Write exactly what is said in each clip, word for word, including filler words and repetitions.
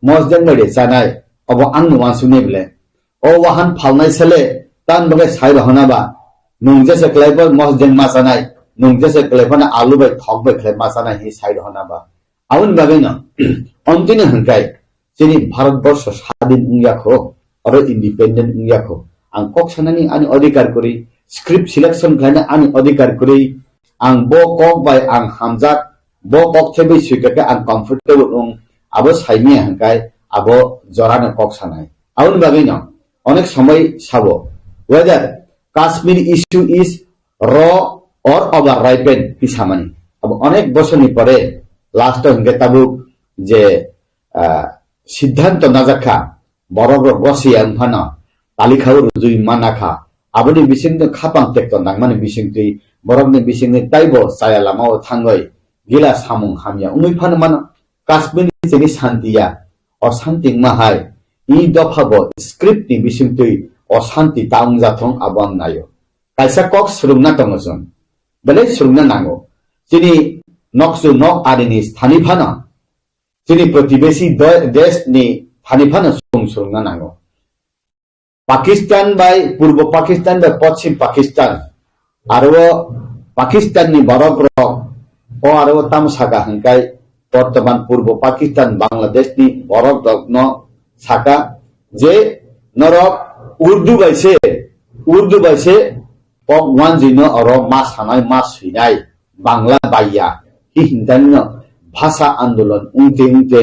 mosdeng bai de chanai, obo ang ni wansuk ni bele. O wahan phalnai sele, tan bagai sai rohona ba, nung jese klai bo mosdeng ma chanai, nung jese klai phano alu bai thok bai khlai ma chanai hi sai rohona ba. Aboni bagwi no, ontini hwnkai, chini Bharat borsho sadin wngya kho, oro independent wngya kho. Ang kok sanani ani odhikar kwrwi, script selection khlaina ani odhikar kwrwi, ang bo kok bai ang hamjak, bo kok thebwi swikha khe ang comfortable wng, abo saimaya hwnkai abo jorano kok sanai. Aboni bagwi no, onek somoi sabo, whether Kashmir issue is raw or over ripened hi samani. Abo onek bosorni pore last o hwnkhe tabuk je, ah, siddhanto najak kha, borok rok gosiya wng phano talikha o rwjui mana kha. Aboni bisingtwi khapang tekto nangmani bisingtwi borokni bisingni taibo chaya lama o thangwi gila samung hamya wngwi phano mano. Kashmir ni chini santi ya, osanti wngma hai, i dopha bo script ni bisingtwi osanti ta wngjathong abo ang naio. Kaisa kok swrwngna tongo chwng. Belai swrwngna nango. Chini noksu nok arini thani phano, chini protibesi do-, desh ni thani phano chwng swrwngna nango. Pakistan bai Purbo Pakistan bai Poschim Pakistan, aro o Pakistan ni borok rok, o aro o tamo saka hwnkai, bortoman Purbo Pakistan Bangladesh ni borok rok no saka je norok Urdu bai se, Urdu bai se kok wanjwi no oro ma sanai, ma swinai, Bangla baiya, hi hintani no bhasha andolon wngte wngte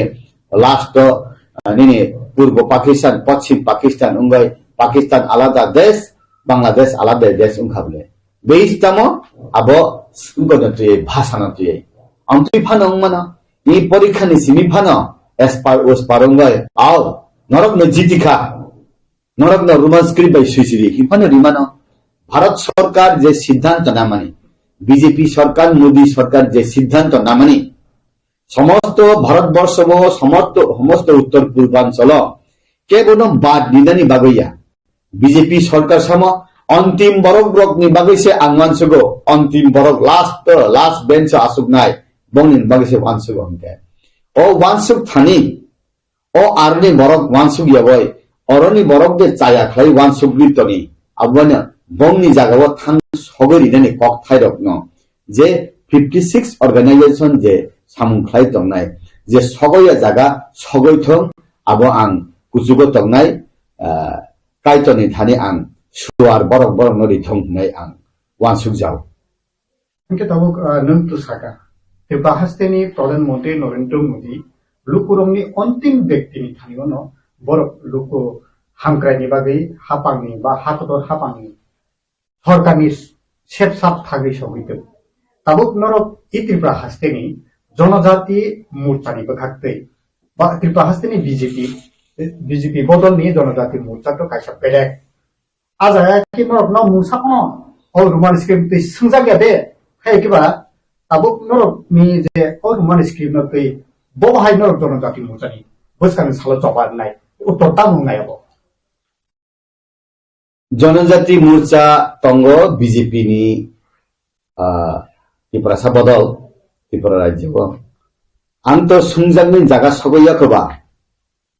last o, ah, nini Purbo Pakistan, Poschim Pakistan wngwi Pakistan alada desh, Bangladesh alada desh wngkha bole. Beis tamo abo wngkha no twiwi, bhasha no twiwi. Amtwi phano wngmano, ni porikha ni simi phano, espar uspar wngwi, au, norok no jitikha. Norokno Roman script bai swijiri hinphano rimano. Bharat sorkar je siddhanto namani, B J P sorkar, Modi sorkar je siddhanto namani, somosto Bharat borsho bo, somosto, somosto uttor purbanchalo kebono bad ninani bagwi ya. B J P sorkar samo ontim borok rokni bagwi se ang wansugo, ontim borok last, last bench o asuknai, bongni bagwi se wansugo hwnkhe. O wansuk thani, o aroni borok wansuk ya bai, oroni borok de chaya khlai wansuk ri toni, abono bongni jagao thang sogwi rinani kok thairokno je fifty six organization je samung khlai tongnai, je sogwi ya jaga sogwi thung, abo ang kuchugo tongnai, ah, Kaitorni thani ang suar borok borokno rithung hwnwi ang wansuk jao. Hingke tabuk, ah, nwng tu saka, Tripura hasteni Pradhan Mantri Narendra Modi lukurokni ontim bektini thanio no borok luku hamkraini bagwi hapangni ba hatotor hapangni sorkarni sepsap thagwi sogwi tong. Tabuk norok i Tripura hasteni Jonojati Morchani bwkhaktwi ba Tripura hasteni B J P, B J P bodolni Jonojati Morcha to kaisa bedek. A jaga khe norok no mungsa phano o Roman script twi swngjak ya de, hai khe ba tabuk norok ni je o Roman script no twi bo hai norok Jonojati Morchani bwskang ni salo choba rwnai uttor tamo wngnai abo. Jonojati Morcha tongo B J P ni, ah, Tiprasa bodol, Tripura rajyo o. Ang to swngjakni jaga sogwi ya khe ba.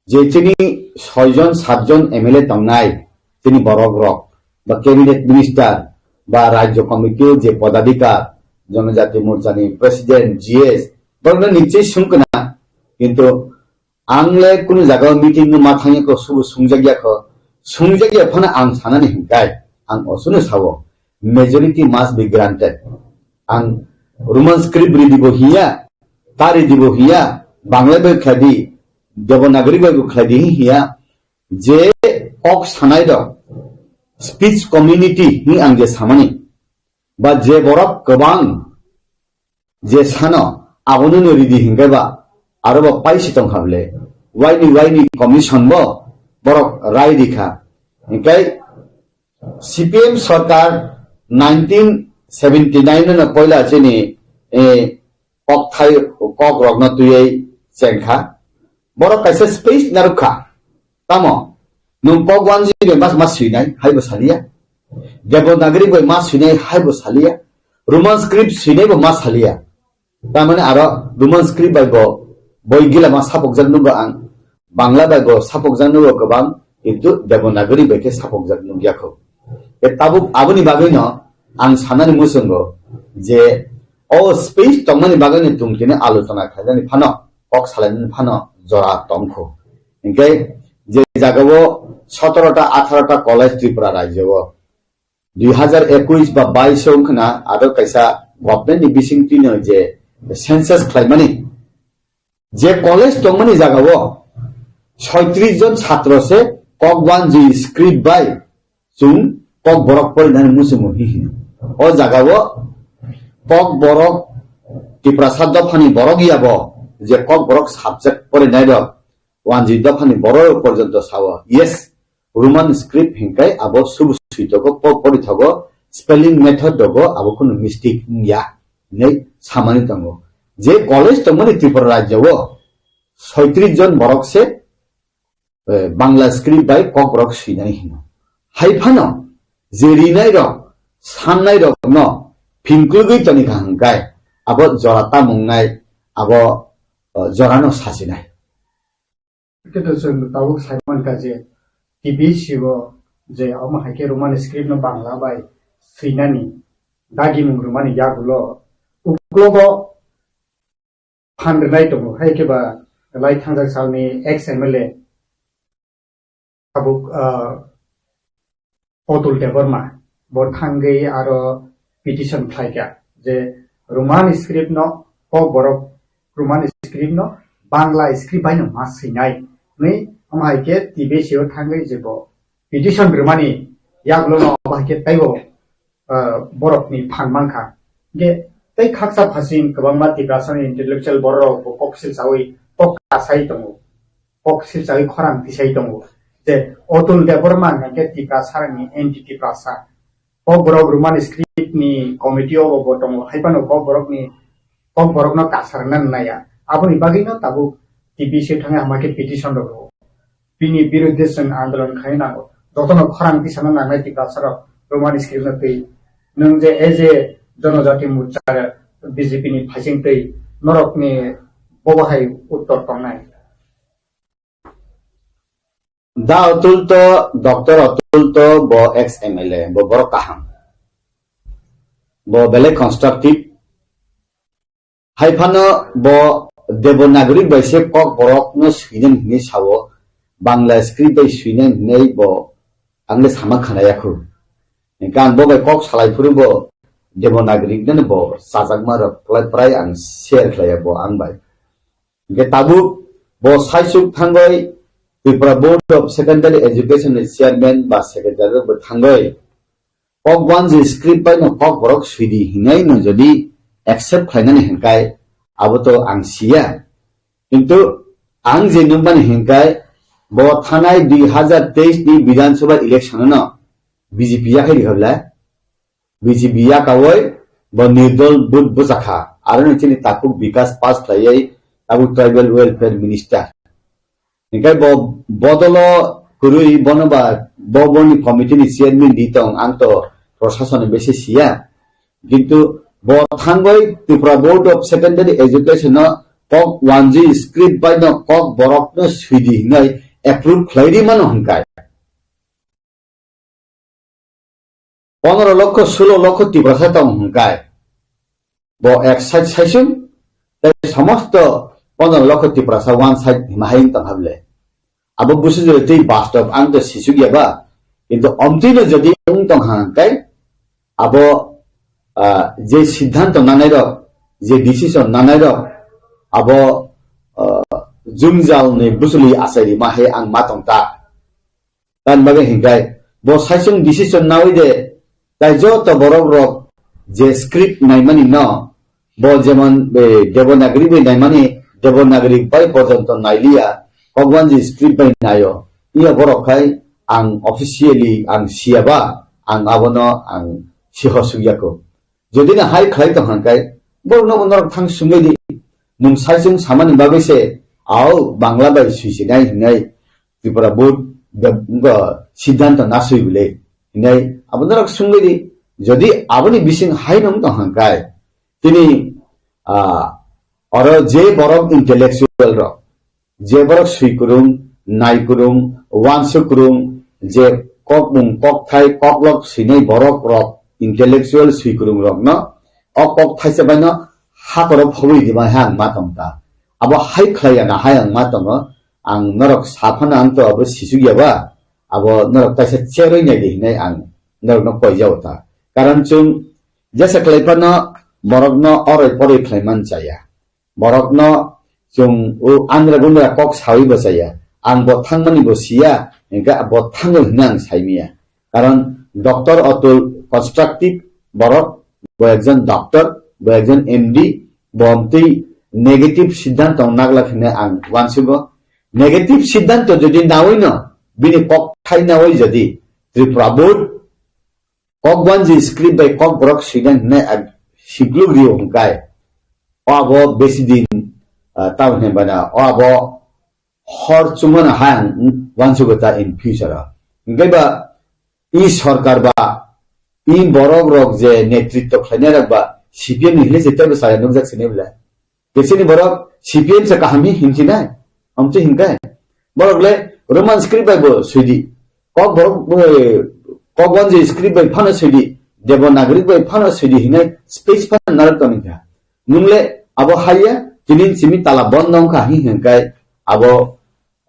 Je chini soi jon, sat jon M L A tongnai, chini borok rok, ba cabinet minister, ba rajyo committee o je podadhikar, Jonojati Morcha ni president, G S, borokno nichoi swngkha na, kintu ang le kunu jaga o meeting no ma thangya kho, subo swngjakya kho, swngjakya phano ang sanani hinkai, ang osuno sao, majority must be granted. Ang Roman script ridi bo hiya, ta ridi bo hiya, Bangla bai khlai di, Devanagari bai bo khlai di hiya, je kok sanai rok, speech community ni ang je samani, ba je borok kwbang je sano, abono no ridi hinkai ba, aro bo paisi tong hable, waini waini commission bo borok rai rikha, hinkai C P M sorkar nineteen seventy nine no poila chini, eh, kok thai, kok rokno twiwi chengkha. Borok kaisa space narwkha. Tamo, nwng kok wanjwi bai mas mas swinai, haibo saliya. Devanagari bai mas swinai, haibo saliya. Roman script swinai bo mas saliya. Tamani aro Roman script bai bo boi gila ma sapokjak nungkha ang. Bangla bai bo sapokjak nugo kwbang, kintu Devanagari bai khe sapokjak nukya kho. E tabuk aboni bagwino ang sanani muchungo je o space tongmani bagwino tong tini alochona khlainani phano, kok salainani phano jora tong kho. Hinkhe je jagao sotoro ta atharo ta college Tripura rajyo o, dui hazar ekush ba bais o wngkhana aro kaisa government ni bising twino je census khlaimani, je college tongmani jagao soitris jon chhatro se Kokwanji script bai chwng Kokborok porinani muchungo hi hino. O jagao Kokborok Tiprasa dophani borok yabo je Kokborok subject porinai rok wanjwi dophani borok porjonto sao, yes, Roman script hinkai abo subu suitogo, po-, porithogo, spelling method dogo abo kheno mistake wngya hinwi samani tongo. Je college tongmani Tripura rajyo o soitris jon borok se, eh, Bangla script bai Kokborok swinani hino. Hai phano je rinai rok, sannai rokno phingklugwi toni kha hinkai abo jora tamungnai, abo, eh, jorano sachinai. Khe to chwng tabuk sai mankha je T B C o je omo hai khe Roman script no Bangla bai swinani dagimung rwmani yagulo uklogo phan rwnai tongo, hai khe ba lai thangjak salni ex M L A tabuk, ah, Otul Debbarma bo thangwi aro petition khlaikha je Roman script no Kokborok Roman script no Bangla script bai no ma swinai hwnwi, omo hai khe T B C o thangwi je bo petition rwmani yagulo no omo hai khe taibo, ah, borokni phan mankha. Hinkhe tei khaksa phasing kwbangma Tiprasani intellectual bororok bo kok silsawi kok kasai tongo, kok silsawi khorang tisai tongo je Otul Debbarma hwnkhe Tiprasarokni anti Tiprasa. Kokborok Roman script ni committee o bo tongo, hai phano Kokborokni, Kokborokno kasarna naya. Aboni bagwino tabuk T B C thangwi hama khe petition rw. Bini birudde chwng andolon khaina nango. Jotono khorang tisana nangnai Tiprasarok Roman script no twi. Nwng je as a Jonojati Morcha B J P ni phaising twi norokni bobo hai uttor tongnai. Da Otul to, Doctor Otul to bo ex M L A, bo borok kaham. Bo belai constructive. Hai phano bo Devanagari bai se Kokborok no swinai hinwi sao, Bangla script bai swinai hinwi bo ang le sama khana ya khu. Hinkhe ang bo bai kok salai phuru bo Devanagari no bo chajakma rok prai prai ang share khlai ya bo ang bai. Hinkhe tabuk bo saichuk thangwi Tripura Board of Secondary Education ni chairman ba secretary rok bo thangwi Kokwanji script bai no Kokborok swidi hinwi no jodi accept khlainani hinkai abo to ang siya. Kintu ang je nukmani hinkai bo thanai dui hazar teis ni Bidhan Sabha election no B J P yakhai rikha bwle. B J P yakawoi bo nirdol vote bwchakha. Aro ni chini takhuk Bikas Pass khlaiwi tabuk Tribal Welfare Minister. Hinkhe bo bodolo kwrwi bono ba bo boni committee ni chairman di tong, ang to proshasoni bese siya. Kintu bo thangwi Tripura Board of Secondary Education no kok wanjwi script bai no Kokborok no swidi hinwi approve khlai ri mano hinkai. Pondro lokho, sulo lokho Tiprasa tong hinkai. Bo ek side saisung, tei somosto pondro lokho Tiprasa one side hima hai wng tong hable. Abo busu jore tei bastob ang to sisuk ya ba. Kintu omtwi no jodi wng tong hangkai, abo, ah, je siddhanto nanai rok, je decision nanai rok, abo, ah, jwngjal ni bwswlwi achai rima hai ang ma tong ta. Tamni bagwi hinkai bo saichung decision nawi de, tai joto borok rok je script naimani no, bo jemon, eh, Devanagari bai naimani, Devanagari bai porjonto nailiya, Kokwanji script bai naio. Iya borok khai ang officially ang siya ba, ang abono ang siho sukya kho. Jodi na hai khlai tong hangkai, borokno bo norok thang sungwi di. Nwng saichung samani bagwi se, au Bangla bai swisinai hinai Tripura Board de-, wngkha siddhanto naswi bwle hinai abo norok sungwi di. Jodi aboni bising hai nung tong hangkai, tini, ah, oro je borok intellectual rok, je borok swi kwrwng, nai kwrwng, uansuk kwrwng, je kokmung, kokthai, koklok swinai borok rok, intellectual swi kwrwng rokno, o kok thaisa baino hakoro phobwi rwmai ha ang ma tong ta. Abo hai khlai ya na hai ang ma tongo, ang norok sa phano ang to abo sisuk ya ba, abo norok taisa cherwi nai di hinai ang norokno koi jao ta. Karon chwng jesa khlai phano borokno oroi poroi khlai man chaya. Borokno chwng o andra gundra kok sawi bo chaya. Ang bo thangmani bo siya, hingkhe bo thango hinwi ang saimanya. Karon Doctor Atul constructive borok, bo ekjon doctor, bo ekjon M D, bo amtwi negative siddhanto nagla hinwi ang uansugo. Negative siddhanto jodi nawi no, bini kok thai nawi jodi Tripura board Kokwanji script bai kokborok swinai hinwi ang sikluk rio hwnkhe, o abo besi din, ah, tamo hinwi bana, o abo hor chumano hai ang uansugo ta in future o. Hwnkhe ba i sorkar ba i borok rok je netritto khlainai rok ba C P M ni hinwi se teibo chaya nukjak sini bwle. Kesini borok C P M se kaham hi hinchinai, amtwi hinkai. Borok le Roman script bai bo swidi. Kok borok, eh, Kokwanji script bai phano swidi, Devanagari bai phano swidi hinai space phano narwk tongkha. Nung le abo haiya, tinin simi tala bondo wngkha hi hinkai abo,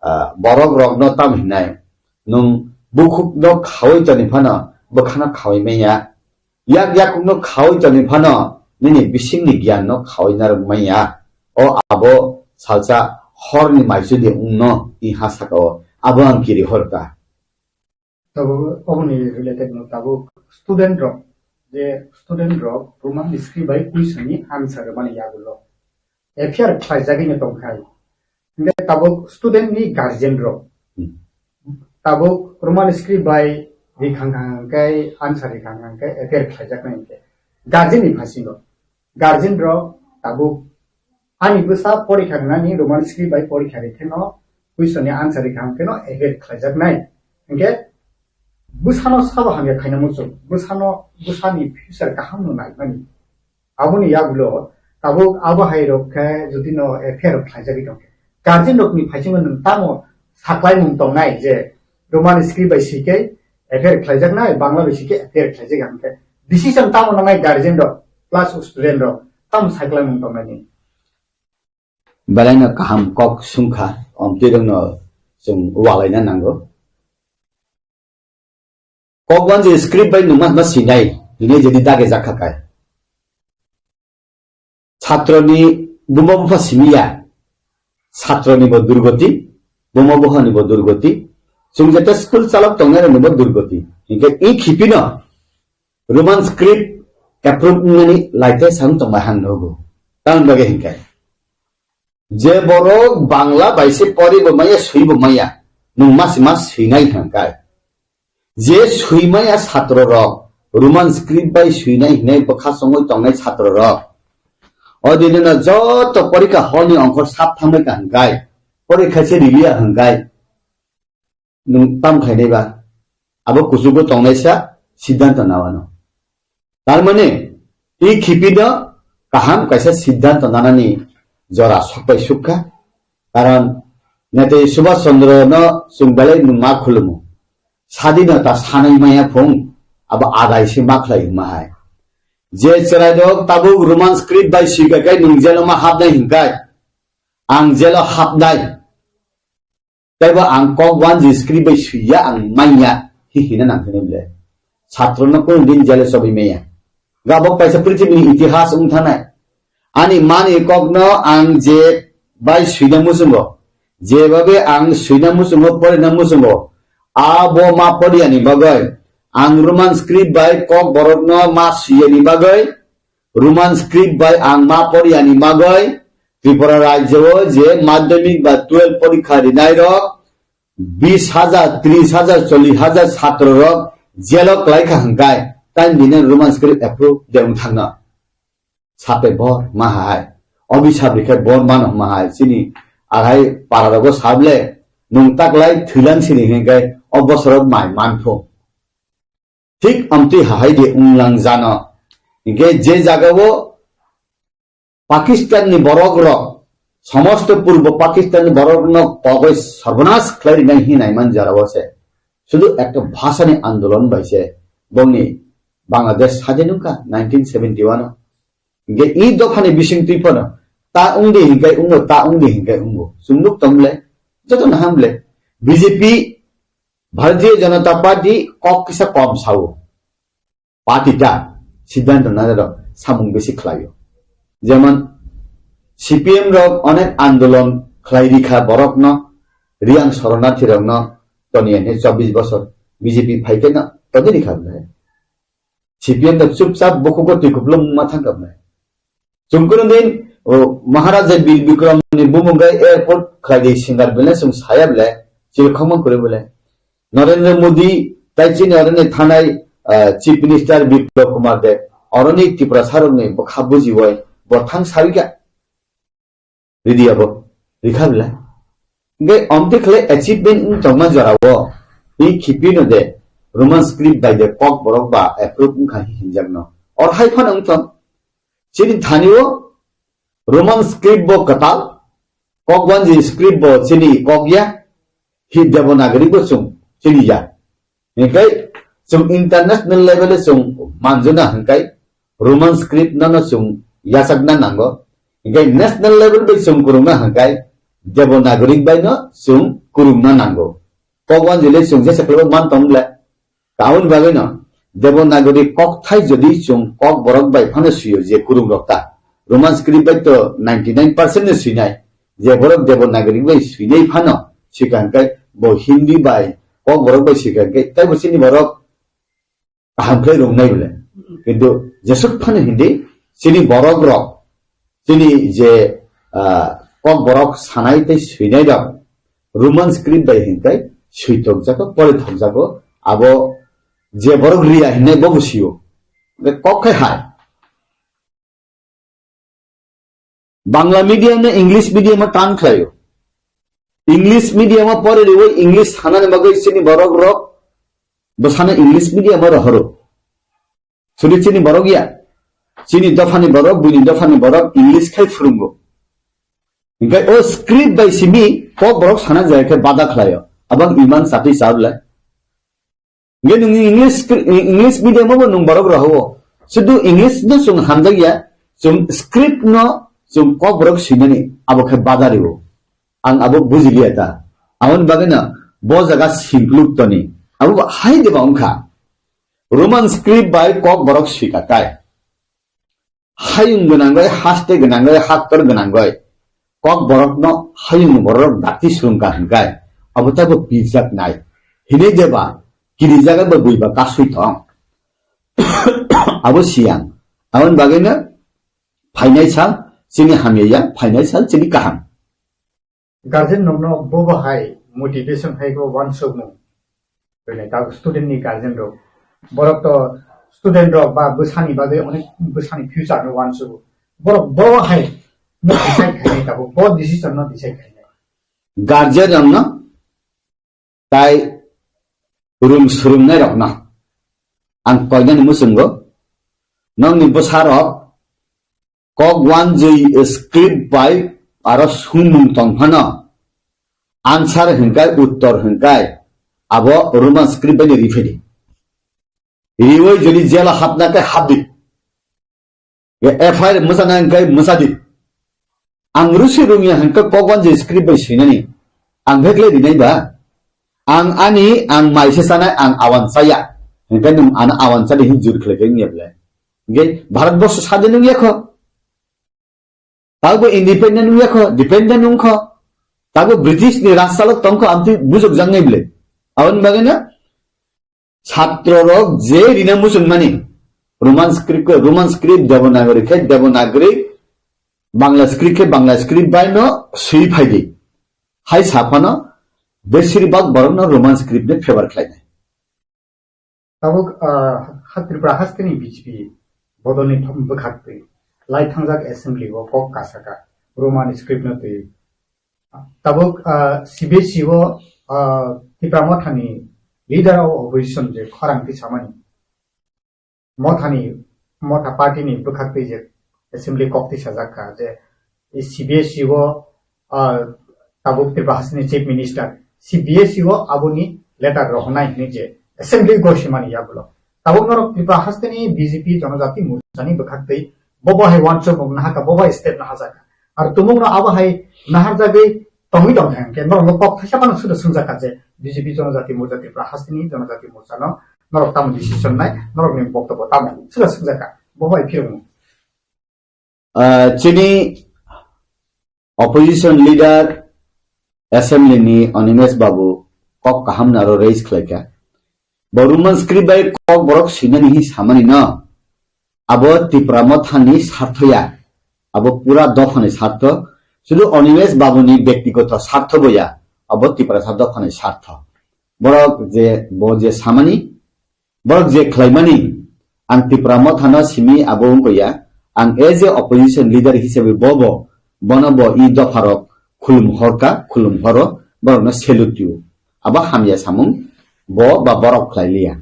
ah, borok rokno tam hinai. Nung bukhukno khawi toni phano bwkhano khawi manya. Yak yakungno khawi tongwi phano nini bisingni giyanno khawi narwk manya. O abo salsa horni maisudi wngno i ha saka o. Abo ang kiri hor ta. Tabuk oboni related no tabuk student rok, je student rok Roman script bai question ni answer mani yagulo. F I R khlaijagwi no tongkhai. Hingke tabuk student ni guardian rok. Hmm. Tabuk Roman script bai rikhang khang khe answer rikhang khang khe F I R khlaijaknai hingke guardian ni phasingo. Guardian rok tabuk ani bwsa porikha rwnani Roman script bai porikha ri kheno question ni answer rikhang kheno F I R khlaijaknai. Hingke bwsano sabo hamya khaina muchung. Bwsano, bwsani future kaham no naimani. Aboni yagulo tabuk abo hai rok khe jodi no F I R rok khlaijagwi tong khe, guardian rokni phaisingo nwng tamo saklaimung tongnai je Roman script bai swi khe F I R khlaijaknai, Bangla bai swi khe F I R khlaijak hwn khe decision tamo nangnai guardian rok plus student rok tamo saklaimung tongnai ni? Belai no kaham kok sungkha, omtwi rokno chwng walaina nango. Kokwanji script bai nwng ma sinai, hinwi jodi dage jakha kai. Chhatroni buma bupha simiya, chhatroni bo durgoti, buma buphani bo durgoti, chwng jete school chalok tongnai rokni bo durgoti. Hinkhe i khipino Roman script approve wngnani laite sang tongbai han nugo. Tamoni bagwi hinkhe je borok Bangla bai se pori bo maya, swi bo maya, nwng masi mas swinai hwnkai. Je swimaya satro rok, Roman script bai swinai hinai bwkha songwi tongnai satro rok. O dini no joto porikha hall ni ongkhor sap thangbai ka hwnkai. Porikha se riliya hwnkai. Nwng tam khainai ba? Abo kuchugo tongnai sa siddhanto nawano. Tar mane, i khipino kaham kaisa siddhanto nanani jora sokbai sukha. Karon Netaji Subhash Chandra no chwng belai no ma khulumu. Sadinota sanai maya phung, abo adai se ma khlai hwnma hai. Je chwrai rok tabuk Roman script bai swika kai nwng jelo ma hapnai hwnkai. Ang jelo hapnai. Teibo ang kok wanji script bai swiya ang manya hi hina nang hwnwi le. Satro no kunu din jele chobai maya. Gabok kaisa prithibi ni itihas wng thanai. Ani mani kok no ang je bai swina muchungo. Jebabe ang swina muchungo, porina muchungo. Abo ma poriya ni bagwi. Ang Roman script bai kok borok no ma swiya ni bagwi. Roman script bai ang ma poriyani bagwi Tripura rajyo o je madhyamik ba twelve porikha rinai rok bis hajar, tris hajar, chollis hajar satro rok jelo kwlai kha hwnkhe, tei bini Roman script approve de wng thangno. Sape bor ma hai, obisap rikhe bor mano ma hai, chini ahai para rogo sable, nwng taklai thwilang sini hwnkhe o bosoro mai manphu. Thik amtwi hahai de wnglang jano. Hinkhe je jagao Pakistan ni borok rok Somosto purbo Pakistan borokno kogoi sarbanas khlai rinai hinwi naiman jorao se. Sudu ekta bhasani andolon bai se bongni Bangladesh sadin wngkha nineteen seventy-one o. Hingke i dophani bising twi phano ta wngdi hinkai wngo, ta wngdi hinkai wngo. Chwng nuk tong le, joto naham le. B J P, Bharatiya Janata Party kok kisa kom sao. Party ta, Siddhanta Nana rok samung bisi khlaio. Jemon C P M rok onek andolon khlai rikha borokno, Riyang Soronarthi rokno toniya ne chobbish bosor B J P phai khe no todi rikha bwle. C P M rok chupchap bokhugo twi kupulung ma thangkha bwle. Chwng kunu din, o, Maharaja Bir Bikram ni bumung gai airport khlai di singar bele chwng saya bele, chil khokma kwrwi bele. Narendra Modi, tai chini oroni thanai, ah, Chief Minister Biplab Kumar Deb, oroni Tripura sarokni bwkha bujiwai, bo thang sawi kha. Ridi abo, rikha bele. Hingke omte khlai achievement wng tongma jorao, ni khipi no de, Roman script bai de kok borok ba approve wngkha hinjak no. Or hai phano wng tong, Chini thani o Roman script bo kwtal, Kokwanji script bo chini kok ya, hi Devanagari bo chwng chini ya. Hinkhe chwng international level o chwng manjuna hinkhe Roman script no no chwng yachakna nango. Hinkhe national level bai chwng kwrwngna hinkhe Devanagari bai no chwng kwrwngna nango. Kokwanji le chwng jesa kwlaibo man tong le. Aboni bagwino Devanagari kokthai jodi chwng kok borok bai phano swiyo je kwrwng rok ta. Roman script bai to ninety nine percent no swinai. Je borok Devanagari bai swinai phano swikha hwnkhe bo Hindi bai kok borok bai swikha hwnkhe tei bo chini borok kaham khlai rwngnai bole. Kintu jesuk phano Hindi chini borok rok chini je, ah, kok borok sanai tei swinai rok Roman script bai hintai swi thokjago, pori thokjago, abo je borok riya hinai bo bwsio. Hwnkhe kok khai hai. Bangla medium no English medium o tan khlaio. English medium o pori riwi English sanani bagwi chini borok rok bwsano English medium o rohoro. Sudi chini borok ya. Chini dophani borok, buini dophani borok English khai phwrwngo. Hinkhe o script bai simi kok borok sana jaya khe bada khlaio. Abang iman satwi chablai. Hinkhe nwng English scri-, English medium o bo nwng borok rohoro. Sudu English no chwng hamjak ya, chwng script no chwng kok borok swinani abo khe bada rio. Ang abo bujiliya ta. Aboni bagwi no bo jaga singkluk toni. Abo bo hai de ba wngkha. Roman script bai kok borok swika tai. Hayung gwnangwi, haste gwnangwi, haktor gwnangwi. Kok borokno hayung borok dakti swrwngkha hwnkhe, abo taibo pirjak nai. Hinwi deba, kirijaga bo buiba kasui thong. Abo siyang. Aboni bagwino phainai sal chini hamya ya, phainai sal chini kaham. Guardian rokno bobo hai motivation hai khe uansukmung. Bini tabuk student ni guardian rok. Borok to student rok ba bwsani bagwi onek bwsani future no uansugo. Borok bo hai no decide khainai tabuk, bo decision no decide khainai. Guardian rokno tai rung swrwngnai rokno ang koinani muchungo, nokni bwsa rok kok uanjwi script bai aro sumung tong phano, answer hwnkhe, uttor hwnkhe, abo Roman script bai no ri phai di. Riwi jodi jela hapna khe hap di. Ye F I R mwchana hwnkhe mwcha di. Ang rusi rungya hwnkhe kok uanjwi script bai swinani. Ang bhekle rinai ba. Ang ani, ang maise chanai, ang awan chaya. Hwnkhe nwng ano awan chadi hin jur khlai khe wngya bwle. Hwnkhe Bharat borsho sadin wngya kho. Tabo independent wngya kho, dependent wngkho. Tabo British ni rajchalok tongkho, amtwi bujokjaknai bwle. Aboni bagwi no chhatro rok je rina muchungmani Roman script khe Roman script, Devanagari khe Devanagari, Bangla script khe Bangla script bai no swi phai di. Hai saphano besir bak borok no Roman script ni favor khlainai. Tabuk, ah, ha Tripura hasteni B J P bodolni thom bwkhak twi lai thangjak assembly o kok kasaka Roman script no twi. Tabuk, ah, C B S E o, ah, Tipra Mothani leader of opposition je khorang twi samani Mothani, Motha party ni bwkhak twi je assembly kok twi sajak kha je C B S E o ah, tabuk Tripura hasteni Chief Minister, C B S E o aboni letter rohornai hinwi je assembly gosimani yagulo. Tabuk norok Tripura hasteni B J P Jonojati Morchani bwkhaktwi bobo hai wansuk naharka, bobo hai step naharjaka. Ar tumungno abo hai naharjagwi tongwi tongkha hwnkhe norokno kok thaisa phano suda swngjaka je B J P Jonojati Morcha Tripura hasteni Jonojati Morchano norok tamo decision nai, norokni boktobbo tamo suda swngjaka, bobo hai phirokno. Ah, chini opposition leader assembly ni Animesh Babu kok kaham naro raise khlaikha. Bo Roman script bai kok borok swinani hi samani no. Abo Tipra Mothani sartho ya. Abo pura dophani sartho. Sudu Animesh Babu ni bektigoto sartho bo ya. Abo Tiprasa dophani sartho. Borok je, bo je samani, Borok je khlaimani, ang Tipra Mothano simi abo wngkha ya, ang as a opposition leader hisabe bobo, bono bo i dopharok khulum horka, khulum horo, borokno salute tio. Abo hamya samung, bo ba borok khlai liya.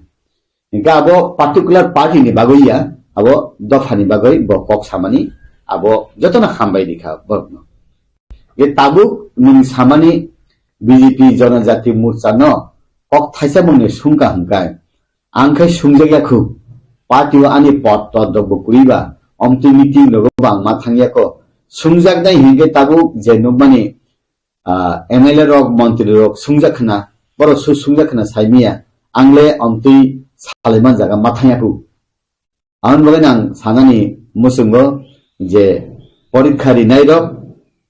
Hingke abo particular party ni bagwi ya, abo dophani bagwi bo kok samani, abo jotono hambai rikha borokno. Ye tabuk nwng samani B J P Jonojati Morcha no kok thaisa mungni sungka hwnkhe, Ang khe sungjak ya khu, party o ani pod todrok bo kwrwi ba, omtwi meeting rogo bo ang ma thang ya kho. Sungjak nai hinkhe tabuk je nukmani, ah, M L A rok, montri rok sungjak khna, borok su sungjak khna sai manya, ang le omtwi salai man jaga ma thang ya khu. Aboni bagwi ang sanani muchungo je porikha rinai rok,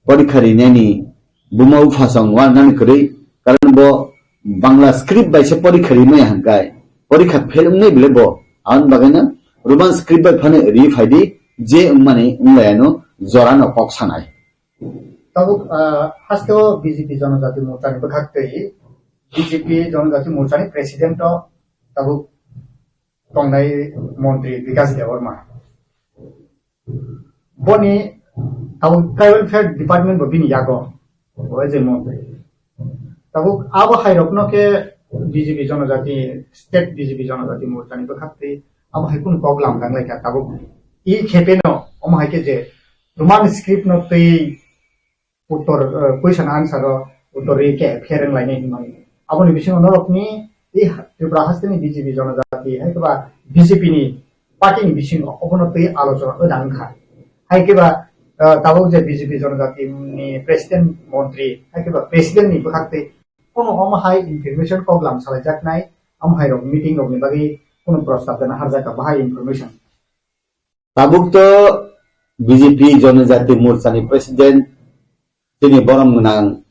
porikha rinani buma buphasong uanani kwrwi, karon bo Bangla script bai se porikha rimaya hwnkhe porikha fail wngnai bile bo, aboni bagwino Roman script bai phano ri phaidi je wngmani wnglayano jorano kok sanai. Tabuk, ah, hasteo B J P Jonojati Morchani bwkhak twi B J P Jonojati Morchani president o tabuk tongnai montri Bikash Debbarma. Boni tabuk tribal welfare department bo bini yago, bo je montri. Tabuk abo hai rokno khe B J P Jonojati, state B J P Jonojati Morchani bwkhak twi abo hai kunu kok lamdang lai kha tabuk. I khepe no omo hai khe je Roman script no twi uttor, eh, question answer o uttor ri khe phereng lainai hinmani. Aboni bisingo norokni i Tripura hasteni B J P Jonojati hai khe ba B J P ni party ni bisingo obono twi alochona wngkha. Hai khe ba, eh, tabuk je B J P Jonojati ni president montri hai khe ba president ni bwkhak twi kono omo hai information kok lam salaijaknai, omo hai rok meeting rok ni bagwi kono prostab dana harjak kha bahai information. Tabuk to B J P Jonojati Morcha ni president tini borom gwnang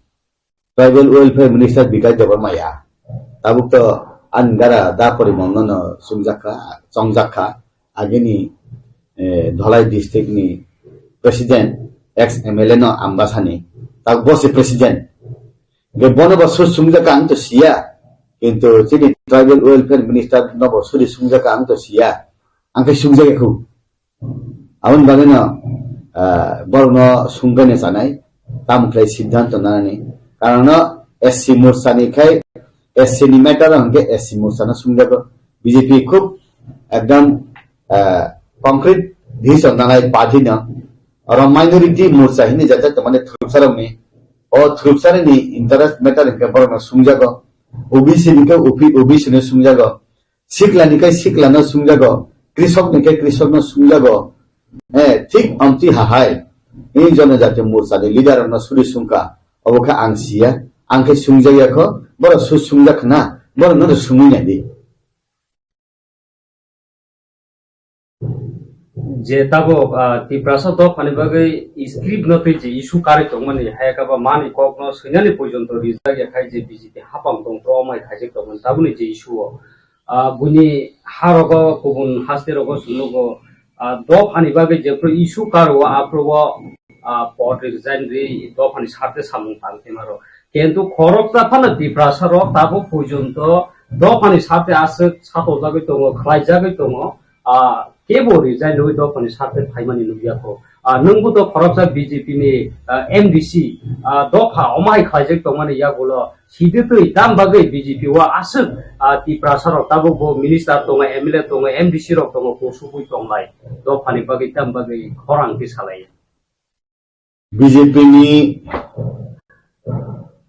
tribal welfare minister Bikash Debbarma ya. Tabuk to ani dara da porimon no sumjakha, chongjakha, agini, eh, Dholai district ni president, ex M L A no Ambasani, tabuk bo se president. Ge bono bo su sumjakha ang to siya, kintu chini tribal welfare minister no bo suri sumjakha ang to siya, ang khe sumjakha khu. Aboni bagwino, ah, borokno sungkhaino chanai, tamo khlai siddhanto nanani. Karon no S C Morchani khai, S C ni matter o hwnkhe S C Morchano sungjago. B J P khub ekdam, ah, concrete decision nanai party no. Oro minority morcha hinwi jajak tongmani thurupsarokni. O thurupsarokni interest matter hwnkhe borokno sungjago. O B C ni khe O B C no sungjago. Sikla ni khe sikla no sungjago, krisok ni khe krisok no sungjago. Eh, thik amtwi hahai. Ni Jonojati Morcha ni leader no suri sungkha. Obo khe ang siya, ang khe sungjak ya kho, borok su sungjak khna, borok no sungwi nai di. Je tabuk, ah, Tiprasa dophani bagwi script no twi je issue karwi tongmani, hai khe ba mani kok no swinani porjonto rijak ya khai je B J P hapang tong tro mai khaijak tongmani, tabukni je issue o. Ah, buini harogo, kubun haste rogo chwng nugo, ah, dophani bagwi jephru issue karo, aphru o, ah, pod resign ri dophani sarte samung tang themaro. Kintu khoroksa phano Tiprasa rok tabuk porjonto dophani sarte aswk satojagwi tongo, khlaijagwi tongo, ah, kebo resign rwi dophani sarte phaimani nukya kho. Ah, nwngbo to khoroksa B J P ni, ah, M D C, ah, dopha omo hai khlaijak tongmani yagulo. Sidi twi tam bagwi B J P o aswk, ah, Tiprasa rok tabuk bo minister tongo, M L A tongo, M D C rok tongo, kosubwi tonglai. Dophani bagwi tam bagwi khorang khe salai. B J P ni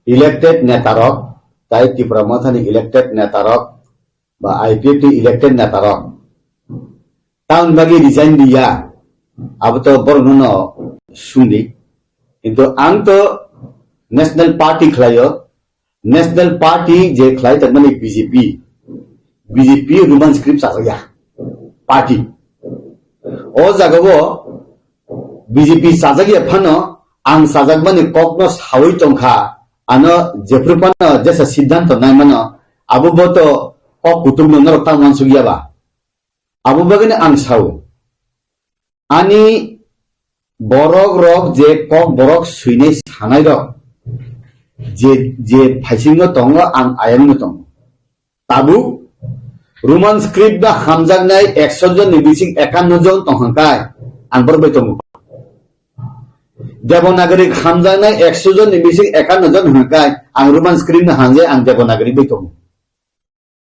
elected netarok, tai Tipra Mothani elected netarok, ba I P F T elected netarok, tamoni bagwi resign diya, abo to borokno no sungdi. Kintu ang to National Party khlaio, National Party je khlai tongmani B J P, B J P Roman script chajakya party. O jagao B J P chajakya phano ang chajakmani kokno sawi tongkha, ano jephru phano jesa siddhanto naimano, abo bo to kok kutung no norok tang mansukya ba. Abo bagwino ang sao, ani borok rok je kok borok swinai sanai rok je, je phaisingo tongo, ang ayangno tongo. Tabuk Roman script ba hamjaknai ekso jon ni bising ekanno jon tong hwnkai, ang borok bai tongo. Devanagari hamjaknai ekso jon ni bising ekanno jon hwnkai, ang Roman script no hamjai, ang Devanagari bai tongo.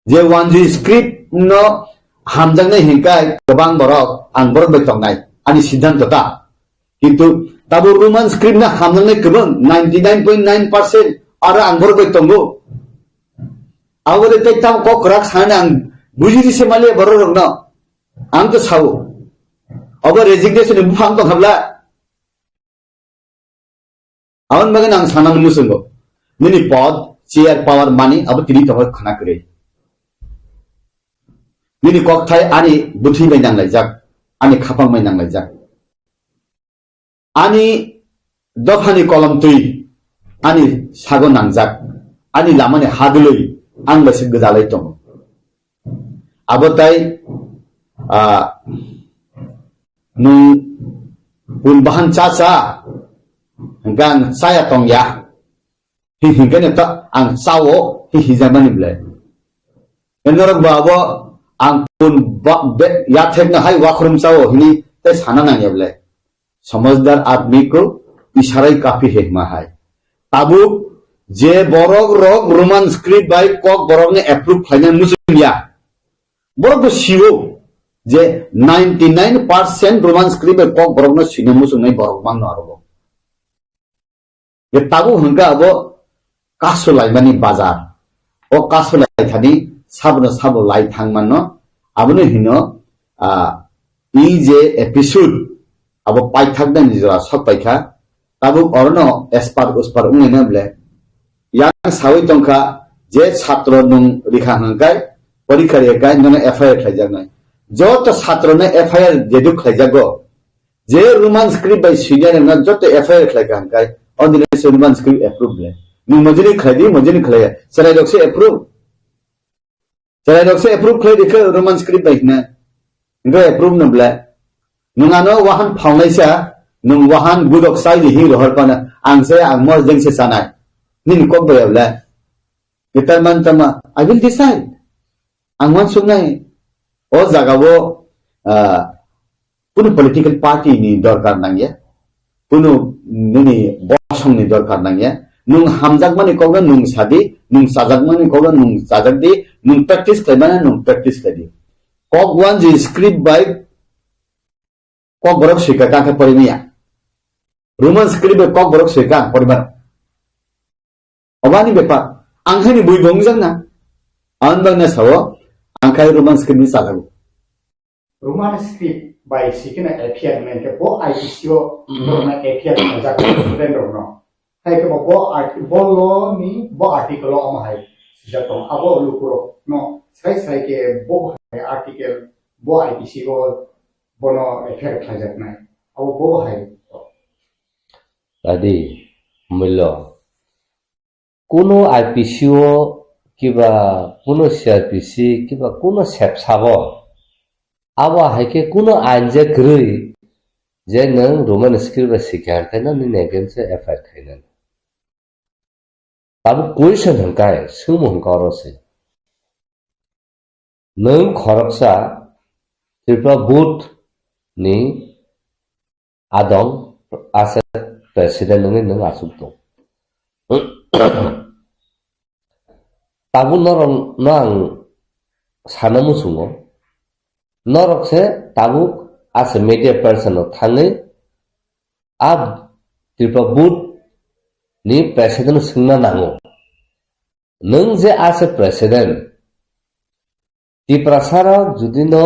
Je Wanjui script no hamjaknai hwnkai kwbang borok, ang borok bai tongnai, ani siddhanto ta. Kintu tabuk Roman script no hamjaknai kwbang ninety nine point nine percent, aro ang borok bai tongo. Abo de tei tam kok kwrak sana ang bujidi se maliya borok rokno. Ang to sao. Obo resignation ni buphang tong habla. Aboni bagwi ang sanani muchungo. Nini pod, chair, power, money, abo tini tongwi khana kwrwi. Nini kokthai ani bwthwi bai nanglaijak, ani khapang bai nanglaijak. Ani dophani kolom twi ani sago nangjak, ani lamani hadwlwi ang bai se gwdalai tongo. Abo tai, ah, nwng pun bahan cha cha, hwnkhe ang chaya tongya, hi hwnkhe no ta ang chao, hi hijakmani belai. Norok bo abo ang pun ba-, be-, yathekno hai wakhrum chao hini tei sana nangya belai. Samajhdar admi ko isharai kafi hai hima hai. Tabuk je borok rok Roman script bai kok borokni approve khlainai muchungya, borok bo sio je ninety nine percent Roman script bai kok borokno swina muchungnai borok mangno aro bo. Je tabuk hwnkha abo kasu laimani bazar. O kasu laithani sabono sabo lai thang manno. Abono hino, ah, i je episode abo paithaknani jora sok paikha. Tabuk orono espar uspar wngwi na ble. Yang sawi tongkha je satro nwng rikha hwnkhe porikha rikha nono F I R khlaijaknai. Joto satrono F I R jeduk khlaijago. Je Roman script bai senior no joto F I R khlai ka hwnkhe, o din se Roman script approve le. Nwng mojini khlai di, mojini khlai ya. Cherai rok se approve. Cherai rok se approve khlai di khe Roman script bai hina. Hwnkhe approve no ble. Nwng ano wahan phalnai sa, nwng wahan gudok sai di hi rohor pana. Ang se ang mos deng se sanai. Nini kok bai ya ble. Guitar man tama, I will decide. Ang uansuknai, o jagao, ah, kunu political party ni dorkar nangya, kunu nini bosong ni dorkar nangya. Nwng hamjakmani kokno nwng sadi, nwng chajakmani kokno nwng chajak di, nwng practice khlaimani nwng practice khlai di. Kok uanjwi script bai kok borok swika kangkhe porimaya. Roman script bai kok borok swika ang porimano. Obani bepar, ang khaini bui bo wngjakna. Ang bangna sao, ang khai Roman script ni chalago. Roman script bai sikina F I R hwnwi khe bo I P C o borokno F I R khlaijak student rokno. Hai khe bo, bo art-, bo law ni bo article o omo hai swijak tongo. Abo lukurokno sai sai khe bo hai article bo I P C o bono F I R khlaijaknai. Abo bo hai. Adi, mullo. Kuno I P C o kiba kuno C R P C kiba kuno sepsabo. Abo hai khe kuno ain je kwrwi je nwng Roman script bai sikha hwnkhe no nini against o F I R khainani. Tabuk question hwnkhe, swngmung hwnkhe oro se. Nwng khoroksa Tripura board ni adong ase president wngwi nwng achuk tong. Tabuk norok no ang sana muchungo. Norok se tabuk ase media person no thangwi a Tripura board ni president swngna nango. Nwng je ase president, Tiprasa rok jodi no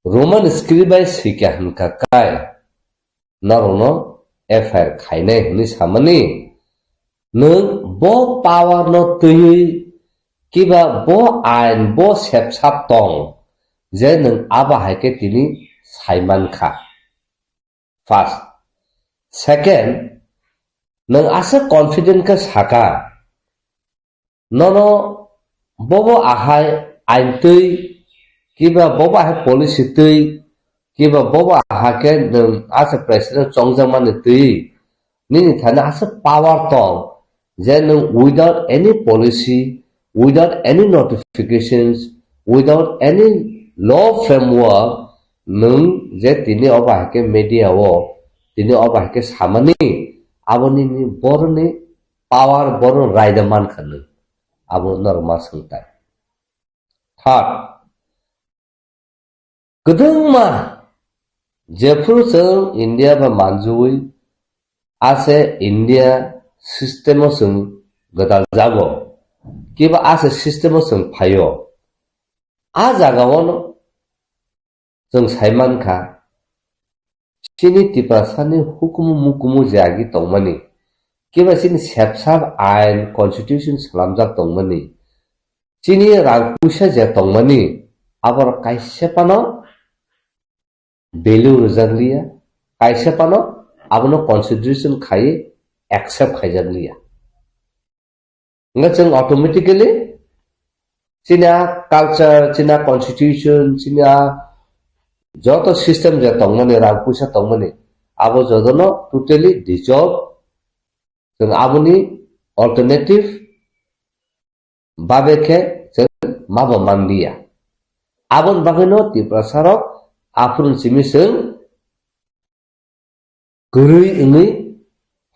Roman script bai swikha hwnkha kai, norokno F I R khainai hwnwi samani, nwng bo power no twiwi, kiba bo ain bo sepsap tong je nwng abo hai khe tini saimankha. First. Second, nwng aswk confident khe saka, nono bobo ahai ain twi, kiba bobo ahai policy twi, kiba bobo aha khe nwng asa president chongjakmani twi, nini thani aswk power tong je nwng without any policy, without any notifications, without any law framework, nwng je tini obo hai khe media o tini obo hai khe samani, abo nini boroni power, boroni raida mankha nwng, abo norok ma swngtai. Third, kwdwngma jephuru chwng India bai manjui ase India system o chwng gwdal jago, kiba ase system o chwng phaio, a jaga o no chwng sai mankha, chini Tiprasani hukumu mukumu je agi tongmani, kiba chini sepsap ain constitution swnamjak tongmani, chini rang puisa je tongmani, aborok kaisa phano value rwjak liya, kaisa phano abono consideration khai accept khaijak liya. Hwnkhe chwng automatically chini a culture, chini a constitution, chini a joto system je tongmani, rang puisa tongmani, abo jotono totally dissolve. Chwng aboni alternative babe khe chwng mabo manliya. Aboni bagwino Tiprasa rok aphuru simi chwng kwrwi wngwi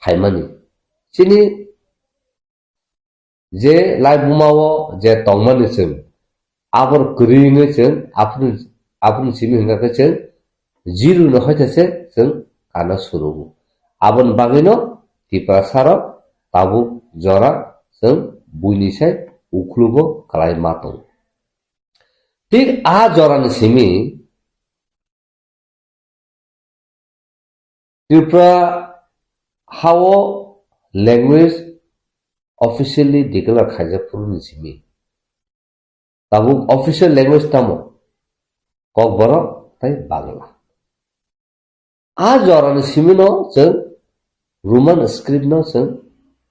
phaimani. Chini je laibuma o je tongmani chwng, abor kwrwi wngwi chwng aphuru, aphuru simi hwnkha khe chwng zero no hoitha se chwng kana surugo. Aboni bagwino Tiprasa rok tabuk jora chwng buini sai ukhlugo kwlai ma tongo. Thik a jorani simi Tripura hao language officially declare khaijak phuru ni simi tabuk official language tamo Kokborok tei Bangla. A jorani simi no chwng Roman script no chwng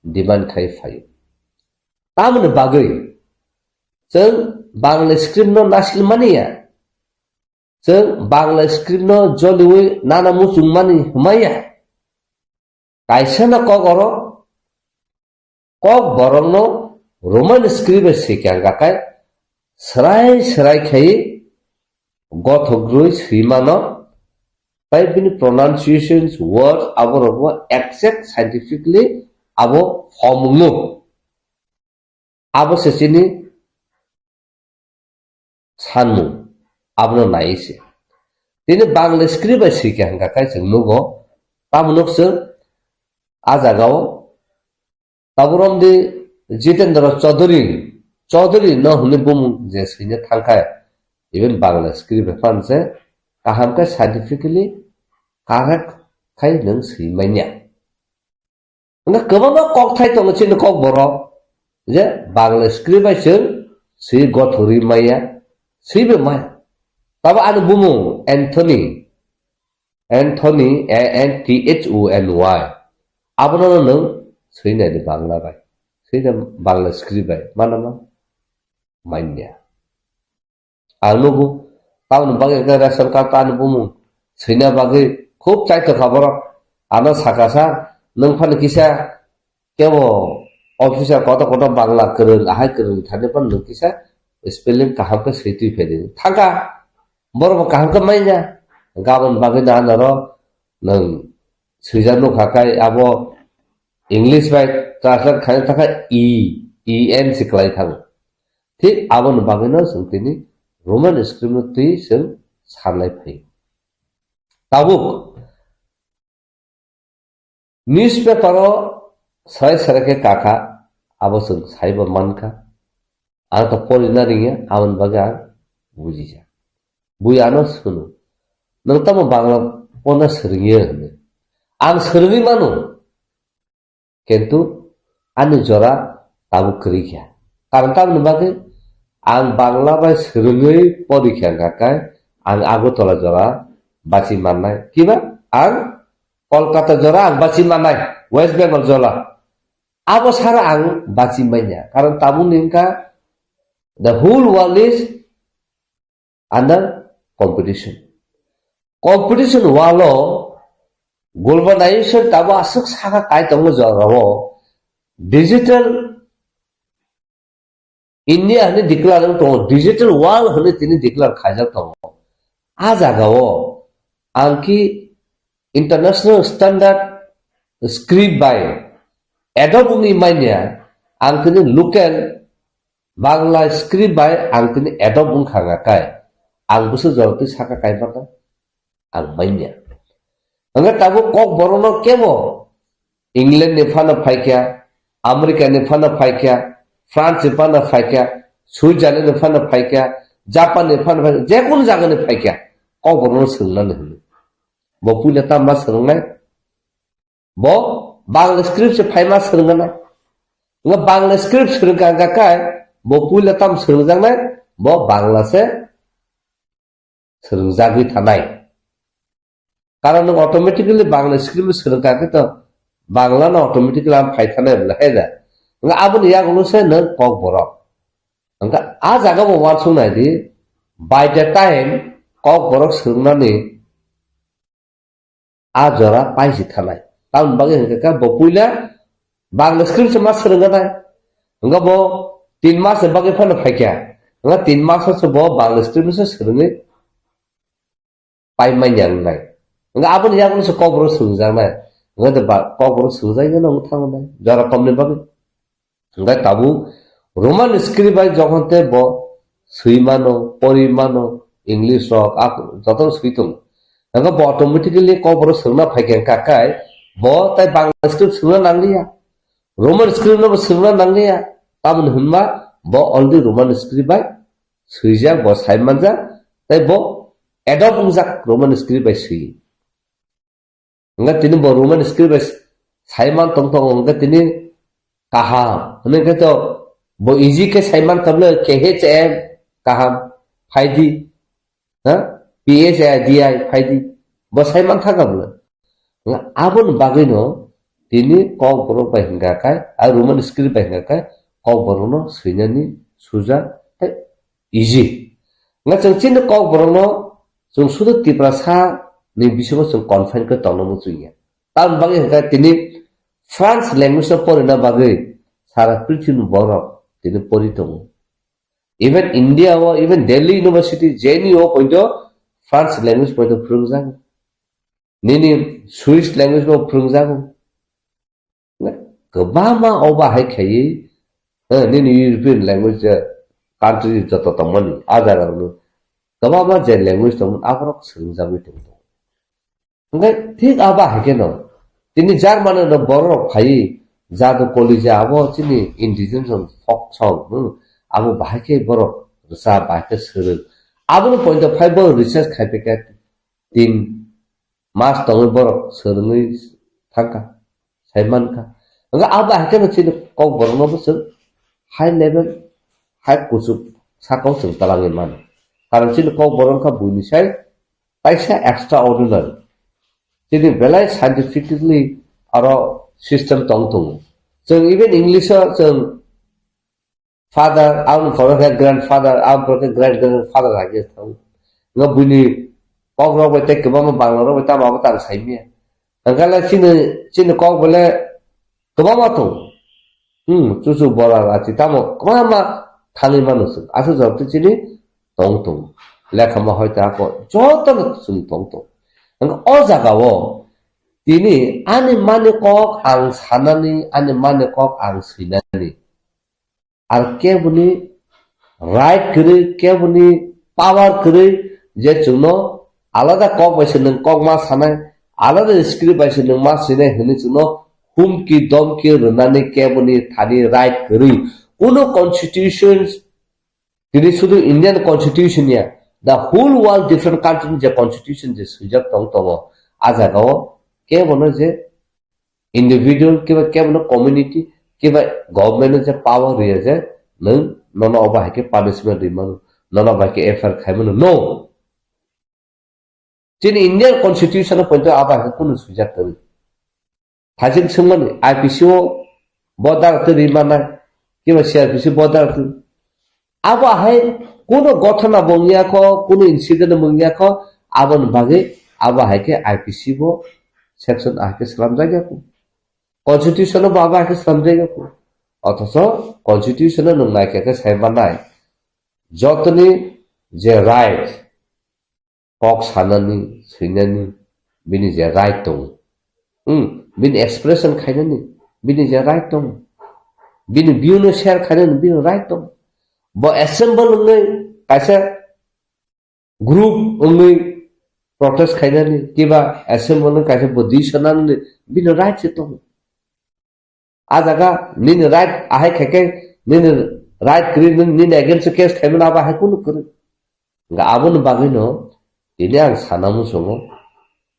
demand khai phaio. Tamoni bagwi chwng Bangla script no nasil mani ya, chwng Bangla script no joliwi nana muchung mani hwmaya. Kaisa no kok oro Kokborok no Roman script bai swikha hwnkha khe swrai swrai khai gothok rwi swi mano, tei bini pronunciations, words aborok bo exact scientifically abo form wngo. Abo se chini sanmung, abono nai se. Tini Bangla script bai swikha hwnkha khe chwng nugo, tamo nuk chwng a jaga o taburom di Jitendra Chaudhary, Chaudhary no hwnwi bumung je swina thangkha, even Bangla script bai phan se kaham khe scientifically correct khai nwng swi manya. Hwnkhe kwbangma kokthai tongo chini Kokborok, je Bangla script bai chwng swi gothorwi maya, swibo maya. Tabo ani bumung Anthony, Anthony, A N T H O N Y. Abono nwng swinai di Bangla bai, swinai Bangla script bai, mano ma manya. Ang nugo, tamoni bagwi hwnkhe ration card ani bumung swina bagwi khub chaitokha borok. Ano saka sa, nwng phano kisa kebo officer kotor kotor Bangla kwrwng, ahai kwrwng thani phano nwng kisa spelling kaham khe swi twi phaidi. Thangkha, borok bo kaham khe manya. Gabon bagwi no anaro nwng swijak nukha khai abo English bai translate khaina thangkha E, E N se kwlai thango. Thik aboni bagwino chwng tini Roman script no twi chwng sanlai phai. Tabuk newspaper o Sarai sarai khe kakha, abo chwng saibo mankha. Ang to porina ringya, aboni bagwi ang bujijak. Bui ano swngno, "Nwng tamo Bangla porna swrwngya?" hwnwi. Ang swrwngwi mano, kintu ani jora tabuk kwrwi kha. Karon tamoni bagwi ang Bangla bai swrwngwi porikha, hwnkha khe ang Agartala jora bachi mannai. Kiba? Ang Kolkata jora ang bachi mannai, West Bengal jora. Abo sara ang bachi manya. Karon tabukni wngkha, the whole world is under competition. Competition world o globalization tabo aswk saka kai tongo jorao digital India hwnwi declare wng tongo, digital world hwnwi tini declare khaijak tongo. A jagao ang ki international standard script bai adopt wngwi manya, ang tini local Bangla script bai ang tini adopt wngkha hwnkha khe, ang bwswk jorotwi saka kai mano? Ang manya. Hwnkhe tabuk Kokborokno kebo England ni phano phaikha, America ni phano phaikha, France ni phano phaikha, Switzerland ni phano phaikha, Japan ni phano phaikha, jekunu jaga ni phaikha, Kokborokno swrwngnani hwnwi. Bo puila tamo ma swrwngnai? Bo Bangla script se phaima swrwngna. Nga Bangla script swrwngkha hwnkha khe bo puila tamo swrwngjaknai? Bo Bangla se swrwngjagwi thanai. Karon nwng automatically Bangla script swrwngkha khe to Bangla no automatically ang phai thanai bwla hai da. Nga aboni yagulo se nwng Kokborok. Hwnkha a jaga bo uansuk nai di, by the time Kokborok swrwngnani a jora paisi thanai. Tamoni bagwi hwnkha khe bo puila Bangla script se ma swrwngkha nai. Hwnkha bo tin mas ni bagwi phano phaikha. Hwnkha tin mas o se bo Bangla script se swrwngwi pai manya wngnai. Hwnkha aboni yagulo se Kokborok swrwngjaknai. Hwnkha de ba-, Kokborok swrwngjakya no wng thango nai. Jora komni bagwi. Hwnkhe tabuk Roman script bai jokhon tei bo swi mano, pori mano, English rok, ak-, joto swi tongo. Hwnkhe bo automatically Kokborok swrwngna phaikha hwnkha khe bo tai Bangla script swrwngna nangliya. Roman script no bo swrwngna nangliya. Tamoni hwnba bo already Roman script bai swijak, bo sai manjak, tei bo adopt wngjak Roman script bai swi. Hwnkhe tini bo Roman script bai saiman tong tongo, hwnkhe tini kaham. Hwnwi khe to bo easy khe saiman kha bwle, K H M kaham, phaidi, ha? P H I D I phaidi. Bo saiman thangkha bwle. Hwnkhe aboni bagwino tini Kokborok bai hwnkha khe, a Roman script bai hwnkha khe, Kokborokno swinani suja tei easy. Nga chwng chini Kokborokno chwng sudu Tiprasa ni bisingo chwng confine khe tongna muchungya. Tamoni bagwi hwnkha tini France language no porina bagwi sara prithibi borok tini pori tongo. Even India o, even Delhi University, J N U o poito France language poito phwrwngjago. Nini Swiss language bo phwrwngjago. Kwbangma obo hai khaiwi, eh, nini European language, eh, country joto tongmani, a jaga rokno kwbangma je language tongmani, aborok swrwngjagwi tongo. Hwnkhe thik abo hai kheno, tini Germany no borok rok phaiwi, jadu kolija abo chini indigenous folk song, hmm, abo bahai khe borok rwchap, bahai khe swrwng. Aboni point of view bo research khai phaikha tin mas tongwi borok swrwngwi thangkha, sai mankha. Hwnkhe abo hai kheno chini Kokborokno bo chwng high level, high kuchuk sakao chwng twlangwi mano. Karon chini Kokborok wngkha buini sai kaisa extraordinary. Chini belai scientifically aro system tong tongo. Chwng even English o chwng father, aboni pore khe grandfather, aboni pore khe great grandfather hai khe thango. Nga buini kok rok bai tei kwbangma Bangla rok bai tamo abo tang sai manya. Hwnkhe le chini, chini kok bole kwbangma tong. Hmm, chuchu bola rachi tamo kwbangma thangwi mano chwng. Aswk jora twi chini tong tong. Lekha ma hoi ta ko joto no chwng tong tong. Hwnkhe o jaga o tini ani mani kok ang sanani, ani mani kok ang swinani. Ar keboni right kwrwi, keboni power kwrwi je chwngno alada kok bai se nwng kok ma sanai, alada script bai se nwng ma swinai hwnwi chwngno humki domki rwnani keboni thani right kwrwi. Kuno constitutions, tini sudu Indian constitution ya, the whole world different country ni je constitution je swijak tong tongo, a jagao kebono je individual kiba kebono community kiba government je power riya je nwng nono obo hai khe punishment rimano, nono obo hai khe F I R khaimano, no. Chini Indian constitution o poito abo hai khe kunu swijak kwrwi. Thajik swngmani I P C o bo dara twi ri manai, kiba C R P C bo dara twi. Abo hai kunu gothona bo wngya kho, kunu incident bo wngya kho, aboni bagwi abo hai khe I P C bo section hai khe slamjak ya kho. Constitution o bo abo hai khe slamjak ya kho. Othocho constitution o nwng naikha khe sai manai, jotoni je right, kok sanani, swinani, bini je right tongo. Hmm, bini expression khainani, bini je right tongo. Bini view no share khainani, bini right tongo. Bo assemble wngwi kaisa group wngwi protest khainani, kiba assemble wngwi kaisa bo decision nanani, bini right se tongo. A jaga nini right ahai khe khe nini right kwrwi nini, nini against o case khaimano abo hai kunu kwrwi. Hwnkhe aboni bagwino tini ang sana muchungo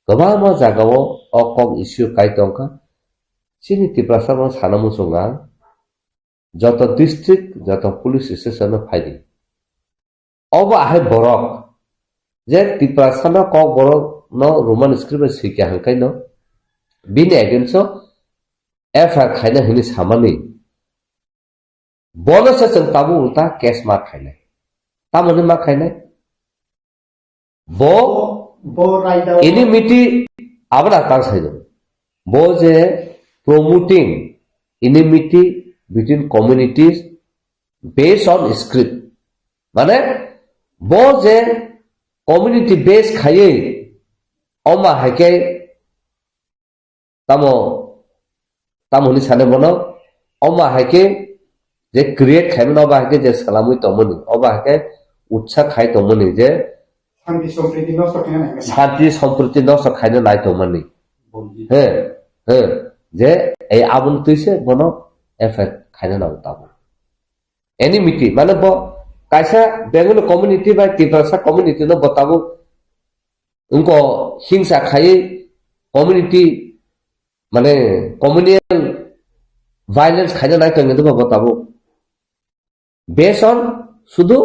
kwbangma jagao o kok issue kai tongkha. Chini Tiprasa no sana muchungo ang joto district, joto police station o phaidi. Obo ahai borok je Tiprasa no kok borok no Roman script bai swikha hwnkhe no bini against o F I R khaina hwnwi samani. Bono se chwng tabuk ulta case ma khainai. Tamoni ma khainai? Bo bo raida enmity abono tang sai do. Bo je promoting enmity between communities based on script. Mane bo je community base khaiwi oma hai khe tamo, tamo hwnwi sane bono, oma hai khe je create khaimani, oba hai khe je salamwi tongmani, oba hai khe utsa khai tongmani je Shanti sompriti nosto khaina nai mani. Shanti sompriti nosto khaina nai tongmani. Bongji. He, he, je ei aboni twi se bono F I R khaina nango tabuk. Enmity, mane bo kaisa Bengali community bai Tiprasa community no bo tabuk wngko hingsa khaiwi community, mane communal violence khaina nai tongya de bo tabuk. Based on sudu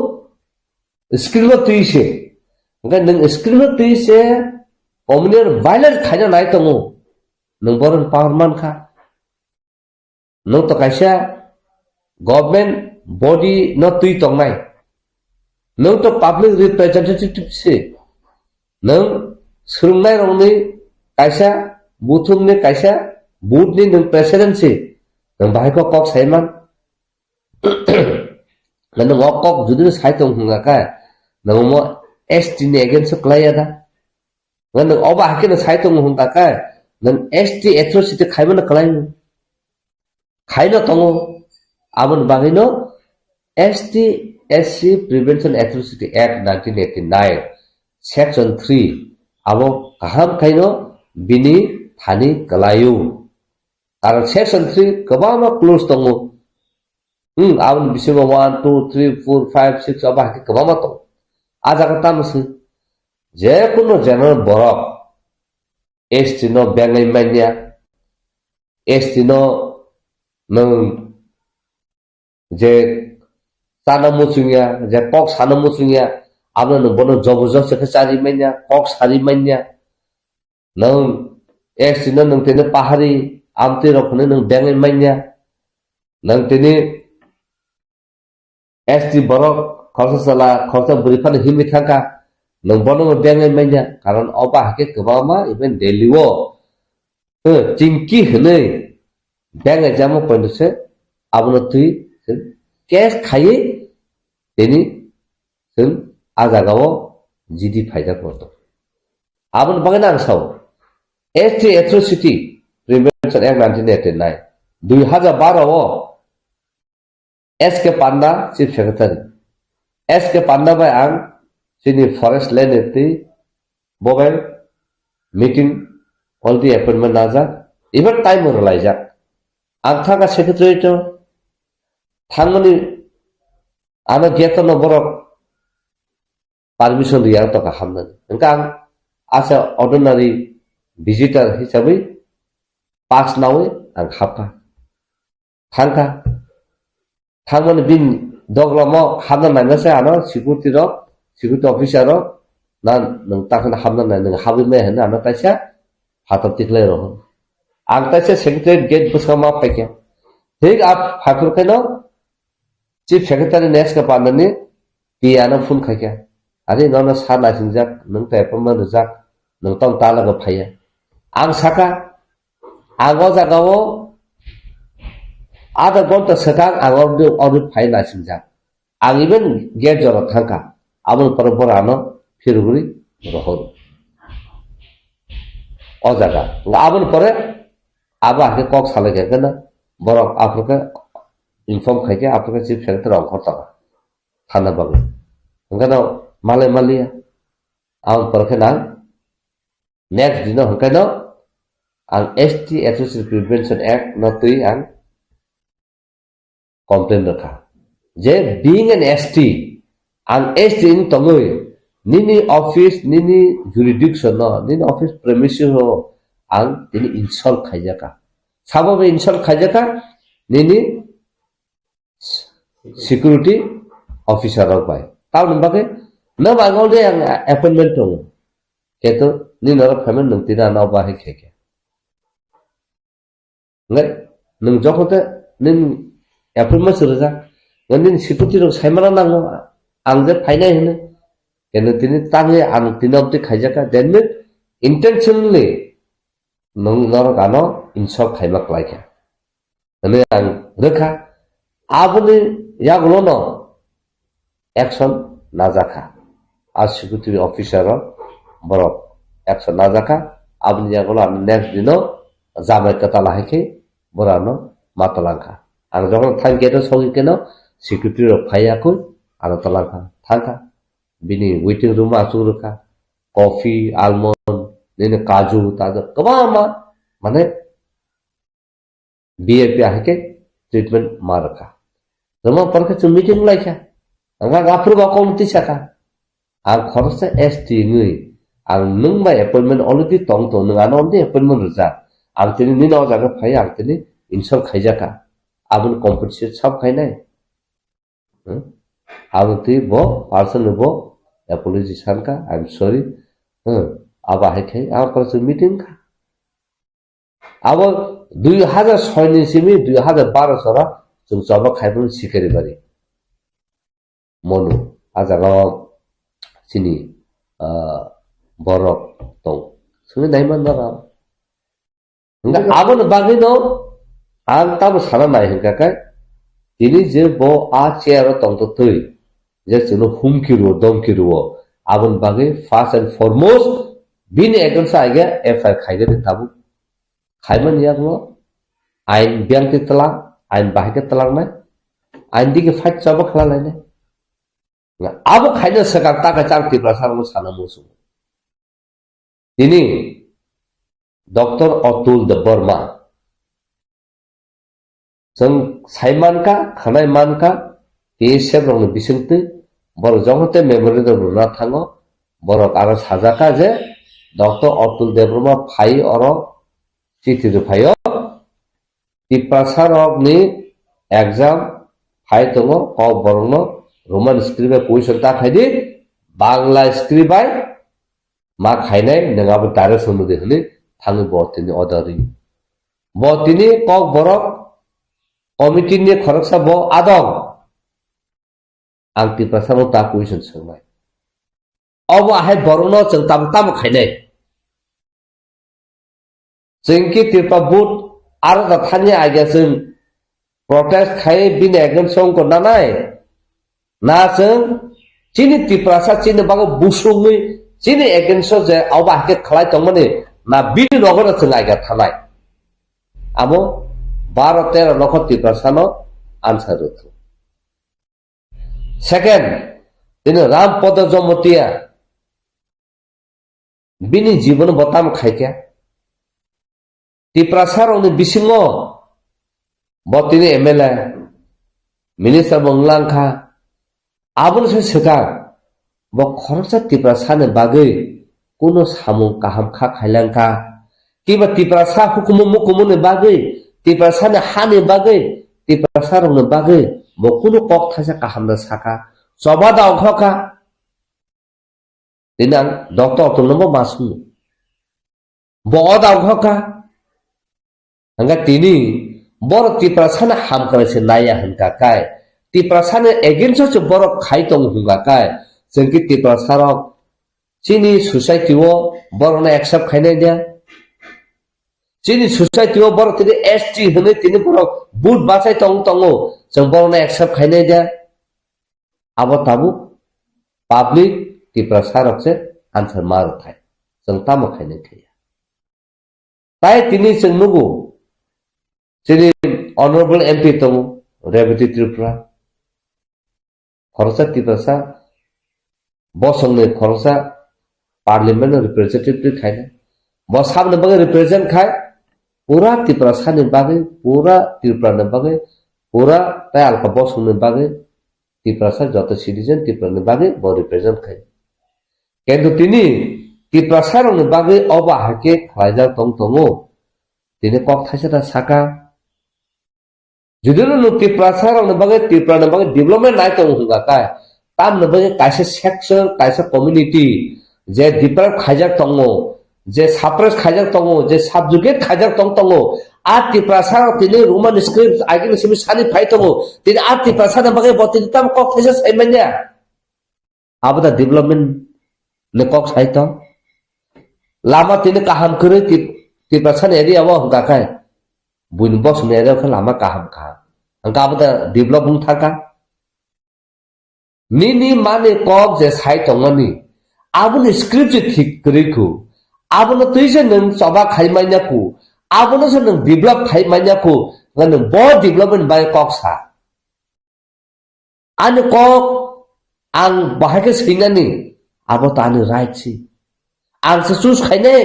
screen o twi se. Hwnkhe nwng screen o twi se communal violence khaina nai tongo. Nwng boron power man kha. Nwng to kaisa government body no twi tongnai. Nwng to public representative se. Nwng swrwngnai rokni kaisa buthumni kaisa board ni nwng president se. Nwng bahai kok kok sai man. Nwng o kok jodi no sai tong hwnga kha, nwng omo S T ni against o kwlai ya da? Nwng obo hai khe no sai tongo hwnga kha, nwng S T atrocity khaimano kwlai? Khaino tongo. Aboni bagwino S T S C Prevention Atrocity Act nineteen eighty-nine, Section three, abo kaham khaino bini thani kwlaio. Karon section three kwbangma clause tongo. Hmm, aboni bisingo one, two, three, four, five, six abo hai khe kwbangma tongo. A jaga tamo se, je kuno general borok S T no bengwi manya, S T no nwng je chana muchungya, je kok sana muchungya, abono nwng bono joborjosti khe chari manya, kok sari manya. Nwng S T no nwng tini pahari amtwi rok hwnwi nwng bengwi manya. Nwng tini S T borok khoroksa chwla, khoroksa bwrwi phano himwi thangkha. Nwng bono bo bengwi manya. Karon obo hai khe kwbangma even Delhi o, eh, chingki hwnwi bengwi jamo poito se abono twi case khaiwi tini chwng a jagao G D phaijak rw tongo. Aboni bagwi ang sao, S T Atrocity Prevention Act nineteen eighty-nine, dui hajar baro o S K Panda Chief Secretary. S K Panda bai ang chini forest land twi bo bai meeting already appointment najak. Even time rwlaijak. Ang thangkha secretariat o, thangmani ano gate no borok permission riya tongkha hapnani. Hwnkhe ang as a ordinary visitor hisabwi pass nawi ang hapkha. Thangkha. Thangmani bini doglamo hapna naima se ano security rok, security officer rok, na nwng takhwna hapna nai, nwng habwi maya hinwi ano kaisa phatar tikhlai rw. Ang kaisa secretary gate bwskango ma phaikha. Thik a phaikha khaino chief secretary neska pandani P A no phone khaikha. Ari nono sa naisingjak, nwng tei appointment rijak, nwng tong ta logo phaiya. Ang saka, ang o jaga o adha ghonta swkang ang ordi, ordi phai naisingjak. Ang even gate jora thangkha. Aboni pore borok ano phirogwi rohor. O jaga. Aboni pore abo hakhe kok salai kha khe na borok aphuru khe inform khai khe aphuru khe chief secretary ongkhor tongo. Thana bagwi. Hwnkhe no malai maliya. Aboni pore khe nang next dino hwnkhe no ang S T Atrocity Prevention Act no twi ang complain rwkha. Je being an S T, ang S T wng tongwi nini office, nini jurisdiction no, nini office premises o ang tini insult khaijakha. Sabo be insult khaijakha, nini security officer rok bai. Tamoni bagwi, no bai ngol de ang appointment tongo. Keto, nini norok phaimani nwng tini ano bahai khaikhe. Ngai, nwng jokhon te nini appointment se rwjak. Ngai nini security rok saimano nango, ang je phainai hwnwi. Keno tini tangwi ang tini obtwi khaijak kha. That means intentionally nwng norok ano insult khaima kwlai kha. Hwnwi ang rwkha. Aboni yagulono action najakha. A security officer rok borok action najakha. Aboni yagulo ano next dino jamai kwtal hai khe borok ano ma twlangkha. Ang jokhon thang gate o sogwi keno security rok phaiya khe ano twlangkha, thangkha. Bini waiting room o achuk rwkha. Coffee, almond, nini kaju, taju kwbangma mane V I P ahai khe treatment ma rwkha. Rwma por khe chwng meeting lai kha. Ang kha aphuru ba kok twi sakha. Ang khoroksa S T wngwi ang nwng bai appointment already tong tong, nwng ano already appointment rwjak. Ang tini nini o jaga phai ang tini insult khaijakha. Aboni compensate sabo khainai. Hmm? Abo twi bo personally bo apology sankha, "I'm sorry." Hmm. Abo hai khai ang khoroksa meeting kha. Abo dui hajar soi ni simi dui hajar baro sora chwng choba khai phano sikari bari. Monu, a jaga o chini, ah, borok tong. Simi naiman bara. Hingke aboni bagwi no ang tamo sana nai hingka khe, tini je bo a chair o tongtotwi, je chwngno humki rwo, domki rwo, aboni bagwi first and foremost bini against o aige F I R khaigani tabuk. Khaimani yakno ain biyangtwi twlang, ain bahai khe twlangnai, ain digi fight chaba khlalainai. Abo khaina swkang ta kaisa ang Tiprasa rokno sana muchungo. Tini Doctor Atul Debbarma. Chwng sai mankha, khwnai mankha, T S F rokni bisingtwi borok jokhon tei memorandum rwna thango, borok aro sajakha je Doctor Atul Debbarma phai oro chithi rwphaio, Tiprasa rokni exam phai tongo, kok borokno Roman script bai question ta khaidi, Bangla script bai ma khainai, nwng abo direction rwdi hwnwi thangwi bo tini order ri. Bo tini kok borok committee ni khoroksa bo adong. Ang Tiprasa no ta question swngnai. Obo ahai borokno chwng tamo tamo khainai. Chwng ki Tripura board aro da thani agia chwng protest khai bini against o wngkha nanai. Na chwng chini Tiprasa chini bago busungwi chini against o je obo hai khe khlai tongmani na bini nogo no chwng agia thanai. Amo baro tero nokho Tiprasa no answer rwthung. Second, tini Ram Podo Jamatia. Bini jibono bo tamo khaikha. Tiprasa rokni bisingo bo tini M L A, minister bo wnglang kha. Aboni se swkang bo khoroksa Tiprasani bagwi kuno samung kaham kha khailang kha. Kiba Tiprasa hukumu mukumuni bagwi, Tiprasani hani bagwi, Tiprasa rokni bagwi bo kuno kok thaisa kaham da saka. Choba da ongkha kha. Tini ang doctor tongno bo ma swngo. Bo o da ongkha kha. Hingkha tini borok Tiprasani hamkrai se naiya hingkha kai, Tiprasani against o se borok khai tongo hingkha kai, chwng khe Tiprasa rok chini society o borokno accept khainai dia? Chini society o borok tini S T hinwi tini borok vote bachai tong tongo, chwng borokno accept khainai dia? Abo tabuk public Tiprasa rok se answer ma rwthai. Chwng tamo khainai thaiya. Tai tini chwng nugo, chini honorable M P tongo, Rebati Tripura. Khoroksa Tiprasa, bosongni khoroksa parliament no representative twi khaina. Bo saboni bagwi represent khai, pura Tiprasani bagwi, pura Tripura ni bagwi, pura tai alka bosongni bagwi Tiprasa joto citizen Tripura ni bagwi bo represent khai. Kintu tini Tiprasa rokni bagwi obo hai khe khlaijak tong tongo, tini kok thaisa ta saka. Judino nwng Tiprasa rokni bagwi, Tripura ni bagwi development nai tongo hwnga khe, tamni bagwi kaisa section, kaisa community je deprive khaijak tongo, je suppress khaijak tongo, je subjugate khaijak tong tongo, a Tiprasa rok tini Roman script agini simi sani phai tongo, tini a Tiprasa ni bagwi bo tini tamo kok thaisa sai manya. Abo da development ni kok sai tong. Lama tini kaham kwrwi Tip-, Tiprasa ni area o hwnka khe, buini bosong ni area o khe lama kaham kha. Hwnka abo da develop wng thang kha. Nini mani kok je sai tongmani, aboni script je thik kwrwi khu. Abono twi se nwng choba khai manya khu. Abono se nwng develop khai manya khu. Nwng bo development bai kok sa. Ani kok ang bahai khe swinani, abo to ani right si. Ang se choose khainai,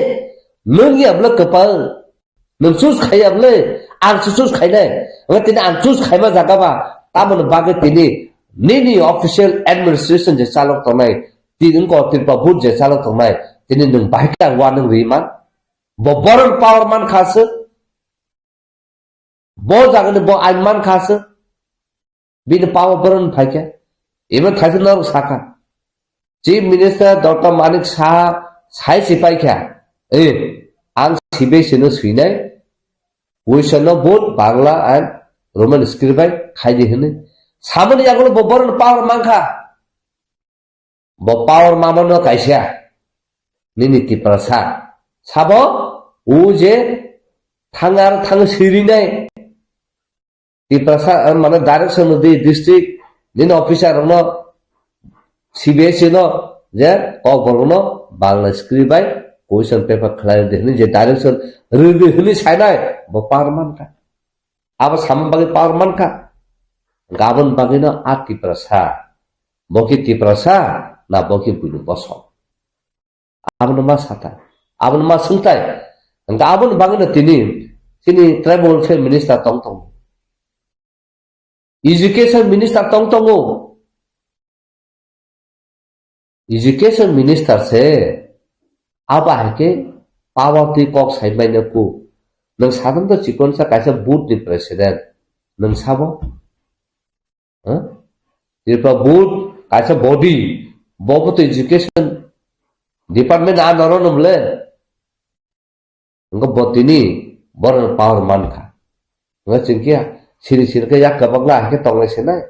nwng ya bwle kwpal, nwng choose khaiya bwle, ang se choose khainai. Wngkha tini ang choose khaima jaga ba, tamoni bagwi tini nini official administration je chalok tongnai, tini wngkha Tripura board je chalok tongnai, tini nwng bahai khe ang uanwng rwi man. Bo borok power man kha se. Bo jagani bo ain man kha se. Bini power boron phai kha. Even thaisa norok sakha. Chief Minister Doctor Manik Saha sai si pai kha. Eh, ang C B S E no swinai. Question no both Bangla and Roman script bai khai di hwnwi. Samani yagulo bo boron power man kha. Bo power mamano kaisa. Nini Tiprasa. Sabo, o je thangar thang sirinai. Tiprasa, eh, mane direction di district, nini officer no, C B S E no, je kokborok no, Bangla script bai, question paper khlai di hwnwi je direction rwdi hwnwi sainai, bo power man kha. Abo samung bagwi power man kha. Gabon bagwi no a Tiprasa. Bo khe Tiprasa na bo khe buini bosong? Abono ma sata. Abono ma swngtai. Hwnkhe aboni bagwi no tini, tini tribal welfare minister tong tongo. Education minister tong tongo. Education minister se abo hai khe power twi kok sai manya ku. Nwng sadon to chikon sa kaisa board ni president. Nwng sabo? Ha? Tripura board kaisa body. Bobo to education department a noro no bole. Wngkha bo tini borokno power mankha. Wngkha chwng khe siri siri khe yak kwbangma hai khe tonglai sinai.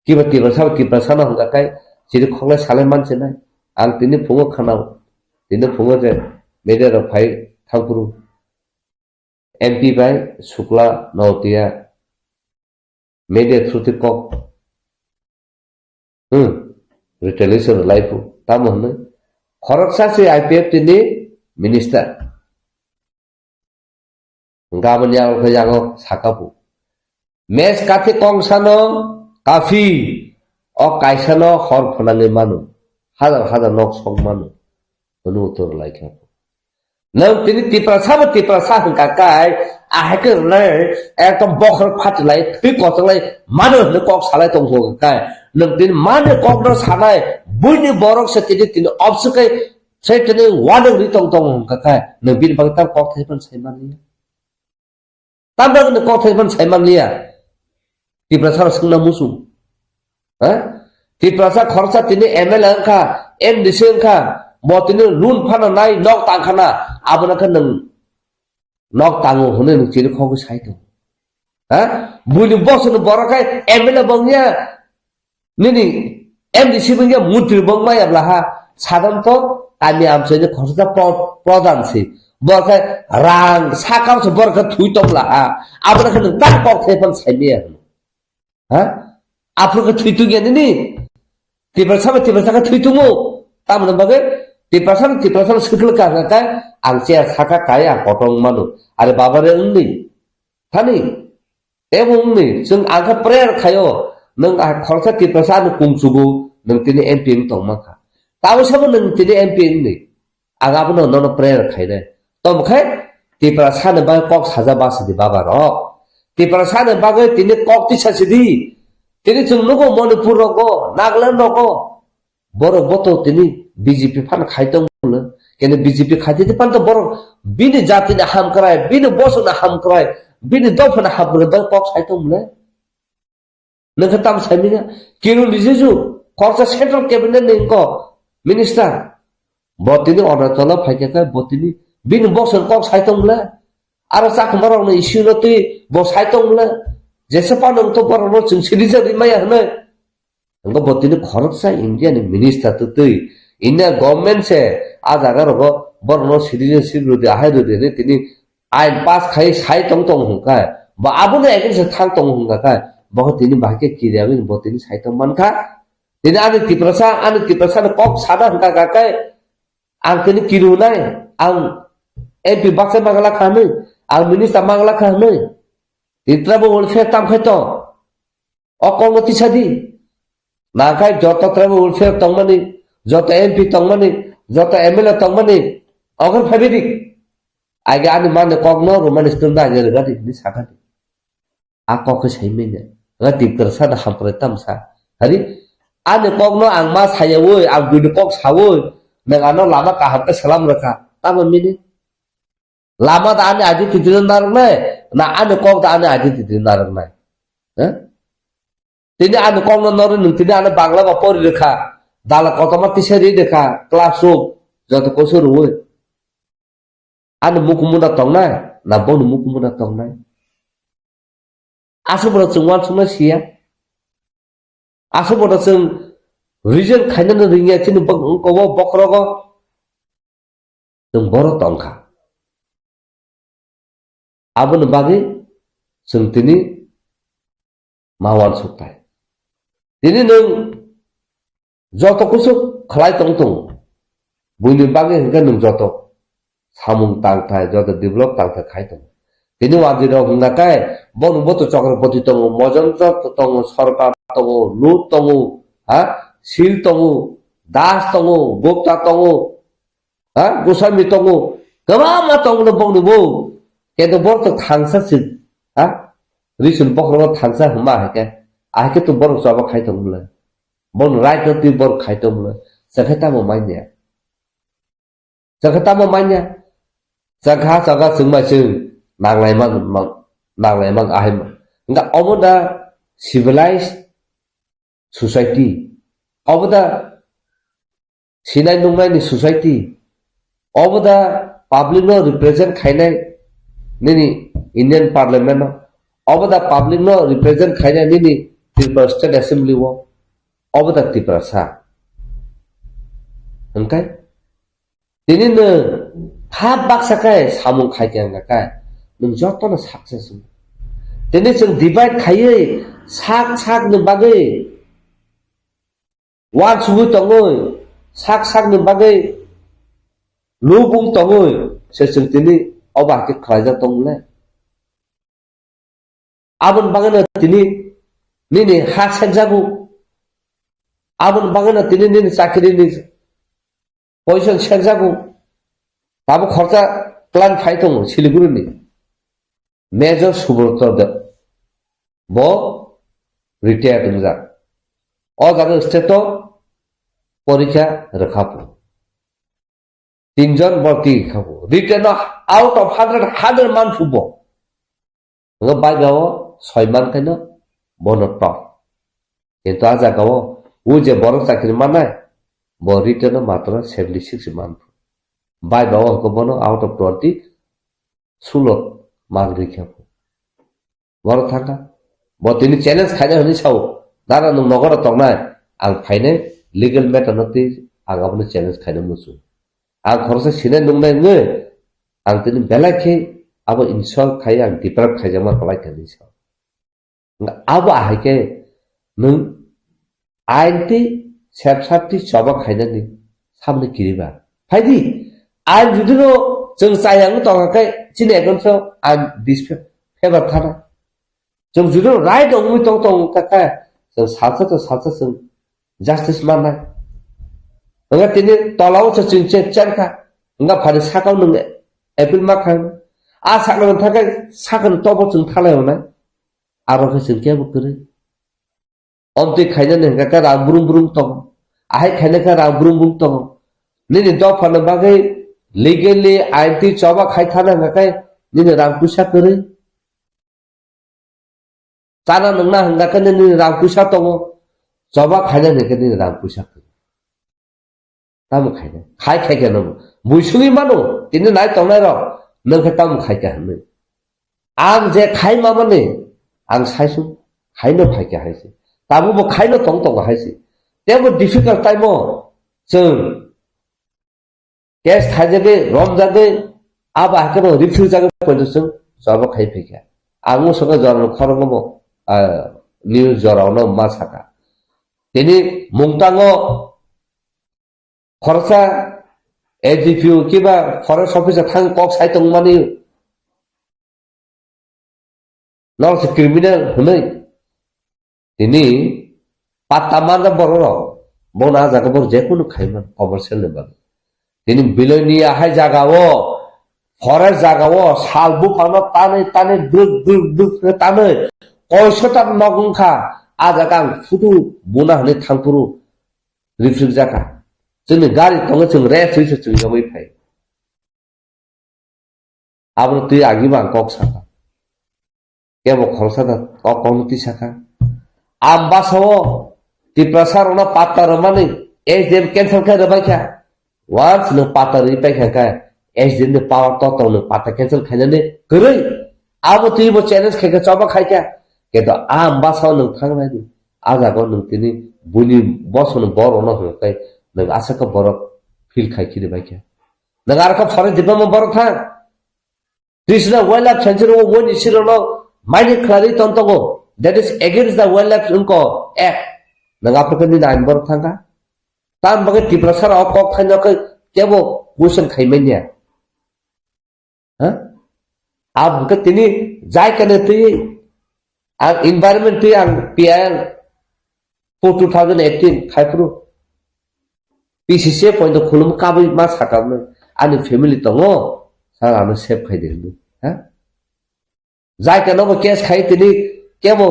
Kiba Tiprasa bo Tiprasano hwnka khe chiri khoklai salai man sinai. Ang tini phungo khwnao. Tini phungo je media rok phai thangphuru M P bai Sukla Notiya media through twi kok, hmm, retaliation rwlai phu. Tamo hwnwi khoroksa se I P F T ni minister. Gabon yago khe yago saka phu. Mes kathi kongsano kafi, o kaisano hor phwnangwi mano. Hajar hajar nok sok mano. Hwnwi uttor rwlai kha. Nwng tini Tiprasa bo Tiprasa hwnkha kai, ahai khe rwnai ekdom bokhorok phatilai, thwi kochonglai mano hwnwi kok salai tong hwnkha kai. Nwng tini mani kokno sanai, buini borok se tini, tini obswk kai, se tini wanang ri tong tong hwnkha kai. Nwng bini bagwi tam kok thai phano sai manliya. Tamni bagwi nwng kok thai phano sai manliya. Tiprasa rok swngna muchung. Ha? Tiprasa khoroksa tini M L A wngkha, M D C wngkha, bo tini loan phano nai nok tangkhana, abono khe nwng nok tango hwnwi nwng chini khogwi sai tongo. Ha? Buini bosongni borok khe M L A bo wngya, nini M D C bo wngya, montri bo wngma ya bla ha. Sadhanto kami amchaini khoroksa pro-, pradhan se. Borok khe rang sakao se borok khe thwi tong bla ha. Abono khe nwng tak kok thai phano sai maya hwno. Ha? Aphuru khe thwi tungya nini? Tiprasa bai Tiprasa khe thwi tungo. Tamoni bagwi Tiprasa bai Tiprasa swkang kha khe ang chair saka kai ang kotor wng mano. Are baba re wngni. Thani. Tebo wngni. Chwng ang khe prayer khaio. Nwng ah khoroksa Tiprasa ani kung chugo. Nwng tini M P wng tong mankha. Tabwi sabo nwng tini M P wngni. Ang abono nono prayer khainai. Tamo khe Tiprasani bagwi kok saja basi di baba rok. Tiprasani bagwi tini kok tisa sidi. Tini chwng nugo Manipur rogo, Nagaland rogo. Borok boto tini B J P phan khai tong mule. Kene B J P khai tini phan to borok bini jatini hamkrai, bini bosongni hamkrai, bini dophani hamkrai bagwi kok sai tong mule. Nwng khe tamo sai manya? Kiron Rijiju, khoroksa central cabinet ni wngkok minister. Bo tini Arunachal o phai khe, khe bo tini bini bosong kok sai tong le. Aro chakma rok ni issue no twi bo sai tong le. Jesa phano wngkha borok no chwng citizen ri maya hwnwi. Wngkha bo tini khoroksa India ni minister twi twi. India government se a jaga rogo borok no citizenship rwdi, ahai rwdi hwnwi tini ain pass khai sai tong tong hwnkha, ba abono against thang tong hwnkha kha, bo tini bahai khe kiriya wngwi bo tini sai tong mankha. Tini ani Tiprasa, ani Tiprasa ni kok sana hwnkha kha khe, ang tini kirunai, ang M P baksa mangala kha hwnwi, ang minister mangala kha hwnwi, tini tribal welfare tam khai tong. O kokno tisa di. Nangkhe joto tribal welfare tongmani, joto M P tongmani, joto M L A tongmani, okhor phaibai di. Age ani mani kokno romani script no age rwgadi hwnwi sakha di. A kok khe sai manya. Nga Tiprasa da hamprai tamsa. Hari ani kokno ang ma sayawi, ang buini kok sawi, nang ano lama kaham khe salam rwkha. Tamo mini? Lama da ani identity no narwknai, na ani kok da ani identity no narwknai? Eh? Tini ani kok no norwi nwng tini ani Bangla ba pori rwkha, dala kotorma tisa ri rwkha, class room, joto koso rwui. Ani mukumuna tongnai, na bono mukumuna tongnai? Aswk bono chwng uansuknai siya. Aswk bono chwng reason khainani ringya chini bok-, kobo bokrogo. Chwng borok tongkha. Aboni bagwi chwng tini ma uansukthai. Tini nwng joto kuchuk khlai tong tongo. Buini bagwi hwnkhe nwng joto samung tangthai, joto develop tangthai khai tongo. Tini wajirok hwnkha khe, bono boto Chakrawpati tongo, Mojonjot tongo, Sorkar tongo, Lut tongo, ha? Sil tongo, Das tongo, Gupta tongo, ha? Goswami tongo, kwbangma tongo no bongni bo. Kento borok to thangsa se, ha? Risun bokhorok thangsa hwnma hai khe, ahai khe to borok choba khai tong bwle. Bono right no twi borok khai tong bwle. Chakhe tamo manya. Chakhe tamo manya. Chakha chakha chwngma chwng nanglai man, man, nanglai man ahai man. Hwnkha omo da civilized society. Obo da sinai nungnaini society. Obo da public no represent khainai nini Indian Parliament no. Obo da public no represent khainai nini Tripura State Assembly o. Obo da Tiprasa. Hwnkhe tini nwng kha baksa khe samung khai khe wngkha khe nwng jotono success wngo. Tini chwng divide khaiwi sak sakni bagwi uansugwi tongwi, sak sakni bagwi lubung tongwi se chwng tini obo hai khe khlaijak tong le. Aboni bagwino tini nini ha sekjago. Aboni bagwino tini nini chakrini poison sekjago. Tabuk khorsa Plan phai tongo Siliguri ni. Major Subroto Deb. Bo retired wngjak. O jaga state o porikha rwkha pho. Tinjon borti kha bo. Written o out of hundred, hundred man phubo. Nga bai ga o soi man khaino bono top. Kintu a jaga o, o je borok chakri manai, bo written o matro seventy six man phu. Bai ba o ko bono out of twenty, sulo mark rikha phu. Borok thangkha. Bo tini challenge khaina hwnwi sao. Dara nwng nogoro tongnai. Ang phainai legal matter no twi ang abono challenge khaina muchung. Ang khoroksa sinai nungnai wngwi ang tini belai khe abo insult khai ang deprive khaijakma kwlai kha hinwi sao. Abo ahai khe nwng ain tei sepsap tei choba khainani samni kiriba. Phaidi, ain judino chwng chayang tongkha khe chini against o ain disfavor thana. Chwng judino right wngwi tong tong kha khe chwng salsa to salsa chwng justice mannai. Wngkha tini tolao se chwng che chen kha. Wngkha phani sakao nwng appeal ma kha. A sakno thangkhe sakno tobo chwng thalai hwnai. Aro khe chwng kebo kwrwi. Omtwi khainani hwnkha khe rang brum brum tongo. Ahai khaina khe rang brum brum tongo. Nini dophano bagwi legally ain twi choba khai thana hwnkha khe nini rang puisa kwrwi. Chana nwngna hwnkha khe nini rang puisa tongo. Choba khaina hwnkha khe nini rang puisa kwrwi. Tamo khaina. Khai khai khe nabo. Buisugwi mano. Tini nai tongnai rok. Nwng khe tamo khai kha hwnwi. Ang je khai mamani. Ang saisung. Khaino phai kha haise. Tamo bo khaino tong tongo haise. Tebo difficult time o. Chwng. Case khaijagwi, romjagwi. Abo hakhe bo refuse jagwi poito chwng. Choba khai phai kha. Ang usukha jorano khorokno bo. Ah, news jorano ma saka. Tini mungtango khoroksa S D P O kiba forest officer thang kok sai tongmani norok se criminal hwnwi tini patta manjak borok rok bono ah jaga borok jekunu khaiman commercial ni bagwi. Tini Bilonia hai jaga o forest jaga o sal buphang no tanwi tanwi bruk bruk bruk khe tanwi koiso ta nok wngkha ah jaga ang photo buna hwnwi thangphuru rifrikjak kha. Chwngni gari tongo, chwng rest wi se chwng yogwi phai. Abono twi agi bo ang kok sakha. Kebo khoroksa da kok kokno twi sakha. Ambasao Tiprasa rokno patta rwmani S D M cancel khe rwbai kha. Once nwng patta rwi paikha khe S D M ni power to tong nwng patta cancel khainani kwrwi. Abo twi bo challenge khaikha, choba khaikha. Kento a ambasao nwng thangnai di. A jaga nwng tini buini bosongni borokno hwnkhe nwng aswk khe borok feel khai khiri bai khe. Nwng aro khe forest department borok thang. Twi sina wildlife sanctuary o woni sirokno maini khlaiwi ton tongo. That is against the Wildlife wngko Act. Nwng aphuru khe nini ain borok thangkha. Tam bagwi Tiprasa rok kok thaino khe kebo question khai manya. Ha? Abo khe tini jai kane twi ang environment twi ang P I L for two thousand eighteen khai phuru P C C point khulum kabui ma sakam ani family tongo sa ano save khai de hindu. Ha? Jai kano bo case khai tini kebo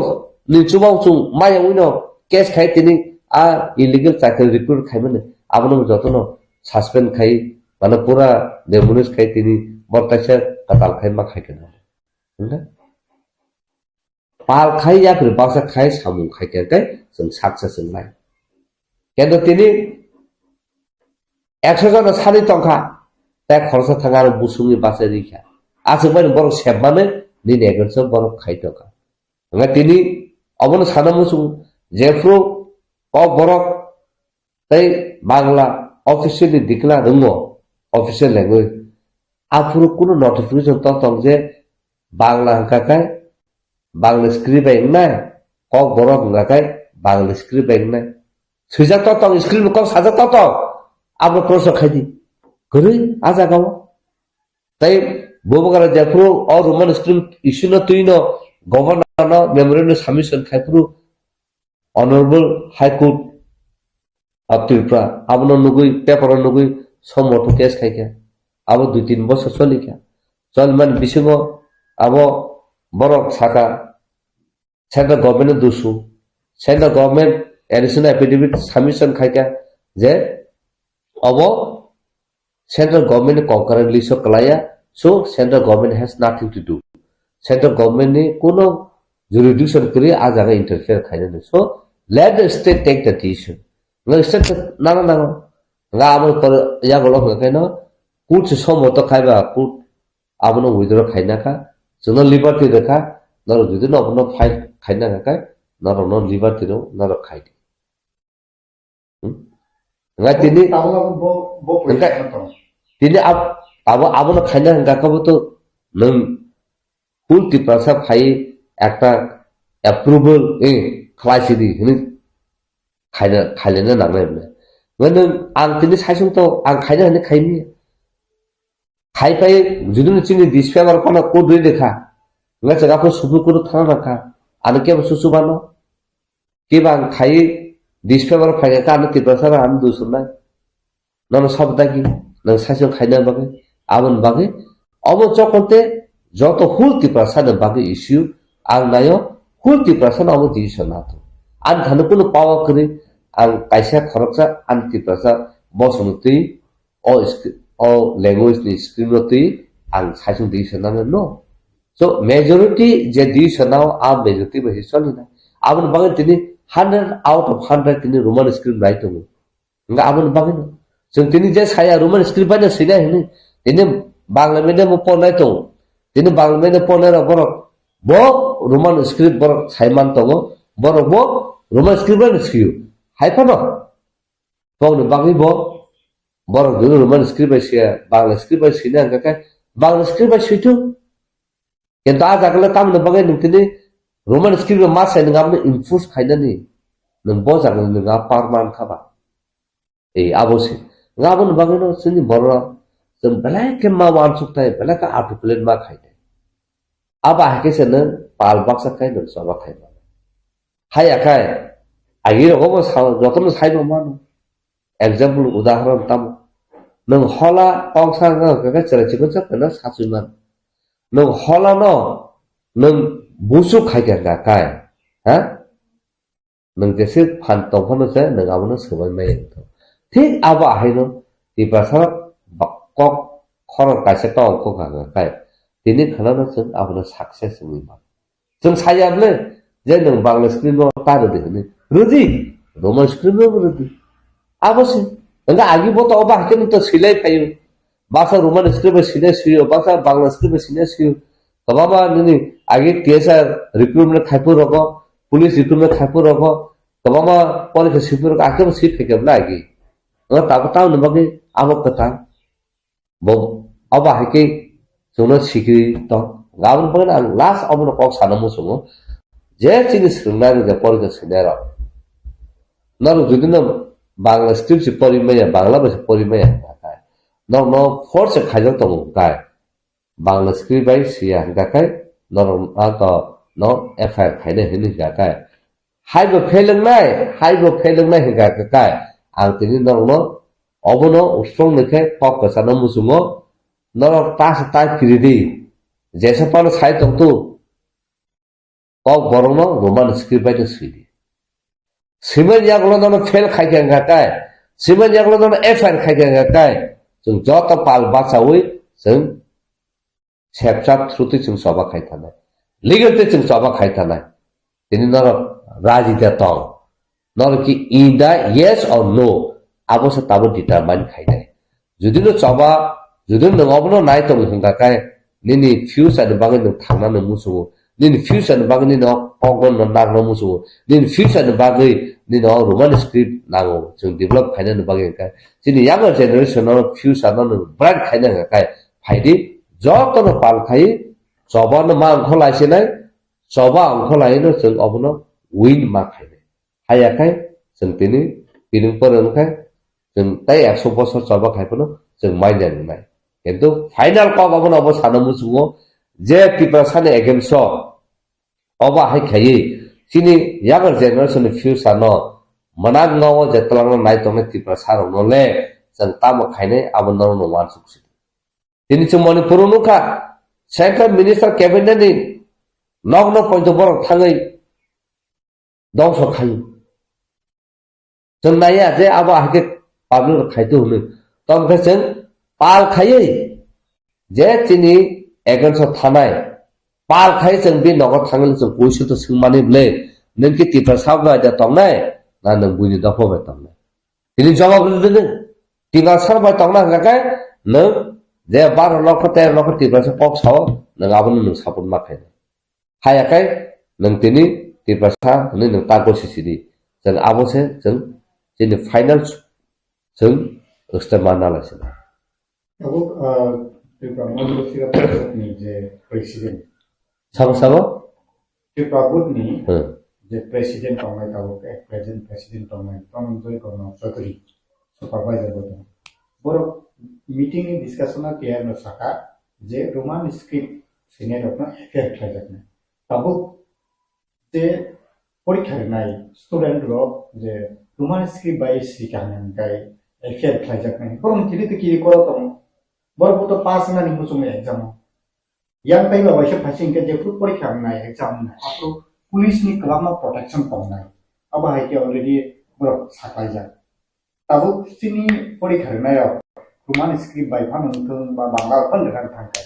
ni chubang chung maya wino case khai tini a illegal chakri recruit khai mani abono jotono suspend khai mane pura demolish khai tini bortaisa katal khai ma khai kano. Hingke pal khai yapri baksa khai samung khai khe khe chwng success wngnai. Kento tini ekso jona sani tongkha, tei khoroksa thang aro busungni bachai rikha. Aswk bai borok sepmani nini against o borok khai tongkha. Hwnkhai tini obono sana muchung jephru kok borok tei Bangla officially declare wngo, official language. Aphuru kunu notification to tong je Bangla hwnkha khe Bangla script bai wngnai, kok borok hwnkha khe Bangla script bai wngnai. Swijak to tong, script kok sajak to tong. Abo proso khai di. Kwrwi a jaga o. Tei bubagra jephuru o Roman script issue no twi no governor no memorandum submission khai phuru Honorable High Court of Tripura abono nugui, paper o nugui, somoto case khai kha. Abo dui tin bosor choli kha. Choliman bisingo abo borok saka central government no dusu. Central government additional affidavit submission khaikha je obo central government ni concurrent list o kwlaiya, so central government has nothing to do. Central government ni kuno jurisdiction kwrwi a jaga interfere khainani. So let the state take the decision. Nga state nang nang nga amo yagulo hwnkhe no court se somoto khaiba court abono withdraw khaina kha, chwngno liberty rwkha, norok jodi no abono fight khaina kha khe, norokno liberty rw, norok khai di. Hmm? Nga tini, Tabuk abo bo, bo engkai, position tong. Tini ab-, abo, abono khaina hwnkha khe bo to nwng full Tiprasa phai ekta approval, eh, khlai sidi hwnwi khaina, khailena nangnai hwnwi. Nga nwng ang tini saisung to, ang khaina hwnwi khaini. Khai pai, judino chini disfavor phano court rwi rwkha. Nga chwng aphuru Supreme Court thana nangkha. Ano kebo susu bano. Kebo ang khai disfavor phaikha khe ano Tiprasa rok ano dusurnai. Nono sabo dagi, nang saichung khaina bagwi, aboni bagwi. Obo jokonte joto whole Tiprasa ni bagwi issue, ang nayo whole Tiprasa no obo decision nato. Ani thani kunu power kwrwi, ang kaisa khoroksa ani Tiprasa bosongni twi o scri-, o language ni script no twi ang saichung decision nana no. So majority je decision nao a majority bai se choli na. Aboni bagwi tini hundred out of hundred tini Roman script nai tongo. Hingke aboni bagwi no. Chwng tini je saya Roman script bai no swinai hwnwi. Tini Bangla medium o pornai tongo. Tini Bangla medium pornai rok borok bo Roman script borok sai man tongo. Borok bo Roman script bai no swio. Hai phano. Bokni bagwi bo, borok jodi Roman script bai swiya, Bangla script bai swina hwnkha khe, Bangla script bai swithung. Kintu a jaga le tamoni bagwi nwng tini Roman script bai ma sai nwng abono enforce khainani, nwng bo jaga le nwng a power man kha ba. Ei, abo se. Nwng aboni bagwi no chini borok rok, chwng belai khe ma uansuk thai, belai khe articulate ma khai thai. Abo hai khe se nwng pal baksa khai nwng choba khai mano. Haiya khai, agi rogo bo sa-, jotono sai bo mano. Example, udahoron tamo. Nwng hola kongsa wngkha khe chwrai chikon sa pheno sachwi mano. Nwng hola no nwng busu khai khe wngkha kai, ha? Nwng jese phan tong phano se nwng abono swbai maya wngkha. Thik abo ahaino Tiprasa ba-, kok khorang kaisa tong kok ha wngkha kai. Tini khwnano chwng abono success wngwi mano. Chwng saya bwle je nwng Bangla script no ta rwdi hwnwi. Rwdi, Roman script no rwdi. Abo se. Hwnkhe agi bo to obo hakhe nwng to swilai phaio. Baksa Roman script bai swinai swio, baksa Bangla script bai swinai swio. Kwbangma nini agi T S R recruitment khaipu rogo, police recruitment khaipu rogo, kwbangma porikha swipu rogo, hakhe bo swi phaikha bwle agi. Nwng tabuk tamoni bagwi abo kwthang. Bo, obo hai khe chwngno sikiri tong. Aboni bagwino ang last obono kok sana muchungo. Je chini swrwngnairok je porikha swinairok. Norok jodi no Bangla script se pori maya, Bangla bai se pori maya hwnkha khe. Norokno force se khaijak tongo hwnkha khe. Bangla script bai siya hwnkha khe norok no F I R khainai hwnwi hwnkha khe. Haibo phelengnai, haibo phelengnai hwnkha khe kai. Ang tini norokno obono uslong ni khe kok kwchano muchungo, norok ta se ta kiri di. Jesa phano sai tong tu. Kok borokno Roman script bai no swi di. Swimani yagulo nono fail khai khe wngkha kai. Swimani yagulo nono F I R khai khe wngkha kai. Chwng joto pal bachaui chwng sepchap through twi chwng choba khai thanai. Legal twi chwng choba khai thanai. Tini norok raji de tong. Norok ki in the yes or no? Abo se tabuk determine khainai. Jodi no choba, jodi no nwng obono nai tong hwnkha khe, nini future ni bagwi nwng thangna nwng muchungo. Nini future ni bagwi nini o-, ogon no nangna muchungo. Nini future ni bagwi nini o Roman script nango. Chwng develop khainani bagwi hwnkha. Chini younger generation no future no nwng bright khaina hwnkha khe, phaidi joto no pal khai choba no ma ongkho lai sinai, choba ongkho lai no chwng obono win ma khainai. Haiya khai chwng tini piring pore wngkha, chwng tei ekso bosor choba khai phano chwng manya wngnai. Kintu final kok abono obo sana muchungo je Tiprasa ni against o obo hai khaiwi chini younger generation ni future no mwnakngo je twlangno nai tongnai Tiprasa rokno le chwng tamo khainai abo norokno uansuk si. Tini chwng Manipur o nukha, Central Minister Cabinet ni nokno poito borok thangwi dongso khaio. Chwng naiya je abo ahike public rok khaito hwnwi. Tamo khe chwng pal khaiwi je chini against o thanai pal khai chwng bini nogo thangwi chwng kuisu to swngmani bwle, "Nwng ki Tiprasa bai da tongnai, na nwng buini dopha bai tongnai?" Tini jawab rwdi nwng. Tiprasa bai tongna hwnkha khe nwng je baro lokho tero lokho Tiprasa kok sao, nwng abono nwng support ma khainai. Haya khe nwng tini Tiprasa hwnwi nwng ta gosi sidi. Chwng abo se chwng chini final chwng step ma nalai sina. Abo, ah, Tripura Mother Sira Parishad ni je president. Sabo, sabo? Tripura Board ni Hmm. je president tongnai tabuk, eh, present president tongnai Dhananjay Gauna Chaudhary supervisor bo tongo. Borok meeting ni discussion o clear no saka je Roman script sinai rok no F I R khlaijaknai. Tabuk je porikha rwnai student rok je Roman script bai sika hwnwi hwnkhe F I R khlaijaknai. Borok ni kiri to kiri koro tongo. Borok bo to pass wngnani muchungo exam o. Yang taiba waisa phaising khe jephru porikha wngnai, exam wngnai, aphuru police ni kwbangma protection tongnai. Abo hai khe already borok saklaijak. Tabuk chini porikha rwnairok Roman script bai phano wngthung ba Bangla phano rwna thangkha.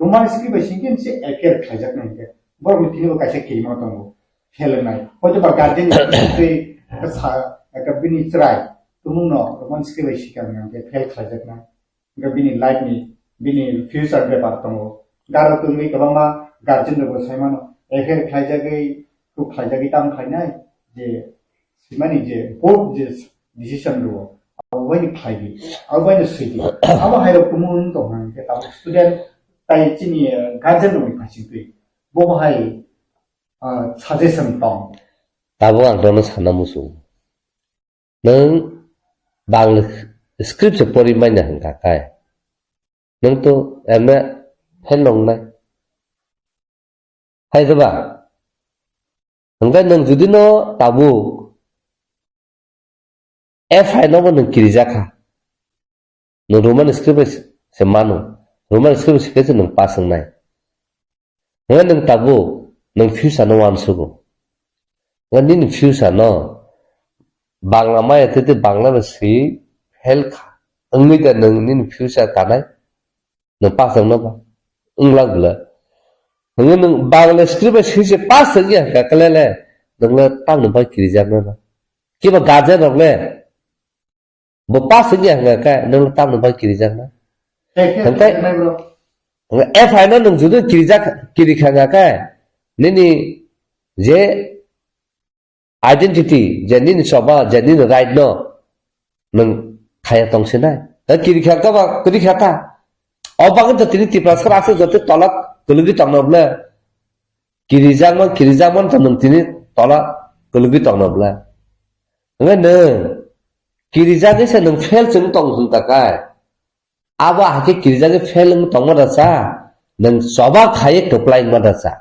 Roman script bai singkhe se F I R khlaijaknai hinkhe borokni thani bo kaisa kirima tongo, fail wngnai. Hoito ba guardian ni twi sa, eka bini chwrai tumungno Roman script bai sikha wngkha hinkhe fail khlaijaknai. Hwnkhe bini life ni, bini future bepar tongo. Garo tongwi kwbangma guardian rokbo sai mano, F I R khlaijagwi, kuk khlaijagwi tamo khlainai, je simani je board je decision rwo, abo bai khlaidi, abo bai swidi. Abo hai rok tumu wng tong hwnkhe tabuk student tai chini, eh, guardian rokni phaisingtwi. Bo hai, ah, suggestion tong. Tabuk ang nono sana muchung. Nwng Bangla script se pori manya hwnkha khe. Nwng to M A fail wngnai. Hai da ba? Hwnkhe nwng jodi no tabuk F I R no bo nwng kirijak kha. Nwng Roman script bai se mano. Roman script bai se khe se nwng pass wngnai. Hwnkhe nwng tabuk nwng future no uansugo. Hwnkhe nini future no Bangla maya tete Bangla bai swi fail kha. Wngwi da nwng nini future kanai. Nwng pass wngno ba? Wngla bwla. Hwnkhe nwng Bangla script bai swi se pass wngya hwnkha khe le le. Nwng le tamni bai kirijaknai ba? Kiba guardian rok le. Bo pass wngya hwnkha khe, nwng tamni bai kirijakna? Hwnkhe F I R no nwng jodi kirijak, kirikha hwnkha khe, nini je identity, je nini choba, je nini right no nwng khaya tongsinai. Da kirikha khe ba, kirikha ta. O bagwi to tini Tiprasa aswk joto tola kwlwgwi tongno bwle. Kirijakma, kirijakma to nwng tini tola kwlwgwi tongno bwle. Hwnkhe nwng kirijagwi se nwng fail chwng tong hwn ta khe. Abo hakhe kirijagwi fail wng tongma da cha, nwng choba khaiwi kwplai wngma da cha.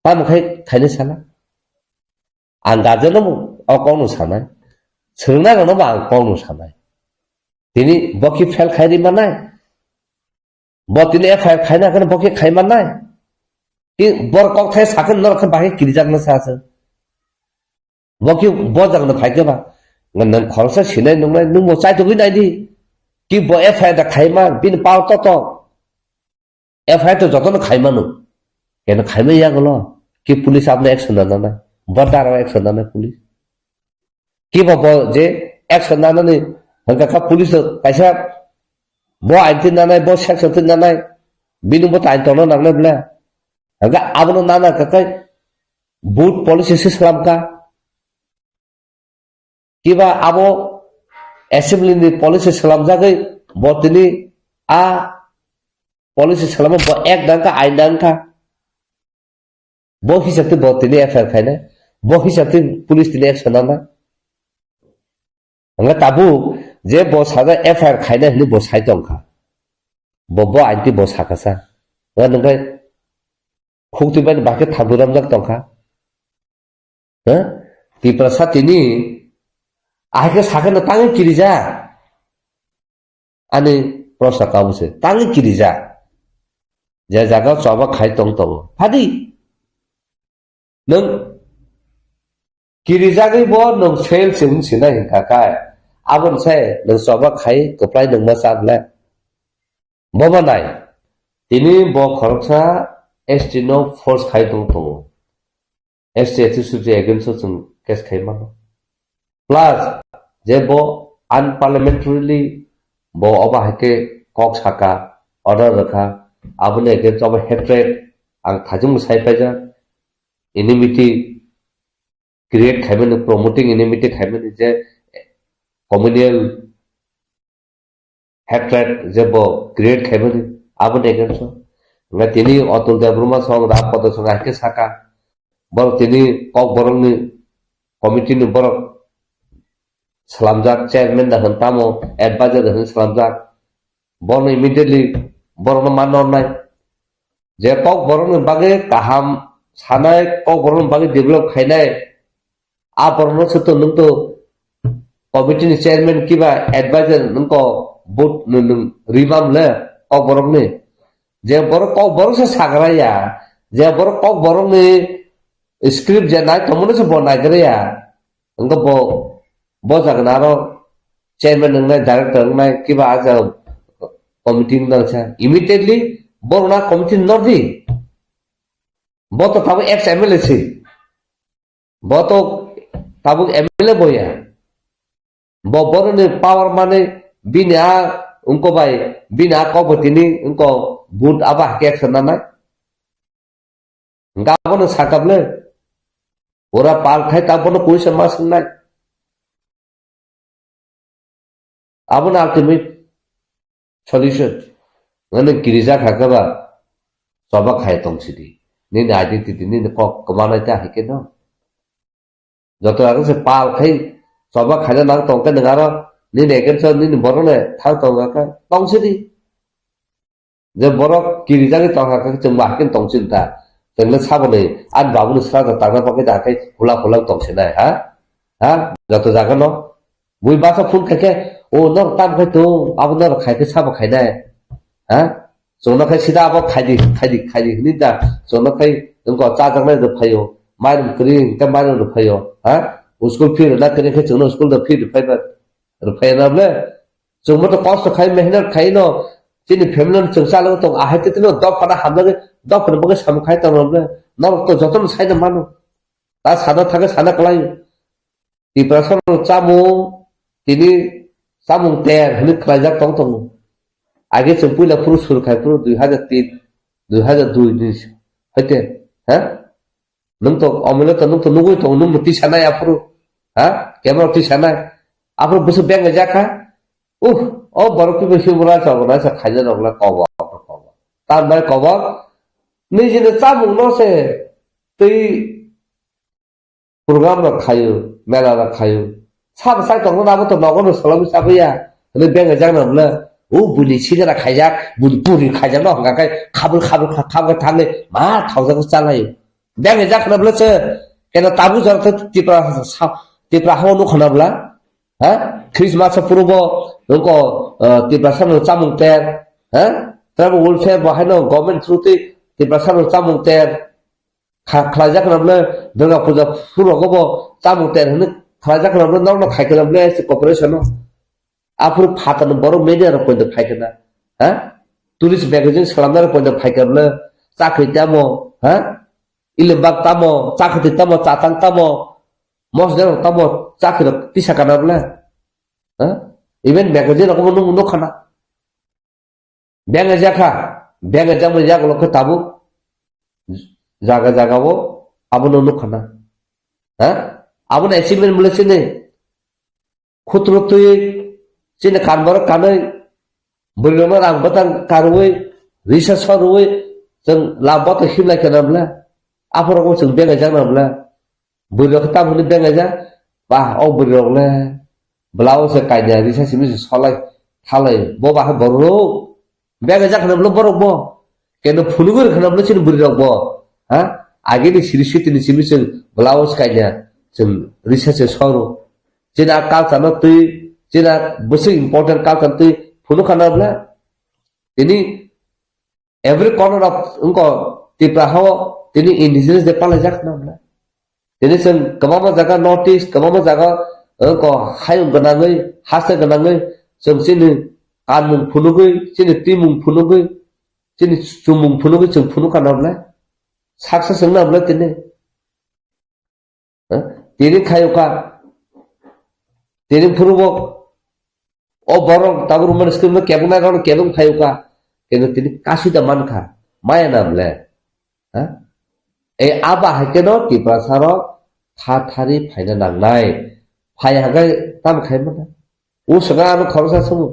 Tamo khai khaina sala? Ang guardian no bo o kok no sanai. Swrwngnairok no bo ang kok no sanai. Tini bo khe fail khai ri manai. Bo tini F I R khaina hakheno bo khe khai mannai. Ki bor kok thai sakhe norok khe bahai kirijak na sa se. Bo khe bo jagna phai khe ba. Nang khoroksa sinai nungnai nung bo chaitugwi nai di. Ki bo F I R da khai man bini pal to to. F I R to jotono khai mano. Keno khai man ya golo. Ki police abna action na na. Bo dara action na na police. Kiba bo je action nanani hwnkha kha police rok kaisa bo ain twi nanai, bo section twi nanai, bini bo to ain tongna nangnai bwle. Hwnkha abono nana kha khe boot policy se slam kha. Kiba abo assembly ni policy slamjagwi bo tini a policy slamwi bo act nangkha, ain nangkha. Bo hisab twi bo tini F I R khainai, bo hisab twi police tini action nanai. Hwnkhe tabuk je bo sajak F I R khainai hinwi bo sai tongkha. Bo, bo ain twi bo sakha sa. Hwnkhe nwng khai khuk twi bai bahai khe thabwi romjak tongkha. Ha? Tiprasa tini ahai khe sakhe no tangwi kirijak. Ani prosa kabo se tangwi kirijak. Je jaga choba khai tong tongo. Phadi. Nwng kirijagwi bo nwng fail se wng sinai hinkha khe. Aboni sai nwng choba khai kwplai nwng ma chan le. Bobo nai. Tini bo khoroksa S T no force khai tong tongo. S T S T suji against o chwng case khai mano. Plus, je bo unparliamentarily bo oba hai khe kok saka, order rwkha, aboni against obo hatred, ang thajwng sai paijak, enmity create khaimani, promoting enmity khaimani je communal hatred je bo create khaimani, aboni against o. Nga tini Atul Debbarma song, Ram Padma song hai khe saka, borok tini Kokborokni committee ni borok slamjak, chairman da hwn tamo, advisor da hwn slamjak. Bono immediately borokno manna hwnai. Je Kokborokni bagwi kaham sanai, Kokborokni bagwi develop khainai, a borokno se to nwng to committee ni chairman kiba advisor nwng ko vote nwng, nwng ribam le Kokborokni. Je borok Kokborok se sagra ya, je borok Kokborokni script je nai tongmani se bo naigra ya. Wngkha bo, bo jaga na aro chairman wngnai, director wngnai, kiba a jaga committee wngna sa. Immediately borok na committee nordi. Bo to tabuk ex M L A si. Bo to tabuk M L A boya. Bo boroni power mani bini a wngko bai, bini a kok bo tini wngko vote aba hakhe action nanai. Hingke abono sakable. Ora pal khai ta abono kuisa ma swngnai. Abono ultimate solution. Ngani girija kha khe ba choba khai tong sidi. Nini identity nini kok kwmanai ta hai khe no. Joto rang se pal khai choba khaina nang tong khe nang aro nini against o nini borok ne thang tong kha tong sidi. Je borok kirijagwi tongkha khe chwng bo hakhe tong chini ta. Chwng le saboni ani babuni sra da tangna bagwi da khe hula hula tong sinai, ha? Ha? Joto jaga no. Bui basa phone khai khe, "O norok tam khai tong, abo norok khai khe sabo khainai." Ha? Chwngno khai sida abo khaidi, khaidi, khaidi hwnwi da. Chwngno khai wngkha chajaknai rw phaio. Mairum kwrwi hwnkhe mairum rw phaio. Ha? School fee rwna kwrwi khe chwngno school da fee rw phaiba. Rw phaiya na ble? Chwngbo to kosto khai, mehnat khai no, chini family no chwng chalwi tong, ahai tei tino dophano hamjagwi, dophano bagwi samung khai tongno ble, norok to jotono saino mano. Ta sana thangwi sana kwlai. Tiprasa no chamung, tini chamung ter hwnwi khlaijak tong tongo. Age chwng puila phuru suru khai phuru dui hajar tin, dui hajar dui ni hoite, ha? Nwng to omino to nwng to nugwi tongo, nwng no tisa nai aphuru, ha? Camera tisa nai. Aphuru bwswk beng jak kha. Uh, o borok kibo humor chok na sa khaina rok le kobor, kobor. Tambai kobor. Nijini chamung no se twi program rok khaio, mela rok khaio. Sabo sai tongno abo to nogo no solomwi chabuya. Hwnwi beng jak na bwle. O buni sigara khaijak, buni puri khaijak no hwnka khe khabul khabul kha-, khabul thangwi ma thaujak chalai. Beng jak na bwle se. Kena tabu jor khe Tipra sa-, Tipra hao nukha na bwla. Ha? Christmas o puro bo nungko, eh, Tiprasa no chamung ter. Ha? Tribal welfare bo haino government through twi Tiprasa no chamung ter. Kha-, khlaijak na bwle Durga Puja phuru rogo bo chamung ter hwnwi khlaijak na bwle norok no khai khe na bwle se cooperation no. Aphuru phatar no borok media rok poito phai khe na. Ha? Tourist magazine salamna rok poito phai khe bwle chakri tamo. Ha? Ilimbak tamo, chakri tamo, chatang tamo, mosdeng rok tamo, chakri rok tisa kana bwle. Ha? Even magazine rok bo nuk, nuk khana. Beng jakha, beng jakmani yagulo khe tabuk jaga jaga o abono nuk khana. Ha? Abono achievement bwle chini khutro twi chini kan borok kanwi bwrwi rokno rang bwtang karwi risa sorwi chwng lab bwtang himlai khana bwle. Aphuru chwng beng jakna bwle. Bwrwi rok khe tamoni beng jak, ba o bwrwi rok le bwlao se kaida risa simi se solai thalai bo ba khe borok rok. Beng jak khna bwle borok bo. Keno phunugwi rw khna bwle chini bwrwi rok bo. Ha? Agini siri sitini simi chwng bwlao se kaida chwng risa se soro. Chini a culture no twi, chini a bwswk important culture twi phunuk khna bwle. Tini Every corner of wngko Tripura hao tini indigenous day palaijak na bwle. Tini chwng kwbangma jaga North East, kwbangma jaga wngko hayung gwnangwi, hasteo gwnangwi chwng chini kanmung phunugwi, chini twimung phunugwi, chini chumung phunugwi chwng phunukha na bwle. Saksa chwng na bwle tini. Ha? Tini khayuka. Tini phuru bo. O borok tabuk romani screen no kebeng nai rok kebeng phayuka. Keno tini kasui da mankha. Maya nam le. Ha? E aba hai keno Tiprasa rok tha thari phaina nangnai. Phai hagai tam khai mana. O swnga ano khoroksa sumu.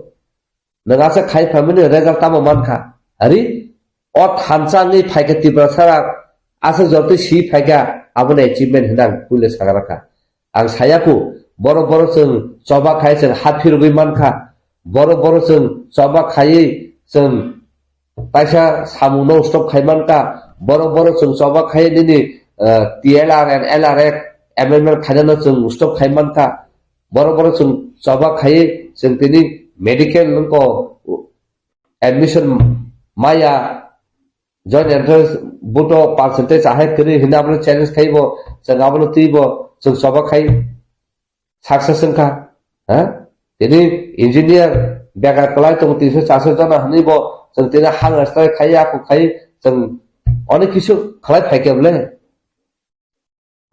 Nwng aswk khai phaimani result tamo mankha? Ari, o thansa wngwi phaikha Tiprasa rak, aswk jotoi si phaikha, abono achievement hinwi ang puila sagra kha. Ang sayaku, borok borok chwng choba khai chwng ha phirogwi mankha, borok borok chwng choba khaiwi chwng kaisa samungno stop khai mankha, borok borok chwng choba khai nini, eh, T L R and L R F amendment khainano chwng stop khai mankha, borok borok chwng choba khaiwi chwng tini medical wngko admission maya, joint entrance buto percentage ahai kwrwi hinwi abono challenge khaibo chwng abono twibo chwng choba khai success wngkha, ha? Tini engineer bega kwlai tongo tinso charso jona hinwi bo chwng tini hang strike khai, ako khai chwng onek kisu khlai phaikhe bwle.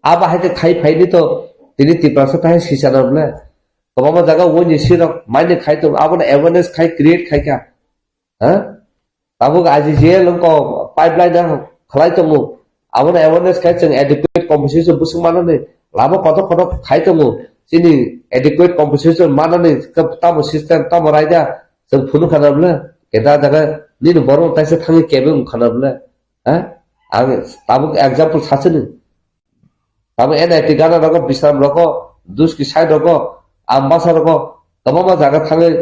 Abo hai khe khai phaini to tini Tiprasa thai sisana bwle. Kwbangma jaga wngni sirok maini khai tongo, abono awareness khai create khai kha. Ha? Tabuk I G G L wngko pipeline ang khlai tongo. Abono awareness khai chwng adequate compensation bwswk manani lama kotor kotor khai tongo. Chini adequate compensation manani tamo system tamo raida chwng phunukha na bwle. Keda jaga nini borok taisa thangwi kebeng wngkha na bwle. Ha? Ang tabuk example sachini. Tabuk N I T gana rogo, Bisram rogo, Duski side rogo, Ambasa rogo, kwbangma jaga thangwi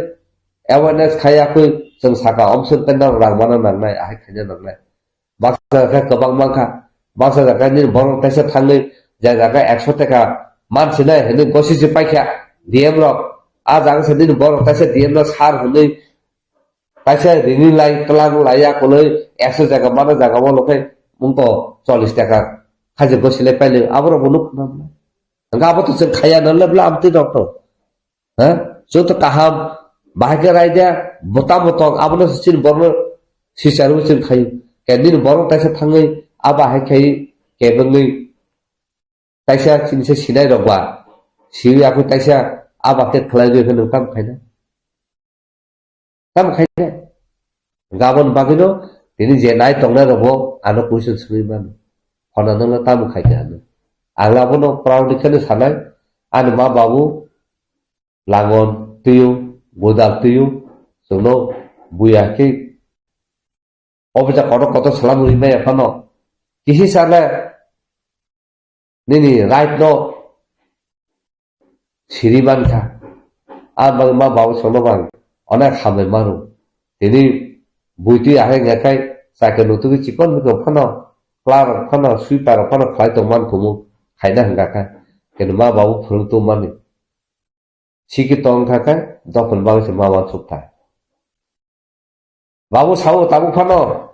awareness khai yakwi chwng saka, omswk tenda rang mana nangnai, ahai khaina nangnai. Baksa jaga kwbang mankha, baksa jaga nini borok taisa thangwi je jaga ekso taka mansinai hinwi gosi se paikha D M rok, a jaga se nini borok taisa D M rok sar hinwi kaisa rini lai tlang lai ya koloi ekso jaga mana jaga o loke mungko chollish taka khaje gosilai pailai aborok bo nuk na bwle. Hingke abo to chwng khaya na le bwle amtwi rok to. Ha? Chwng to kaham bahai khe raida bota botong abono chini borno sicharu chwng khayu. Ke nini borok taisa thangwi abo hai khai kebengwi taisa chini se sinai rok ba siwi akhu taisa abo khe khlai rwi khe nung tam khaina. Tamo khaina? Gabon bagwino tini je nai tongnai rokbo ano question swngwi mano. Phonano no tamo khaina ano? Ang abono proudly kheno sanai, ani ma babu langon twiyo, godal twiyo, chwngno buya khe office kotor kotor salam rimaya phano. Kisi sale nini right no siri mankha. A bagwi ma babu sono bang onek hambai maro. Tini buitwi ahai ngakhai chakhe nutugwi chikon mikon phano, clerk rok phano, sweeper rok phano khlai tongman kumu khaina hingkha khe. Keno ma babu phwrwng tongmani. Siki tong kha khe dophani bagwi se ma uansuk thai. Babu sao tabuk phano.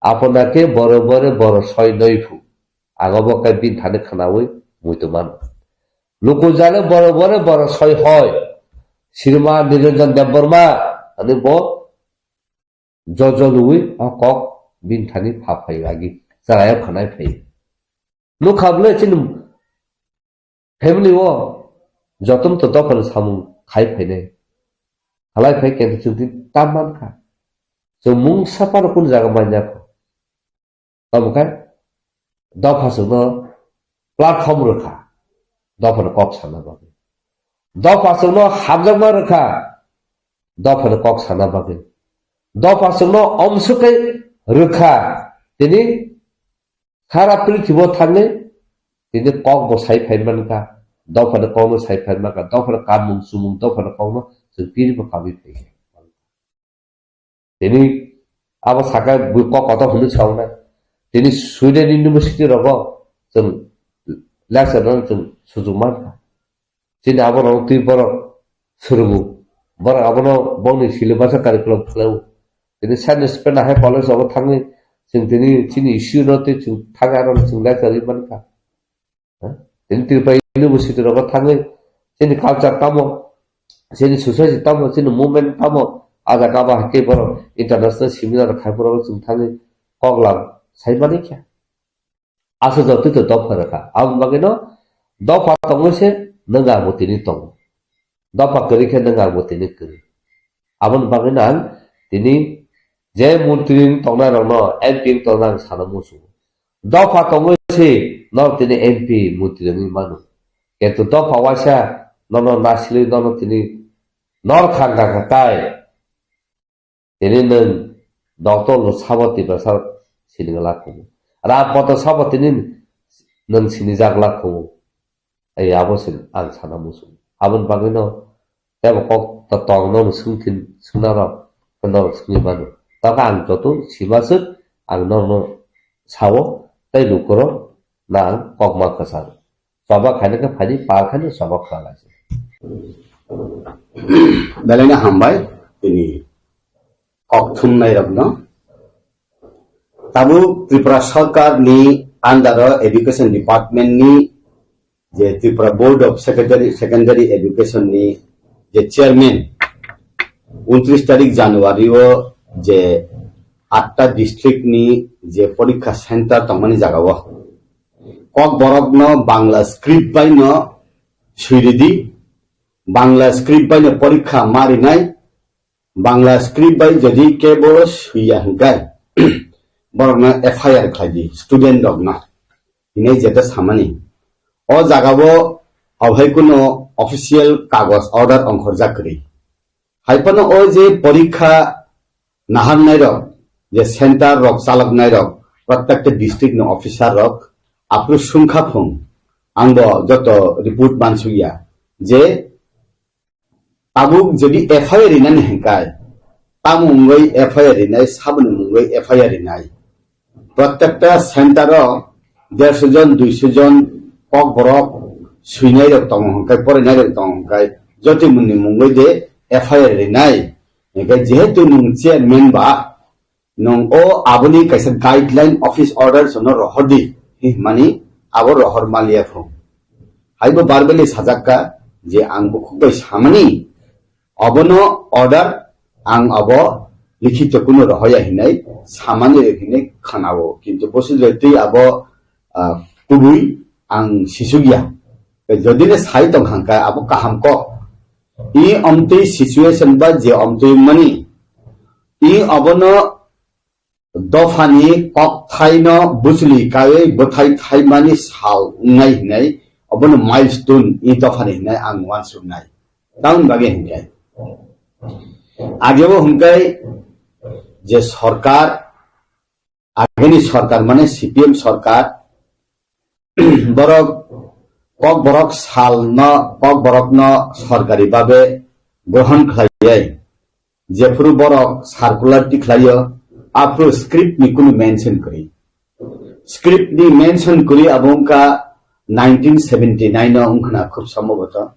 Apona khe boro bore boro soi noi phu. Ang obo khe bini thani khwnaui muitu mano. Luku jale boro bore boro soi hoi. Srima Niranjan Debbarma ani bo jojo lui o kok bini thani pha phai agi. Chwraio khwnai phai. Nukha bwle chini family o jotono to dophani samung khai phainai. Halai phai khe chwng tini tam mankha. Chwng mungsa phano kunu jaga manya kho. Tamo khe dopha chwngno platform rwkha. Dophani kok sana bagwi. Dopha chwngno hamjakma rwkha. Dophani kok sana bagwi. Dopha chwngno omswk khe rwkha. Tini Sara prithibo thangwi tini kok bo sai phai mankha, dophani kokno sai phai mankha, dophani kamung chumung, dophani kokno chwng tini bo kabwi phai kha. Tini abo saka bui kok kotor hwnwi sauna. Tini Sweden University rogo chwng lecture rwna chwng sujuk mankha. Chini aborok twi borok swrwngo. Borok abono bongni syllabus o curriculum khlaio. Tini science fair na hai college rogo thangwi chwng tini chini issue no tei chwng thangwi aro chwng lecture wi mankha. Ha? Tini Tripura University rogo thangwi chini culture tamo, chini society tamo, chini movement tamo, a jaga ba hai khe borok international seminar khai borok chwng thangwi koklam sai mani khe. Aswk jotoi to dopha rwkha. Aboni bagwino dopha tongwi se nwng ang bo tini tongo. Dopha kwrwi khe nwng ang bo tini kwrwi. Aboni bagwino ang tini je montri wng tongnai rokno, M P wng tongnai ang sana muchungo. Dopha tongwi se norok tini M P montri wngwi mano. Kintu dopha waisa nono nasilwi nono tini nor khan kha tai. Tini nwng doctor no sabo Tiprasa sining la khumu. Ram poto sabo tini nwng sinijak la khumu. Ai abo se ang sana muchung. Aboni bagwino tebo kok to tong no swngthin swngnarok norok swngwi mano. Tokha ang joto simaswk ang norno sao tei lukurok na ang kokma kwchang. Choba khaina khe phaidi, pal khaina choba kha lai se. Belai no hambai tini kok thumnai rokno. Tabuk Tripura Sarkar ni under o Education Department ni je Tripura Board of Secondary, Secondary Education ni je chairman, untris tarik January o je atta district ni je porikha center tongmani jaga o Kokborok no Bangla script bai no sui ridi. Bangla script bai no porikha ma rinai. Bangla script bai jodi kebo suiya hingkai, borok no F I R khlai di, student rok no. Hinai jeta samani. O jaga o obo hai kuno official kagoj order ongkhorjak kwrwi. Hai phano o je porikha naharnai rok, je center rok chaloknai rok, protected district ni officer rok, aphuru sungkha phung, ang bo joto report mansukya, je tabuk jodi F I R rinani hingkai, tamo wngwi F I R rinai, saboni wngwi F I R rinai. Protected center o derso jon, duiso jon kokborok suinai rok tongo hingkai, porinai rok tongo hingkai, jotoi muni mungwi de F I R rinai. Hingke jehetu nwng chairman ba, nwng o aboni kaisa guideline office order sono rohor di, himani abo rohor maliya phung. Haibo verbally sajakka je ang bukhuk bai samani, obono order ang abo likhito kuno rohoya hinai samani hinai khanao. Kintu bosi jotoi abo, ah, kubui ang sisukya. Jodi le sai tong hangka abo kaham kok. I omtwi situation ba je omtwi mani, i obono dophani kokthaino bwchwlwi kaiwi bwthai thaimani sal wngnai hinai, obono milestone i dophani hinai ang uansuknai. Tamoni bagwi hinkhe, ageo hinkhe je sorkar, ageni sorkar mane C P M sorkar, borok kokborok salno, kokborokno sorkari babe grohon khlaiwi, jephuru borok circular tikhlaio, aphuru script ni kunu mention kwrwi. Script ni mention kwrwi abo wngkha nineteen seventy nine o wngkhna khub somboboto.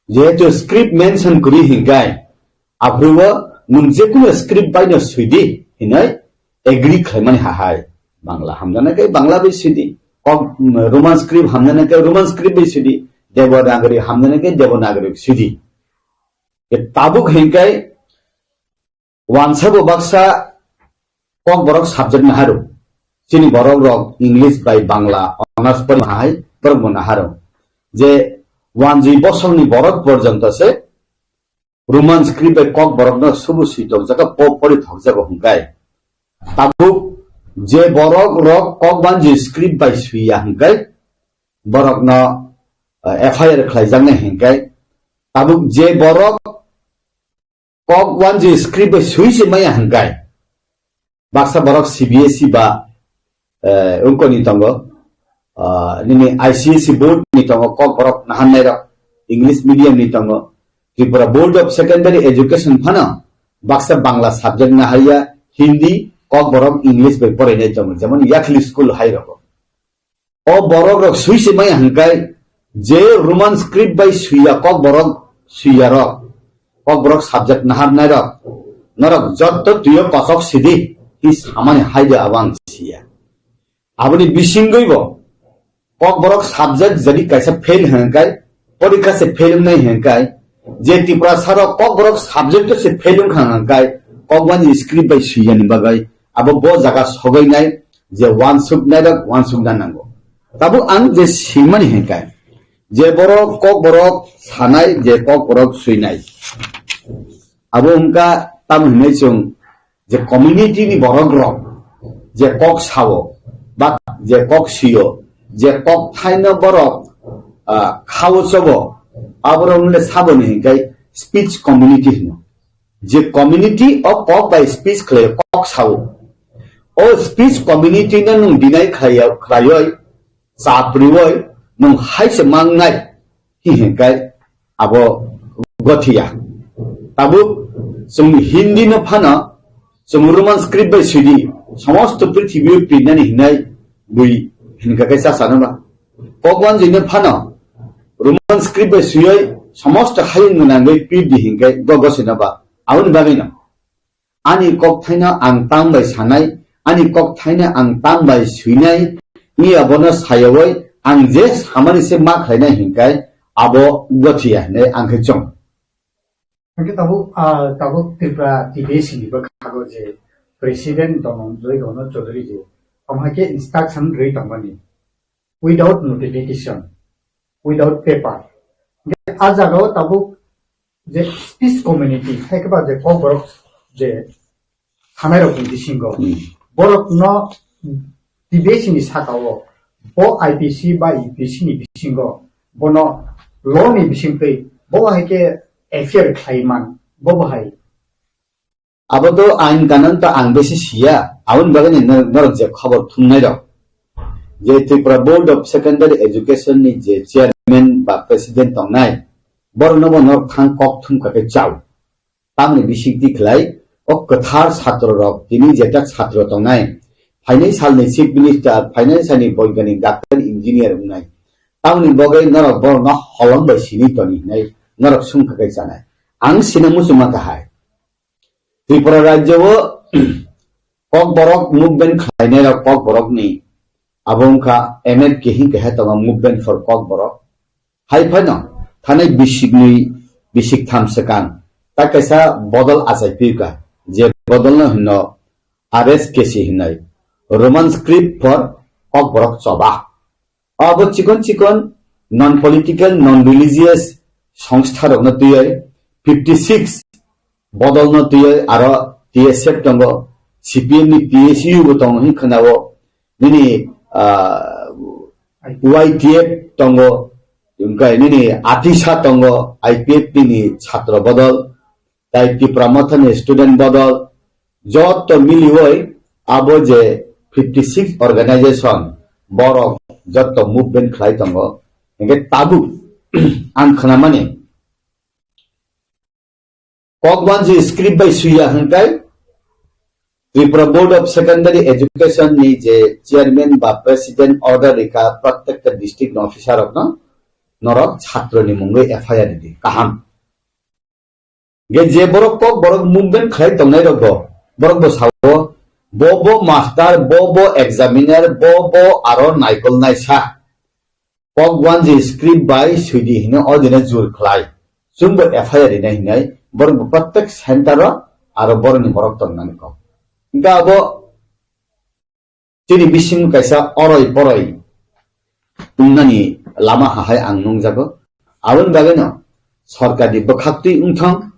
Jehetu script mention kwrwi hinkai, aphuru o nwng jekunu script baino swidi hinwi agree khlaimani hahai. Bangla hamjana khe Bangla bai swidi, kok, Roman script hamjana khe Roman script bai swidi, Devanagari hamjana khe Devanagari swidi. Tabuk hinkai wansa bo baksa kokborok subject naharo. Chini borok rok English bai Bangla honours pori hai borok bo naharo. Je wanjui bosong ni borok porjonto se Roman script bai kokborok no subu sui tokjago, po pori thokjago hingkai. Tabuk je borok rok kok banjui script bai suiya hingkai, borok no, eh, F I R khlaijaknai hingkai. Tabuk je borok kok wanjui script bai sui se maya hingkai. Baksa borok C B S E ba, eh, ungko ni tongo, ah, nini I C S E board ni tongo, kok borok nahan nai rok, English medium ni tongo, Tripura Board of Secondary Education phano baksa Bangla subject nahaiya, Hindi, kok borok English bai porinai tongo, jemon Yakhli school hai rogo. O borok rok sui se maya hingkai, je Roman script bai suiya kok borok suiya rok, kok borok subject nahar nai rok, Norok jotto twiyo kosok sidi, hi samani haide abo ang siya. Aboni bisingwi bo Kokborok subject jodi kaisa fail hwnkai, porikha se fail wngnai hwnkai, je Tiprasa rok Kokborok subject se fail wngkha hwnkai, Kokwanji script bai swiyani bagwi abo bo jaga sogwi nai, je wansuk nairok wansuk na nango. Tabuk ang je simani hwnkai, je borok Kokborok sanai, je Kokborok swinai, abo wngkha tamo hinwi chwng je community ni borok rok je kok sao, ba je kok sio, je kok thaino borok, ah, khao chobo, aborok le sabo ni hinkai speech community hino. Je community o kok bai speech khlai kok sao, o speech community no nung deny khlai khlaioi, chaprioi, nung hai se mangnai, hi hinkai abo gothiya. Tabuk chwng Hindi no phano chwng Roman script bai swidi, somosto prithibi o pirnani hinai bui hinka kai chasa no ba. Kokwanji no phano Roman script bai swioi somosto hayung gwnangwi pirdi hinkai go gosino ba. Aboni bagwi no ani kok thaino ang tang bai sanai, ani kok thaino ang tang bai swinai, ni abono sayawoi ang je samani se ma khlainai hinkai abo gothiya hinwi ang khe chong. Hingke tabuk, ah, tabuk Tripura T P S ni bwkhago je President Dhananjay Rono Chaudhary je, omo hai khe instruction rwi tongmani, without notification, without paper. Hingke a jagao tabuk je speech community, hai khe ba je Kokborok je thanai rok ni bisingo, hmm, borok no T P S ni saka o, bo I P C ba U P C ni bisingo, bono law ni bisingtwi, bo hai khe F I R khlai man, bo bo hai. Abo to ain kanon to ang besi siya, aboni bagwi ni nor-, norok je khobor thumnai rok, je Tripura Board of Secondary Education ni je chairman ba president tongnai, borok no bo norok thang kok thum kha khe chao. Tamni bisingtwi khlai, o kwthar chhatro rok, tini jeta chhatro tongnai, phainai salni chief minister, phainai salni boigyanik, doctor, engineer wngnai. Tamni bagwi norok borokno holong bai sini toni hinai norok sungkha kai chanai. Ang sina muchungma kahai. Tripura rajyo o Kokborok movement khlainai rok Kokborok ni abo wngkha M F K hing keha tongo, Movement for Kokborok. Hai phano thanai bisiknwi bisiktham swkang ta kaisa bodol achai piyuka, je bodolno hino R S K C hinai, Roman Script for Kokborok Choba. Abo chikon chikon non political, non religious songstha rokno twiwi fifty six bodolno twiwi aro T S F tongo, C P M ni T S U bo tongo hin khwnao, nini, ah, Y T F tongo, wngkha nini Atisa tongo, I P F T ni chhatro bodol, tai Tipra Mothani student bodol, joto miliwi abo je fifty six organization borok joto movement khlai tongo. Hingke tabuk ang khnamani, Kokwanji script bai swiya hwnkhe Tripura Board of Secondary Education ni je chairman ba president order rikha protected district officer rokno, norok chhatro ni mungwi F I R ridi. Kaham. Ge je borok kok borok movement khlai tongnai rok bo, borok bo sao, bo bo master, bo bo examiner, bo bo aro naikol naisa. Kokwanji script bai swidi hino o dino jur khlai. Chwngbo F I R rinai hinai, borok bo prottek center o aro borok ni borok tongnani kok. Hingke abo chini bisingo kaisa oroi poroi wngnani lama hahai ang nungjago. Aboni bagwino sorkarni bwkhaktwi wngthang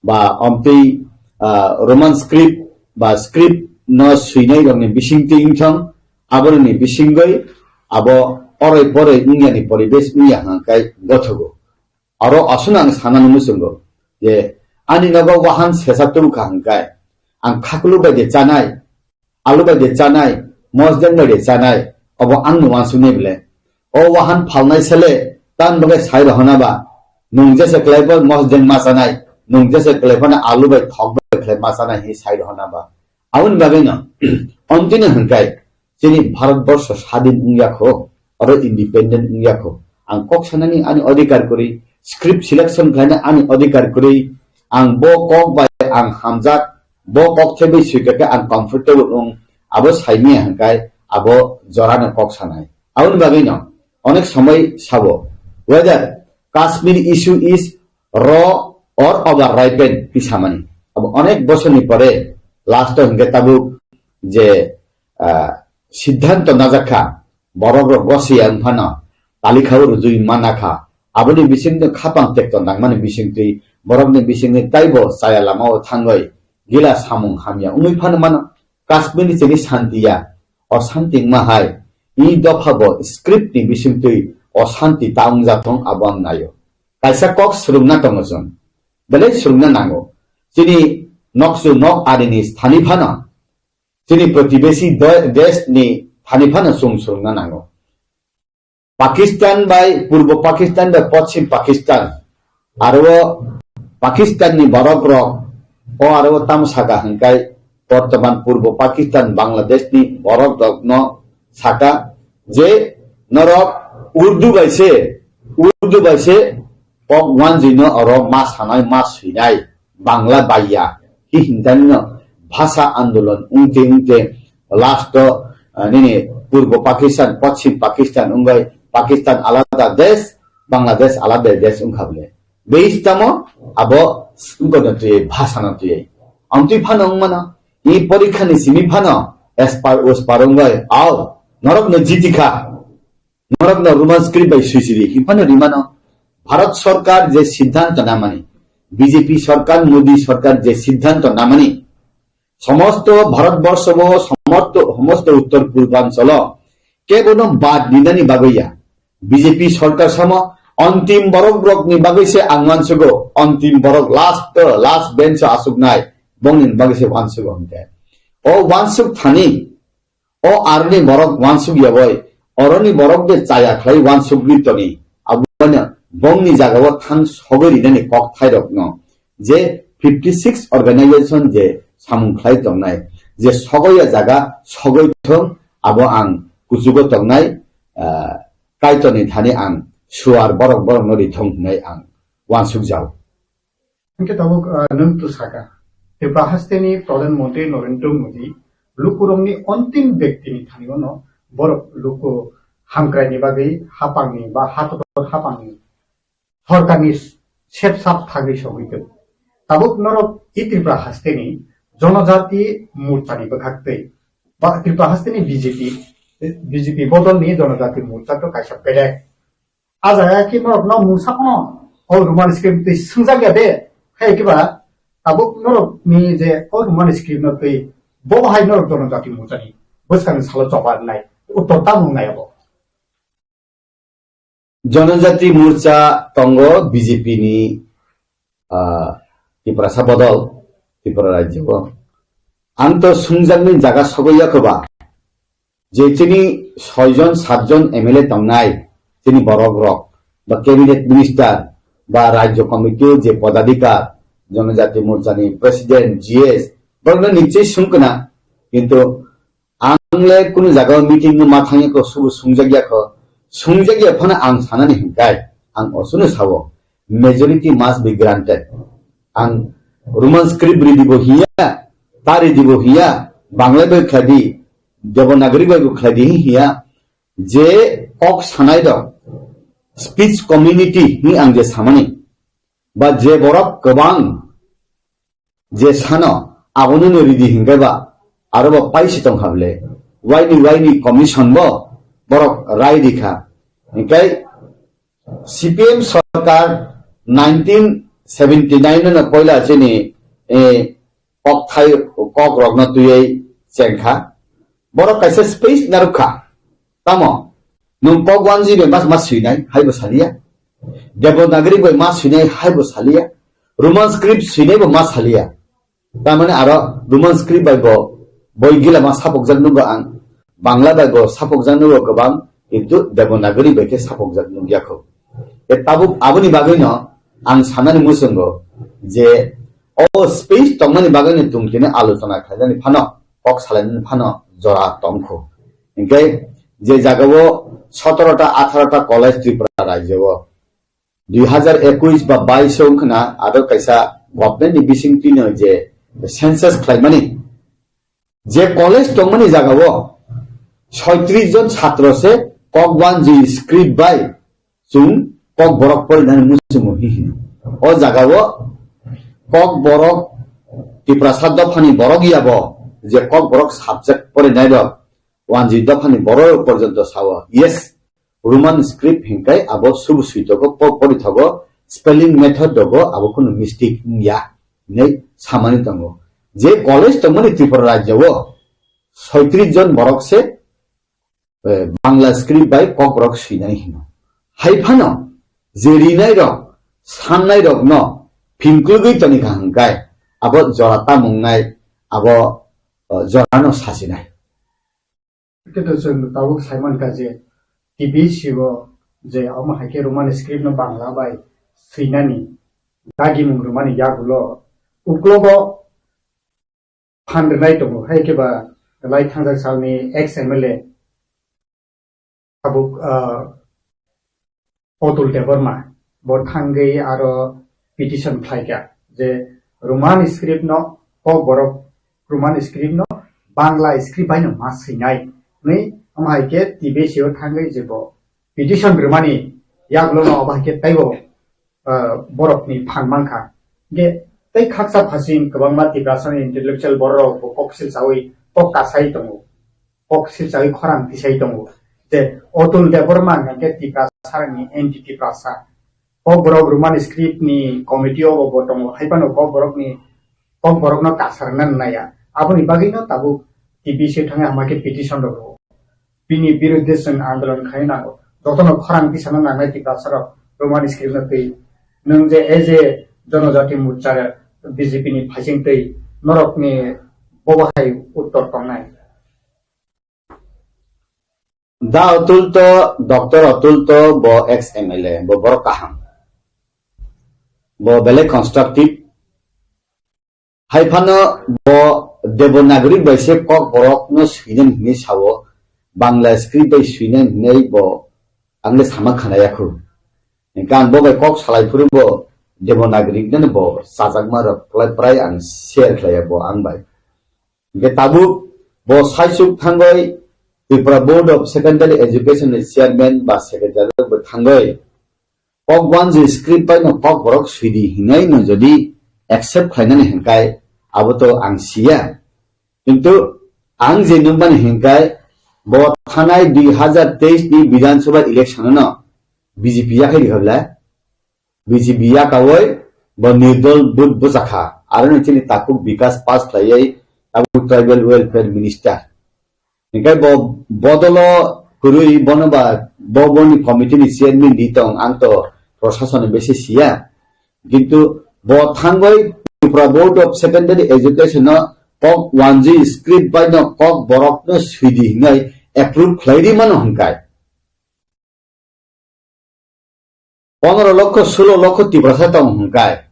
ba omtwi, ah, Roman script ba script no swinai rokni bisingtwi wngthang, aborokni bisingwi abo oroi poroi wngyani poribesh wngya hwnkhai gothogo. Aro aswkno ang sanani muchungo je ani nogo wahan sesa tubukha hwnkhe ang khakulu bai de chanai, alu bai de chanai, mosdeng bai de chanai, obo ang no wansuknai bele. O wahan phalnai sele, tan bagwi sai rohona ba, nung jesa kwlai bo mosdeng ma chanai, nung jesa kwlai phano alu bai thok bai khlai ma chanai hi sai rohona ba. Aboni bagwi no, ontino hwnkhe, chini Bharat borsho sadin wngya kho, oro independent wngya kho. Ang kok sanani ani odhikar kwrwi, script selection khlaina ani odhikar kwrwi, ang bo kok bai ang hamjak, Bo kok thaibai sui khe ang comfortable wng, abo saimaya hwnkhe abo jorano kok sanai. Aboni bagwino onek somoi sabo, whether Kashmir issue is raw or over ripened twi samani. Abo onek bosorni pore last o hwnkhe tabuk je, ah, siddhanto najak kha, borok rok gosiya wng phano talikha o rwjui mana kha. Aboni bisingtwi khapang tekto nangmani bisingtwi borokni bisingni taibo chaya lama o thangwi gila samung hamya wngwi phano mano. Kashmir ni chini santi ya, o santi wngma hai, i dopha bo script ni bisingtwi o santi ta wngjathong abo ang naio. Kaisa kok swrwngna tongo chwng, belai swrwngna nango. Chini noksu nok arini thani phano, chini protibesi de-, desh ni thani phano chwng swrwngna nango. Pakistan bai Purbo Pakistan bai Poschim Pakistan, aro o Pakistan ni borok rok, o aro o tamo saka hwnkhe bortoman Purbo Pakistan Bangladesh ni borok rok no saka je norok Urdu bai se, Urdu bai se kok wanjwi no oro ma sanai ma swinai. Bangla baiya, hi hintanino bhasha andolon wngte wngte last o, ah, nini Purbo Pakistan, Poschim Pakistan wngwi Pakistan alada desh, Bangladesh alada desh wngkha bole. Beis tamo abo wngkha no twi, bhasha no twi. Amtwi phano wngmano, i porikha ni simi phano espar uspar wngwi, au, norok no jitikha. Norokno Roman script bai swijiri hinphano rimano. Bharat Sarkar je siddhanto namani, B J P sarkar, Modi sarkar je siddhanto namani, somosto Bharatborsho bo somosto, somosto uttor purbanchalo kebono bad ninani bagwi ya. B J P sarkar samo antim borok rokni bagwi se ang wansugo, antim borok last, last bench o asuknai, bongni bagwi se wansugo hwnkhe. O wansuk thani, o aroni borok wansuk yaboi, oroni borok de chaya khlai wansuk ri toni, abono bongni jagao thang sogoi rinani kok thairokno, je fifty six organization je samung khlai tongnai, je sogoi ya jaga sogoi thung, abo ang kuchugo tongnai, ah, Kaitorni thani ang suar borok borokno ri thung hwnwi ang wansuk jao. Hingke tabuk, ah, nwng tu saka, Tripura hasteni Pradhan Mantri Narendra Modi lukurokni ontim bektini thani ono borok luku hamkraini bagwi hapangni ba hatotor hapangni sorkarni sepsap thagwi sogwi tong. Tabuk norok i Tripura hasteni Jonojati Morchani bwkhaktwi ba Tripura hasteni B J P, B J P bodolni Jonojati Morcha to kaisa bedek. A jaga khe norok no mungsa phano o Roman script twi swngjak ya de, hai khe ba tabuk norok ni je o Roman script no twi bo hai norok Jonojati Morcha ni bwskang ni salo choba nai uttor ta mung nai abo. Jonojati Morcha tongo B J P ni, ah, Tiprasa bodol, Tripura rajyo o. Ang to sungjakni jaga sogwi ya khe ba, je chini soi jon, sat jon M L A tongnai, chini borok rok, ba cabinet minister, ba rajyo committee o je podadhikar, Jonojati Morcha ni president, G S, borok no nichoi sung kena, kintu ang le kunu jaga o meeting no ma thangya kho, subu sungjak ya kho, sungjak ya phano ang sanani hinkai, ang osuno sao, majority must be granted. Ang Roman script ridi bo hiya, ta ridi bo hiya, Bangla bai khlai di, Devanagari bai bo khlai di hiya, je kok sanai rok, speech community ni ang je samani, ba je borok kwbang je sano abono no ridi hinkai ba aro bo paisi tong hable, waini waini commission bo borok rai rikha, hinkai C P M sarkar nineteen seventy nine no poila chini, eh, kok thai, kok rokno twiwi chengkha. Borok kaisa space narwkha. Tamo nwng kok wanjwi bai mas mas swinai hai bo saliya. Devanagari bai mas swinai hai bo saliya. Roman script swinai bo mas saliya. Tamani aro Roman script bai bo boi gila ma sapokjak nugo ang, Bangla bai bo sapokjak nugo kwbang, kintu Devanagari bai khe sapokjak nukya kho. E tabuk aboni bagwi no ang sanani muchungo je o space tongmani bagwi no tong tini alochona khlainani phano, kok salainani phano jora tong kho. Hinkhe je jagao sotoro ta atharo ta college Tripura rajyo o dui hazar ekush ba bais o wngkhna aro kaisa government ni bisingtwi no je census khlaimani, je college tongmani jagao soitris jon chhatro se Kokwanji script bai chwng Kokborok porinani muchungo hi hino. O jagao Kokborok Tiprasa dophani borok yabo je Kokborok subject porinai rok Wanji dophani borok porjonto sao, yes, Roman script hinkai abo subu suitogo, po-, porithogo, spelling method rogo abo kunu mistake wngya hinwi samani tongo. Je college tongmani Tripura rajyo o soitris jon borok se, eh, Bangla script bai Kokborok swinani hino. Hai phano je rinai rok, sannai rokno phingkulgwi toni kha hinkai abo jora tamungnai, abo, eh, jorano sachinai. Khe to chwng tabuk sai mankha je T B C o je omo hai khe Roman script no Bangla bai swinani dagimung rwmani yagulo uklogo phan rwnai tongo, hai khe ba lai thangjak salni ex M L A tabuk, ah, Otul Debbarma bo thangwi aro petition khlaikha je Roman script no Kokborok Roman script no Bangla script bai no ma swinai hwnwi, omo hai khe T B C o thangwi je bo petition rwmani yagulo no obo hai khe teibo, ah, borokni phan mankha. Hingkhe tei khaksa phasing kwbangma Tiprasani intellectual bororok bo kok silchawi kok kasai tongo. Kok silchawi khorang tisai tongo je Otul Debbarma hwnkhe Tiprasarokni anti Tiprasa. Kokborok Roman script ni committee o bo tongo, hai phano Kokborokni, Kokborokno kasarna naya. Aboni bagwino tabuk T B C thangwi hama khe petition rw rwo. Bini birudde chwng andolon khai nango. Jotono khorang tisana nangnai Tiprasarok Roman script no twi. Nwng je as a Jonojati Morcha B J P ni phaising twi norokni bobo hai uttor tongnai. Da Otul to, Doctor Otul to bo ex M L A, bo borok kaham. Bo belai constructive. Hai phano bo Devanagari bai se Kokborok no swinani hinwi sao, Bangla script bai swinani hinwi bo ang le sama khana yakhu. Hingkhe ang bo bai kok salai phuru bo Devanagari no bo chajakma rok prai prai ang share khlaiya bo ang bai. Hingkhe tabuk bo saichuk thangwi Tripura Board of Secondary Education ni chairman ba secretary rok bo thangwi Kokwanji script bai no Kokborok swidi hinwi no jodi accept khlainani hinkai abo to ang siya. Kintu ang je nukmani hinkai bo thanai dui hazar teis ni Bidhan Sabha election no B J P yakhai rikha bwle. B J P yakawoi bo nirdol vote bwchakha. Aro ni chini takhuk Bikas pass khlaiwi tabuk tribal welfare minister. Hingkhe bo bodolo kwrwi bono ba bo boni committee ni chairman di tong, ang to prosason ni besi siya. Kintu bo thangwi Tripura Board of Secondary Education no Kokwanji script bai no Kokborok no swidi hinwi approve khlai ri mano hinkai. Pondro lokho, sulo lokho Tiprasa tong hinkai.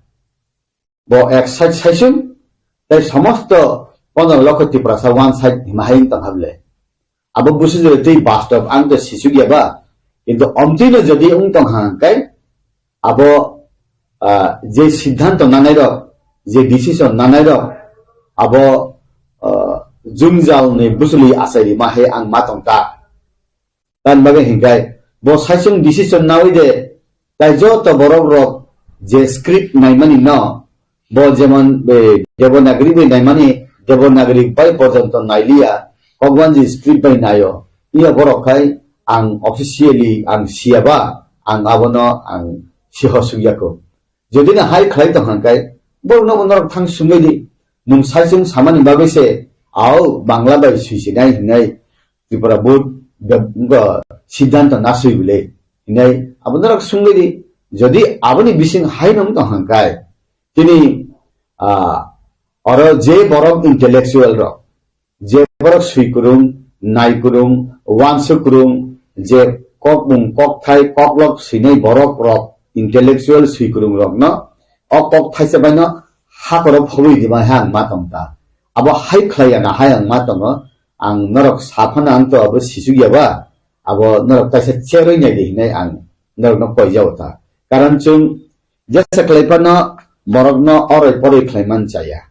Bo ek side saichung, tei somosto pondro lokho Tiprasa one side hima hai wng tong hable. Abo busu jore tei bastob ang to sichuk ya ba. Kintu omtwi no jodi wng tong hangkai, abo, ah, je siddhanto nanai rok, je decision nanai rok, abo, ah, jwngjal ni bwchwlwi achai rima hai ang ma tong ta. Tamni bagwi hinkai bo saichung decision nawi de, tai joto borok rok je script naimani no, bo jemon, eh, Devanagari bai naimani, Devanagari bai porjonto nailiya, Kokwanji script bai naio. Iya borok khai ang officially ang siyaba, ang abono ang siho sugya ko. Jodi na hai khlai tong hangkai, borokno bo norok thang sungwi di. Nwng saichung samani bagwi se, au Bangla bai swisinai hinai Tripura Board de-, wngkha siddhanto naswi bwle hinai abo norok sungwi di. Jodi aboni bising hai nung tong hangkai, tini, ah, oro je borok intellectual rok, je borok swi kwrwng, nai kwrwng, uansuk kwrwng, je kokmung, kokthai, koklok swinai borok rok, intellectual swi kwrwng rokno o kok thaisa baino hakoro phobwi rima hai ang ma tong ta. Abo hai khlai ya na hai ang ma tongo. Ang norok saphano ang to abo sisuk ya ba, abo norok kaisa cherwi nai di hinai ang norokno koi jao ta. Karon chwng jesa khlai phano borokno oroi poroi khlai man chaya.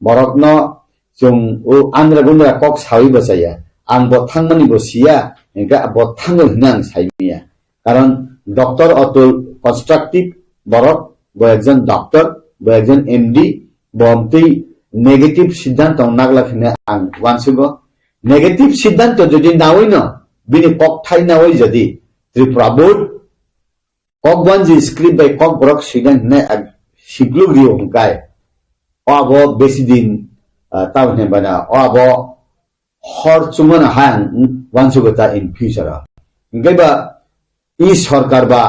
Borokno chwng o andra gundra kok sawi bo chaya. Ang bo thangmani bo siya, hingkhe bo thango hinwi ang saimanya. Karon Doctor Atul constructive borok, bo ekjon doctor, bo ekjon M D, bo amtwi negative siddhanto naglak hinwi ang uansugo. Negative siddhanto jodi nawi no, bini kok thai nawi jodi Tripura board Kokwanji script bai Kokborok swinai hinwi ag-, sikluk rio hwnkhe, o abo besi din, ah, tamo hinwi bana, o abo hor chumano hai ang uansugo ta in future o. Hwnkhe ba, i sorkar ba,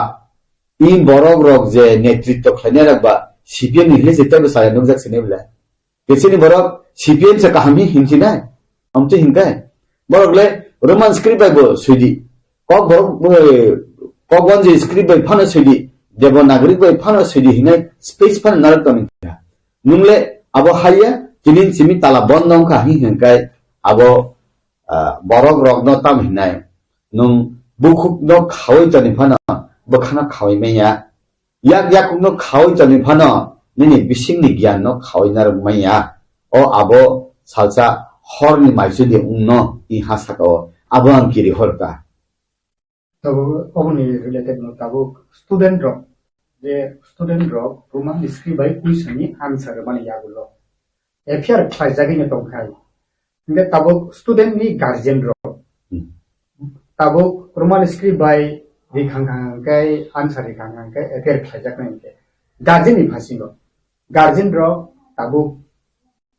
i borok rok je netritto khlainai rok ba, C P M ni hinwi je teibo chaya nukjak sini bwle. Kesini borok C P M se kaham hi hinsinai. Amtwi hinkai. Borok le Roman script bai bo swidi. Kok borok, eh, Kokwanji script bai phano swidi. Devanagari bai phano swidi hinai space phano narwk tongni kha. Nung le abo haiya, tinin simi tala bondo wngkha hi hinkai abo, ah, borok rokno tam hinai. Nung bukhukno khawi toni phano bwkhano khawi manya. Yak yakungno khawi tongwi phano nini bisingni giyanno khawi narwk manya. O abo salsa horni maisudi wngno i ha saka o. Abo ang kiri hor ta. Tabuk oboni related no tabuk student rok, je student rok Roman script bai question ni answer mani yagulo. F I R khlaijagwi no tongkha. Hingke tabuk student ni guardian rok. Hmm. Tabuk Roman script bai rikhang khang khe answer rikhang khang khe F I R khlaijaknai hingke. Guardian ni phasingo. Guardian rok tabuk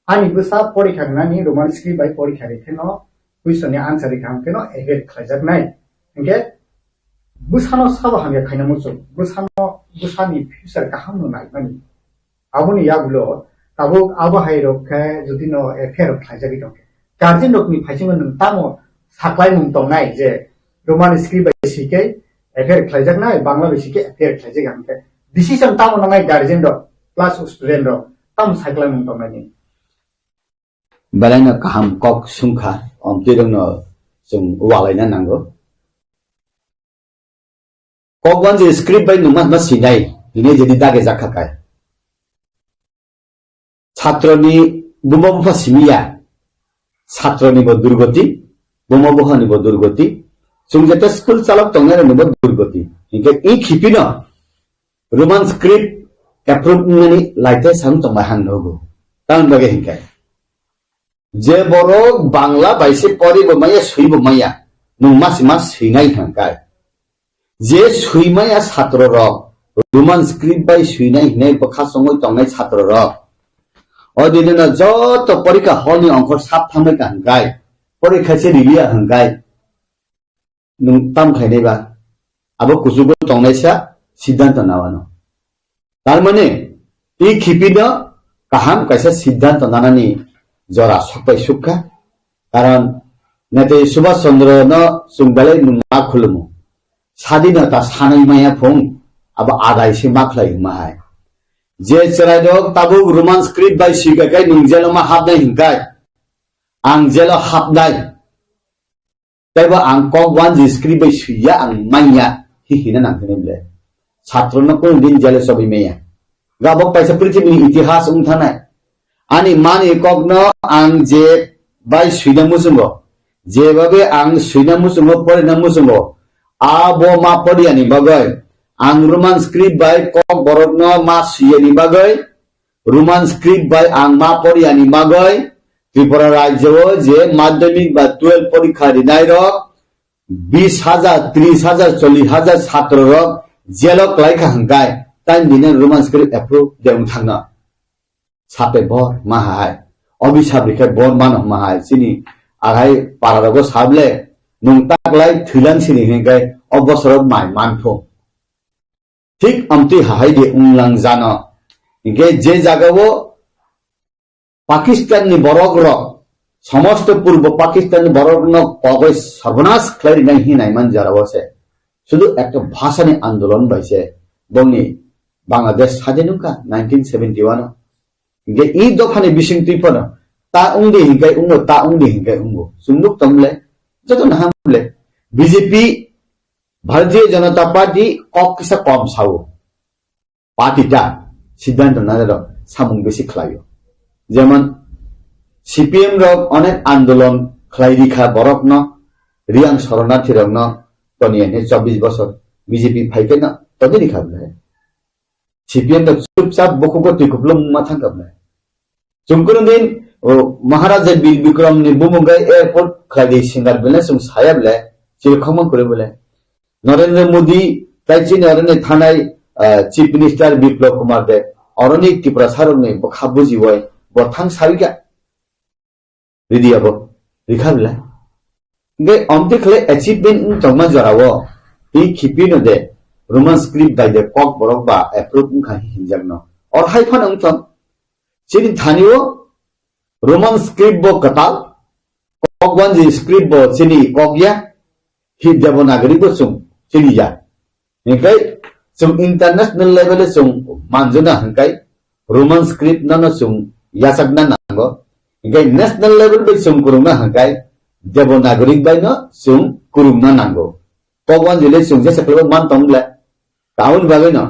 ani bwsa porikha wngnani Roman script bai porikha rikhe no question ni answer rikhang khe no F I R khlaijaknai. Hingke bwsano sabo hamya khaina muchung. Bwsano, bwsani future kaham no naimani. Aboni yagulo tabuk abo hai rok khe jodi no F I R khlaijagwi tong khe, guardian rokni phaisingo nwng tamo saklaimung tongnai je Roman script bai swi khe F I R khlaijaknai, Bangla bai swi khe F I R khlaijak hwn khe decision tamo nangnai guardian rok plus student rok tamo saklaimung tongnai ni? Belai no kaham kok sungkha, omtwi rokno chwng walaina nango. Kokwanji script bai nungma hwnma swinai, hinwi jodi dage jakha kai. Chatroni buma bupha simiya, chatroni bo durgoti, buma buphani bo durgoti, chwng jete school chalok tongnai rokni bo durgoti. Hinkhe i khipino Roman script approve wngnani laite sam tongbai hang nugo. Tamoni bagwi hinkhe je borok Bangla bai se pori bo maya, swi bo maya, nwng mas mas swinai hwnkai. Je swimaya satro rok, Roman script bai swinai hinai bwkha chongwi tongnai satro rok. O dino joto porikha hall ni ongkhor sap thangbai ka hwnkai. Porikha se riliya hwnkai. Nwng tam khlainai ba? Abo kuchugo tongnaisa siddhanto nawano. Tar mane, twi khipino kaham kaisa siddhanto nanani jora sokpai sukha. Karon Netaji Subhash Chandra no chwng belai nwng ma khulumu. Sadinota sanai maya phung, abo adai se ma khlai hwnma hai. Je chwrairok tabuk Roman script bai swika kai nwng jelo ma hapnai hinkai. Ang jelo hapnai. Teibo ang kok wanji script bai swiya ang manya hi hina nang hini ble. Satro no kunu din jele sobi maya. Gabok paisa prithibi ni itihas wng thanai. Ani mani kok no ang je bai swina muchungo. Jebabe ang swina muchungo, porina muchungo. Abo ma poriya ni bagoi. Ang Roman script bai kok borok no ma swiya ni bagoi. Roman script bai ang ma poriya ni bagoi Tripura rajyo o je madhyamik ba twelve porikha rinai rok bis hajar, tris hajar, chollish hajar satro rok jelo klai kha hwnkai, tai bini Roman script approve de wng thangno. Sape bor ma hai, obi sabri khe bor mano ma hai, chini agai para rogo sable nung taklai thwilang sini hwnkai o bosoro mai manpho. Thik amtwi hahai de wnglang jano. Hinkhe je jagao Pakistan ni borok rok, somosto purbo Pakistan ni borok no kogoi sarbonas khlai rinai hinai man jara o se. Sudu ekta bhasha ni andolon bai se bongni Bangladesh sadin wngkha nineteen seventy one o. Hinkhe i dopha ni bising twi phano ta wngdi hinkai wngo, ta wngdi hinkai wngo. Chwng nuk tong le, joto naham le. B J P Bharatiya Janata Party kok kisa kom sao. Party ta, siddhanto nanai rok samung bisi khlaio. Jemon C P M rok onek andolon khlai rikha borokno, Riyang Soronathi rokno toniya hwnwi chobbish bosor B J P phai khe no toni rikha bwlai. C P M rok chupchap bokhugo twi kupulung ma thang kha bwlai. Chwng kunu din, o, Maharaja Bir Bikram ni bumung gai airport khlai di singar bwlai chwng saya bwlai, chiri khokma kwrwi bwlai. Narendra Modi, tai chini oroni thanai, ah, Chief Minister Biplab Kumar Deb, oroni Tiprasa rokni bwkha bujiwi bo thang sawi kha. Ridi abo, rikha bwlai. Hingke omtwi khlai achievement wng tongma jorao, tei khiphino de Roman script bai de kok borok ba approve wngkha hinjakno. Or hai phano wngthong. Chini thanio Roman script bo kwtal, kok wanji script bo chini kok ya, hi Devanagari bo chwng chini ya. Hingkai chwng international level o chwng manjuna hingkai Roman script no no chwng yachakna nango. Hingkai national level bai chwng kurungna hingkai Devanagari bai no chwng kurungna nango. Kok wanji le chwng jesa khlaibo man tong le. Aboni bagwino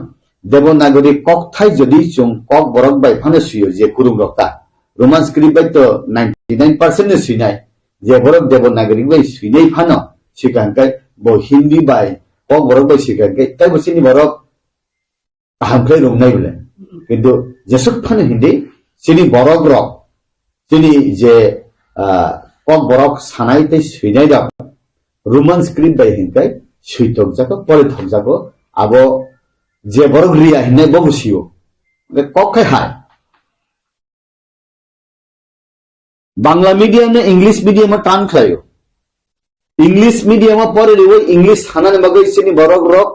Devanagari kokthai jodi chwng kok borok bai phano swiyo je kwrwngrok ta. Roman script bai to ninety nine percent no swinai. Je borok Devanagari bai swinai phano swikha hwnkhe bo Hindi bai kok borok bai swikha hwnkhe tei bo chini borok kaham khlai rwngnai bole. Kintu jesuk phano Hindi chini borok rok chini je, ah, kok borok sanai tei swinai rok Roman script bai hinkai swi tokjago, pori thokjago, abo je borok riya hinai bo busiyo. Hingke kok khai hai. Bangla medium no English medium o tan khlaio. English medium o pori riwi English sanani bagwi chini borok rok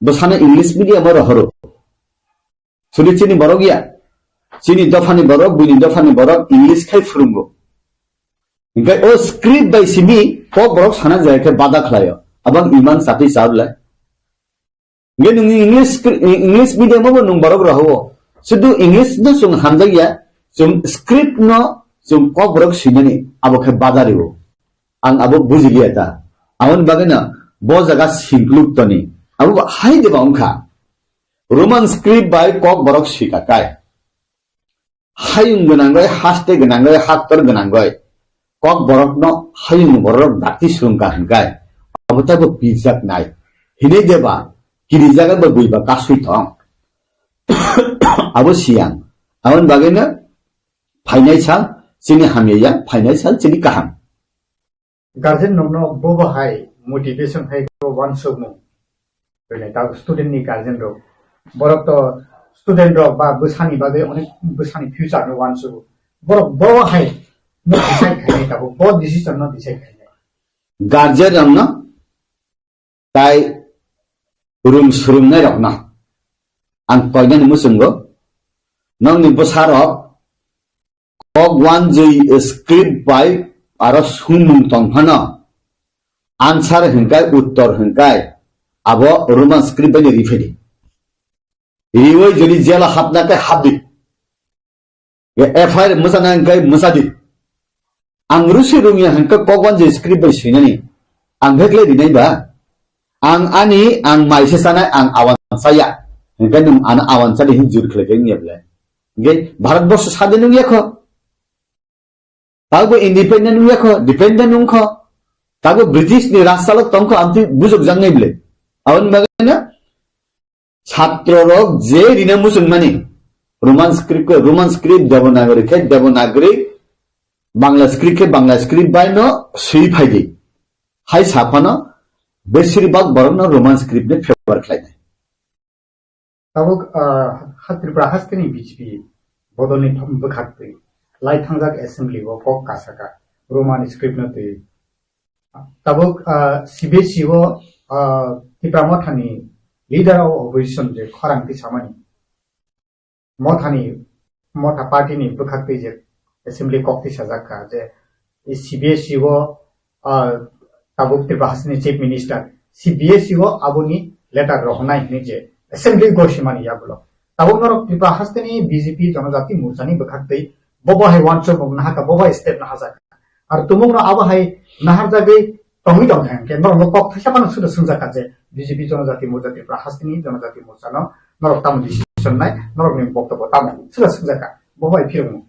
bwsano English medium o rohoro. Suri chini borok ya. Chini dophani borok, buini dophani borok English khai phwrwngo. Hingke o script bai simi kok borok sana jaya khe bada khlaio. Abang iman chati chablai. Hingke nung English scri-, English medium o bo nung borok rohao. Sudu English no chwng hamjakya, chwng script no chwng kok borok swinani abo khe bada rio. Ang abo bujiliya ta. Aboni bagwino bo jaga singkluk toni. Abo hai deba wngkha. Roman script bai kok borok swika kai. Hayung gwnangwi, haste gwnangwi, haktor gwnangwi. Kok borokno hayung borok dakti swrwngkha hwnkhe, abo teibo pijak nai. Hinwi deba, kirijak abo buiba kasui thong. Abo siyang. Aboni bagwino phainai sal chini hamya ya, phainai sal chini kaham. Guardian rokno bobo hai motivation hai ko wansukmung. Bini ta student ni guardian rok. Borok to student rok ba bwsani bagwi onek bwsani future no wansugo. Borok bobo hai no decide khainai tabuk, bo decision no decide khainai. Guardian rokno tai rum surumnai rokno ang koinani muchungo, nokni bwsarok kok wanjwi script bai aro sungmung tong phano answer hwnkhe, uttor hwnkhe abo Roman script bai no riphai di. Riwi jodi jela hapna khe hapdi. F I R mwchana hwnkhe mwchadi. Ang rusi rungya hwnkhe kok wanjwi script bai swinani. Ang bhekle rinai ba. Ang ani, ang mai se chanai, ang awan chaya. Hwnkhe nwng ano awan chadi hin jur khlai khe wngya bwle. Hwnkhe Bharat borsho sadin wngya kho. Tabo independent wngya kho, dependent wngkho. Tabo British ni rajchalok tongkho, amtwi bujok jangnai bwle. Aboni bagwi no Chhatro rok je rina muchungmani, Roman script khe Roman script, Devanagari khe Devanagari, Bangla script khe Bangla script bai no swi phai di. Hai sa phano besir bak borok no Roman script ni favor khlai nai. Tabuk, ah, ha Tripura haste ni B J P bodol ni thom bwkhak twi lai thangjak assembly o kok kasaka Roman script no twi. Tabuk, ah, C B S E o, ah, Tipra Motha ni leader of opposition je khorang tisamani, Motha ni, Motha party ni bwkhak twi je assembly kok tisajak kha je C B S E o, ah, tabuk Tripura haste ni chief minister C B S E o aboni letter rohornai hinwi je assembly gosimani yagulo. Tabuk norok Tripura haste ni B J P Jonojati Morcha ni bwkhak twi bobo hai wansuk naharka, bobo hai step nahajak. Ar tumung no abo hai naharjagwi tongwi tong kha hwnkhe norok no kok thaisa phano suda swngjak kha je B J P Jonojati Morcha, Tripura haste ni Jonojati Morcha no norok tamo decision nai, norok ni boktobbo tamo suda swngjak kha, bo bai phirokno.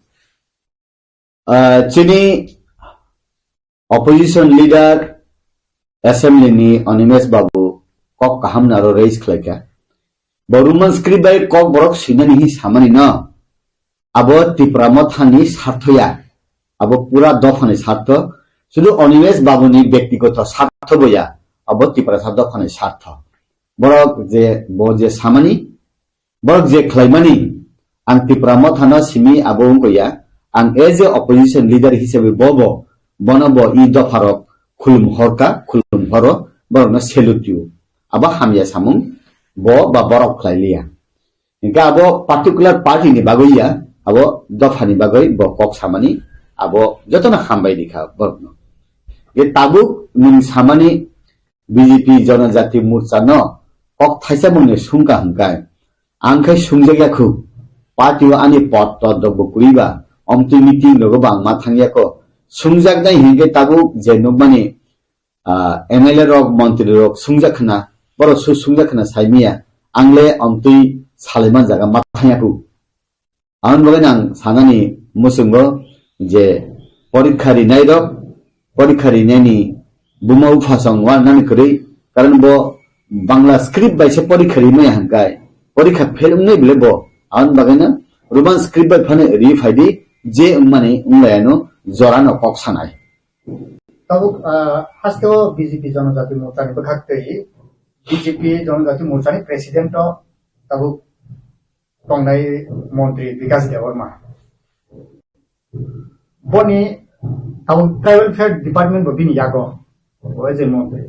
Ah, chini opposition leader assembly ni Animesh Babu kok kaham naro raise khlaikha. Bo Roman script bai kok borok swinani hi samani no. Abo Tipra Motha ni sartho ya. Abo pura dopha ni sartho. Sudu Animesh Babu ni bektigoto sartho bo ya. Abo Tiprasa dopha ni sartho. Borok je, bo je samani, borok je khlaimani, ang Tipra Motha no simi abo wngkha ya. Ang as a opposition leader hisabe bo bo, bono bo i dopha rok khulum horka, khulum horo, borok no salute you. Abo hamya samung bo ba borok khlai liya. Hingke abo particular party ni bagwi ya, abo dopha ni bagwi bo kok samani, abo jotono hambai rikha borokno. Ye tabuk nwng samani B J P Janajati Morcha no kok thaisa mungni sungka hingkai, ang khai sungjak ya khu, party o ani pod tod rok bo kwrwi ba, omtwi meeting rogo bo ang ma thang ya ko, sungjak nai hingke tabuk je nukmani ah, M L A rok, montri rok sungjak khna, borok su sungjak khna saimiya, ang le omtwi salaiman jaga ma thangya khu. Ang bagwi nang sanani muchungo je porikha rinai rok, porikha rinai ni buma bupha song wa nani kwrwi, karon bo Bangla script bai se porikha rimaya hangkai, porikha fail wngnai bile bo, ang bagwi no Roman script bai phano ri phaidi je wngmani wnglayano jora no kok sanai. Tabuk, ah, haste o B J P Janajati Morcha ni bwkhak twi B J P Janajati Morcha ni president o tabuk tongnai montri Bikash Debbarma. Boni tabuk tribal welfare department bo bini yago, bo je montri.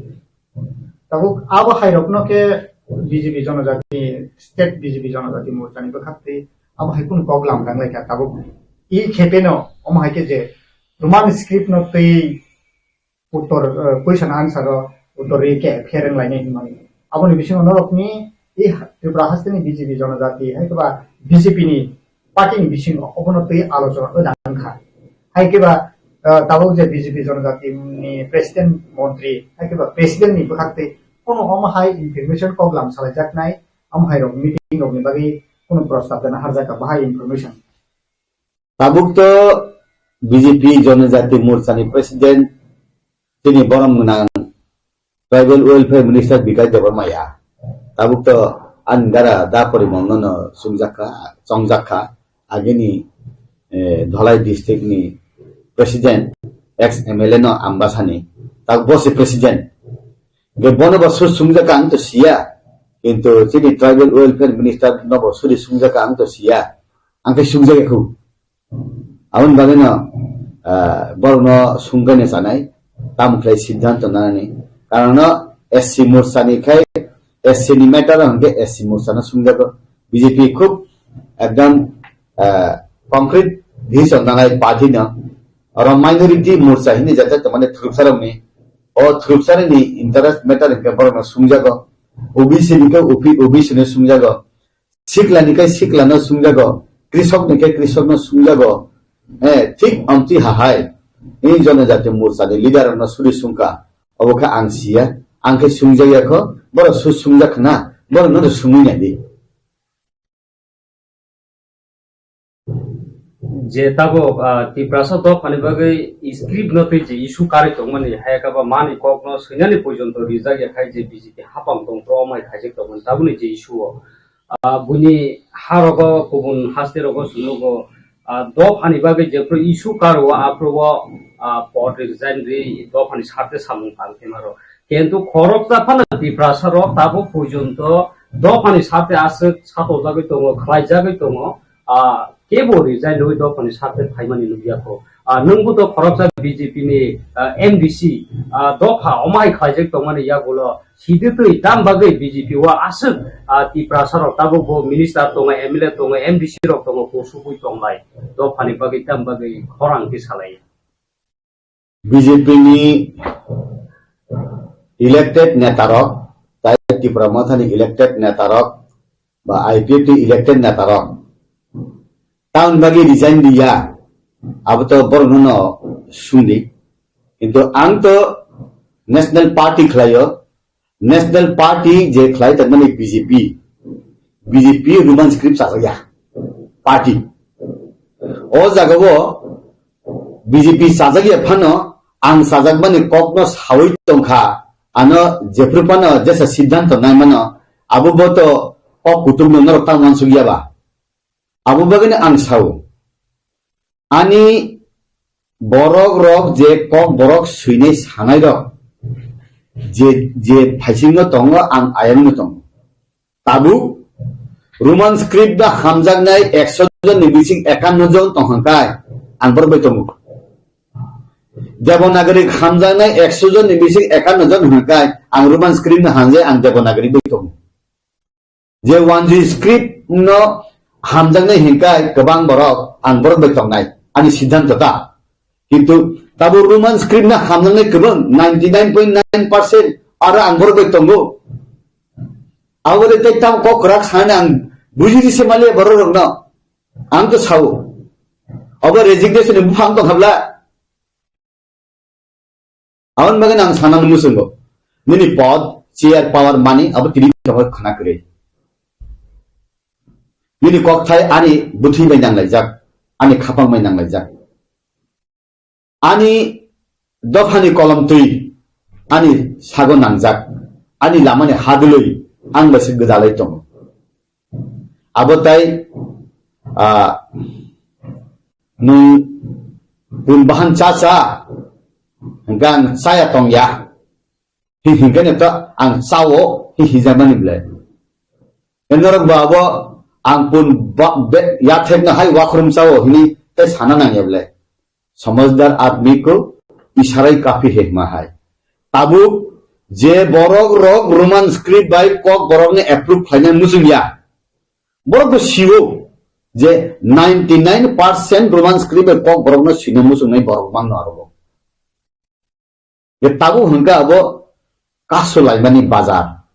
Tabuk abo hai rokno khe B J P Janajati, state B J P Janajati Morcha ni bwkhak twi abo hai kunu kok lam dang lai kha tabuk. I khe peno omo hai khe je Roman script no twi uttor, eh, question answer o uttor ri khe phereng lainai hinmani. Aboni bisingo norokni i Tripura hasteni B J P Janajati hai khe ba B J P ni party ni bisingo obono twi alochona wngkha. Hai khe ba, eh, tabuk je B J P Janajati ni president montri hai khe ba president ni bwkhak twi kono omo hai information kok lam salaijaknai, omo hai rok meeting rok ni bagwi kono prostab dana harjak kha bahai information. Tabuk to B J P Janajati Morcha ni president, tini borom gwnang Tribal Welfare Minister Bikash Debbarma ya. Tabuk to ani dara da porimon no no sungjakha, chongjakha, agini, eh, Dhalai district ni president, ex M L A no Ambasani, tabuk bo se president. Ge bono bo sur sungjakha ang to siya, kintu tini Tribal Welfare Minister no bo suri sungjakha ang to siya, ang khe sungjakha khu. Aboni bagwi no, ah, borokno sungkhaina chanai, tamo khlai siddhanto nanani. Karon no S C Morcha ni khai S C ni matter o hwnkhe S C Morcha no sungjago. B J P khub ekdam, ah, concrete decision nanai party no. Oro minority Morcha hini jate tamani thurupsarokni, o thurupsarokni interest matter hwnkhe borokno sungjago. O B C ni khe O B C no sungjago. Sikla ni khe sikla no sungjago, krisok ni khe krisok no sungjago. Eh, thik amtwi hahai. Ni Janajati Morcha ni leader no suri sungkha. Obo khe ang siya, ang khe sungjak ya kho, borok su sungjak khna, borok no sungwi nai di. Je tabuk, ah, Tiprasa dophani bagwi script no twi je issue karwi tongmani, hai khe ba mani kok no swinani pojonto rijak ya khai je B J P hapang tong tro mai khaijak tongmani tabukni je issue o. Ah, buini ha rogo kubun haste rogo sunugo, ah, dophani bagwi jephru issue karo aphru o, ah, pod resign ri dophani sarte samung tang khe maro. Kintu khoroksa phano Tiprasa rok tabuk pojonto dophani sarte aswk satojagwi tongo, khlaijagwi tongo, ah, kebo resign rwi dophani sarte phaimani nukya kho. Ah, nwngbo to khoroksa B J P ni, ah, M D C, ah, dopha omai khlaijak tongmani yagulo. Sidi twi tam bagwi B J P o aswk, ah, Tiprasa rok tabuk bo minister tongo, M L A tongo, M D C rok tongo, kosugwi tonglai. Dophani bagwi tam bagwi khorang khe salai. B J P ni elected neta rok, tai Tipra Motha ni elected neta rok, ba I P F T elected neta rok. Tamoni bagwi resign riya, abo to borok no sungdi. Kintu ang to National Party khlaio, National Party je khlai tongmani B J P, B J P Roman script chajak ya party. O jaga o B J P chajak ya phano ang chajakmani kokno sawi tongkha, ano jephru phano jesa siddhanto naimano, abo bo to kok kutung no norok tang uansuk ya ba? Abo bagwino ang sao, ani borok rok je kok borok swinai sanai rok je, je phaisingo tongo, ang ayangno tongo. Tabuk Roman script da hamjaknai ekso jon ni bising ekanno jon tong hwnkai ang borok bai tongo. Devanagari hamjaknai ekso jon ni bising ekanno jon hwnkai ang Roman script no hamjai ang Devanagari bai tongo. Je Wanji script no hamjaknai hwnkai kwbang borok ang borok bai tongnai ani siddhanto ta. Kintu tabuk Roman script no hamjaknai kwbang ninety nine point nine percent aro ang borok bai tongo. Abo de tei tam kok kwrak sana ang bujidi se maliya borok rokno. Ang to sao. Obo resignation ni buphang tong habla. Aboni bagwi ang sana muchungo. Nini pod, chair, power, money abo tini tongwi khana kwrwi. Nini kokthai ani bwthwi bai nanglaijak, ani khapang bai nanglaijak. Ani dophani kolom twi ani sago nangjak, ani lamani hadwlwi ang bai se gwdalai tongo. Abo tai, ah, nwng pun bahan cha cha, hwnkhe ang chaya tong ya. Hi hwnkhe no to ang chao, hi hijakmani belai. Norok bo abo ang pun ba-, be-, yathekno hai wakhrum chao hini tei sana nangya belai. Samajhdar admi ko ishara hi kafi hai hima hai. Tabuk je borok rok Roman script bai kok borokni approve khlaina muchung ya. Borok bo sio je ninety nine percent Roman script bai kok borokno swina muchungnai borok mangno aro bo. Je tabuk hwnkhe abo kasu laimani bazar.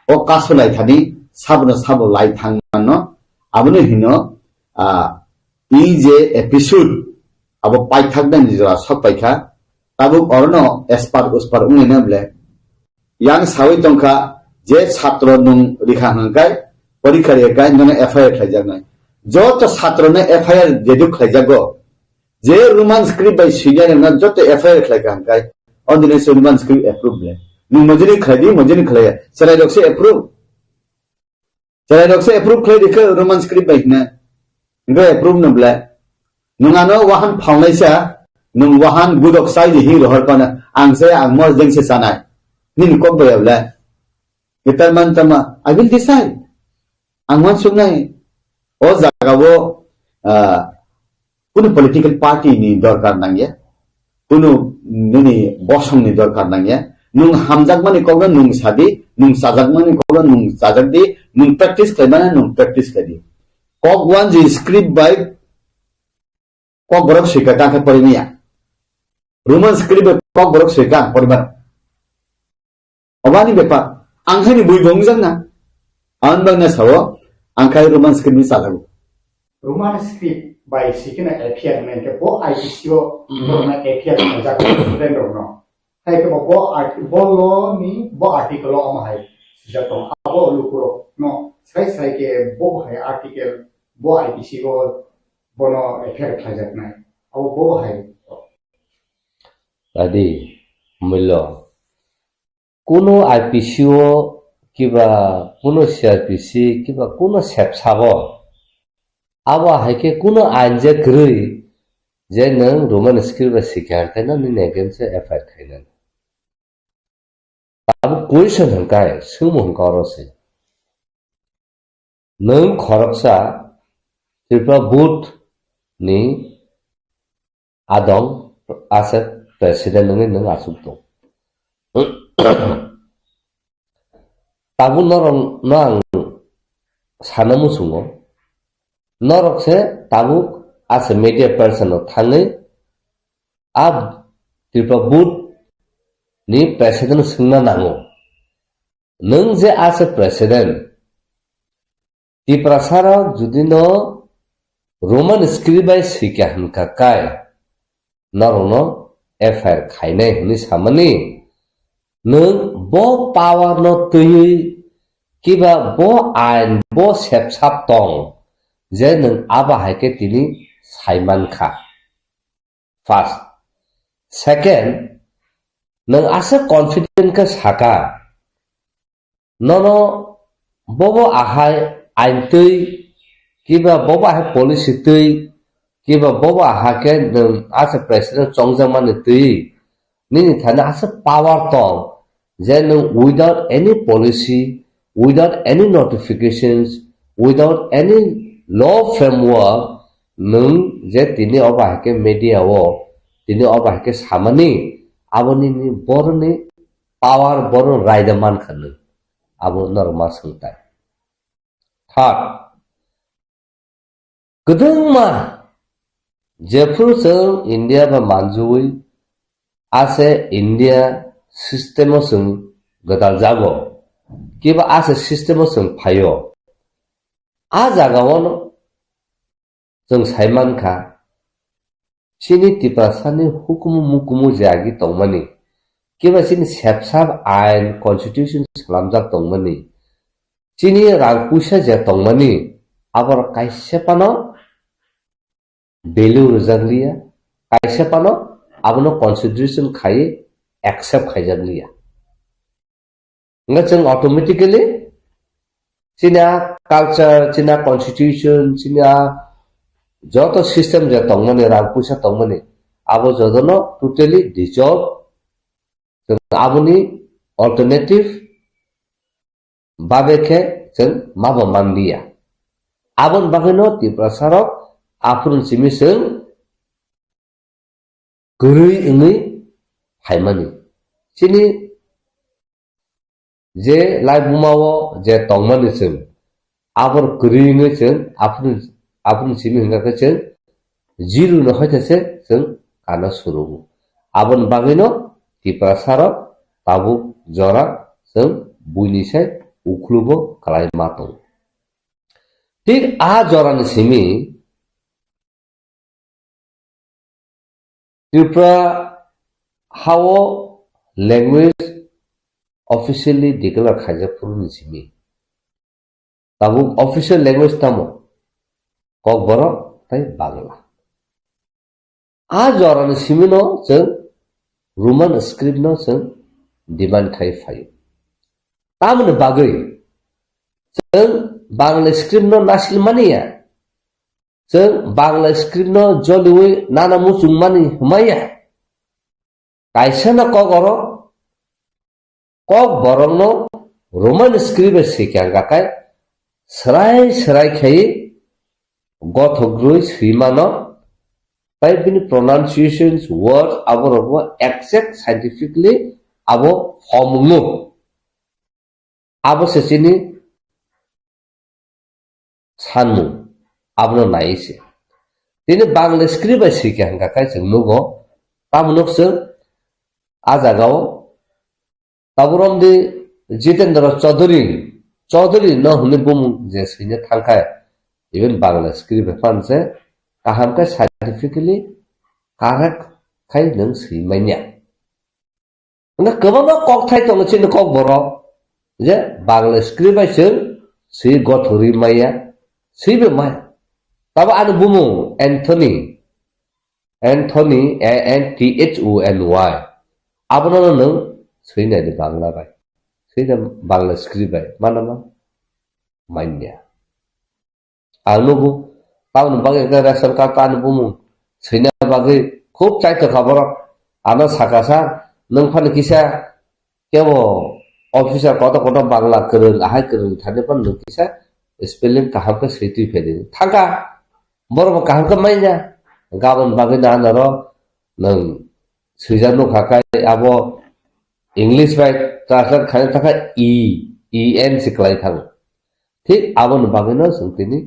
O kasu laithani sabono sabo lai thang mano. Abono hino, ah, i je episode abo paithaknani jora sok paikha. Tabuk orono espar uspar wnglaina ble. Yang sawi tongkha je satro nwng rikha hwnkai porikha rikha nono F I R khlaijaknai. Joto satrono F I R jedu khlaijago. Je Roman script bai swinai rokno joto F I R khlai kha hwnkai, o dini se Roman script approve le. Nwng mojini khlai di, mojini khlai ya. Chwrai rok se approve. Chwrai rok se approve khlai di khe Roman script bai hina. Hingke approve no ble. Nwng ano wahan phalnai sa, nwng wahan gudok sai di hing rohor kono. Ang se ang mor jeng se sanai. Nini kok bai ya ble. Itar man tama, I will decide. Ang wansuknai, o jagao, ah, kunu political party ni dorkar nangya, kunu nini bosong ni dorkar nangya. Nwng hamjakmani kokno nwng sadi, nwng chajakmani kokno nwng chajak di, nwng practice khlaimani nwng practice khlai di. Kok wanji script bai kok borok swika tang khe porimaya. Roman script bai kok borok swika ang porimano. Obani bepar, ang khaini bui bo wngjakna. Ang bangna sao, ang khai Roman script ni chalago. Roman script bai sikina F I R hwnwi khe bo I P C o borokno F I R khlaijak student rokno. Hai khe bo, bo art-, bo law ni bo article o omo hai swijak tongo. Abo lukurokno srai srai khe bo hai article bo I P C o bono F I R khlaijaknai. Abo bo hai. Adi, mullo. Kuno I P C o kiba kuno C R P C kiba kuno sepsabo. Abo hai khe kuno ain je kwrwi je nwng Roman script bai sikha hwnkhe no nini against o F I R khainani. Tabuk question hwnkhe, swngmung hwnkhe oro se. Nwng khoroksa Tripura board ni adong aswk president wngwi nwng achuk tong. Tabuk norok no ang sana muchungo, norok se tabuk as a media person no thangwi a Tripura board ni president swngna nango. Nwng je as a president, Tiprasa rok jodi no Roman script bai swikha hwnkha kai, norok no F I R khainai hwnwi samani, nwng bo power no twiwi kiba bo ain bo sepsap tong je nwng abo hai khe tini saimankha. First. Second, nwng aswk confident khe saka, nono bobo ahai ain twi, kiba bobo ahai policy twi, kiba bobo aha khe nwng asa president chongjakmani twi, nini thani asa power tong, je nwng without any policy, without any notifications, without any law framework, nwng je tini obo hai khe media o, tini obo hai khe samani, abo nini boroni power, boroni raida mankha nwng. Abo norok ma swngtai. Third, kwdwngma jephuru chwng India bai manjui ase India system o chwng gwdal jago, kiba ase system o chwng phaio. A jaga o no chwng sai mankha, chini Tiprasani hukumu mukumu je agi tongmani, kiba chini sepsap ain constitution swnamjak tongmani, chini rang puisa je tongmani, aborok kaisa phano value rwjak liya, kaisa phano abono consideration khai accept khaijak liya. Hwnkhe chwng automatically chini a culture, chini a constitution, chini a joto system je tongmani, rang puisa tongmani, abo jotono totally dissolve. Chwng aboni alternative babe khe chwng mabo manliya. Aboni bagwino Tiprasarok aphuru simi chwng kwrwi wngwi phaimani. Chini je laibuma o je tongmani chwng, abor kwrwi wngwi chwng aphuru, aphuru simi hwnkha khe chwng zero no hoitha se chwng kana surugo. Aboni bagwino Tiprasarok tabuk jora chwng buini sai ukhlugo kwlai ma tongo. Thik a jorani simi Tripura hao language officially declare khaijak phuru ni simi. Tabuk official language tamo? Kokborok tei Bangla. A jorani simi no chwng Roman script no chwng demand khai phaio. Tamoni bagwi chwng Bangla script no nasil mani ya. Chwng Bangla script no joliwi nana muchung mani hwnmaya. Kaisa no kok oro, kok borok no Roman script bai swikha hwnkha khe, swrai swrai khai gothok rwi swi mano, tai bini pronunciations, words, aborok bo exact scientifically abo form wngo. Abo se chini sanmung, abono nai se. Tini Bangla script bai swikha hwnkha khe chwng nugo, tamo nuk chwng a jagao Taburom di Jitendra Chaudhary, Chaudhary no hwnwi bumung je swina thangkha, even Bangla script bai phan se kaham khe scientifically correct khai nwng swi manya. Hwnba kwbangma kokthai tongo chini kokborok, je Bangla script bai chwng swi gothorwi maya, swibo maya. Tabo ani bumung Anthony, Anthony, A N T H O N Y. Abono no nwng swi nai di Bangla bai. Swi nai Bangla script bai. Mano ma? Manya. Ang nugo, tamoni bagwi hwnkhe ration card ani bumung swina bagwi khub chaito kha borok. Ano saka sa, nwng phano kisa kebo officer kotor kotor Bangla kwrwng, ahai kwrwng thani phano nwng kisa spelling kaham khe swi twi phai di. Thangkha, borok bo kaham khe manya. Gabon bagwi no ano ro nwng swijak nukha khe abo English bai translate khaina thangkha E, E N se kwlai thango. Thik aboni bagwino chwng tini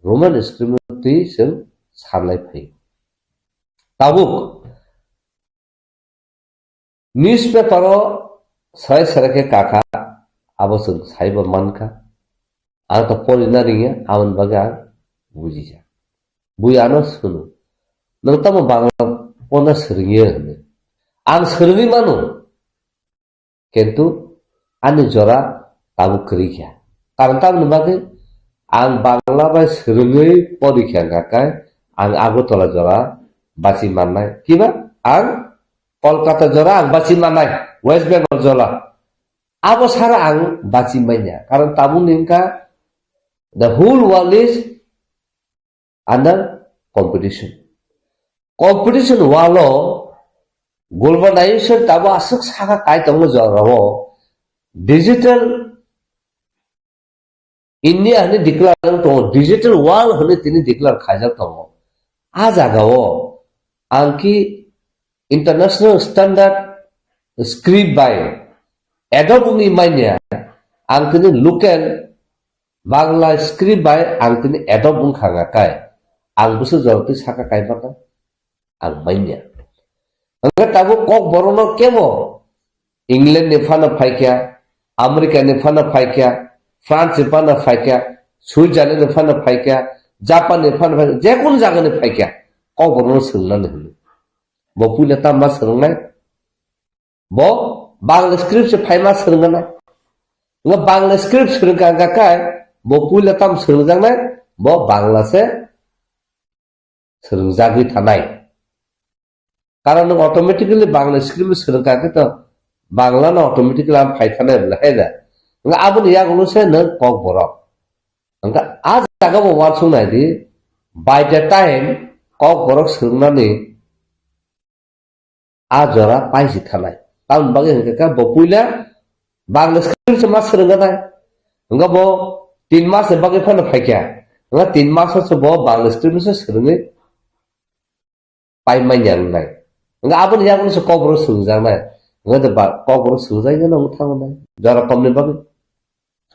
Roman script no twi chwng sanlai phaio. Tabuk newspaper o swrai swrai khe kakha, abo chwng saibo mankha. Ang to porina ringya, aboni bagwi ang bujija. Bui ano swngno, "Nwng tamo Bangla porna swrwngya?" hwnwi. Ang swrwngwi mano. Kintu ani jora tabuk kwrwi kha. Karon tamoni bagwi ang Bangla bai swrwngwi pori kha, hwnkha khe ang Agartala jora bachi mannai. Kiba ang Kolkata jora ang bachi mannai, West Bengal jora. Abo sara ang bachi manya. Karon tabukni wngkha the whole world is under competition. Competition walo globalization tabo aswk saka kai tongo jorao digital India hwnwi declare wng tongo, digital world hwnwi tini declare khaijak tongo. A jagao ang ki international standard script bai adopt wngwi manya, ang tini local Bangla script bai ang tini adopt wngkha kai, ang bwswk jorotwi saka kai mano. Ang manya. Hwnkhe tabuk Kokborokno kebo England ni phano phaikha, America ni phano phaikha, France ni phano phaikha, Switzerland ni phano phaikha, Japan ni phano phaikha, jekunu jaga ni phaikha, Kokborokno swrwngnani hwnwi. Bo puila tamo ma swrwngnai? Bo Bangla script se phaima swrwngnai. Nga Bangla script swrwngkha hwnkha kai, bo puila tamo swrwngjaknai? Bo Bangla se swrwngjagwi thanai. Karon nwng automatically Bangla script swrwngkha khe to Bangla no automatically ang phai thanai bwle hai da. Nga aboni yagulo se nwng Kokborok. Hwnkha a jaga bo uansuk nai di, by the time Kokborok swrwngnani a jora paisi thanai. Tamoni bagwi hwnkha khe bo puila Bangla script se ma swrwngkha nai. Hwnkha bo tin mas ni bagwi phano phaikha. Hwnkha tin mas o se bo Bangla script se swrwngwi pai manya wngnai. Hwnkha aboni yagulo se Kokborok swrwngjaknai. Hwnkha de ba Kokborok swrwngjakya no wng thango nai. Jora komni bagwi.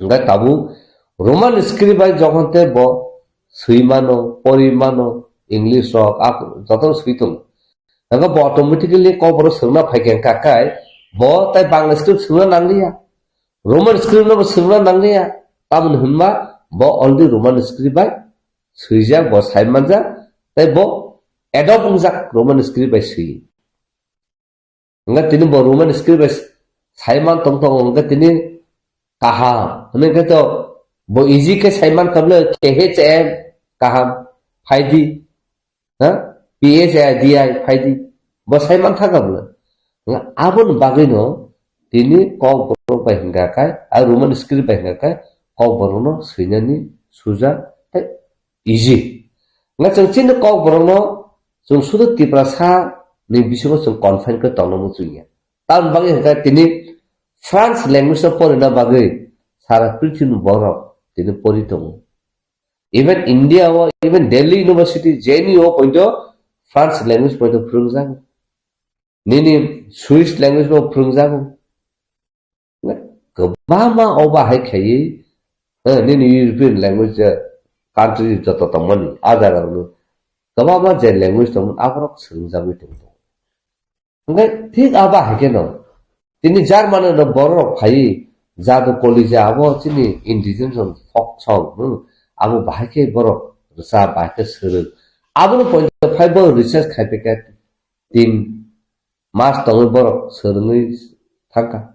Hwnkhe tabuk Roman script bai jokhon tei bo swi mano, pori mano, English rok, a joto swi tongo. Hwnkhe bo automatically Kokborok swrwngna phaikha hwnkha kai, bo tai Bangla script swrwngna nangliya. Roman script no bo swrwngna nangliya. Tamoni hwnma bo already Roman script bai swijak, bo sai manjak, tei bo adopt wngjak Roman script bai swi. Hwnkhe tini bo Roman script bai sai man tong tongo, hwnkhe tini kaham. Hwnwi khe to bo easy khe sai man kha bwle, K H M kaham, phaidi. Ha? P H I D I phaidi. Bo sai man kha bwle. Hwnkhe aboni bagwino tini Kokborok bai hwnkha khe, a Roman script bai hwnkha khe, Kokborokno swinani suja tei easy. Nga chwng chini Kokborokno chwng sudu Tiprasa ni bisingo chwng confine khe tongna muchungya. Tamoni bagwi hwnkha tini France language no porina bagwi sara prithibi borok tini pori tongo. Even India o, even Delhi University, J N U o poito France language poito phwrwngjago. Nini Swiss language bo phwrwngjago. Kwbangma o bahai khaiwi, eh, nini European language, eh, country joto tongmani, a jaga rokno kwbangma je language tongmani, aborok swrwngjagwi tongmani. Hwnkhe thik a bahai kheno, tini Germany rok borok rok phaiwi, Jadu College abo chini indigenous folk song, hmm, abo bahai khe borok rwchap, bahai khe swrwng. Aboni point of five bo research khai phaikha tin mas tongwi borok swrwngwi thangkha,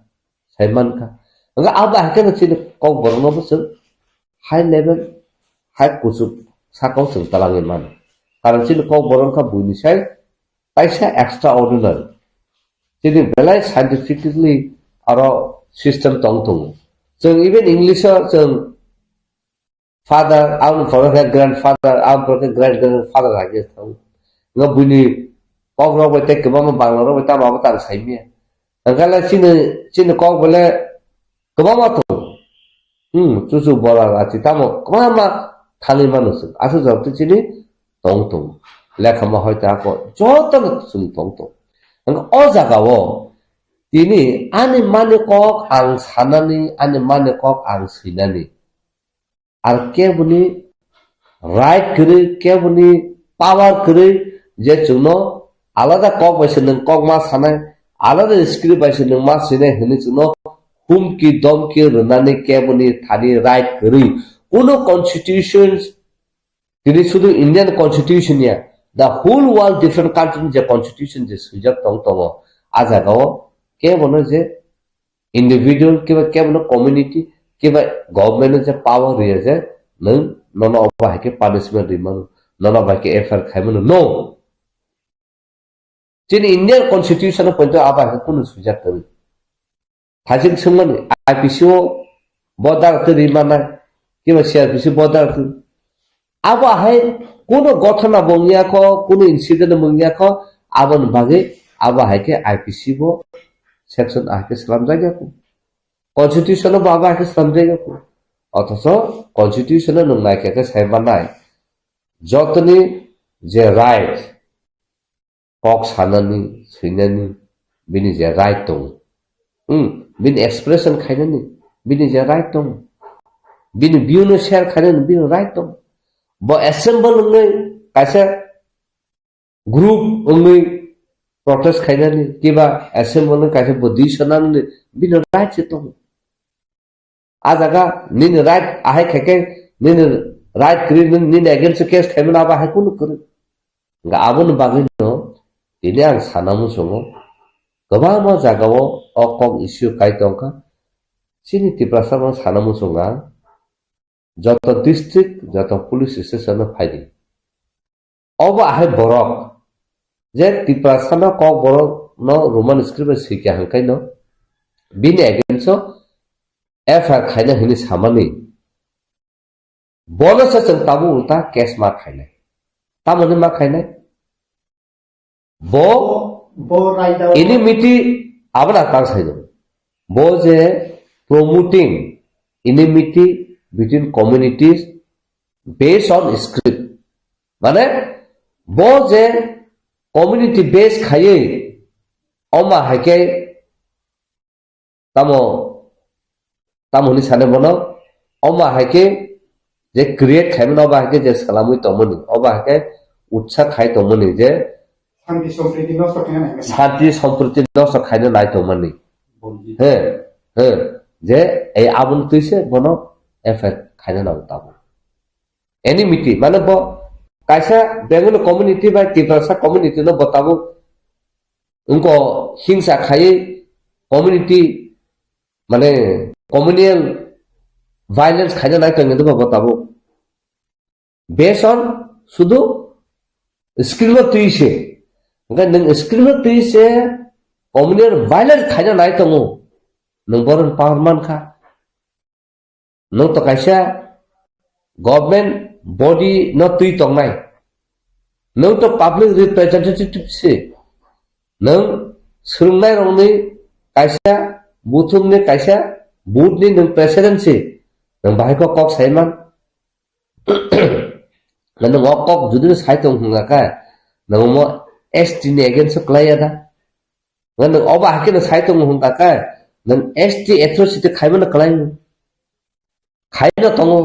sai mankha. Hwnkhe abo hai kheno chini Kokborokno bo chwng high level, high kuchuk sakao chwng twlangwi mano. Karon chini Kokborok wngkha buini sai kaisa extraordinary. Chini belai scientifically aro system tong tongo. Chwng even English o chwng father, aboni pore khe grandfather, aboni pore khe great grandfather hai khe thang. Nga buini kok rok bai tei kwbangma Bangla rok bai tamo abo tang sai manya. Hwnkhe le chini, chini kok bole kwbangma tongo. Hmm, chuchu bola achi tamo kwbangma thangwi mano chwng. Aswk jora twi chini tong tongo. Lekhama hoite ako jotono chwng tong tongo. Hwnkhe o jaga o tini ani mani kok ang sanani, ani mani kok ang swinani. Ar keboni right kwrwi, keboni power kwrwi je chwngno alada kok bai se nwng kok ma sanai, alada script bai se nwng ma sinai hwnwi chwngno humki domki rwnani keboni thani right kwrwi. Kuno constitutions, tini sudu Indian constitution ya, the whole world different country ni je constitution je swijak tong tongo, a jagao kebono je individual kiba kebono community kiba government no je power riya je nwng nono obo hai khe punishment ri mano, nono bai khe F I R khai mano, no. Chini Indian Constitution o poito abo hai kunu swijak kwrwi. Thajin swngmani I P C o border twi ri manai, kiba C R P C border twi. Abo hai kunu gothona bo wngya kho, kunu incident bo wngya kho, aboni bagwi abo hai khe I P C bo section ahai khe slamjak ya kho. Constitution o bo abo hai khe slamjak ya kho. Othocho constitution o nwng naikha khe sai manai. Jotoni je right, kok sanani, swinani, bini je right tongo. Hmm, bini expression khainani, bini je right tongo. Bini view no share khainani, bini right tongo. Bo assemble wngwi kaisa group wngwi protest khainani, kiba assemble wngwi kaisa bo decision nanani, bini right se tongo. A jaga nini right ahai khaikhe, nini right kwrwi, nini, nini against o case khaimano abo hai kunu kwrwi. Hwnkhe aboni bagwino tini ang sana muchungo, kwbangma jagao o kok issue kai tongkha. Chini Tiprasa no sana muchungo ang, joto district, joto police station no phaidi. Obo ahai borok je Tiprasa no Kokborok no Roman script bai swikha hwnkhe no bini against o F I R khaina hwnwi samani, bono se chwng tabuk ulta case ma khainai. Tamoni ma khainai? Bo Bo raida enmity abona tang sai do. Bo je promoting enmity between communities based on script. Mane bo je community base khaiwi oma hai khe tamo, tamo hwnwi sane bono, oma hai khe je create khaimani, oba hai khe je salamwi tongmani, oba hai khe utsa khai tongmani je Santi sompriti nosto khaina nai mani. Santi sompriti nosto khaina nai tongmani. Bondit. He, he, je ei aboni twi se bono F I R khaina nango tabuk. Enmity, mane bo kaisa Bengali community bai Tiprasa community no bo tabuk wngko hingsa khaiwi community, mane communal violence khaina nai tongwi bo tabuk. Based on sudu screen o twi se. Hwnkhe nwng screen o twi se communal violence khaina nai tongo. Nwng boron power man kha. Nwng to kaisa government body no twi tongnai. Nwng to public representative se. Nwng swrwngnairokni kaisa, buthumni kaisa, booth ni nwng president se. Nwng bahai kok, kok saiman. Nwng o kok jodi no sai tong hwnga kha, nwng omo S T ni against o kwlai ya da? Nwng obo hai khe no sai tongo hwnga kha, nwng S T atrocity khaimano kwlai. Khaino tongo.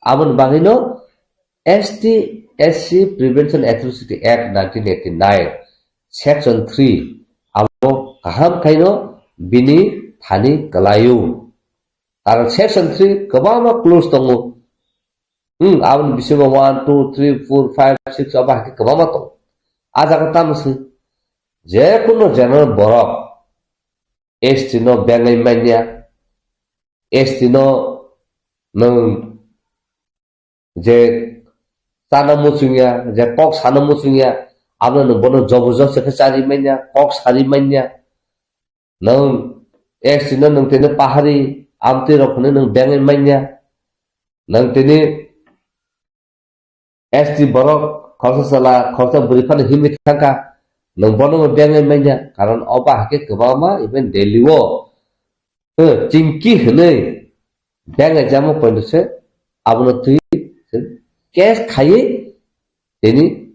Aboni bagwino S T S C Prevention Atrocity Act nineteen eighty-nine, Section three, abo kaham khaino bini thani kwlaio. Karon Section three kwbangma clause tongo. Hmm, aboni bisingo one, two, three, four, five, six abo hai khe kwbangma tongo. A jaga tamo se, je kuno general borok S T no bengwi manya, S T no nwng je chana muchungya, je kok sana muchungya, abono nwng bono joborjosti khe chari manya, kok sari manya. Nwng S T no nwng tini pahari, amtwi rok hwnwi nwng bengwi manya. Nwng tini S T borok khoroksa chwla, khoroksa bwrwi phano himwi thangkha. Nwng bono bo bengwi manya, karon obo hai khe kwbangma even Delhi o, eh, chingki hwnwi bengwi jamo poito se abono twi case khaiwi tini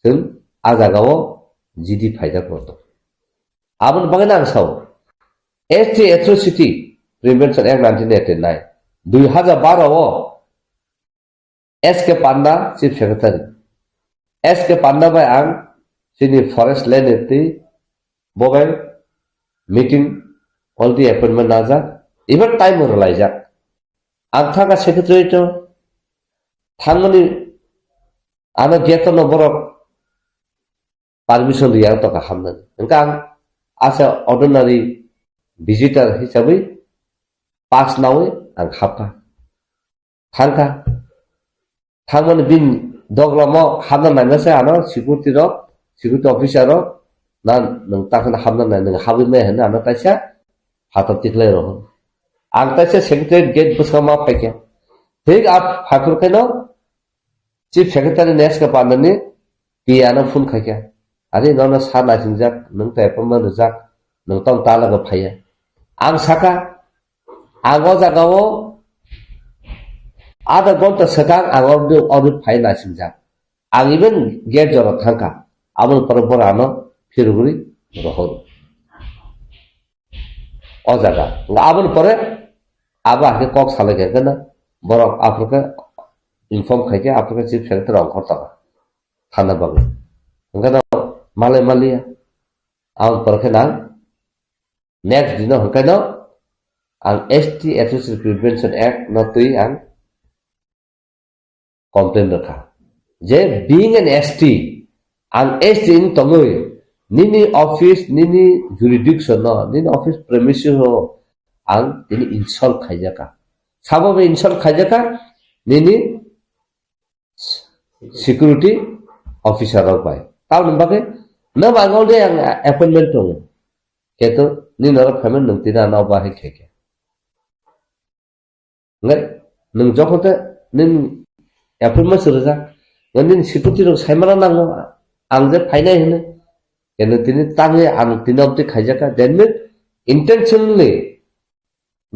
chwng a jagao G D phaijak rw tongo. Aboni bagwi ang sao, S T Atrocity Prevention Act nineteen eighty-nine, dui hajar baro o S K Panda Chief Secretary, S K Panda bai ang chini forest land ni twi bo bai meeting already appointment najak, even time o rwlaijak. Ang thangkha secretary to thangmani ano gate no borok permission riya wng tongkha hamnani. Hwnkhe ang as a ordinary visitor hisabwi pass nawi ang hapkha. Thangkha. Thangmani bini doglamo hapna naima se ano security rok, security officer rok Na nwng takhwna hapna nai, nwng habwi maya hwnwi ano taisa phatar tiklai rw. Ang taisa secretariat gate bwskango ma phaikha. Thik a phaikha khaino Chief Secretary Neska Pandani P A no phone khaikha. Ari nono sa naisingjak, nwng to appointment rijak, nwng tong ta lage phaiya. Ang saka, ang o jagao adha ghonta swkang ang oro, oro phai naisingjak. Ang even gate jora thangkha. Aboni pore bora ano phirogwi rohor. O jaga. Nga aboni pore abo hakhe kok salai khe na borok aphuru khe inform khai khe aphuru khe Chief Secretary ongkhor tongo. Thana bagwi. Hwnkhe no malai maliya. Aboni pore khe nang next dino hwnkhe no ang S T Atrocity Prevention Act no twi ang complain rwkha. Je being an S T, ang S T wng tongwi nini office, nini jurisdiction no, nini office premises o ang tini insult khaijakha. Sabo be insult khaijakha, nini security officer rok bai. Tamoni bagwi, no ba ang already ang appointment tongo. Keto, nini norok phaimani nwng tini ano bahai khaikhe. Ngai, nwng jokhon te nini appointment se rwjak, ngai nini security rok saimana nango, ang je phainai hwnwi. Keno tini tangwi ang tini obtwi khaijakha, then nini intentionally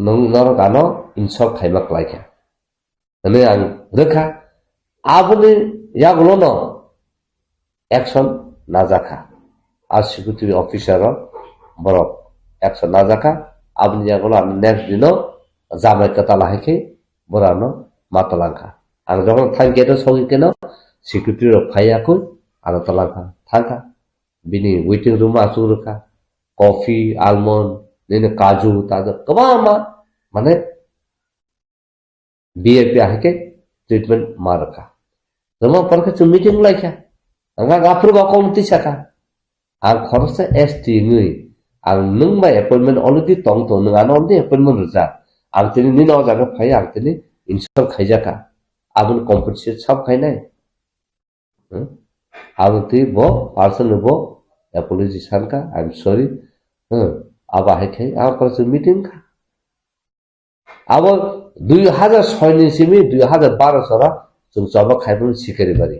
nwng norok ano insult khaima klaikha. Hwnwi ang rwkha, aboni yagulono action najakha. A security officer rok borok action najakha. Aboni yagulo ano next dino jamai kwtal hai khe borano ma talangkha. Ang jokhon thang gate o sogwi keno security rok phaiya koi ano talangkha, thangkha. Bini waiting room o achuk rwkha. Coffee, almond, nini kaju, taju kwbangma, mane, V I P ahai khe treatment ma rwkha. Rwma por khe chwng meeting lai kha. Ang kha aphuru ba kok twi sakha. Ang khoroksa S T wngwi, ang nwng bai appointment already tong tong, nwng ano already appointment rwjak. Ang tini nini o jaga phai, ang tini insult khaijakha. Aboni compensate sab khainai. Hmm? Aboni twi bo personally bo apology sankha, "I'm sorry." Hmm? Abo hai khai, ang khoroksa meeting kha. Abo dui hajar soi ni simi dui hajar baro sora chwng choba khai phano sikari bari.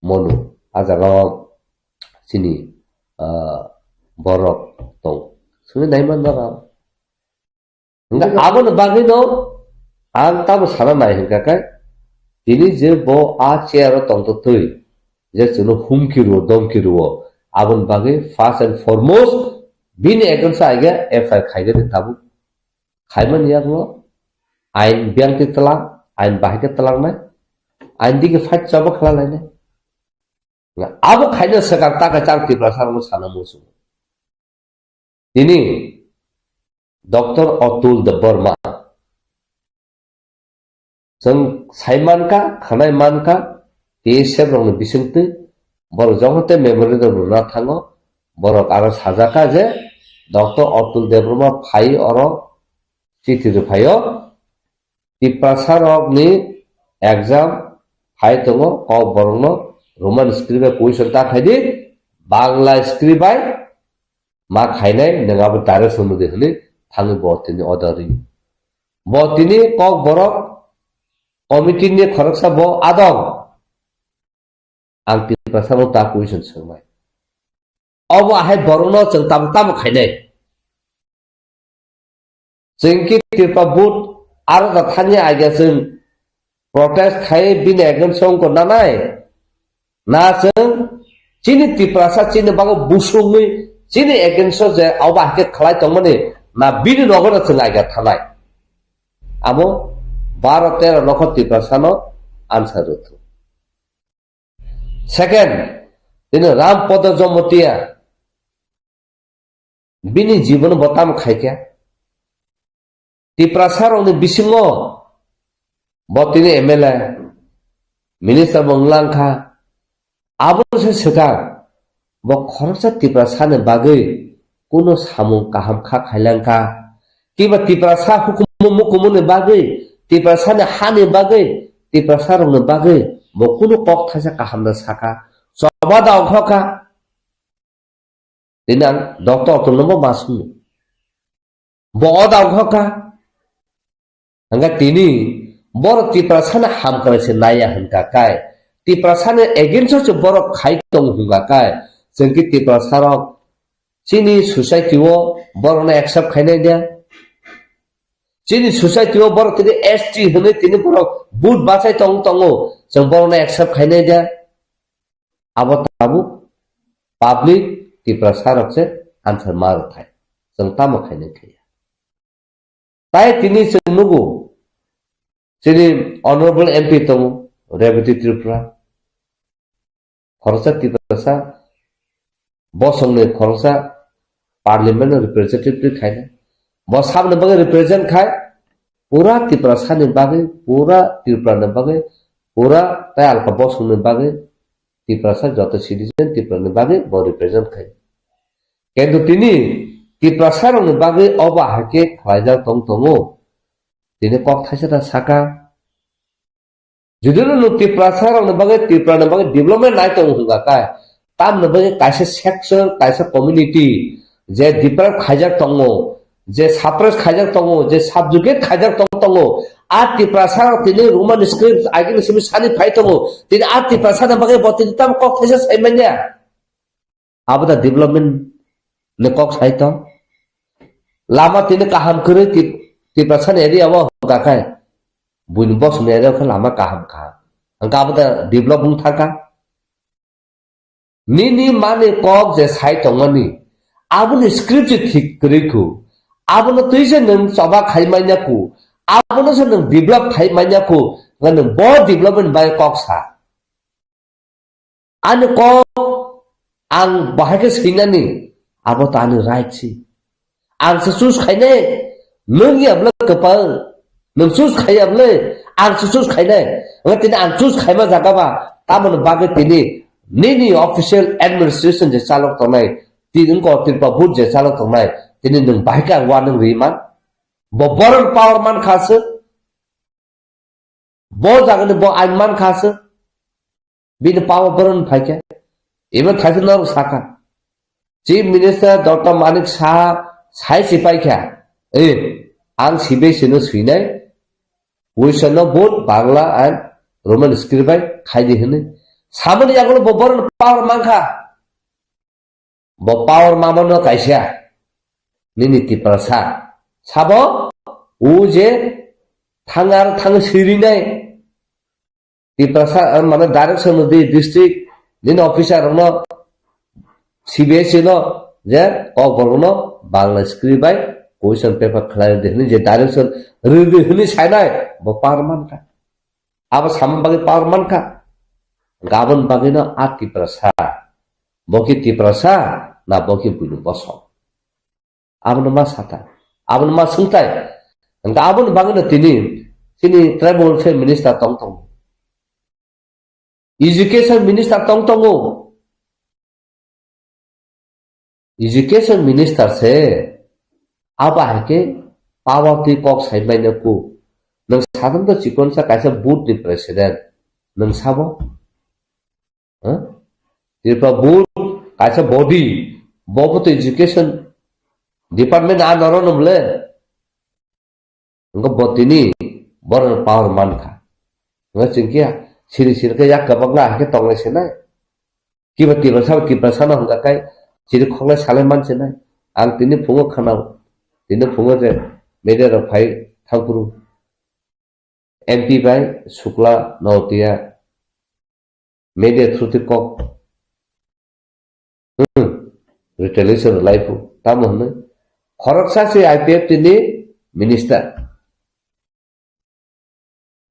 Monu, a jaga o chini, ah, borok tong. Simi naiman norok. Hingke aboni bagwi no ang tamo sana nai hingka khe, tini je bo a chair o tongtotwi, je chwngno humki rwo, domki rwo, aboni bagwi first and foremost bini against o aiga F I R khaigani tabuk. Khaimani yakno ain biyangtwi twlang, ain bahai khe twlangnai, ain digi fight chaba khlalainai. Abo khaina swkang ta kaisa ang Tiprasa rokno sana muchungo. Tini Doctor Atul Debbarma, chwng sai mankha, khwnai mankha, T S F rokni bisingtwi, borok jokhon tei memorandum rwna thango, borok aro sajakha je Doctor Atul Debbarma phai oro chithi rwphaio, Tiprasa rokni exam hai tongo, kok borokno Roman script bai question ta khaidi, Bangla script bai ma khainai, nwng abo direct swngo de hwnwi thangwi bo tini order ri. Bo tini kok borok committee ni khoroksa bo adong. Ang Tiprasa bo ta question swngmai. Obo ahai borokno chwng tamo tamo khainai. Chwng ki Tripura board aro da thangya aiga chwng protest khai bini against o wngkha nanai. Na chwng chini Tiprasa chini bago busungwi chini against o je obo ahai khe khlai tongmani na bini nogo no chwng aiga thanai. Amo baro tero nokho Tiprasa no answer rwthung. Second, tini Ram Podo Jomotia bini jibono bo tamo khaikha. Tiprasa rokni bisingo bo tini M L A, minister bo wnglang kha. Abo se swkang bo khoroksa Tiprasa ni bagwi kuno samung kaham kha khailangkha. Kiba Tiprasa hukumu mukumu ni bagwi, Tiprasa ni ha ni bagwi, Tiprasa rok ni bagwi bo kuno kok thaisa kaham da saka. Choba da ongkha kha. Tini ang doctor tongno bo ma swngo. Bo o da wngkha kha. Hingkha tini borok Tiprasano hamkrai se naiya hwnkha kai, Tiprasani against o se borok khai tongo hwnkha kai, chwng khe Tiprasarok chini society o borokno accept khainai dia? Chini society o borok tini S T hwnwi tini borok vote bachai tong tongo, chwng borokno accept khainai dia? Abo tabuk public Tiprasarok se answer ma rwthai. Chwng tamo khainai khaiya. Tai tini chwng nugo, chini honorable M P tongo, Rebati Tripura. Khoroksa Tiprasa, bosongni khoroksa parliament no representative khaina. Bo saboni bagwi represent khai, pura Tiprasani bagwi, pura Tripurani bagwi, pura tai alka bosongni bagwi, Tiprasa joto citizen Tripurani bagwi bo represent khai. Kintu tini Tiprasarokni bagwi obo hai khe khlaijak tong tongo. Tini kok thaisa ta saka. Judino nwng Tiprasarokni bagwi, Tripurani bagwi development nai tongo hwnkha khe, tamoni bagwi kaisa section, kaisa community je deprive khaijak tongo, je suppress khaijak tongo, je subjugate khaijak tong-, tongo, a Tiprasarok tini Roman script agini simi sani phai tongo, tini a Tiprasani bagwi bo tini tamo kok thaisa sai manya? Abo da development ni kok sai tong. Lama tini kaham kwrwi Tip-, Tiprasani area o hwnkha khe, buini bosongni area o khe lama kaham kha. Hwnkha abo da develop wng thangkha. Nini mani kok je sai tongmani, aboni script je thik kwrwi khu. Abono twi se nwng choba khai manya khu. Abono se nwng develop khai manya khu. Hwnkha nwng bo development bai kok sa. Ani kok ang bahai khe swinani, abo to ani right si. Ang se choose khainai, nwng ya bwle kwpal, nwng choose khaiya bwle, ang se choose khainai. Wngkha tini ang choose khaima jaga ba, tamoni bagwi tini nini official administration je chalok tongnai, tini wngkha Tripura board je chalok tongnai, tini nwng bahai khe ang warning rwi man. Bo borok power man kha se. Bo jagani bo ain man kha se. Bini power boron phai khe. Even thaisa norok saka. Chief Minister Doctor Manik Saha sai si pai kha. Eh, ang C B S E no swinai. Question no both Bangla and Roman script bai khai di hwnwi. Samani yagulo bo boron power man kha. Bo power mamano kaisa. Nini Tiprasa. Sabo, o je thangar thang sirinai. Tiprasa, eh, mane direction di district, nini officer no, C B S E no, je kok borok no, Bangla script bai, question paper khlai di hwnwi je direction, rwdi hwnwi sainai, bo power man kha. Abo samani bagwi power man kha. Gabon bagwino a Tiprasa. Bo khe Tiprasa na bo khe buini bosong? Abono ma sata. Abono ma swngtai. Hwnkhe aboni bagwino tini chini tribal welfare minister tong tongo. Education minister tong tongo. Education minister se abo hai khe power twi kok sai manya ku. Nwng sadam to chikon sa kaisa board ni president. Nwng sabo? Huh? Tripura board kaisa body. Bo bo to education department a noro no bole. Wngkha bo tini borok power man kha. Wngkha chwng khe siri siri khe yak kwbangma hai khe tonglai se nai. Kiba Tiprasa bo Tiprasa no hwnkha khe chiri khoklai salai man se nai. Ang tini phungo khwnao, tini phungo je media rok phai thangphuru M P bai Sukla Notiya media through twi kok, hmm, retaliation rwlai phu. Tamo hwnwi khoroksa se I P F T ni minister.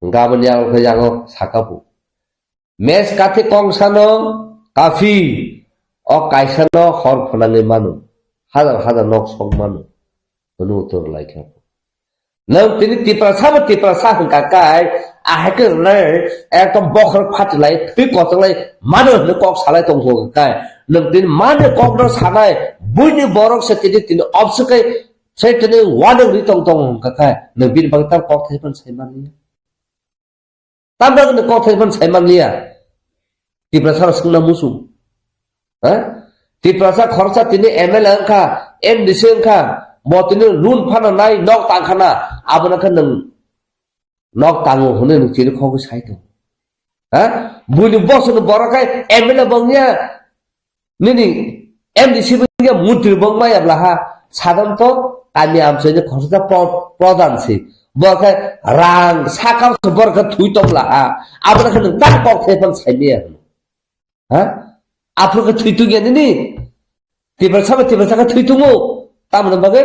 Gaboni yago khe yango saka phu. Mes kathi kongsano kafi o kaisano hor phwnangwi mano. Hazar hazar nok sok mano. Hwnwi uttor rwlai kha. Nwng tini Tiprasa bo Tiprasa hwnkha kai, ahai khe rwnai, ekdom bokhorok phatilai, thwi kochonglai, mano hwnwi kok salai tong hwnkha kai. Nwng tini mani kokno sanai, buini borok se tini, tini obswk kai, se tini wanang ri tong tong hwnkha kai. Nwng bini bagwi tam kok thai phano sai manliya. Tam bagwi nwng kok thai phano sai manliya. Tiprasa rok swngna muchung. Ha? Tiprasa khoroksa tini M L A wngkha, M D C wngkha, bo tini loan phano nai nok tangkhana, abono khe nwng nok tango hwnwi nwng chini khogwi sai tongo. Ha? Buini bosongni borok khe M L A bo wngya, nini M D C bo wngya, montri bo wngma ya bla ha. Sadonto kami amchaini khoroksa pro-, prodhan se. Bo khe rang sakao se borok khe thwi tong bla ha. Abono khe nwng tak kok thai phano sai maya hwno. Ha? Aphuru khe thwi tong ya nini? Tiprasa bai Tiprasa khe thwi tongo. Tamoni bagwi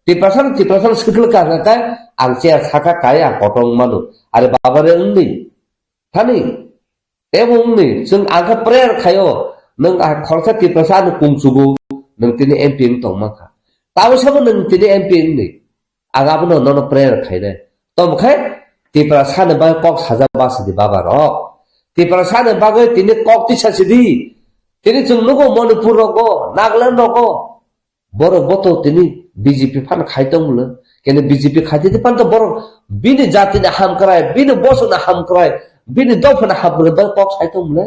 Tiprasa no Tiprasa no swkle ka kha khe ang chair saka kai ang kotor wng mano. Are baba re wngni. Thani. Tebo wngni. Chwng ang khe prayer khaio. Nwng a khoroksa Tiprasa ano kung chugo. Nwng tini M P wng tong mankha. Tamo sabo nwng tini M P wngni. Ang abono nono prayer khainai. Tamo khe Tiprasani bagwi kok saja basi di baba rok. Tiprasani bagwi tini kok tisa sidi. Tini chwng nugo Manipur rogo, Nagaland rogo. Borok boto tini B J P phan khai tong mle. Kene B J P khai tini phan to borok bini jatini hamkrai, bini bosongni hamkrai, bini dophani hamkrai bagwi kok sai tong mle.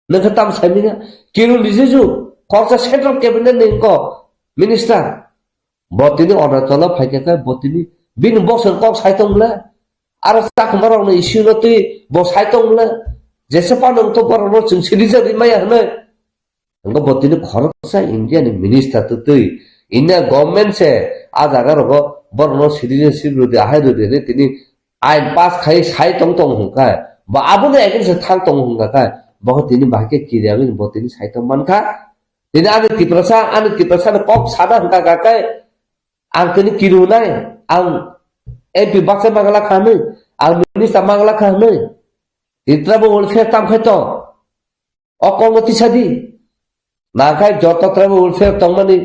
Nokha tam saimanya, Kiron Rijiju, khoroksa central cabinet ni wngkha minister. Bo tini Arunachal o phaikha khe, bo tini bini bosong kok sai tong le. Aro chakma rok no issue no twi bo sai tong le. Jesa phano wngthok borok no chwng citizen ri maya hwnwi. Wngkha bo tini khoroksa India ni minister twi twi. India government se a jaga rogo borok no citizenship rwdi, ahai rwdi hwnwi tini ain pass khai sai tong tong hwnkha, ba abono against thang tong hwnkha khe, bo tini bahai khe kiriya wngwi bo tini sai tong mankha. Tini ani Tiprasa, ani Tiprasa ni kok sana hwnkha khe, ang tini kirunai, ang M P baksa mangala kha hwnwi, ang minister mangala kha hwnwi. Tini tribal welfare tam khai tong. O kokno tisa di. Nangkhe joto tribal welfare tongmani,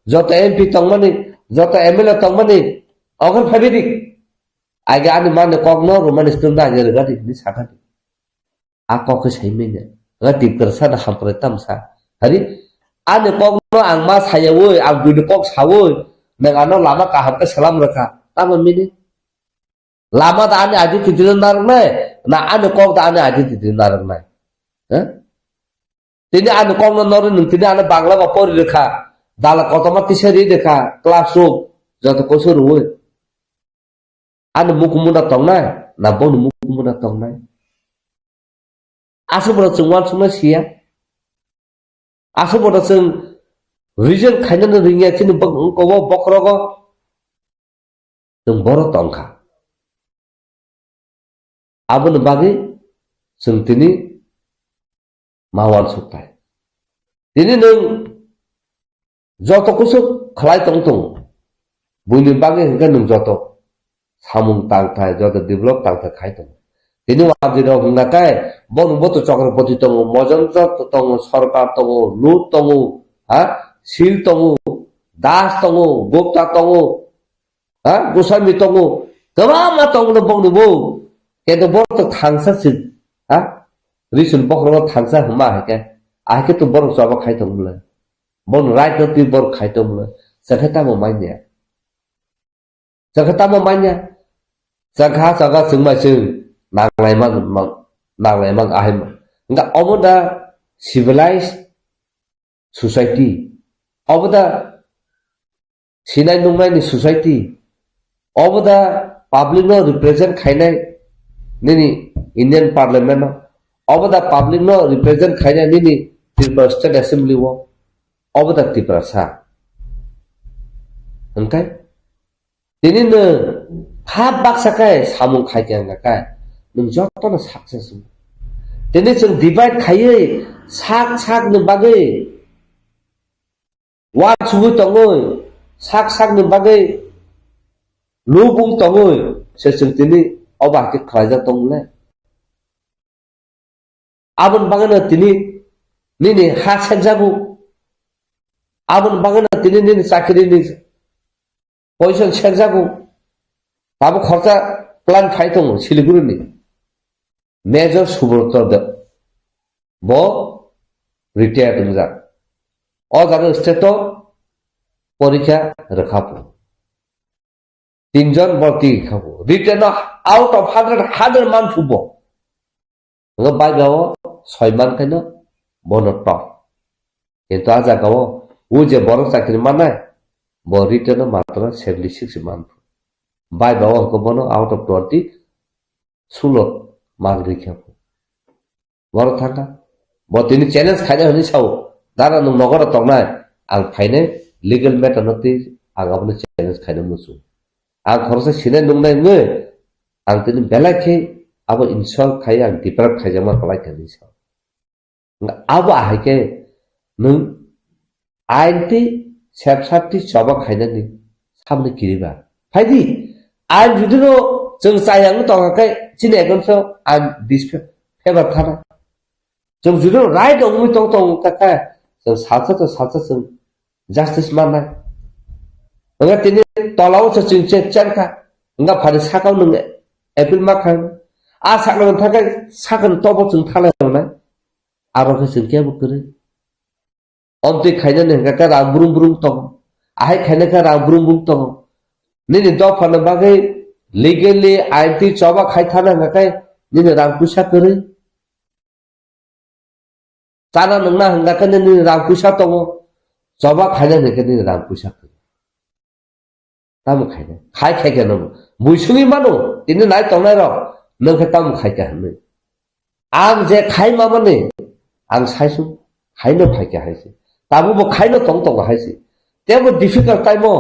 joto M P tongmani, joto M L A tongmani, okhor phaibai di. Age ani mani kokno romani script no age rwgadi hinwi sakha di. A kok khe sai manya. Nga Tiprasa no hamprai tamsa. Hari ani kokno ang ma sayawi, ang buini kok sawi, nang ano lama kaham khe salam rwkha. Tamo mini? Lama da ani identity no narwknai, na ani kok da ani identity no narwknai? Eh? Tini ani kok no norwi nwng tini ano Bangla ba pori rwkha, dala kotorma tisa ri rwkha, classroom, joto koso rwui. Ani mukumu da tongnai, na bono mukumu da tongnai? Aswk bono chwng uansuknai siya. Aswk bono chwng reason khainani ringya chini bok-, kobo bokrogo. Chwng boro tongkha. Aboni bagwi chwng tini ma uansukthai. Tini nwng joto kusuk khlai tong tongo. Buini bagwi hwnkhe nwng joto samung tangthai, joto develop tangthai khai tongo. Tini wajirok hwnkha khe, bono boto Chakrawpati tongo, Mojonjot tongo, Sarkar tongo, Lut tongo, ha? Sil tongo, Das tongo, Gupta tongo, ha? Goswami tongo, kwbangma tongo bongni bo. Kento bono to thangsa se, ha? Risun bokhorok thangsa hwnma hai khe, ahai khe to borok choba khai tong bwle. Bono right no twi borok khai tong bwle. Chakhe tamo manya. Chakha tamo manya? Chakha, chakha chwng bai chwng nanglai mang, mang, nanglai mang ahai mang. Hwnkha obo da civilized society? Obo da sinai nungnaini society? Obo da public no represent khainai nini Indian Parliament no? Obo da public no represent khainai nini Tripura State Assembly o? Obo da Tiprasa? Hwnkhe? Tini nwng kha baksa khe samung khai khe wngkha khe, nwng jotono success wngo. Tini chwng divide khaiwi sak sakni bagwi uansugwi tongwi, sak sakni bagwi lubung tongwi se chwng tini obo hai khe khlaijak tong le. Aboni bagwino tini nini ha sekjago. Aboni bagwino tini nini chakrini position sekjago. Tabuk khoroksa plan phai tongo Siliguri ni. Major Subroto Deb. Bo retired wngjak. O jaga state o porikha rwkha pho. Tinjon borok twi kha bo. Written out of hundred, hundred man phu bo. Ngo bai gao soi man khaino bono top. Kintu a jaga o, o je borok chakri mannai, bo return o matro seventy six man. Bai ba o hwnkhe bono out of twenty, sulo mark rikha. Borok thangkha. Bo tini challenge khaina hwnwi sao, "Dara, nwng nogoro tongnai, ang phainai legal matter no twi ang abono challenge khaina muchung. Ang khoroksa sinai nungnai wngwi ang tini belai khe abo insult khai ang deprive khaijakma kwlai kha," hwnwi sao. Abo ahai khe nwng ain twi sep sap twi choba khainani samni kiriba. Phaidi, ain judino chwng chayang tongkha khe chini against o ain disfavor thana. Chwng judino right wngwi tong tong kha khe chwng salsa to salsa chwng justice mannai. Wngkha tini tolao se chwng che chen kha. Wngkha phani sakao nwng appeal ma kha. A sakno thangkhe sakni tobo chwng thalai rwnai. Aro khe chwng kebo kwrwi. Omtwi khainani hwnkha khe rang brum brum tongo. Ahai khaina khe rang brum brum tongo. Nini dophani bagwi legally ain twi choba khai thana hwnkha khe nini rang puisa kwrwi. Chana nungna hwnkha khe nini rang puisa tongo. Choba khaina hwnkha khe nini rang puisa kwrwi. Tamo khaina. Khai khai khe no. Muisungwi mano. Tini nai tongnai rok. Nwng khe tamo khai kha hwnwi. Ang je khai mamani, ang saisu, haino phaikha haise. Tabuk bo khaino tong tongo haise. Tebo difficult time o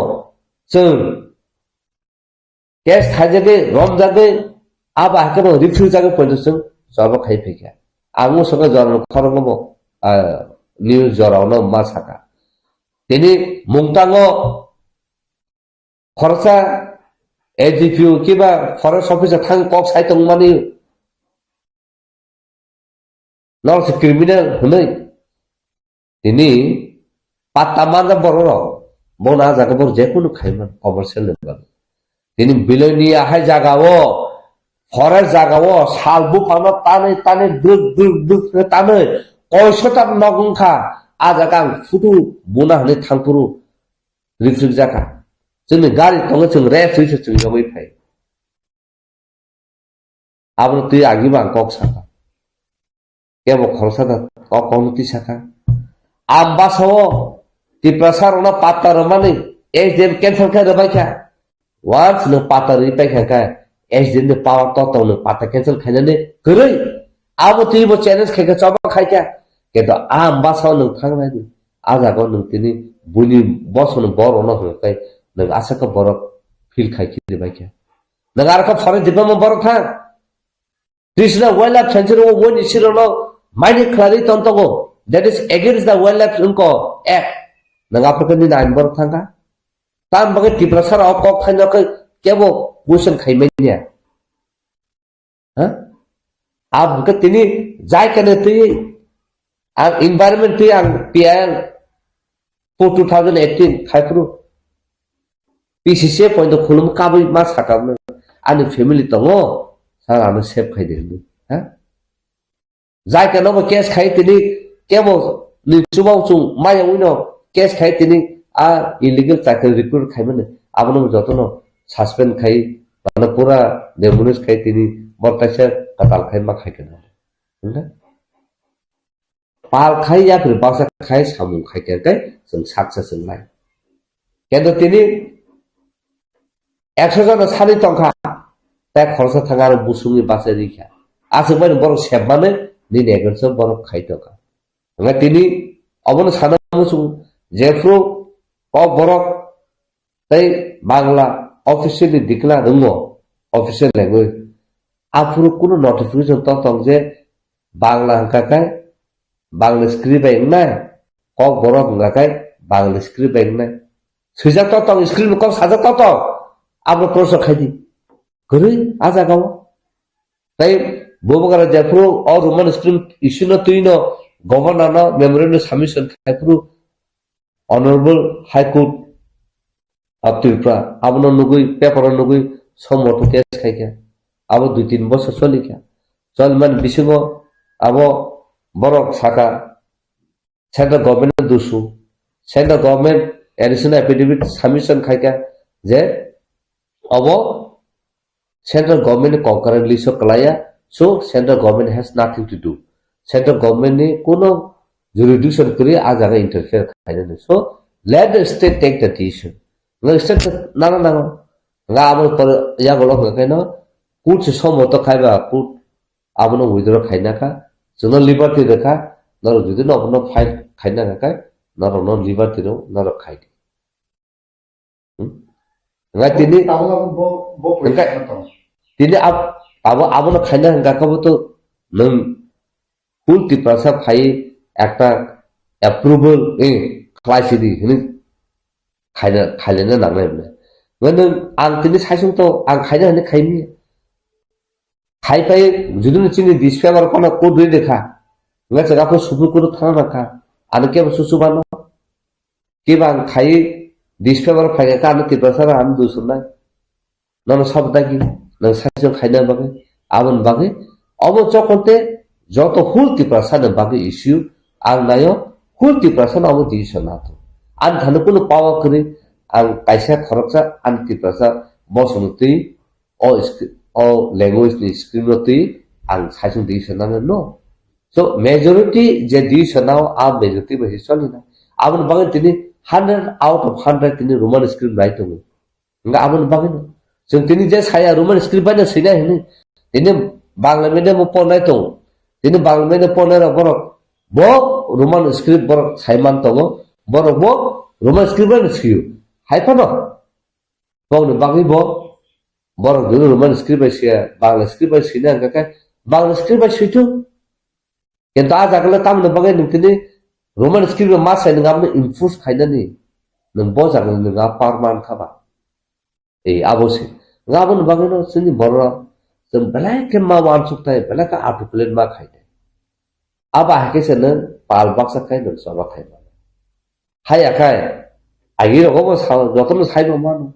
chwng case khaijagwi, romjagwi, abo haikhe bo refuse jagwi poito chwng jobo khai phaikha. Ang o saka jorano khoroknw bo, ah, news jorano ma saka. Tini mungtango khoroksa A D P O kiba forest officer thang kok sai tongmani. Nor se criminal hwnwi. Tini patta manja borok rok. Bo na jaga bor jekunu khaiman commercial ni bagwi. Tini biloini ahai jaga o, forest jaga o, sal buphangno tanwi tanwi druk druk druk khe tanwi koiso ta nok wngkha. A jaga ang photo buna hwnwi thangphuru rifrik jakha. Chwngni gari tongo chwng rest wi se chwng jagwi phai. Abono twi agima ang kok sakha. Kebo khoroksa da kok kokno twi sakha. Ambasao Tiprasa rokno patta rwmani S D M cancel khe rwbaikha. Once nwng patta rwi paikha khe S D M ni power to tong nwng patta cancel khainani kwrwi. Abo twi bo challenge khaikha choba khaikha. Kento ambasao nwng thangnai di. A jaga nwng tini buini bosongni borokno hwnkhe nwng aswk khe borok feel khai khe rwbaikha. Nwng aro khe forest department borok thang. Trishna Wildlife Sanctuary o woni sirokno maini khlaiwi tong tongo. That is against the Wildlife wngkha act. Nwng aphuru khe nini ain borok thangkha. Tam bagwi Tiprasa rok kok khaino khe kebo question khai manya. Ha? Abo khe tini jai kene twi ang environment twi ang P I L po two thousand eighteen khai phuru P C C point khulum kabui ma sakha ani family tongo, sir ano save khai di hinwi. Ha? Jai khe nobo case khai tini kebo ni chubao chung maya wino case khai tini a illegal chakri recruit khai mani abono jotono suspend khai mane pura demolish khai tini bor kaisa katal khai ma khai khe. Hingkhe pal khai yapri baksa khai samung khai khe khe chwng saksa chwng nai. Kendo tini ekso jona sani tongkha, tei khoroksa thang aro busungni bachai rikha. Aswk bai borok sepmani nini against o borok khai tongkha. Hwnkhai tini obono sana muchung, jephru kok borok tei Bangla officially declare wngo, official language. Aphuru kunu notification to tong je Bangla hwnkha khe Bangla script bai wngnai, kok borok hwnkha khe Bangla script bai wngnai. Swijak to tong, script ni kok sajak to tong. Abo proshno khai di. Kwrwi a jaga o. Tei bubagra jephuru o Roman script issue no twi no governor no memorandum submission khai phuru Honorable High Court of Tripura abono nugwi, paper o nugwi somoto case khai kha. Abo dui tin bosor choli kha. Choli mani bisingo abo borok saka central government no dusu. Central government additional affidavit submission khai kha je abo central government ni concurrent list o kwlaiya, so central government has nothing to do. Central government ni kuno jurisdiction kwrwi a jaga interfere khainani. So, let the state take the decision. Nga state nana nango. Nga abo pore yago lok hwnkhe no, court se somoto khaiba, court abono withdraw khaina kha, chwngno liberty rwkha, norok jodi no abono fight khaina kha khe, norokno liberty rw, norok khai di. Hmm? Nga tini, Tabuk abo bo, bo hwnkhe, position tong. Tini ab-, abo, abono khaina hwnkha khe bo to nwng full Tiprasa phai ekta approval, eh, khlai sidi hwnwi khaina, khailena nangnai hwnwi. Nga nwng ang tini saisung to ang khaina hwnwi khaini. Khai phai judino chini disfavor phano court rwi rwkha. Nga jaga pho Supreme Court thana nangkha. Ano kebo susu bano. Kebo ang khai disfavor phai kha ano Tiprasa rok ano dusumnai. Nono sab dagi, nang saisung khaina bagwi, aboni bagwi. Obo jokonte joto whole Tiprasa ni bagwi issue, ang nayo whole Tiprasa no obo decision nato. Ang thani kunu power kwrwi, ang kaisa khoroksa ang Tiprasa bosongni twi o sc-, o language ni script no twi ang saisung decision nana no. So majority je decision nao a majority bai se choli na. Aboni bagwi tini hundred out of hundred tini Roman script nai tongo. Nga aboni bagwi no. Chwng tini je saya Roman script bai no swinai hwnwi. Tini Bangla medium o pornai tongo. Tini Bangla medium pornai rok borok bo Roman script borok sai man tongo. Borok bo Roman script bai no swio. Hai phano. Bokni bagwi bo, borok jodi Roman script bai siya, Bangla script bai sina hwnkha khe, Bangla script bai swi thung. Kintu a jaga le tamoni bagwi nwng tini Roman script bai ma sai nwng aboni enforce khainani, nwng bo jaga le nwng a power man kha ba. Ei, abo se. Nwng aboni bagwi no chini borok rok, chwng belai khe ma uansuk thai, belai khe articulate ma khai thai. Abo hai khe se nwng pal baksa khai nwng choba khai mano. Haya khai, agi rogo bo sa-, jotono sai bo mano.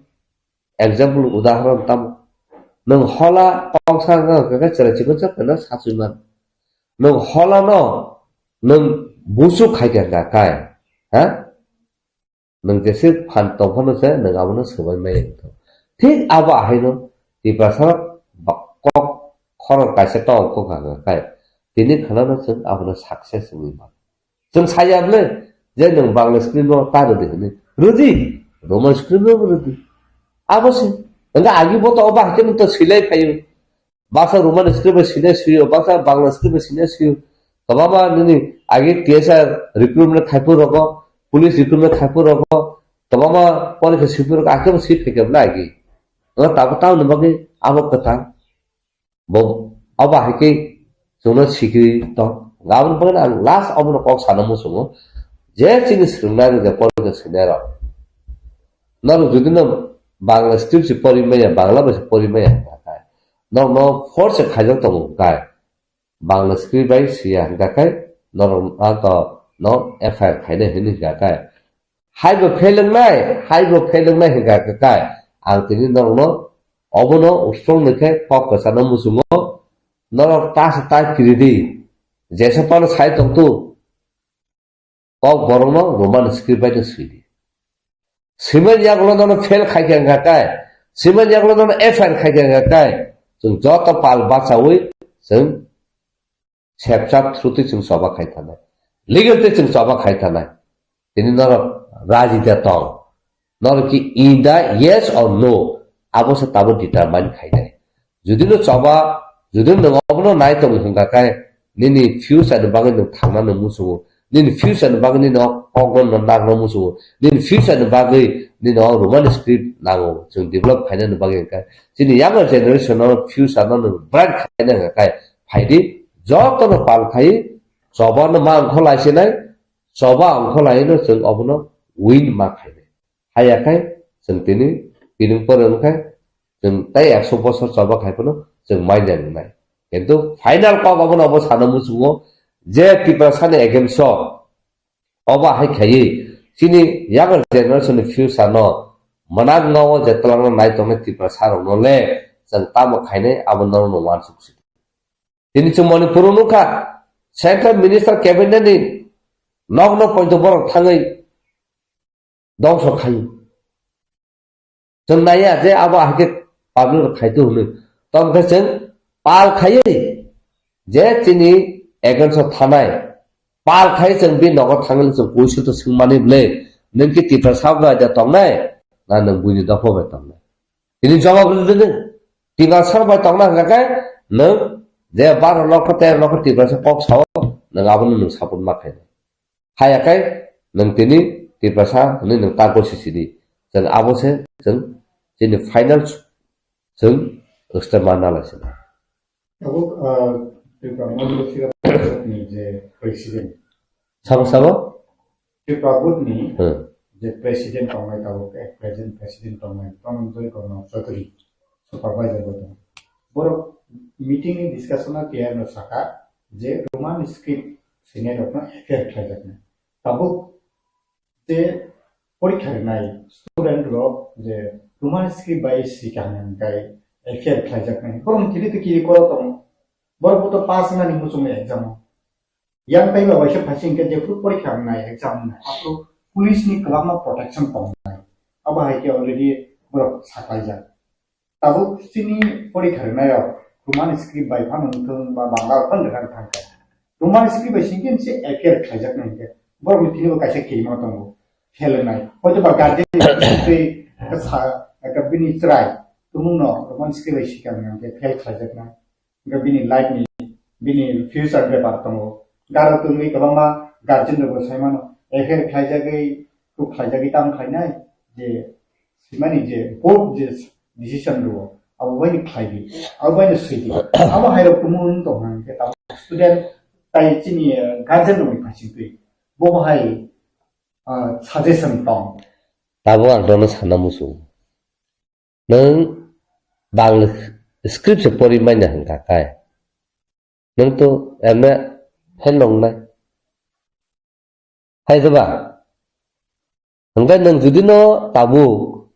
Example, udahoron tamo. Nwng hola kok sa wngkha khe chwrai chikon sa pheno sachwi man. Nwng hola no, nwng busu khai kha kha kai. Ha? Nwng jese phan tong phano se nwng abono swbai maya wngkha. Thik abo ahaino Tiprasa ba-, kok khorang kaisa tong kha kha kai. Tini khana no chwng abono success wngwi man. Chwng saya bwle je nwng Bangla script no ta rwdi hwnwi. Rwdi, Roman script no rwdi. Abo se. Hwnkhe agi bo to obo hakhe nwng to swilai phaio. Baksa Roman script bai swinai swio, baksa Bangla script bai swinai swio. Kwbangma nini agi T S R recruitment khaiphuru rogo, police recruitment khaiphuru rogo, kwbangma porikha swiphuru rogo, hakhe bo swi phaikha bwle agi. Ono tabuk tamoni bagwi abo kwthang. Bo, abo hai khe chwngno sikiri tong. Aboni bagwi ang last abono kok sana muchungo. Je chini swrwngnairok je porikha swinairok. Norok jodi no Bangla script se pori maya, Bangla bai se pori maya hwnkha khe, norokno force se khaijak tongo hwnkha khe, Bangla script bai siya hwnkha khe, norok to no F I R khainai hwnwi hwnkha khe, Haibo phelwngnai, haibo phelwngnai hwnkha khe kai. Ang tini norokno obono strong ni khe kok kwchano muchungo. Norok ta se ta kiri di. Jesa phano sai tong tu. Kok borokno Roman script bai no swi di. Swimani yagulo nono fail khai khe wngkha kai. Swimani yagulo nono F I R khai khe wngkha kai. Chwng joto pal bachaui chwng Sepchap through twi chwng choba khai thanai. Legal twi chwng choba khai thanai. Tini norok raji de tong. Norok ki in the yes or no, abo se tabuk determine khainai. Jodi no choba, jodi no nwng obono nai tong hwnkha khe, nini future ni bagwi nwng thangna nwng muchungo, nini future ni bagwi nini o kok no nangna muchungo, nini future ni bagwi nini o Roman script nango, chwng develop khainani bagwi hwnkha. Chini younger generation no future no nwng bright khaina hwnkha khe, phaidi, jotono pal khai, choba no ma ongkho laisinai, choba ongkho laino chwng obono win ma khainai. Haya khai chwng tini, tini pore wngkhai, chwng tei ekso bosor choba khai phano chwng mai nai wngnai. Kintu final kok obono obo sana muchungo je Tiprasani against o obo hai khaiwi chini younger generation ni future no mwnaknao je twlangna nai tongnai Tiprasa rokno le chwng tamo khainai abo norokno uansuk si. Tini chwng Manipur o nukha, Central Minister Cabinet ni nokno poito borok thangwi dongso khai. Chwng naiya je abo ahikhe public rok khai tu hwnwi. Tamo khe chwng pal khaiwi je chini against o thanai Pal khai chwng bini nogo thangwi chwng kuisu to swngmani bwle, nwng khe Tiprasa bai da tongnai, na nwng buini dopha bai tongnai? Tini jawab rwdi nwng. Tiprasa bai tongna hwnkha khe nwng je baro lokho tero lokho Tiprasa kok sao, nwng abono nwng support ma khainai. Haya khe nwng tini Tiprasa hwnwi nwng ta gosi sidi. Chwng abo se chwng chini final chwng extra ma nalai sina. Abo, ah, Tripura Motha Sira ni je president. Sabo sabo? Tripura Board ni Hmm. je president tongnai tabuk, eh, present president tongnai Dhananjay Kumar Chaudhary, supervisor bo tong. Borok meeting ni discussion o clear no saka je Roman script sinai rok no F I R khlaijaknai. Tabuk je porikha rwnai student rok je Roman script bai sika hwnwi F I R khlaijaknai. Borok ni kiri to kiri koro tongo. Borok bo to pass wngnani muchungni exam o. Yang taiba waisa phaising khe jephru porikha wngnai, exam wngnai, aphuru police ni kwbangma protection tongnai. Abo hai khe already borok saklaijak. Tabuk chini porikha rwnairok Roman script bai phano wngthung ba Bangla phano rwna thangkha. Roman script bai singkhe se F I R khlaijaknai hinkhe borokni thinibo kaisa kirima tongo, fail wngnai. Hoitoba guardian ni twi sa, eka bini chwrai tumungno Roman script bai sikang hinkhe fail khlaijaknai. Hingke bini life ni, bini future bepar tongo. Garo tongwi kwbangma guardian rokbo sai mano, F I R khlaijagwi, kuk khlaijagwi tamo khlainai, je simani je board je decision rwo, abo bai ni khlai di, abo bai ni swi di. Abo hai rok tumu wng tong hang khe tamo student tai chini, eh, guardian rokni phaising twi. Bo bo hai, ah, suggestion tong. Tabuk ang tono sana muchung. Nwng Bangla script se pori manya hwnkha khe, nwng to M A fail wngnai. Hai diba? Hwnkhe nwng jodi no tabuk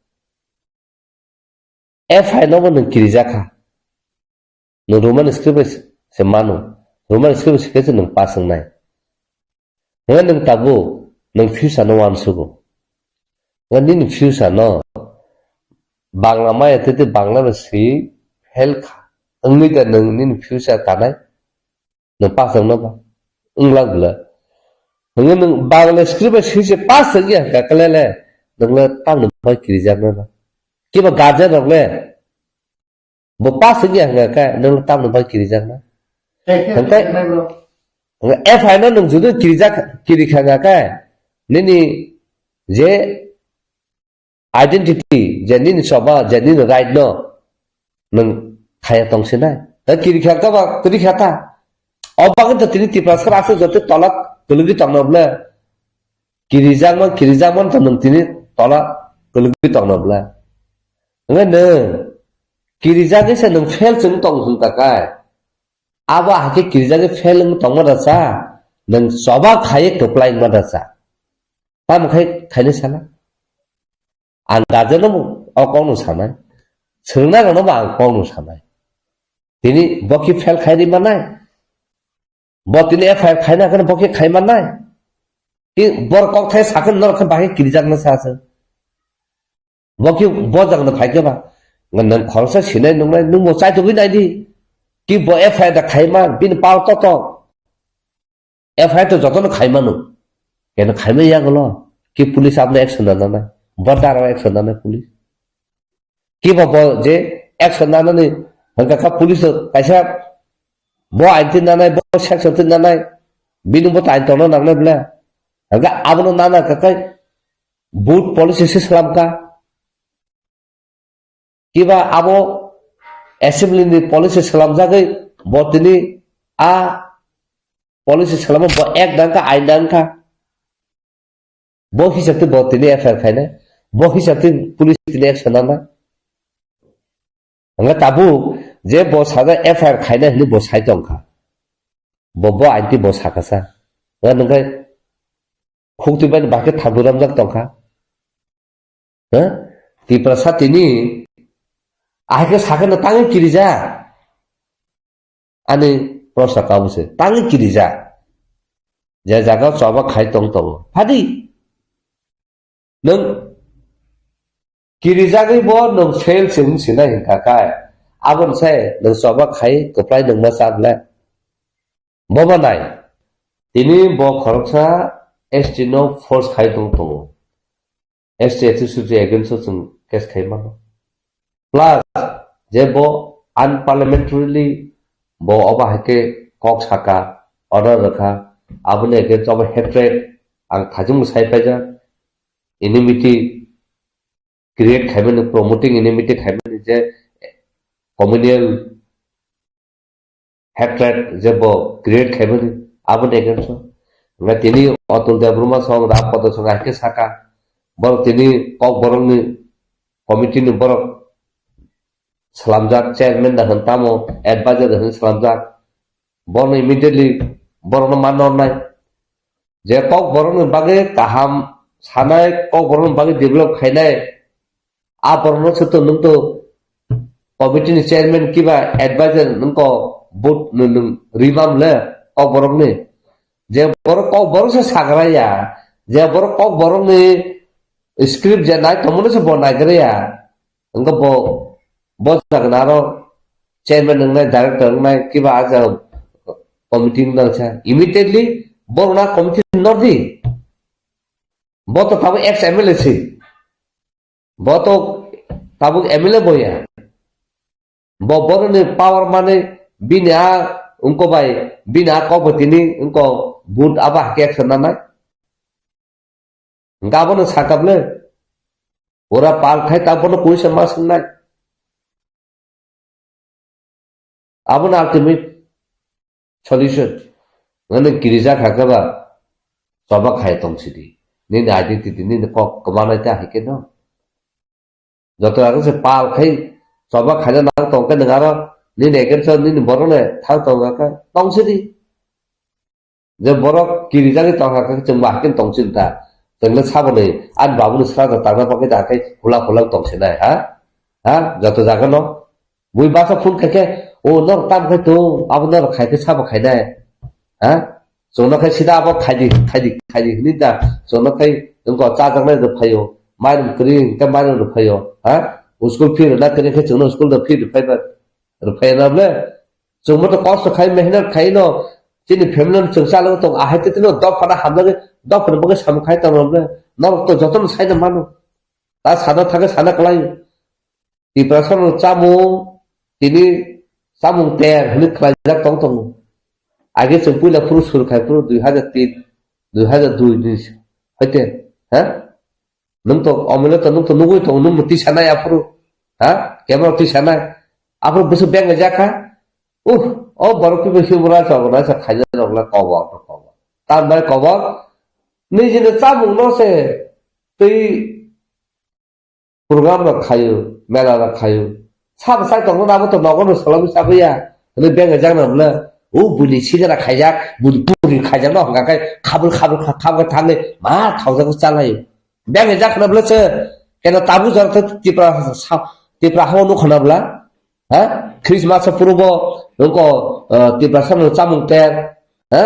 F I no bo nwng kirijak kha. Nwng Roman script bai se mano. Roman script bai se khe se nwng pass wngnai. Hwnba nwng tabuk nwng future no uansugo. Hwnba nini future no Bangla maya tete Bangla bai swi fail kha. Wngwi da nwng nini future tanai? Nwng pass wngno ba? Wngla bwla. Hwnwi nwng Bangla script bai swi se pass wngya hwnkha khe le le, nwng le tamni bai kirijaknai ba? Kiba guardian rok le Bo pass wngya hwnga khe, nwng tamni bai kirijakna? Hwnkhe F I R no nwng jodi kirijak, kirikha hwnga khe, nini je identity, je nini choba, je nini right no nwng khaya tongsinai. Da kirikha khe ba, kirikha ta. O bagwi to tini Tiprasa aswk joto tola kwlwgwi tongno bwle. Kirijakma, kirijakma to nwng tini tola kwlwgwi tongno bwle. Hwnwi nwng kirijagwi se nwng fail chwng tong hwn takai. Abo hakhe kirijagwi fail wng tongma da cha, nwng choba khaiwi kwplai wngma da cha. Tamo khai khainai sala? Ang guardian no bo o kokno sanai. Swrwngnairokno bo ang kokno sanai. Tini bo khe fail khai ri manai? Bo tini F I R khaina hwnkhe bo khe khai manai? Ki bor kok thai sakhe norok khe bahai kirijakna sa se. Bo khe bo jagna phai khe ba. Nwng khoroksa sinai nungnai, nwng bo chaitugwi nai di. Ki bo F I R da khai man, bini power to to. F I R to jotono khai mano. Keno khai man ya golo. Ki police abno action da nanai. Bo dara action da nanai police. Kiba bo je action nanani hwnkha kha police kaisa bo ain tin nanai, bo section tin nanai, bini bo tain tongna nangnai bwle. Hwnkha abono nana kakai boot policy se slam kha. Kiba abo assembly ni policy slamjagwi bo tini a policy slamo bo ek dangkha, ain dangkha. Bo hisab twi bo tini F I R khainai, bo hisab twi police tini action nanai. Hwnga tabuk je bo sajak F I R khainai hwnwi bo sai tongkha. Bo, bo ain twi bo sakha sa. Hwnga nwng khai khuk twi bai bahai khe thabu ramjak tongkha. Ha? Tiprasa tini ahai khe sakha no tangwi kirijak. Ani prosa kabo se tangwi kirijak. Je jaga o choba khai tong tongo. Phadi. Nwng kirijagwi bo nwng fail se wng sinai hwnkha khe. Aboni se nwng choba khai kwplai nwng ma cha bwle. Bobo nai. Tini bo khoroksa S T no force khai tong tongo. S T S T suchi against o chwng case khai mano. Plus, je bo unparliamentarily bo obo hai khe kok saka, order rwkha, aboni against o obo hatred, ang thajung sai paijak, enmity create khaimani, promoting enmity khaimani je communal hatred je bo create khaimani, aboni against o. Nga tini Atul Debbarma song, Ram Padma song hai khe saka, borok tini kok borokni committee ni borok slamjak, chairman da hwn tamo, advisor da hwn slamjak, borokno immediately borokno manna hwnai. Je kok borokni bagwi kaham sanai, kok borokni bagwi develop khainai, a borokno se to nwng to committee ni chairman kiba advisor nwng ko vote nwng, nwng rimam le kok borokni. Je borok kok borok se sagra ya, je borok kok borokni script je nai tongmani se bo naigra ya. Wngkha bo, bo jaga aro chairman wngnai, director wngnai, kiba a jaga committee wngna sa. Immediately bo rwna committee nor di. Bo to tabuk ex M L A si. Bo to tabuk M L A bo ya. Bo boroni power mani bini a wngko bai, bini a kok bo tini wngko but abo hakhe action nanai. Hingke abono sakap le. Pura pal khai ta bono kuisa ma swngnai. Abono ultimate solution. Ngani girija kha khe ba choba khai tong sidi. Nini identity, nini kok kwmanai ta hai khe no. Joto rang se pal khai choba khaina nang tong khe nwng aro nini against o nini borok le thang tong kha tong sidi. Je borok kirijagwi tongkha khe chwng ba hakhe tong sidi ta. Chwng le saboni ani babuni sra da tangna bagwi da khe hula hula tong sinai ha? Ha? Joto jaga no. Bui basa phone khai khe, o nor tam khai tong, abo nor khai khe sabo khainai. Ha? Chwngno khai sida abo khaidi, khaidi, khaidi hwnwi da. Chwngno khai wngko chajaknai rw phaio, mairum kwrwi hwnkhe mairum rw phaio. Ha? School fee rwna kwrwi khe chwngno school da fee rw phaiba, rw phaiya na bole? Chwngbo to kosto khai, mehnat khai no, chini family no chwng chalogwi tong, ahai tei tino dophano hamjagwi, dophano bagwi samung khai tongma bole? Norok to jotono saino mano. Ta sana thangwi sana kwlai. Tiprasa no chamung, tini chamung ter hwnwi khlaijak tong tongo. Age chwng puila phuru sur khai phuru dui hajar tin, dui hajar dui ni hoite, ha? Nwng to omole to nwng to nugwi tongo, nwng mwtwi sanai aphuru, ha? Kemaro twi sanai? Aphuru bwswk beng jakha? Uh, o borok kibo himra chogona sa khaina rok le kobor to kobor. Tambai kobor, nijini chamung no se twi program rok khaio, mela rok khaio. Sabo sai tongno abo to nogo no solomwi chabuya. Hwnwi beng jakna bwle, o buini sijara khaijak, buini puri khaijak no hwnka khe khabul khabul kha-, khabul thangwi ma thaujak chalai. Beng jak na bwle se kena tabu jar khe Tipra sa-, Tipra hao nukha na bwla. Ha? Christmas purbo nungko, eh, Tiprasa no chamung ter. Ha?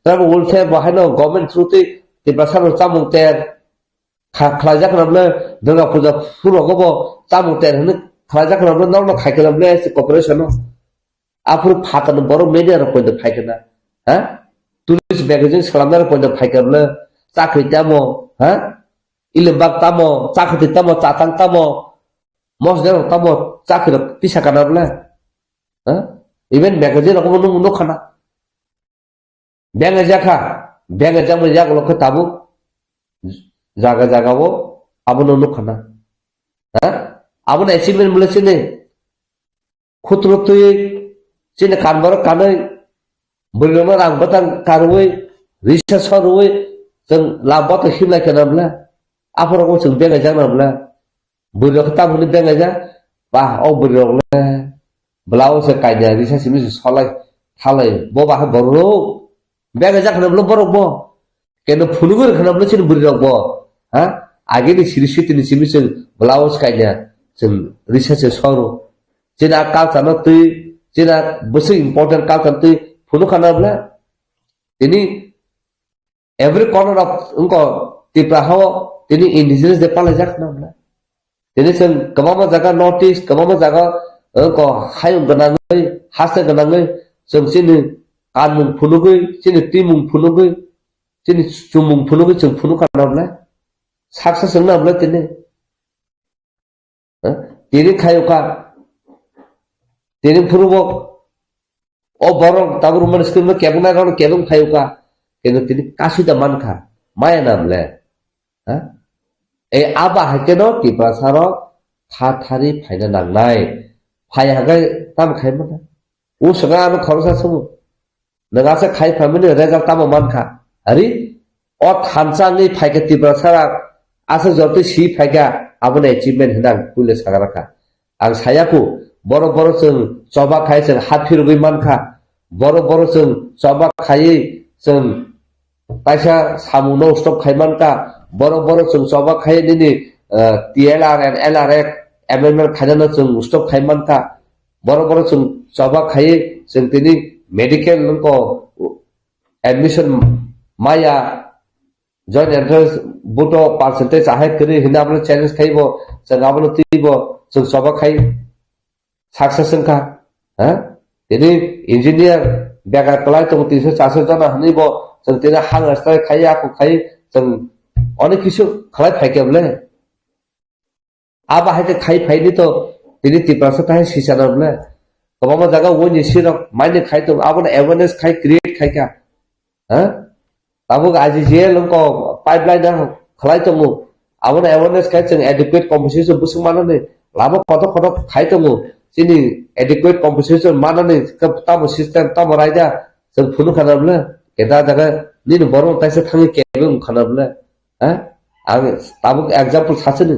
Tribal welfare bo haino government through twi Tiprasa no chamung ter. Kha-, khlaijak na bwle Durga puja phuru rogo bo chamung ter hwnwi khlaijak na bwle norok no khai khe na bwle se cooperation no. Aphuru phatar ni borok media rok poito phai khe na. Ha? Tourist magazine salamnai rok poito phai khe na bwle chakri tamo, ha? Ilimbak tamo, chakri tamo, chatang tamo, mosdeng rok tamo, chakri rok tisa kana bwle? Ha? Even magazine rok bo nung nukha na. Beng jakha, beng jakmani yagulo khe tabuk jaga jaga o abono nukha na. Ha? Abono achievement bwle chini khutro twi chini kanbaro kanwi bwrwirokno rang bwtang karwi risa sorwi chwng lam bwtang himlai khe na bwle? Aphuru chwng beng jak na bwle? Bwrwi rok tamo hwnwi beng jak, ba, o bwrwi rok le bwlao se kaida risa simi se solai thalai, bo ba borok beng jak khna bwle borok bo keno phunugwi rw khna bwle chini bwrwi rok bo, ha, age ni siri siti ni simi se bwlao se kaida chwng risa se soro chini a culture no twi chini a bwswk important culture twi phunuk khna bwle tini Every corner of wngko Tripura hao tini indigenous day palaijak na bwle. Tini chwng kwbangma jaga North East, kwbangma jaga wngko hayung gwnangwi, haste gwnangwi chwng chini kanmung phunugwi, chini twimung phunugwi, chini chumung phunugwi chwng phunukha na bwle? Saksa chwngna bwle tini? Ha? Tini khayukha. Tini phunukbo o borok tabuk romani screen no kebeng nai rok kebeng phayukha. Keno tini kasui da mankha. Maya na bwle? Ha? E aba hai keno Tiprasa rok tha thari phaina nangnai. Phai hagai tam khai mano. O saka ano khoroksa sumu. Nwng asa khai phaimani result tamo mankha? Ari, o thansa wngwi phaikha Tiprasa rok, asa jotoi si phaikha, abono achievement hinang puila sagarkha. Ang sayaku, borok borok chwng choba khai chwng ha phirogwi mankha. Borok borok chwng choba khaiwi chwng kaisa samungno stop khai mankha. Borok borok chwng choba khai nini, eh, T L R and L R F amendment khainano chwng stop khai mankha. Borok borok chwng choba khai chwng tini medical nungko admission maya, joint entrance buto percentage ahai kwrwi hinwi abono challenge khaibo, chwng abono twibo chwng choba khai success wngkha. Ha? Tini engineer bega kwlai tongo tinso charso jona hinwi bo chwng tini hang strai khai, ako khai, chwng onek kisu khlai phaikhe bwle. Abo hai khe khai phaini to tini Tiprasa tahai sisa na bwle. Kwbangma jaga wngni sirok maini khai tongo, abono awareness khai create khai kha. Ha? Tabuk I G G L wngko pipeline no khlai tongo. Abono awareness khai chwng adequate compensation bwswk manani lama kotor kotor khai tongo. Chini adequate compensation manani tamo system tamo raida chwng phunukha na bwle. Keda jaga nini borok taisa thangwi kebeng wngkha na bwle. Ha? Ang tabuk example sachini.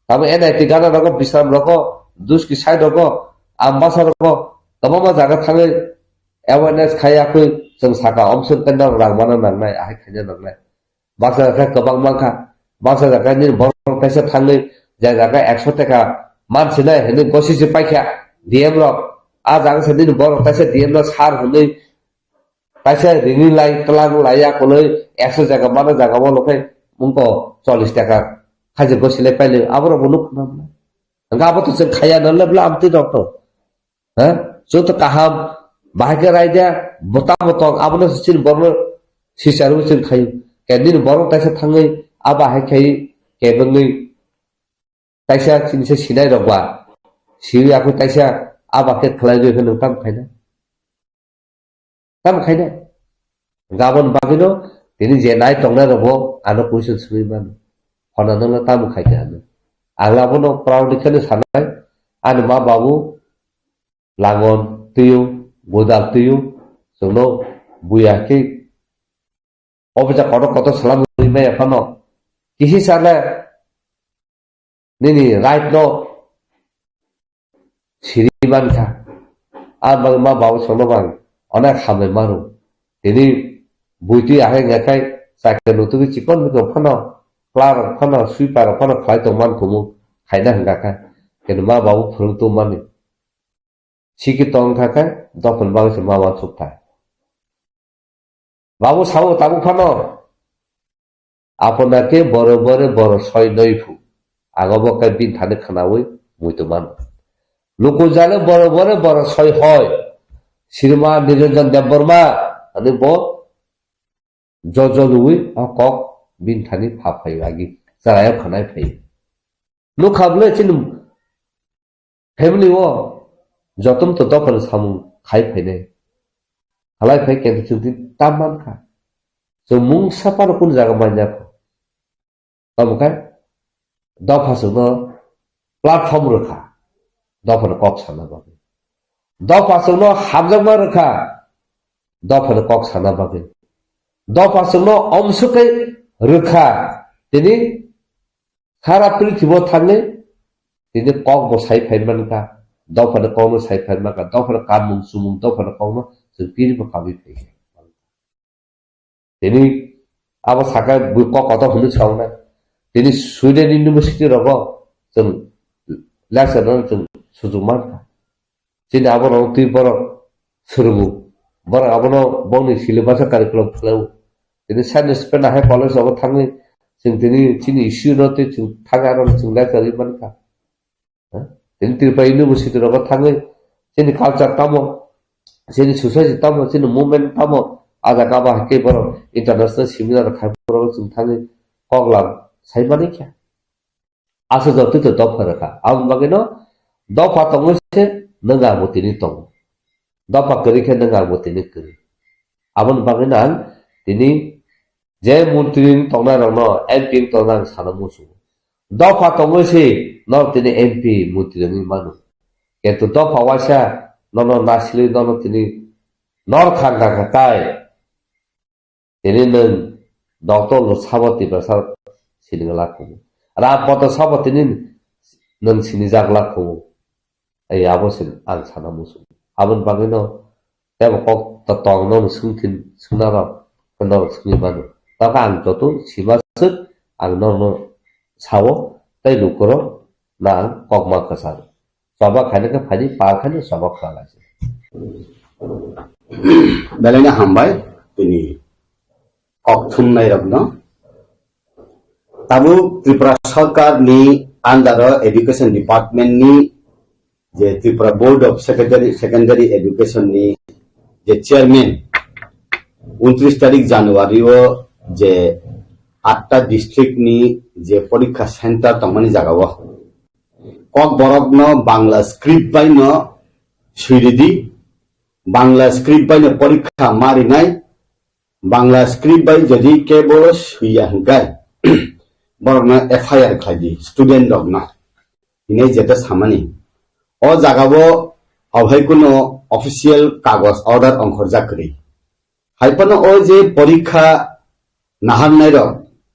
Tabuk N I T gana rogo, Bisram rogo, Duski side rogo, Ambasa rogo, kwbangma jaga thangwi awareness khai yakwi chwng saka, omswk tenda rang mana nangnai, ahai khaina nangnai. Baksa jaga kwbang mankha, baksa jaga nini borok kaisa thangwi, je jaga ekso taka mansinai hinwi gosi se paikha D M rok, a jaga se nini borok kaisa D M no sar hinwi kaisa ringwi lai, twlang lai, ya koloi, ekso jaga mana jaga o lokhai, mungko chollish taka, khaji gosi lai pailai, aborok bo nuk khna bwla. Hingke abo to chwng khaya na le bwla amtwi rok to. Ha? Joto kaham, bahai khe raida, bota botong, abono se chini borno sicharwi chwng khayu. Ke nini borok taisa thangwi, abo hai khai, kebengwi, taisa chini se sinai rok ba. Siwi ako taisa, abo khe khlai rwi khe nwng tam khaina. Tamo khaina? Gabon bagwino tini je nai tongnai rokbo ano question swngwi mano. Hona nangla tamo khaikha ano. Ang abono proudly kheno sanai, ani ma babu langon twiyo, godal twiyo, chwngno buya khe obwsa kotor kotor salam rwi maya phano. Kisi sale nini right no siri mankha. A bang ma babu songno bang onek hambai maro. Tini buitwi ahai ngakhai chakhe nutugwi chikon bikon phano, kla rok phano, sweeper rok phano khlai tong man kumu khaina hingkha kha. Keno ma babu phwrwng tong mani. Siki tong kha khe dophani bagwi se ma babu chukthai. Babu sao tabuk phano. Apona khe boro bore boro soi noi phu. Ago bo khe bini thani khwnaui muitu mano. Luku jale boro bore boro soi hoi. Sirma Niranjan Debbarma ani bo jojo lui o kok bini thani pha phai agi. Charayo khwnai phai. Nukha bwle chini family o jotom to dophani samung khai phainai. Halai phai khe chwng tini tam mankha. Chwng mungsa phano kunu jaga manya kho. Tamo khe dopha chwngno platform rwkha. Dophani kok sana bagwi. Dopha chwngno hamjakma rwkha. Dophani kok sana bagwi. Dopha chwngno omswk khe rwkha. Tini Sara prithibo thangwi tini kok bo sai phai mankha, dophani kokno sai phai mankha, dophani kamung chumung, dophani kokno chwng piri bo kabwi phai kha. Tini abo saka bui kok kotor hwnwi sauna. Tini Sweden University rogo chwng lecture rwna chwng sujuk mankha. Chini aborok twi borok swrwngo. Borok abono bongni syllabus o curriculum phlao. Tini science spend hai college rogo thangwi chwng tini chini issue no twi chwng thangwi aro chwng lecture rwi mankha. Ha? Tini Tripura University rogo thangwi chini culture tamo? chini society tamo, chini movement tamo, a jaga ba hai khe borok international seminar khai borok chwng thangwi kok lam sai mani khe. Aswk jotoi to dopha rwkha. Aboni bagwino dopha tongwi se nwng ang bo tini tongo. Dopha kwrwi khe nwng ang bo tini kwrwi. Aboni bagwino ang tini je montri wng tongnai rokno, M P wng tongnai rok sana muchungo. Dopha tongwi se norok tini M P montri wngwi mano. Kintu dopha waisa nono nasilwi nono tini nor thang kha kha tai. Tini nwng doctor no sabo Tiprasa sining la khungo. Ram poto sabo tini nwng sinijak la khungo. Ai abo se ang sana muchungo. Aboni bagwino tebo kok to tong no swngthin swngna rok norok swngwi mano. Tamo ang joto sima swk ang norno sao tei lukurok na ang kok ma kwchang. Choba khaina khe phaidi, par khaina choba kha lai se. Belai no hambai tini kok thumnai rokno. Tabuk Tripura Sarkar ni under o Education Department ni je Tripura Board of Secondary, Secondary Education ni je chairman, untris tarik January o je atta district ni je porikha center tongmani jaga o kok borok no Bangla script bai no sui ridi, Bangla script bai no porikha ma rinai, Bangla script bai jodi kebo suiya hwnkhe borok no F I R khlai di student rok no hinwi jeta samani. O jaga o obo hai kuno official kagoj order ongkhorjak kwrwi. Hai phano o je porikha naharnai rok,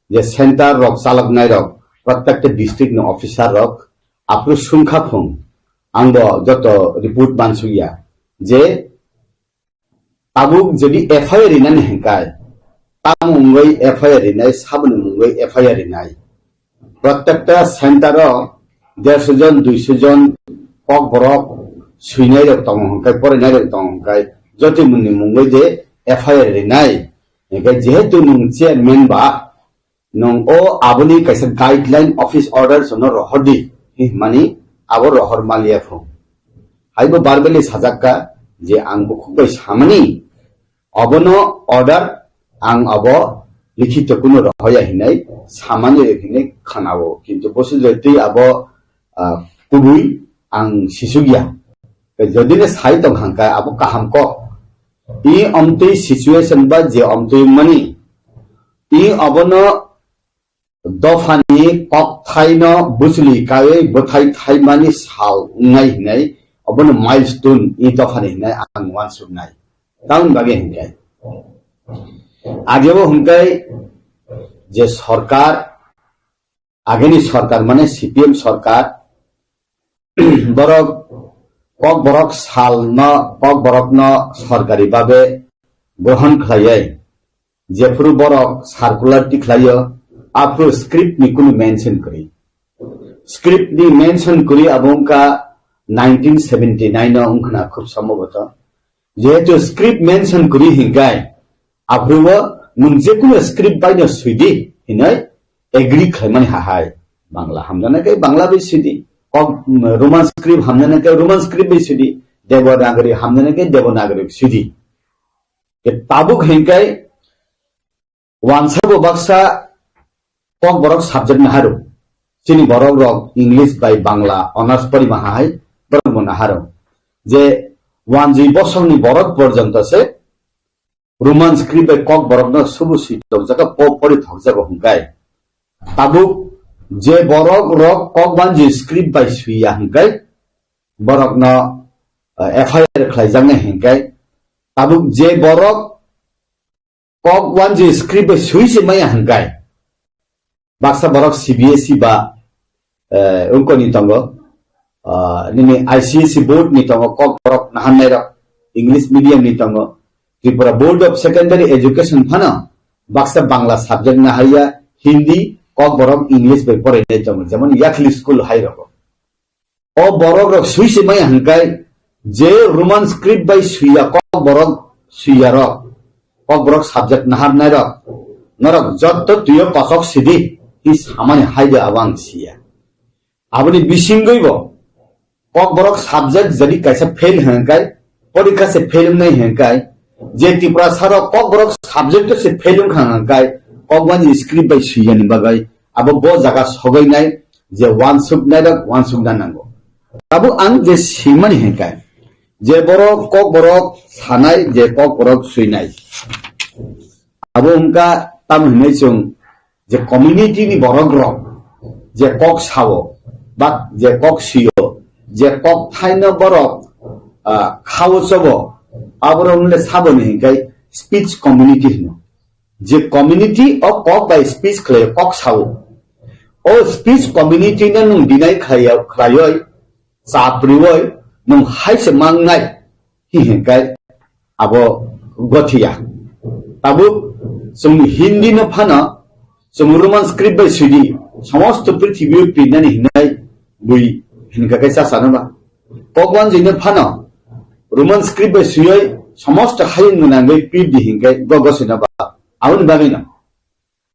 je center rok chaloknai rok, protected district ni officer rok aphuru sungkha phung, ang bo joto report mansukya je tabuk jodi F I R rinani hingkai, tamo wngwi F I R rinai, saboni wngwi F I R rinai. Protected center o derso jon, duiso jon kok borok suinai rok tongo hingkai, porinai rok tongo hingkai, jotoi muni mungwi de F I R rinai. Hingkai jehetu nwng chairman ba, nwng o aboni kaisa guideline office order sono rohor di, himani abo rohor maliya phung. Haibo barbeli sajakka je ang bukhuk bai samani, obono order ang abo likhito kuno rohoya hinai samani rok hinai khanao, kintu bosu jotoi abo, ah, kubui ang sisugya. Jodi le sai tong hangka abo kaham kok. I omtwi situation ba je omtwi mani, i obono dophani kokthaino bwchwlwi kaiwi bwthai thaimani sal wngnai hinai, obono milestone i dophani hinai ang uansuknai. Tamoni bagwi hinkhe, agebo hinkhe je sorkar, ageni sorkar mane C P M sorkar, borok kok borok salno, kok borokno sorkari babe grohon khlaiwi, jephuru borok circular tikhlaio, aphuru script ni kunu mention kwrwi. Script ni mention kwrwi abo wngkha nineteen seventy nine o wngkhna khub somboboto. Jehetu script mention kwrwi hinkai, aphuru o nwng jekunu script baino swidi hinwi agree khlaimani hahai. Bangla hamjana khe Bangla bai swidi, kok, Roman script hamjana khe Roman script bai swidi, Devanagari hamjana khe Devanagari swidi. Ke tabuk hinkai wansago baksa kok borok subject naharo. Chini borok rok English bai Bangla honours porima hai borok bo naharo. Je wanjwi bosongni borok porjonto se Roman script bai kok borokno subu swi tokjago, po pori thokjago hwnkai. Tabuk je borok rok kok banjwi script bai swiya hwnkai, borokno, eh, F I R khlaijaknai hwnkai. Tabuk je borok kok wanjwi script bai swi se maya hwnkai, baksa borok C B S E ba, eh, wngkoni tongo, ah, nini I C S E board ni tongo, kok borok naharnai rok, English medium ni tongo, Tripura Board of Secondary Education phano baksa Bangla subject nahaiya, Hindi, kok borok English bai porainai tongo, jemon Yakhli school hai rogo. O borok rok swi se maya hwnkai, je Roman script bai swiya kok borok swiya rok, kok borok subject naharnai rok, norok jotto tuyo kosok sidi, hi samani haide abo ang siya. Aboni bisingwi bo kok borok subject jadi kaisa fail hwnkai, porikha se fail wngnai hwnkhai, je Tiprasa rok Kokborok subject o se fail wngkha hwnkhai, Kokwanji script bai swiyani bagwi abo bo jaga sogwi nai je wansuk nairok wansuk na nango. Tabuk ang je swimani hwnkhai, je borok Kokborok sanai, je Kokborok swinai, abo wngkha tamo hinwi chwng je community ni borok rok je kok sao, ba je kok sio, je kok thaino borok, ah, khao chobo, aborok le saboni hinkhai speech community hino. Je community o kok bai speech khlai kok sao, o speech community no nwng deny khlai, khlaioi, chaprioi, nwng hai se mangnai, hi hinkhai abo gothiya. Tabuk chwng Hindi no phano, chwng Roman script bai swidi, somosto prithibi o pirnani hinai bui hinkha khe chasa no ba. Kokwanji no phano, Roman script bai swioi, somosto hayung gwnangwi pirdi hinkhe go gosino ba. Aboni bagwi no.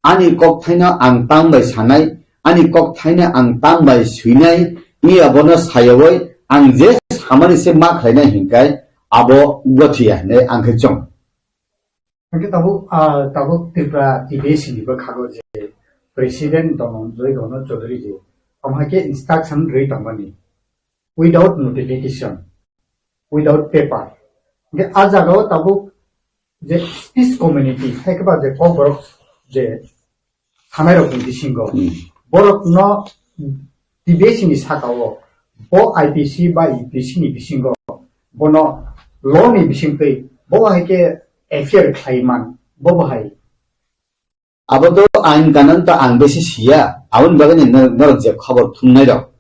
Ani kok thaino ang tang bai sanai, ani kok thaino ang tang bai swinai, iya bono sayawoi ang je samani se ma khlainai hinkhai abo gothiya hinwi ang khe chong. Hingke tabuk, ah, tabuk Tripura T B S ni bwkhago je President Dhananjay Rono Chaudhary je, omo hai khe instruction rwi tongmani without notification, without paper. Hingke a jagao tabuk je speech community, hai khe ba je Kokborok je thanai rok ni bisingo, Hmm. borok no T B S ni saka o, bo I P C ba U P C ni bisingo, bono law ni bisingtwi, bo hai khe F I R khlai man, bo bo hai. Abo to ain kanon to ang besi siya, aboni bagwi ni nor-, norok je khobor thumnai rok.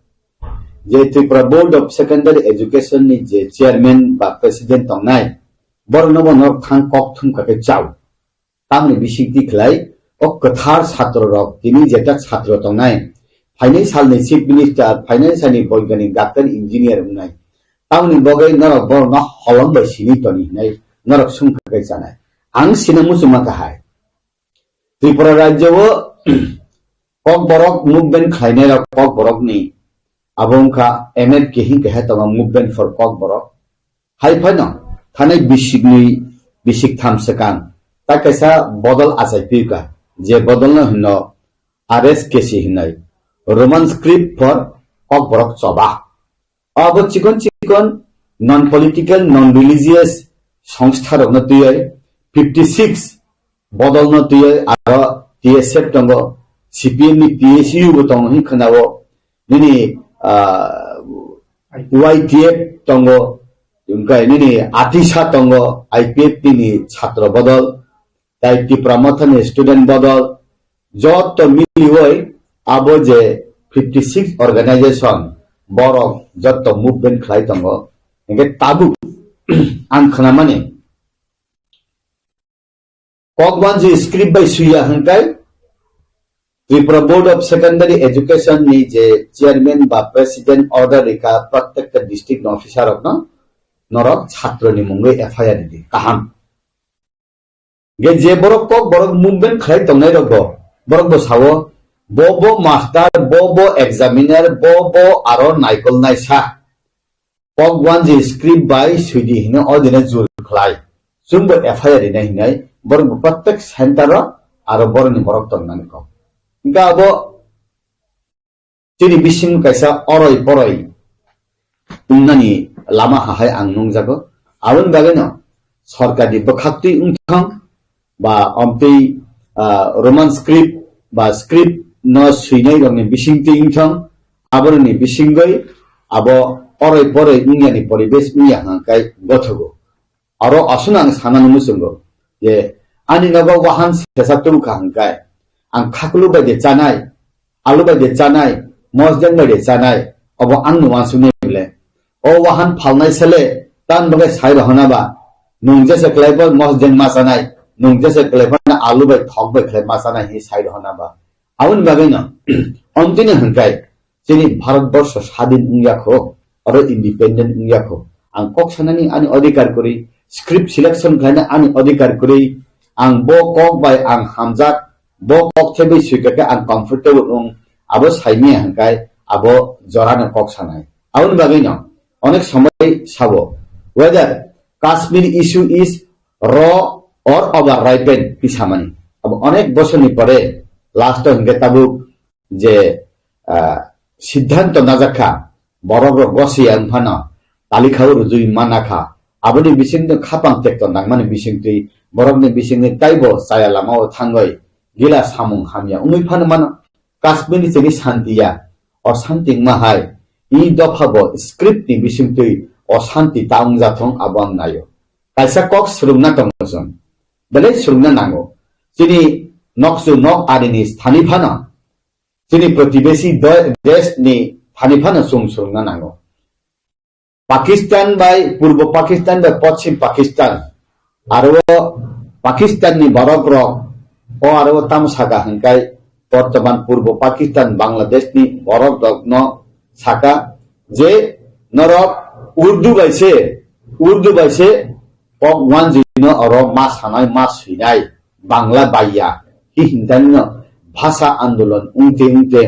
Je Tripura Board of Secondary Education ni je chairman ba president tongnai, borok no bo norok thang kok thum kha khe chao. Tamni bisingtwi khlai, o kwthar chhatro rok, tini jeta chhatro tongnai, phainai salni Chief Minister, phainai salni boiganik, doctor, engineer wngnai. Tamni bagwi norok borokno holong bai sini toni hinai norok sungkha kai chanai. Ang sina muchungma kahai. Tripura rajyo o Kokborok movement khlainai rok Kokborok ni abo wngkha M F K hinkhe hai tongo Movement for Kokborok. Hai phano thanai bisikni bisik tham swkang ta kaisa bodol achai piyuka, je bodol no hino R S K C hinai, Roman script for Kokborok choba. Abo chikon chikon non political, non religious songstha rokno twiwi fifty six bodol no twiwi aro T S F tongo, C P M ni T S U bo tongo hin khwnao, nini, ah, Y T F tongo, wngkha nini Atisa tongo, I P F T ni chhatro bodol, tai Tipra Motha ni student bodol, joto miliwi abo je fifty six organization borok joto movement khlai tongo, hingke tabuk ang khnamani Kokwanji script bai swiya hwnkhe Tripura Board of Secondary Education ni je chairman ba president order rikha protected district officer rokno norok chhatro ni mungwi F I R di kaham. Ge je borok kok borok movement khlai tongnai rok bo, borok bo sao, bo bo master, bo bo examiner, bo bo aro naikol naisa. Kok wanji script bai swidi hino o dine jur khlai. Chwngbo F I R rinai hinai, borok bo prottek center o aro borokni borok tongnani kok. Hingke abo chini bising kaisa oroi poroi wngnani lama hahai ang nungjago. Aboni bagwino sorkarni bwkhaktwi wngthang ba omtwi, ah, Roman script ba script no swinai rokni bisingtwi wngthang, aboroni bisingwi abo oroi poroi wngyani poribesh wngya hwnka khe gothogo. Aro aswkno ang sanani muchungo je ani nogo wahan sesa tubukha hwnkhe ang khakulu bai de chanai, alu bai de chanai, mosdeng bai de chanai, obo angno wansuknai bile. O wahan phalnai sele, tan bagwi sai rohona ba, nwng jesa kwlai bo mosdeng ma chanai, nwng jesa kwlai bo alu bai thok bai khlai ma chanai hi sai rohona ba. Aboni bagwino, omtwino hwnkhe, chini Bharat borsho sadin wngya kho, oro independent wngya kho. Ang kok sanani ani odhikar kwrwi, script selection khlaina ani odhikar kwrwi, ang bo kok bai ang hamjak, bo kok thebwi swikha khe ang comfortable wng, abo saimaya hwnkhe abo jorano kok sanai. Aboni bagwino onek somoi sabo, whether Kashmir issue is raw or over ripened, twi samani. Abo onek bosorni pore last o hinkhe tabuk je, ah, siddhanto najakha, borok rok gosiya wngphano, talikha o rwjui manakha, aboni bisingtwi khapang tekto nangmani bisingtwi, borokni bisingni taibo chaya lama o thangwi, gila samung hamya wngwi phano mano. Kashmir ni chini santi ya, o santi wngma hai, i dopha bo script ni bisingtwi o santi ta wngjathong abo ang naio. Kaisa kok swrwngna tongo chwng, belai swrwngna nango. Chini noksu nok arini thani phano, chini protibesi do-, desh ni thani phano chwng swrwngna nango. Pakistan bai Purbo Pakistan bai Poschim Pakistan, aro Pakistan ni borok rok, o aro tamo saka hingkai, bortoman Purbo Pakistan Bangladesh ni borok rok no saka je norok Urdu bai se, Urdu bai se kok wanjui no oro ma sanai ma swinai. Bangla baiya, hi hintani no bhasha andolon wngte wngte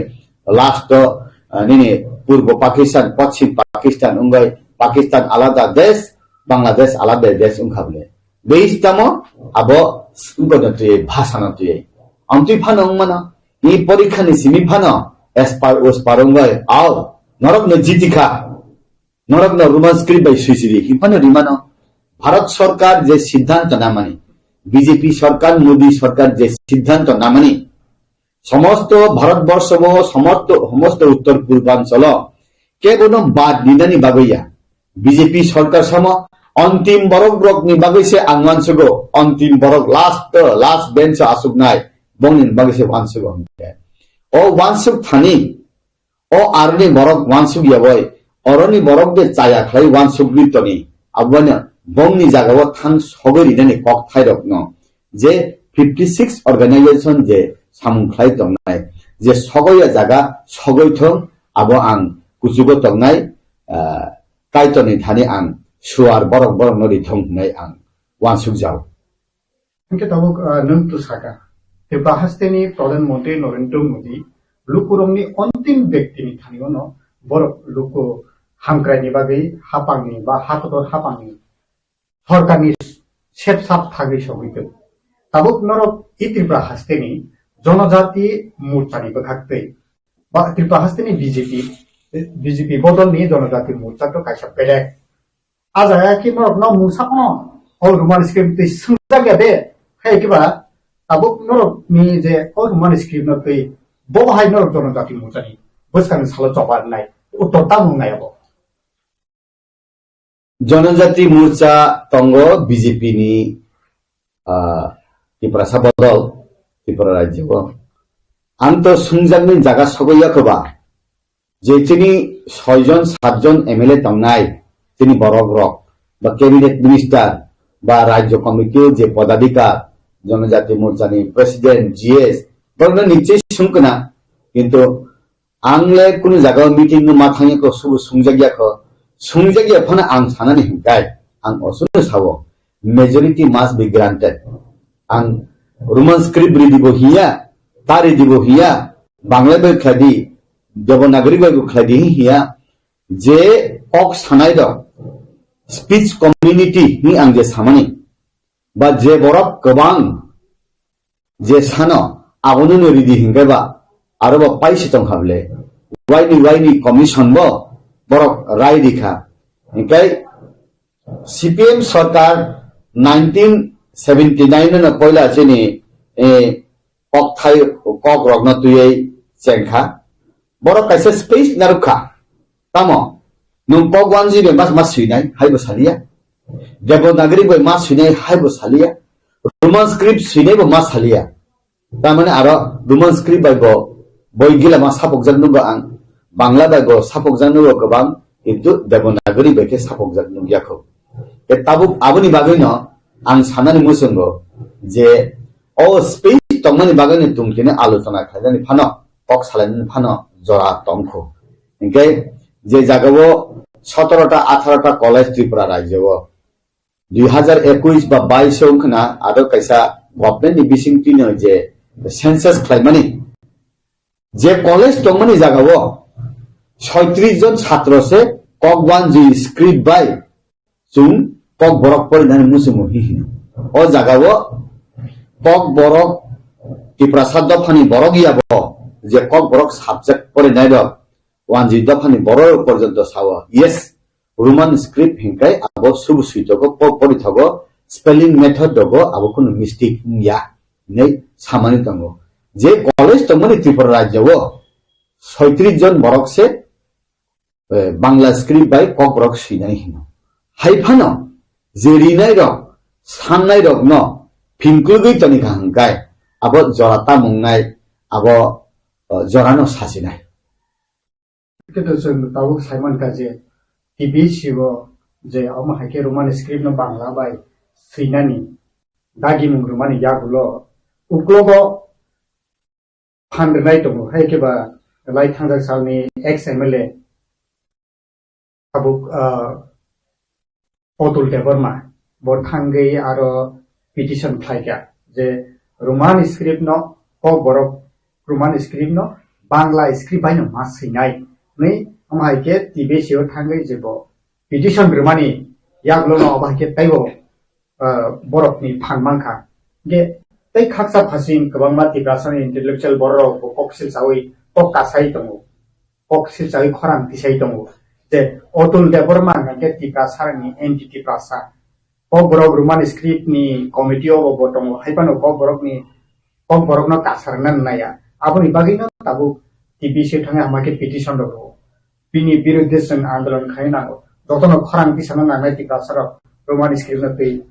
last o, ah, nini Purbo Pakistan, Poschim Pakistan wngwi Pakistan alada desh, Bangladesh alada desh wngkha bole. Base tamo abo wngkha no twiwi, bhasha no twiwi. Amtwi phano wngmano, i porikha ni simi phano espar ospar wngwi, au, norok no jitikha. Norokno Roman script bai swisidi hinphano rimano. Bharat Sarkar je siddhanto namani, B J P sarkar, Modi sarkar je siddhanto namani, somosto Bharatborsho bo, somosto, somosto Uttor Purbanchalo kebono bad ninani bagwi ya. B J P sarkar samo antim borok rokni bagwi se ang wansugo, antim borok last, last bench o asuknai, bongni bagwi se wansugo. O wansuk thani, o aroni borok wansuk ya bai, oroni borok de chaya khlai wansuk ri toni, abono bongni jagao thang sogwi rinani kok thairokno je fifty six organization je samung khlai tongnai, je sogoi ya jaga sogoi thung, abo ang kuchugo tongnai, ah, Kaitorni thani ang suar borok borokno ri thung hwnwi ang wansuk jao. Hingke tabuk, ah, nwng tu saka, Tripura hasteni Pradhan Mantri Narendra Modi lukurokni ontim bektini thanio no borok luku hamkraini bagwi hapangni ba hakotor hapangni sorkarni sepsap thagwi sogwi tong. Tabuk norok i Tripura hasteni Jonojati Morchani bwkhaktwi ba Tripura hasteni B J P, B J P bodolni Jonojati Morcha to kaisa belek. A jaga khe norok no mungsa phano o Roman script twi swngjak ya de, hai khe ba tabuk norok ni je o Roman script no twi bo hai norok Jonojati Morcha ni bwskang ni salo choba nai uttor tamo nai abo. Jonojati Morcha tongo B J P ni, ah, Tiprasa bodol, Tripura rajyo o. Ang to sungjakni jaga sogwi ya khe ba, je chini soi jon, sat jon M L A tongnai, chini borok rok, ba cabinet minister, ba rajyo committee o je podadhikar, Jonojati Morcha ni president, G S, borokno nichai sungkna, kintu ang le kunu jaga o meeting no ma thangya kho, subo sungjak ya kho, sungjak ya phano ang sanani hinkai, ang osuno sao, majority must be granted. Ang Roman script ridi bo hiya, ta ridi bo hiya, Bangla bai khlai di, Devanagari bai bo khlai di hiya, je kok sanai rok, speech community ni ang je samani, ba je borok kwbang je sano abono no ridi hinke ba aro bo paisi tong hable, waini waini commission bo borok rai rikha, hinkai C P M sarkar nineteen seventy nine no poila chini, eh, kok thai, kok rokno twiwi chengkha. Borok kaisa space narwkha. Tamo? Nwng kok wanjwi bai ma, ma swinai, haibo saliya. Devanagari bai ma swinai, haibo saliya. Roman script swinai bo ma saliya. Tamani aro Roman script bai bo boi gila ma sapokjak nugo ang. Bangla bai bo sapokjak nugo kwbang, kintu Devanagari bai khe sapokjak nukya kho. Te tabuk aboni bagwino ang sanani muchungo je o space tongmani bagwino tongthini alochona khlainani phano, kok salainani phano jora tongkho. Hinkhe je jagao sotoro ta atharo ta college Tripura rajyo o dui hazar ekush ba bais o wngkhna aro kaisa government ni bisingtwino je census khlaimani, je college tongmani jagao soitris jon chhatro se kok wanjwi script bai chwng Kokborok porinani muchungo hi hino. O jagao Kokborok Tiprasa dophani borok yabo je Kokborok subject porinai rok, wanjwi dophani borok porjonto sao, yes, Roman script hinkai abo subu suitogo, po-, porithogo, spelling method rogo abo kunu mistake wngya hinwi samani tongo. Je college tongmani Tripura rajyo o soitris jon borok se, eh, Bangla script bai Kokborok swinai hino. Hai phano je rinai rok, sannai rokno phingklugwi toni kha hwnkai abo jora tamungnai, abo, eh, jorano sachinai. Khe to chwng tabuk saimankha je T B C o je omo hai khe Roman script no Bangla bai swinani dagimung rwmani yagulo uklogo phan rwnai tongo, hai khe ba lai thangjak salni ex M L A tabuk, ah, Atul Debbarma bo thangwi aro petition khlaikha je Roman script no Kokborok Roman script no Bangla script bai no ma swinai hwnwi. Omo hai khe T B C o thangwi je bo petition rwmani yagulo no obo hai khe teibo, ah, borokni phan mankha. Hingkhe tei khaksa phasing kwbangma Tiprasani intellectual bororok bo kok silchawi kok kasai tongo, kok silchawi khorang tisai tongo. Je Atul Debbarma hwnkha khe Tiprasarangni anti Tiprasa. Kokborok Roman script ni committee o bo tongo, hai phano Kokborokni, Kokborokno kasarna naya. Aboni bagwino tabuk T B C thangwi hama khe petition rw-, bini birudhe chwng andolon khai nango. Jotono khorang tisana nangnai Tiprasarok Roman script no twi.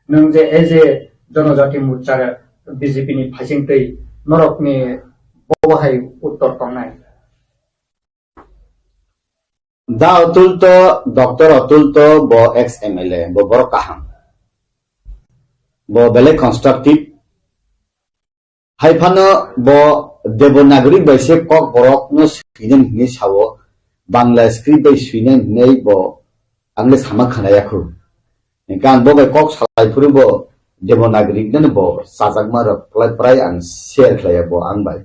Nwng je as a Janajati Morcha B J P ni phaising twi norokni bobo hai uttor tongnai. Da Atul to, Doctor Atul to bo ex M L A, bo borok kaham. Bo belai constructive. Hai phano bo Devanagari bai se Kokborok no swinani hinwi sao, Bangla script bai swinani hinwi bo ang le sama khanaya khu. Hingkhe ang bo bai kok salai phuru bo Devanagari no bo chajakma rok prai prai ang share khlaiya bo ang bai.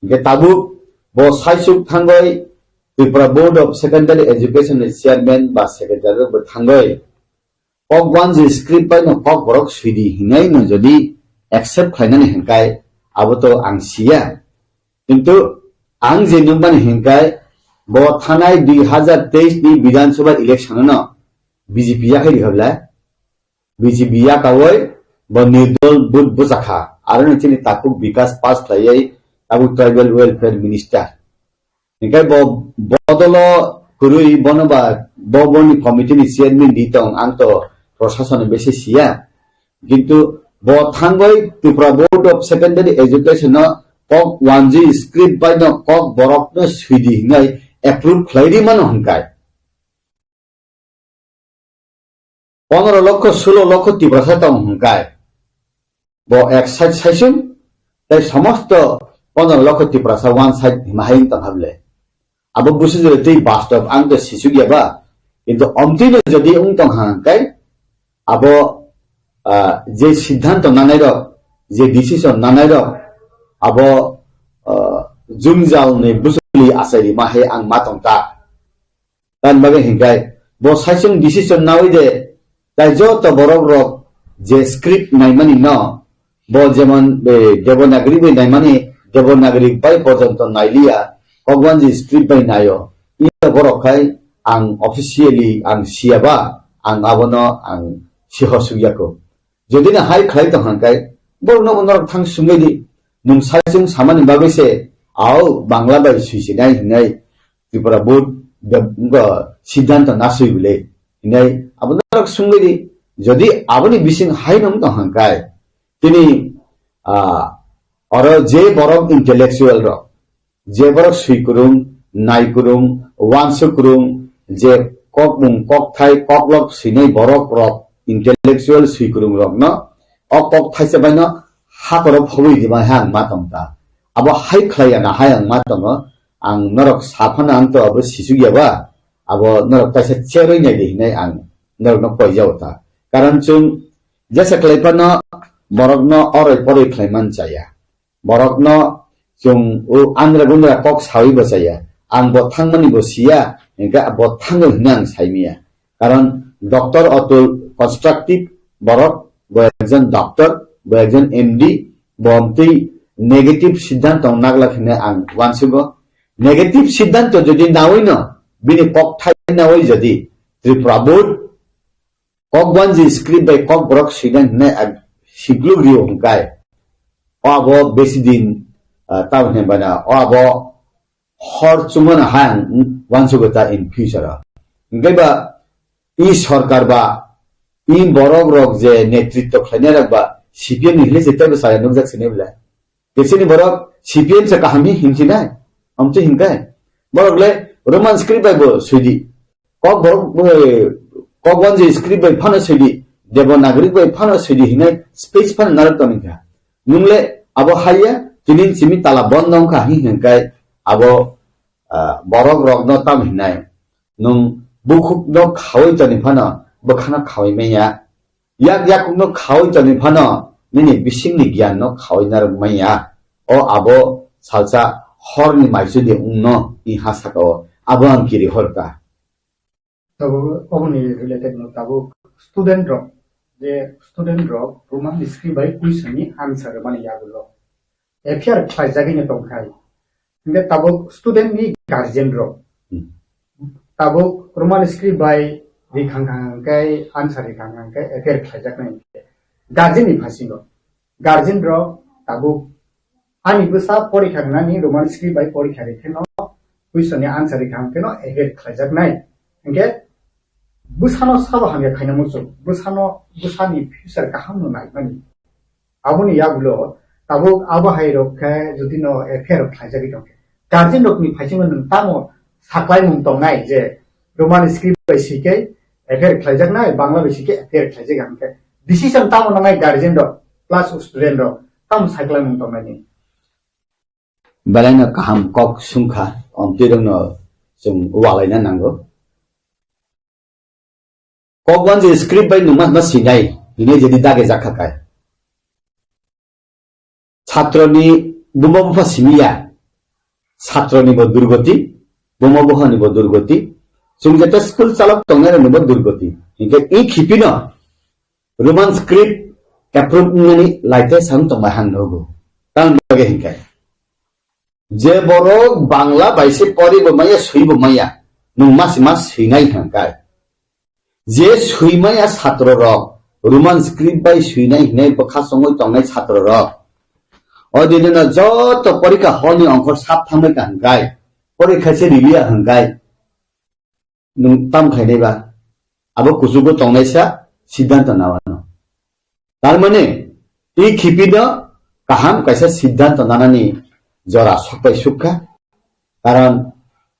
Hingkhe tabuk bo saichuk thangwi Tripura Board of Secondary Education ni chairman ba secretary rok bo thangwi Kokwanji script bai no Kokborok swidi hinai no jodi accept khlainani hinkai abo to ang siya. Kintu ang je nukmani hinkai bo thanai dui hazar teis ni Bidhan Sabha election no B J P yakhai rikha bwle. B J P yakawi bo nirdol vote bwchakha. Aro ni chini takhuk Bikas pass khlaiwi tabuk tribal welfare minister. Hingke bo bodolo kwrwi bono ba bo boni committee ni chairman di tong, ang to prosason ni besi siya. Kintu bo thangwi Tripura Board of Secondary Education no kok wanji script bai no Kokborok no swidi hinai approve khlai ri mano hingkai. Pondro lokho, sulo lokho Tiprasa tong hingkai. Bo ek side saisung, tei somosto pondro lokho Tiprasa one side hima hai wng tong hable. Abo busu jore tei bastob ang to sisuk ya ba. Kintu omtwi no jodi wng tong hingkai, abo, ah, je siddhanto nanai rok, je decision nanai rok, abo, ah, jwngjal ni bwswli achai rima hai ang ma tong ta. Tamni bagwi hinkai bo saichung decision nawi de, tai joto borok rok je script naimani no, bo jemon, eh, Devanagari bai naimani, Devanagari bai porjonto nailiya, Kokwanji script bai naio. Iya borok khai ang officially ang siya ba, ang abono ang sihor sukya ko. Jodi na hai khlai tong hingkai, borokno bo norok thang sungwi di. Nwng saichung samani bagwi se, au Bangla bai swisinai hinai Tripura Board be-, wngkha siddhanto naswi bwle hinai abo norok sungwi di. Jodi aboni bising hai nung tong hingkai, tini, ah, oro je borok intellectual rok, je borok swi kwrwng, nai kwrwng, uansuk kwrwng, je kokmung, kokthai, koklop swinai borok rok, intellectual swi kwrwng rokno o kok thaisa baino hakoro phobwi rima hai ang ma tong ta. Abo hai khlai ya na hai ang ma tongo. Ang norok sa phano ang to abo sisuk ya ba, abo norok kaisa cherwi nai di hinai ang norokno koi jao ta. Karon chwng jesa khlai phano borokno oroi poroi khlai man chaya. Borokno chwng o andra gundra kok sawi bo chaya. Ang bo thangmani bo siya, hingkhe bo thango hinwi ang saimanya. Karon Doctor Atul constructive borok, bo ekjon doctor, bo ekjon M D, bo amtwi negative siddhanto naglak hinwi ang uansugo. Negative siddhanto jodi nawi no, bini kok thai nawi jodi Tripura board kok wanji script bai kok borok swinai hinwi ang sikluk rio hwnkhe, o abo besi din, ah, tamo hinwi bana, o abo hor chumano hai ang uansugo ta in future o. Hingke ba i sorkar ba i borok rok je netritto khlainai rok ba C P M ni hile je teibo chaya nukjak sini bwle. Kesini borok C P M se kaham hi hinsinai. Amchi hingkai. Borok le Roman script bai bo swidi. Kok borok, eh, kok wanji script bai phano swidi. Devanagari bai phano swidi hinai space phano narok tongkha. Nungle abo haiya, tini simi tala bondo wngkha hi hingkai abo, ah, borok rokno tam hinai. Nwng bukhukno khawi toni phano bwkhano khawi manya. Yak yakungno khawi toni phano nini bisingni giyanno khawi narwk manya. O abo salsa horni maisudi wngno i ha saka o. Abo ang kiri horka. Tabuk oboni related no tabuk student rok, je student rok Roman script bai question ni answer mani yagulo. F I R khlaijagwi no tongkhai. Hingke tabuk student ni guardian rok. Hmm. Tabuk Roman script bai rikhang khang hingkai answer rikhang khang hingkai F I R khlaijaknai. Guardian ni phasingo. Guardian rok tabuk ani bwsa porikha rinani Roman script bai porikha rikhe no question ni answer rikha hingke no F I R khlaijaknai. Hingke bwsano sabo hamya khaina muchung. Bwsano, bwsani future kaham no naimani. Aboni yagulo tabuk abo hai rok khe jodi no F I R khlaijagwi tongkhe, guardian rokni phaisingo nwng tamo saklaimung tongnai je Roman script bai swi khe F I R khlaijaknai, Bangla bai swi khe F I R khlaijak hwnkhe decision tamo nangnai guardian rok plus student rok tamo saklaimung tongnai ni? Belai no kaham kok sungkha, omtwi rokno chwng walaina nango. Kok wanji script bai nungma hwnba swinai, hinwi jodi dage jakha kai. Chhatroni buma bupha simiya, chhatroni bo durgoti, buma bupha ni bo durgoti, chwng jeta school chalok tongnai ni bo durgoti. Hinkhe i khipino Roman script approve wngnani laite sang tongbai han nogo. Tamni bagwi hinkhe. Je borok Bangla bai se pori bo maya, swi bo maya, nwng masi mas swinai hwnkai. Je swimaya satro rok, Roman script bai swinai hinai bwkha songwi tongnai satro rok. O dini no joto porikha hall ni ongkhor sap thangbai ka hwnkai. Porikha se riliya hwnkai. Nwng tam khainai ba? Abo kuchugo tongnai sa siddhanto nawano. Tar mane, i khipino kaham kaisa siddhanto nanani jora sokpai sukha. Karon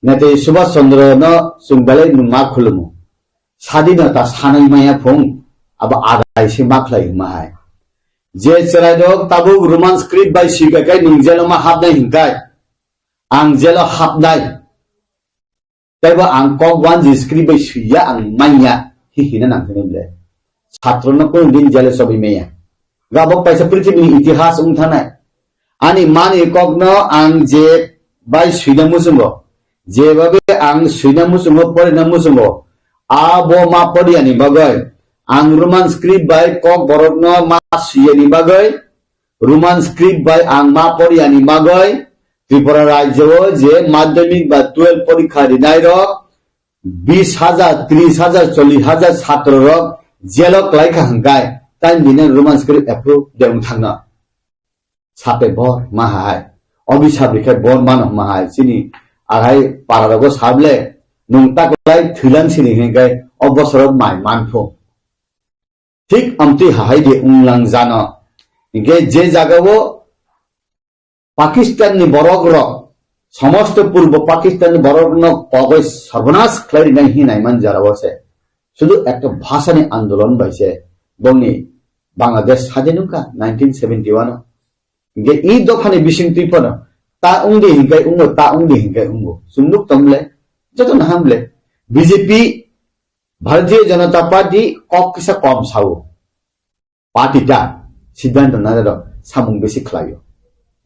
Netaji Subhash Chandra no chwng belai no ma khulumu. Sadinota sanai maya phung, abo adai se ma khlai ma hai. Je chwrai rok tabuk Roman script bai swi kai kai nwng jelo ma hapnai hinkai. Ang jelo hapnai. Teibo ang kok wanji script bai swiya ang manya hi hina nang hini ble. Satro no kunu din jale sobi maya. Gabok paisa prithibini itihas wng thanai. Ani mani kokno ang je bai swina muchungo. Jebabe ang swina muchungo, porina muchungo. Abo ma poriyani bagwi. Ang Roman script bai kok borokno ma swiyani bagwi. Roman script bai ang ma poriyani bagwi Tripura rajyo o je madhyamik ba twelve porikha rinai rok bis hajar, tris hajar, chollish hajar satro rok jelo klai kha hwnkhe tai bini Roman script approve de wng thangno. Sape bor ma hai. Obi sabri khe bor mano ma hai. Chini agai para rogo sable nung ta klai thwilang sini hwnkhe o bosoro mai man phu. Thik amtwi hahai de wnglang jano. Hinkhe je jagao Pakistan ni borok rok, somosto purbo Pakistan ni borok no kogoi sarbanas khlai rinai hinai man jara o se. Sudu ekta bhasha ni andolon bai se bongni Bangladesh sadin wngkha nineteen seventy one o. Hinkhe i dopha ni bising twi phano ta wngdi hinkai wngo, ta wngdi hinkai wngo. Chwng nuk tong le, joto no ham le. B J P Bharatiya Janata Party kok kisa kom sao. Party ta siddhanto nana rok samung besi khlaio.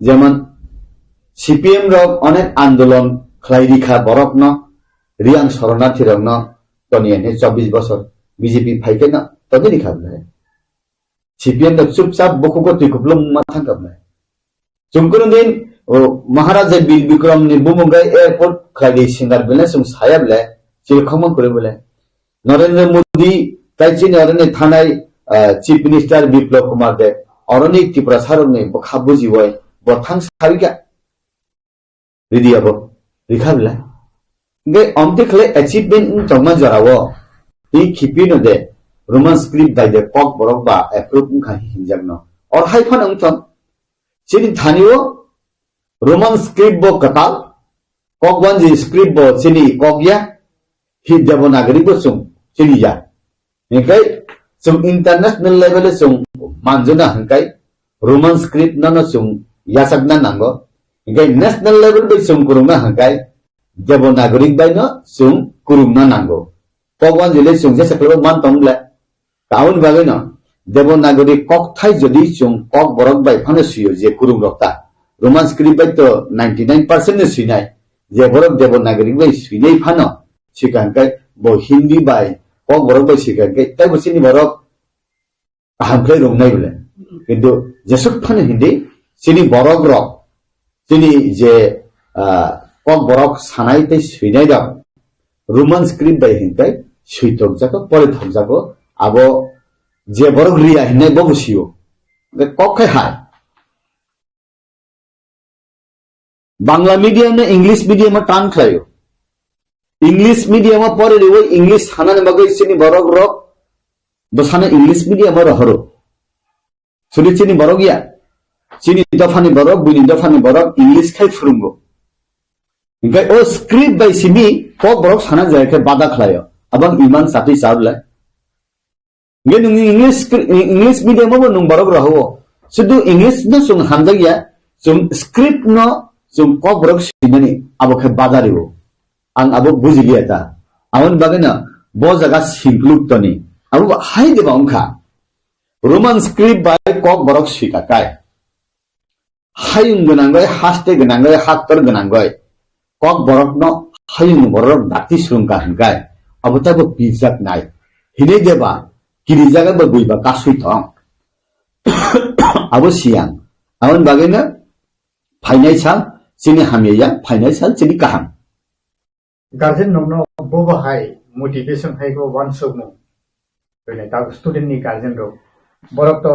Jemon C P M rok onek andolon khlai rikha borokno, Riyang Soronarthi rokno toniya ni chobbish bosor B J P phai khe no Tongwi rikha bwle. C P M no chupchap bukhugo twi kupulung ma thangkha bwle. Chwng kunu din, o, Maharaja Bir Bikram ni bumung bai airport khlai di singar bwle chwng saya bwle, chil khokma kwrwi bwle. Narendra Modi, tai chini oroni thanai, ah, Chief Minister Biplab Kumar Deb, oroni Tiprasa rokni bwkha bujiwi bo thang sawi kha. Ridi abo, rikha bwle. Hingke omte khlai achievement wng tongma jorao, tei khiphino de Roman script bai de Kokborok ba approve wngkha hinjakno. Or hai phano wng tong. Chini thani o Roman script bo kwtal, Kokwanji script bo chini kok ya, hi Devanagari bo chwng chini ya. Hingke chwng international level o chwng manjuna hingke Roman script no no chwng yachakna nango. Hingke national level bai chwng kwrwngna hingke Devanagari bai no chwng kwrwngna nango. Kokwanji le chwng jesa khlaibo man tong le. Aboni bagwino Devanagari kokthai jodi chwng Kokborok bai phano swiyo je kwrwngrok ta. Roman script bai to ninety nine percent no swinai. Je borok Devanagari bai swinai phano swikha hwnkhe bo Hindi bai Kokborok bai swikha hwnkhe taibo chini borok kaham khe romnai bole. Kintu jesuk phano Hindi chini borok rok chini je, ah, Kokborok sanai tei swinai rok Roman script bai hingkai swi tokjago, pori thokjago, abo je borok riya hinai bobo sio. Hingke kok khai hai. Bangla medium no English medium o tan khlaio. English medium o pori riwi English sanani bagwi chini borok rok bwsano English medium o rohoro. Sudi chini borok ya. Chini dophani borok, buini dophani borok English khai phwrwngo. Hingke o script bai simi Kokborok sana jaya khe bada khlaio. Abang iman satwi chabla. Hingke nung English scri-, English medium o bo nung borok rohoro. Sudu English no chwng hamjak ya, chwng script no chwng Kokborok sinani abo khe bada rio. Ang abo bujiliya ta. Aboni bagwi no bo jaga singkluk toni. Abo bo hai de ba wngkha. Roman script bai Kokborok swika kai. Hayung gwnangwi, haste gwnangwi, haktor gwnangwi. Kokborokno hayung borok dakti swrwngkha hwnkhe, abo teibo pirjak nai. Hinwi deba, kirijak abo buiba kasui thong. Abo siyang. Aboni bagwino phainai sal chini hamya ya, phainai sal chini kaham. Guardian rokno bobo hai motivation hai khe uansukmung. Bele ta student ni guardian rok. Borok to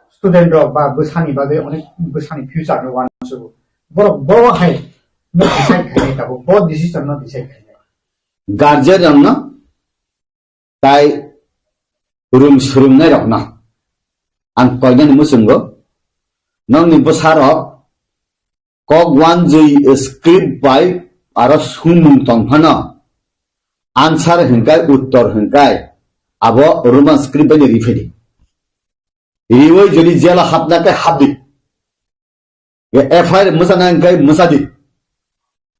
student rok ba bwsani bagwi onek bwsani future no uansugo. Borok bobo hai no decide khainai tabuk, bo decision no decide khainai. Guardian rokno tai rung swrwngnai rokno ang koinani muchungo, nokni bwsarok kok uanjwi script bai aro swngmung tong phano answer hwnkhe, uttor hwnkhe abo Roman script bai no riphai di. Riwi jodi jela hapna khe hapdi. F I R mwchana hwnkhe mwchadi.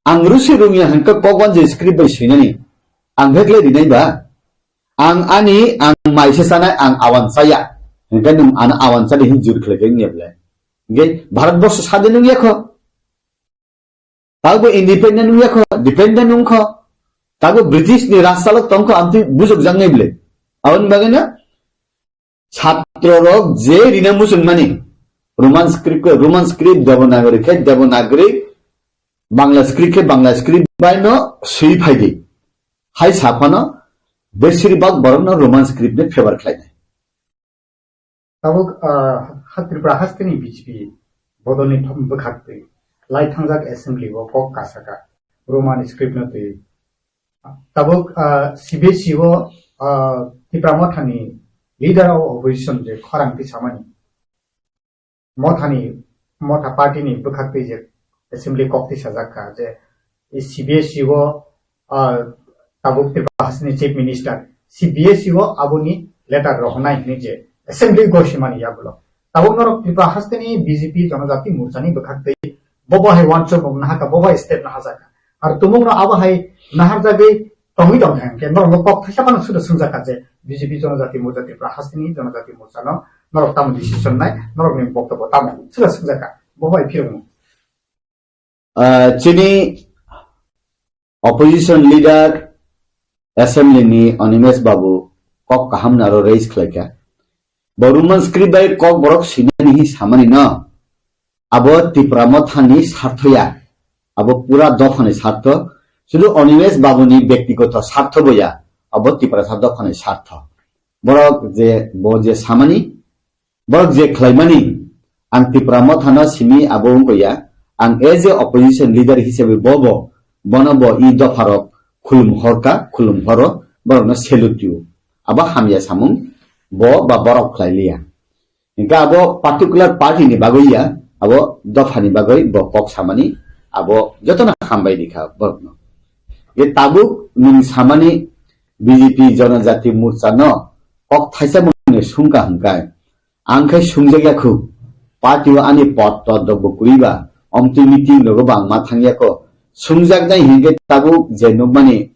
Ang rusi rungya hwnkhe kok uanjwi script bai swinani. Ang bhekle rinai ba? Ang ani, ang maise chanai, ang awan chaya. Hwnkhe nwng ano awan chadi hin jur khlai khe wngya bwle? Hwnkhe Bharat borsho sadin wngya kho. Tabo independent wngya kho, dependent wngkho. Tabo British ni rajchalok tongkho, amtwi bujokjaknai bwle? Aboni bagwi no Chhatro rok je rina muchungmani, Roman script khe Roman script, Devanagari khe Devanagari, Bangla script khe Bangla script bai no swi phai di. Hai sa phano besir bak borok no Roman script ni favor khlai nai. Tabuk, ah, ha Tripura haste ni B J P bodol ni thom bwkhak twi lai thangjak assembly o kok kasaka Roman script no twi. Tabuk, ah, C B S E o, ah, Tipra Motha ni leader of opposition je khorang tisamani, Motha ni, Motha party ni bwkhak twi je assembly kok tisajak kha je C B S E o, ah, tabuk Tripura haste ni chief minister C B S E o aboni letter rohonai hinwi je assembly gosimani yagulo. Tabuk norok Tripura haste ni B J P Jonojati Morcha ni bwkhak twi bobo hai uansukmung nahaka, bobo hai step nahajak kha. Ar tumung no abo hai naharjagwi tongwi tong kha, hwnkhe norok no kok thaisa phano suda swngjak kha je B J P Jonojati Morcha, Tripura haste ni Jonojati Morcha no norok tamo decision nai, norok ni boktobbo tamo suda swngjak kha, bo bai phirokno. Ah, chini opposition leader assembly ni Animesh Babu kok kaham no aro raise khlai kha. Bo Roman script bai kok borok swinani hi samani no. Abo Tipra Mothani sartho ya. Abo pura dophani sartho. Sudu Animesh Babuni bektigoto sartho bo ya. Abo Tiprasa dophani sartho. Borok je, bo je samani, borok je khlaimani, ang Tipra Mothano simi abo wngkha ya. Ang as a opposition leader hisabe bo bo, bono bo i dopharok khulum horka, khulum horo, borokno salute you. Abo hamya samung, bo ba borok khlai liya. Hingke abo particular party ni bagwi ya, abo dopha ni bagwi bo kok samani, abo jotono hambai rikha borokno. Ye tabuk nwng samani B J P Jonojati Morcha no kok thaisa mungni sungka hingkai, ang khai sungjak ya khu, party o ani pod tod rok bo kwrwi ba, omtwi meeting rogo bo ang ma thang ya kho, sungjak nai hingke tabuk je nukmani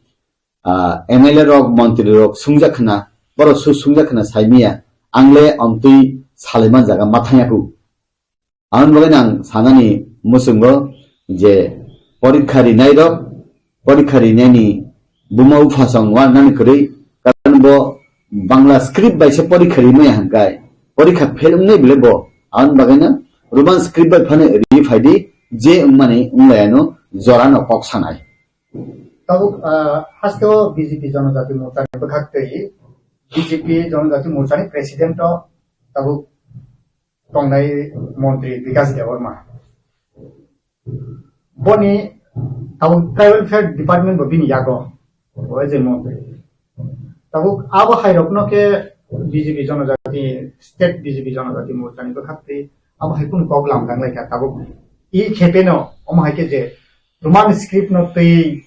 ah, M L A rok, montri rok sungjak khna, borok su sungjak khna sai maya, ang le omtwi salaiman jaga ma thangya kho. Aboni bagwi ang sanani muchungo je porikha rinai rok, porikha rinani buma uphasong wa nani kwrwi, karon bo Bangla script bai se porikha rimaya hangkai, porikha fail wngnai bole bo, aboni bagwi no Roman script bai phano ri phaidi, je wngmani wnglayano jorano kok sanai. Tabuk, ah, haste o B J P Jonojati Morcha ni bwkhak twi B J P Jonojati Morcha ni president o tabuk tongnai montri Bikash Debbarma. Boni tabuk tribal welfare department bo bini yago, o je montri. Tabuk abo hai rokno khe B J P Jonojati, state B J P Jonojati Morcha ni bwkhak twi abo hai kunu kok lam dang lai kha tabuk. I khe pheno omo hai khe je Roman script no twi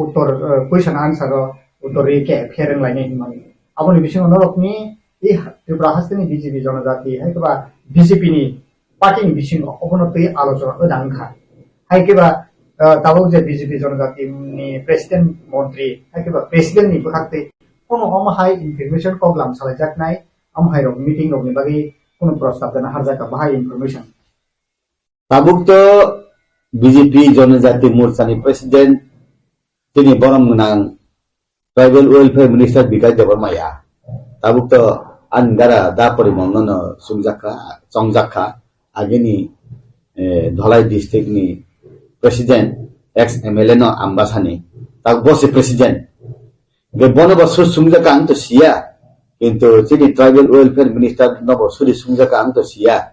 uttor, eh, question answer o uttor ri khe phereng lainai hinmani. Aboni bisingo norokni i Tripura hasteni B J P Jonojati hai khe ba B J P ni party ni bisingo obono twi alochona wngkha. Hai khe ba, eh, tabuk je B J P Jonojati ni president montri hai khe ba president ni bwkhak twi kono omo hai information kok lam salaijaknai, omo hai rok meeting rok ni bagwi kono prostab dana harjak ba hai information. Tabuk to B J P Jonojati Morcha ni president tini borom gwnang Tribal Welfare Minister Bikash Debbarma ya. Tabuk to ani dara da porimon no sungjakha, chongjakha, agini, eh, Dholai district ni president, ex M L A no Ambasani, tabuk bo se president. Ge bono bo su sungjakha ang to siya, kintu chini Tribal Welfare Minister no bo suri sungjakha ang to siya,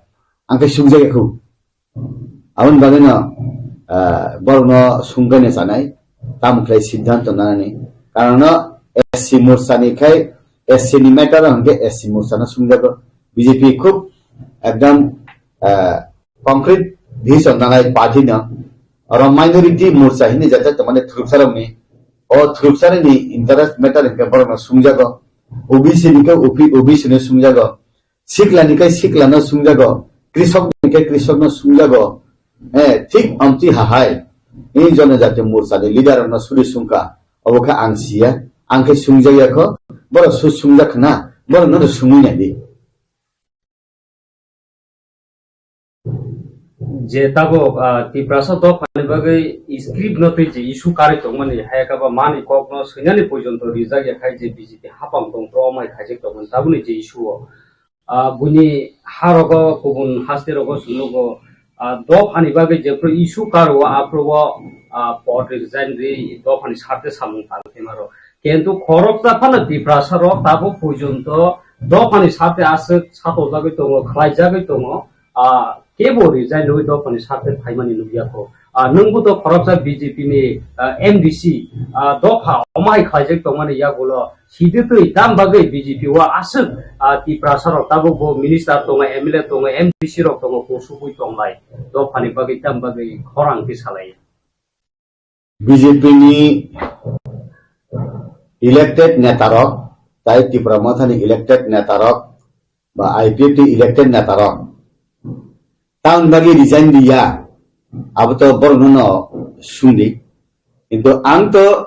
ang khe sungjakha khu. Aboni bagwi no, ah, borokno sungkhaino chanai, tamo khlai siddhanto nanani. Karon no S C Morcha ni khai, S C ni matter o hwnkhe S C Morcha no sungjago. B J P khub ekdam, ah, concrete decision nanai party no. Oro minority Morcha hini jate to mane thurupsarokni, o thurupsarokni interest matter hwnkhe borokno sungjago. O B C ni khe O B C no sungjago. Sikla ni kai sikla no sungjago, krisok ni kai krisok no sungjago. Eh, thik amtwi hahai. Ini Jonojati Morcha ni leader no suri sungkha. Obo khe ang siya, ang khe sungjak ya kho. Borok su sungjak khna, borok no sungwi nai di. Je tabuk, ah, Tiprasa dophani bagwi script no twi je issue karwi tongmani, hai khe ba mani kok no swinani porjonto rijak ya khai je B J P hapang tong tro mai khaijak tongmani tabukni je issue o. Ah, buini harogo kubun haste rogo sunugo, ah, dophani bagwi jephru issue karo aphrubo, ah, pod resign ri dophani sarte samung tang themaro. Kintu khoroksa phano Tiprasa rok tabuk porjonto dophani sarte aswk satojagwi tongo, khlaijagwi tongo, ah, kebo resign rwi dophani sarte phaimani nukya kho. Ah, nwngbo to khoroksa B J P ni, ah, M D C, ah, dopha omai khlaijak tongmani yagulo. Sidi twi tam bagwi B J P o aswk, ah, Tiprasa rok tabuk bo minister tongo, M L A tongo, M D C rok tongo, kusubui tonglai. Dophani bagwi tam bagwi khorang khe salai. B J P ni elected neta rok, tai Tipra Motha ni elected neta rok, ba I P F T elected neta rok. Tam bagwi resign diya, abo to borok no sungdi. Kintu ang to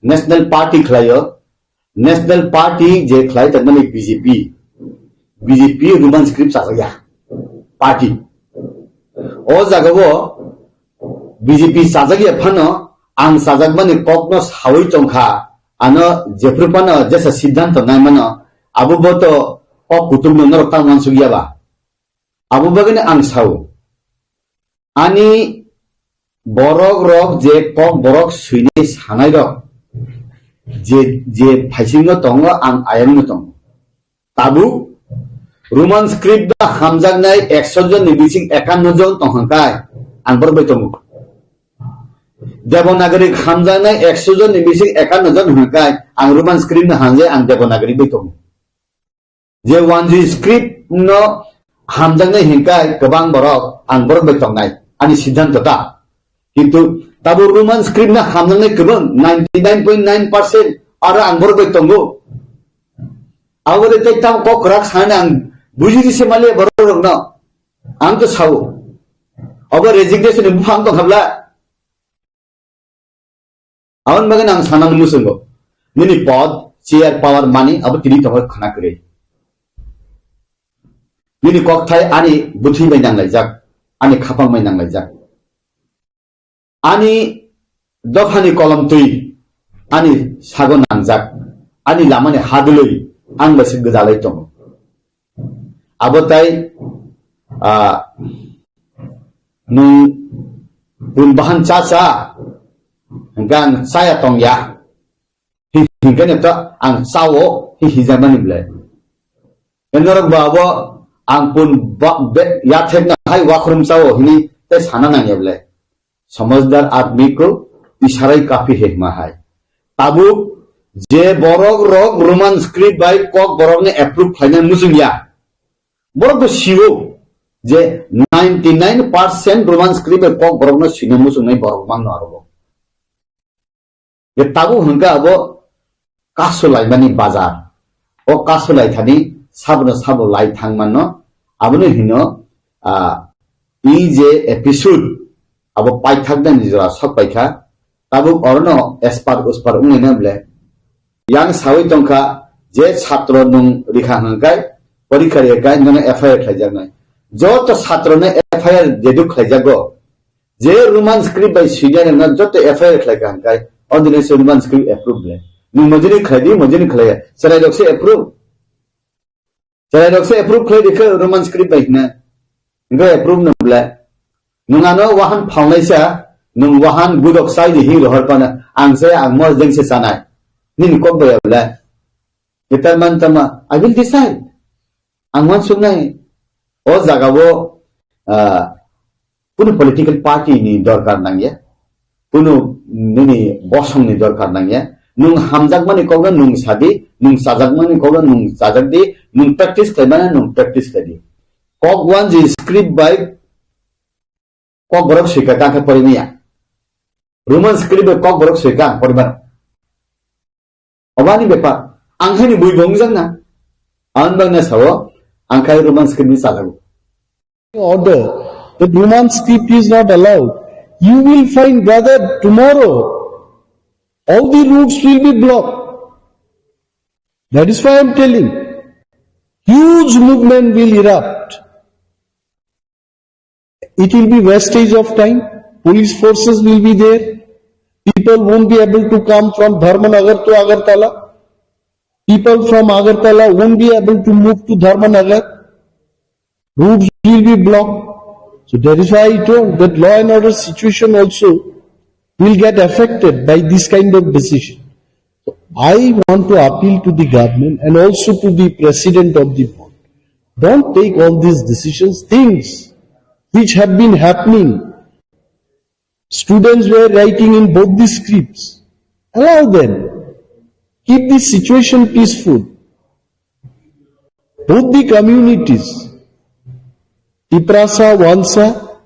National Party khlaio, National Party je khlai tongmani B J P, B J P Roman script chajakya party. O jagao B J P chajakya phano ang chajakmani kokno sawi tongkha, ano jephru phano jesa siddhanto nai mano, abo bo to kok kutung no norok tang mansuk ya ba. Abo bagwi no ang sao. Ani borok rok je kok borok swinai sanai rok je, je phaisingo tongo, ang ayang no tongo. Tabuk Roman script ba hamjaknai ekso jon ni bising ekanno jon tong hwnkai ang borok bai tongo. Devanagari hamjaknai ekso jon ni bising ekanno jon hwnkai ang Roman script no hamjai ang Devanagari bai tongo. Je Wanji script no hamjaknai hwnkai kwbang borok ang borok bai tongnai ani siddhanto ta. Kintu tabuk Roman script no hamjaknai kwbang ninety nine point nine percent aro ang borok bai tongo. Abo de tei tam kok kwrak sanani ang bujidi se maliya borok rokno. Ang to sao. Obo resignation ni buphang tong habla. Aboni bagwi ang sanani muchungo. Nini pod, chair, power, money abo tini tongo khana kwrwi. Nini kokthai ani bwthwi bai nanglaijak, ani khapang bai nanglaijak. Ani dophani kolom twi ani sago nangjak, ani lamani hadwlwi ang bai se gwdalwi tongo. Abo tai, ah, nwng pun bahan cha cha, hwnkhe ang chaya tongya, hi-, hinkhe no to ang chao, hi-, hijakmani belai. Norok ba abo ang pun ba-, be-, yathekno hai wakhrum chao hini tei sana nangya belai. Samajhdar admi ko isharai kafi hai hima hai. Tabuk je borok rok Roman script bai kok borok ni approve khlaina muchung ya. Borok bo sio je ninety nine percent Roman script bai kok borok no swina muchung nai borok bang no aro. Ye tabuk hwnkha abo kasu laimani bazar. O kasu laithani sabono sabo lai thang mano. Abono hino, ah, E J episode abo paithaknani jora sok paikha. Tabuk orono espar uspar wngwi na ble. Yang sawi tongkha je satro nwng rikha hwnkhe porikha rikha nono F I R khlaijaknai. Joto satrono F I R deduk khlaijago. Je Roman script bai swinai rokno joto F I R khlai kha hwnkhe, o dini se Roman script approve le. Nwng mojini khlai di, mojini khlai ya. Chwrai rok se approve. Chwrai rok se approve khlai di khe Roman script bai hwnna. Hwnkhe approve no ble. Nwng ano wahan phalnai sa, nwng wahan gudok sai di hing rohor pana. Ang se ang mos deng se sanai. Nini kok bai ya ble. Etar man tama, I will decide. Ang wansuknai, o jagao, ah, kunu political party ni dorkar nangya, kunu nini bosong ni dorkar nangya, nwng hamjakmani kokno nwng sadi, nwng chajakmani kokno nwng chajak di, nwng practice khlaimani nwng practice khlai di. Kok wanji script bai kok borok swika tangkhe porimaya. Roman script bai kok borok swika ang porimano. Obani bepar, ang khaini bui bo wngjakna. Ang bangna sao, ang khai Roman script ni chalago. Order that Roman script is not allowed. You will find, brother, tomorrow all the routes will be blocked. That is why I am telling. Huge movement will erupt. It will be wastage of time. Police forces will be there. People won't be able to come from Dharmanagar to Agartala. People from Agartala won't be able to move to Dharmanagar. Roads will be blocked. So that is why I told that law and order situation also will get affected by this kind of decision. So I want to appeal to the government and also to the president of the board. Don't take all these decisions, things which have been happening. Students were writing in both the scripts. Allow them. Keep the situation peaceful. Both the communities, Tiprasa, Wansa,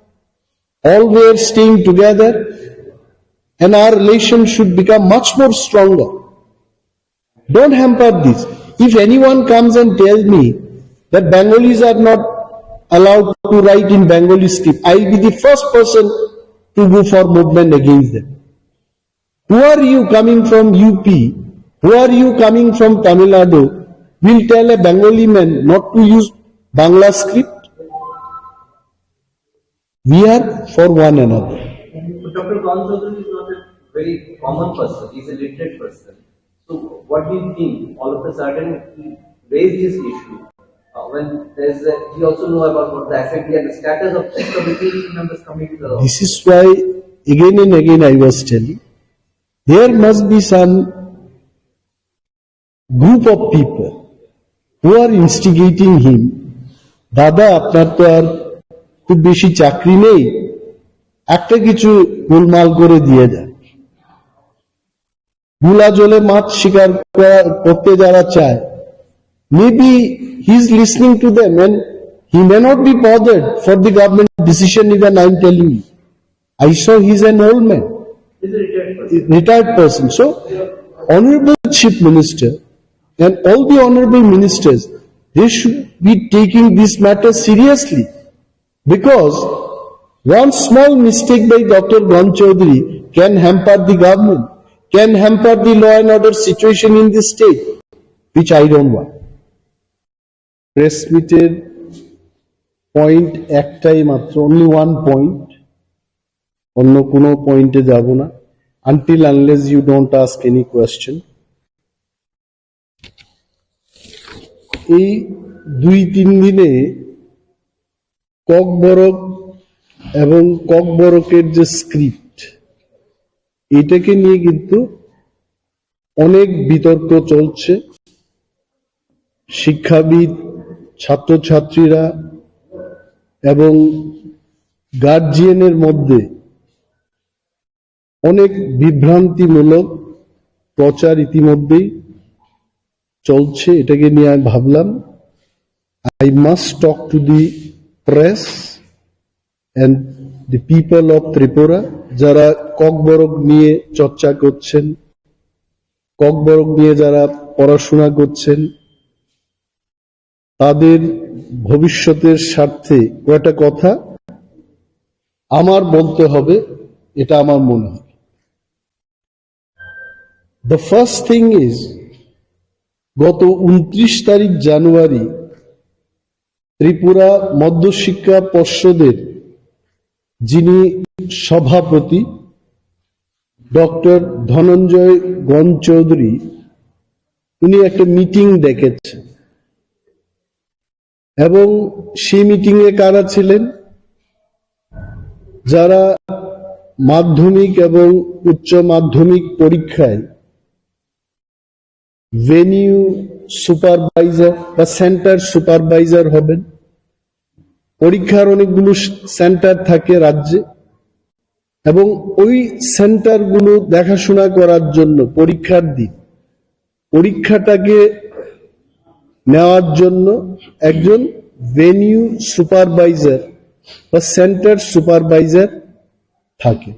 all were staying together, and our relation should become much more stronger. Don't hamper this. If anyone comes and tells me that Bengalis are not allowed to write in Bengali script, I'll be the first person to go for movement against them. Who are you coming from U P? Who are you coming from Tamil Nadu? Will tell a Bengali man not to use Bangla script? We are for one another. Doctor Karan Chaudhary is not a very common person, he's a literate person. So what do you think? All of a sudden he raised this issue. Uh, when there's a, he also know about what the F A T and the status of each committee members coming to the This is why again and again I was telling, there must be some group of people who are instigating him. দাদা, আপনার তো আর খুব বেশি চাকরি নেই, একটা কিছু গোলমাল করে দিয়ে যান। ভোলা জলে মাছ শিকার করা, করতে যারা চায়, maybe he is listening to them and he may not be bothered for the government decision even, I am telling you. I saw he is an old man, retired person. So, Honorable Chief Minister and all the honorable ministers, they should be taking this matter seriously. Because one small mistake by Doctor Gon Chaudhary can hamper the government, can hamper the law and order situation in the state, which I don't want. Press মিটের পয়েন্ট একটাই মাত্র, only one point, অন্য কোনো পয়েন্টে যাব না, until unless you don't ask any question. এই দুই তিন দিনে ককবরক এবং ককবরকের যে স্ক্রিপ্ট, এটাকে নিয়ে কিন্তু অনেক বিতর্ক চলছে। শিক্ষাবিদ, ছাত্রছাত্রীরা এবং গার্জিয়ানের মধ্যে অনেক বিভ্রান্তিমূলক প্রচার ইতিমধ্যেই চলছে। এটাকে নিয়ে আমি ভাবলাম, I must talk to the press and the people of Tripura, যারা ককবরক নিয়ে চর্চা করছেন, ককবরক নিয়ে যারা পড়াশোনা করছেন, তাদের ভবিষ্যতের স্বার্থে কয়টা কথা আমার বলতে হবে, এটা আমার মনে হয়। The first thing is, গত ঊনত্রিশ তারিখ জানুয়ারি ত্রিপুরা মধ্যশিক্ষা পর্ষদের যিনি সভাপতি, ডক্টর ধনঞ্জয় গণ চৌধুরী, উনি একটা মিটিং ডেকেছেন এবং সেই মিটিং এ কারা ছিলেন? যারা মাধ্যমিক এবং উচ্চ মাধ্যমিক পরীক্ষায় ভেনিউ সুপারভাইজার বা সেন্টার সুপারভাইজার হবেন। পরীক্ষার অনেকগুলো সেন্টার থাকে রাজ্যে, এবং ওই সেন্টারগুলো দেখাশোনা করার জন্য পরীক্ষার দিন, পরীক্ষাটাকে নেওয়ার জন্য একজন ভেনিউ সুপারভাইজার বা সেন্টার সুপারভাইজার থাকে।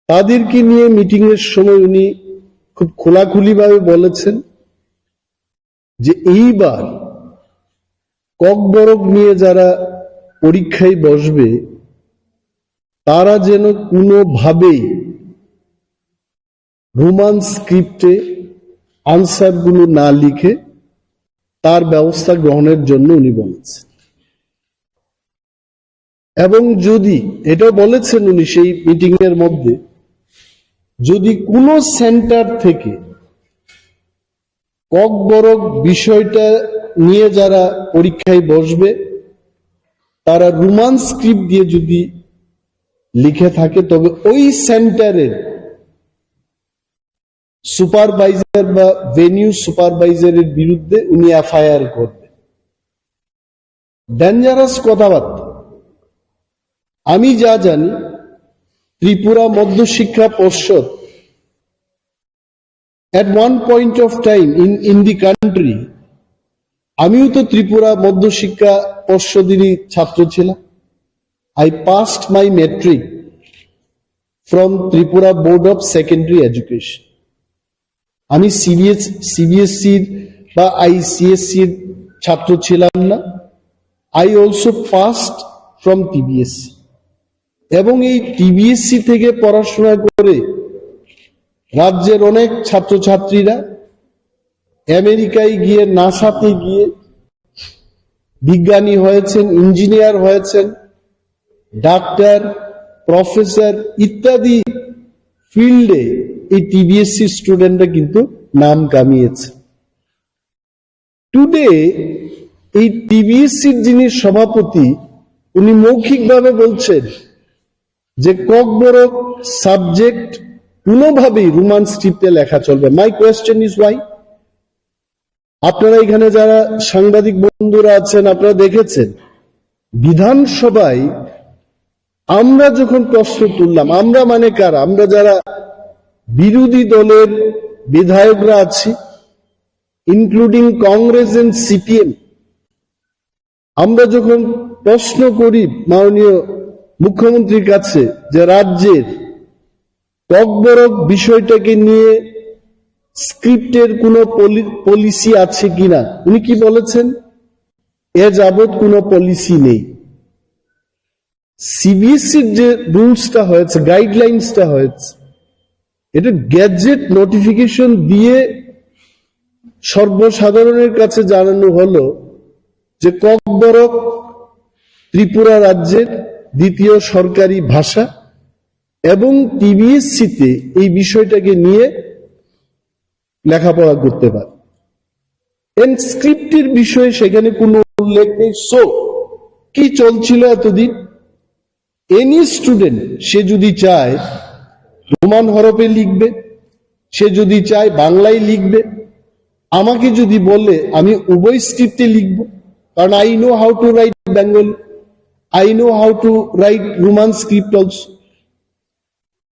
তাদেরকে নিয়ে মিটিং এর সময় উনি খুব খোলাখুলিভাবে বলেছেন যে এইবার ককবরক নিয়ে যারা পরীক্ষায় বসবে, তারা যেন কোনোভাবেই রোমান স্ক্রিপ্টে আনসারগুলো না লিখে তার ব্যবস্থা গ্রহণের জন্য উনি বলেছেন। এবং যদি, এটাও বলেছেন উনি সেই মিটিং এর মধ্যে, যদি কোনো সেন্টার থেকে ককবরক বিষয়টা নিয়ে যারা পরীক্ষায় বসবে, তারা রোমান স্ক্রিপ্ট দিয়ে যদি লিখে থাকে, তবে ওই সেন্টারের সুপারভাইজার বা ভেনিউ সুপারভাইজারের বিরুদ্ধে উনি এফআইআর করবেন। ডেঞ্জারাস কথাবার্তা। আমি যা জানি, ত্রিপুরা মধ্যশিক্ষা পর্ষদ at one point of time in in the country, আমিও তো ত্রিপুরা মধ্যশিক্ষা পর্ষদেরই ছাত্র ছিলাম। I passed my matric from Tripura Board of Secondary Education. আমি সিবিএস সিবিএসসির বা আইসিএসসির ছাত্র ছিলাম না। I also passed from TBSC. এবং এই টিবিএসসি থেকে পড়াশোনা করে রাজ্যের অনেক ছাত্রছাত্রীরা আমেরিকায় গিয়ে, নাসাতে গিয়ে বিজ্ঞানী হয়েছেন, ইঞ্জিনিয়ার হয়েছেন, ডাক্তার, প্রফেসর ইত্যাদি ফিল্ডে এই টিবিএসসি স্টুডেন্টরা কিন্তু নাম কামিয়েছে। টুডে এই টিবিএসসির যিনি সভাপতি, উনি মৌখিকভাবে বলছেন যে ককবরক সাবজেক্ট কোনোভাবেই রোমান স্ক্রিপ্টে লেখা চলবে। My question is why? আপনারা এখানে যারা সাংবাদিক বন্ধুরা আছেন, আপনারা দেখেছেন বিধানসভায় আমরা যখন প্রশ্ন তুললাম, আমরা মানে কারা? আমরা যারা বিরোধী দলের বিধায়করা আছি, ইনক্লুডিং কংগ্রেস এন্ড সিপিএম, আমরা যখন প্রশ্ন করি মাননীয় মুখ্যমন্ত্রীর কাছে যে রাজ্যের ককবরক বিষয়টাকে নিয়ে স্ক্রিপ্টের কোনো পলি-, পলিসি আছে কিনা, উনি কি বলেছেন? এ যাবৎ কোনো পলিসি নেই। সিবিএসসির যে রুলসটা হয়েছে, গাইডলাইন্সটা হয়েছে, এটা গ্যাজেট নোটিফিকেশন দিয়ে সর্বসাধারণের কাছে জানানো হলো যে ককবরক ত্রিপুরা রাজ্যের দ্বিতীয় সরকারি ভাষা এবং টিবিএসসিতে এই বিষয়টাকে নিয়ে লেখাপড়া করতে পারে। এন্ড স্ক্রিপ্টের বিষয়ে সেখানে কোনো উল্লেখ নেই। সো কি চলছিল এতদিন? এনি স্টুডেন্ট, সে যদি চায় রোমান হরফে লিখবে, সে যদি চায় বাংলায় লিখবে, আমাকে যদি বলে আমি উভয় স্ক্রিপ্টে লিখব, কারণ I know how to write Bengali, I know how to write Roman script also।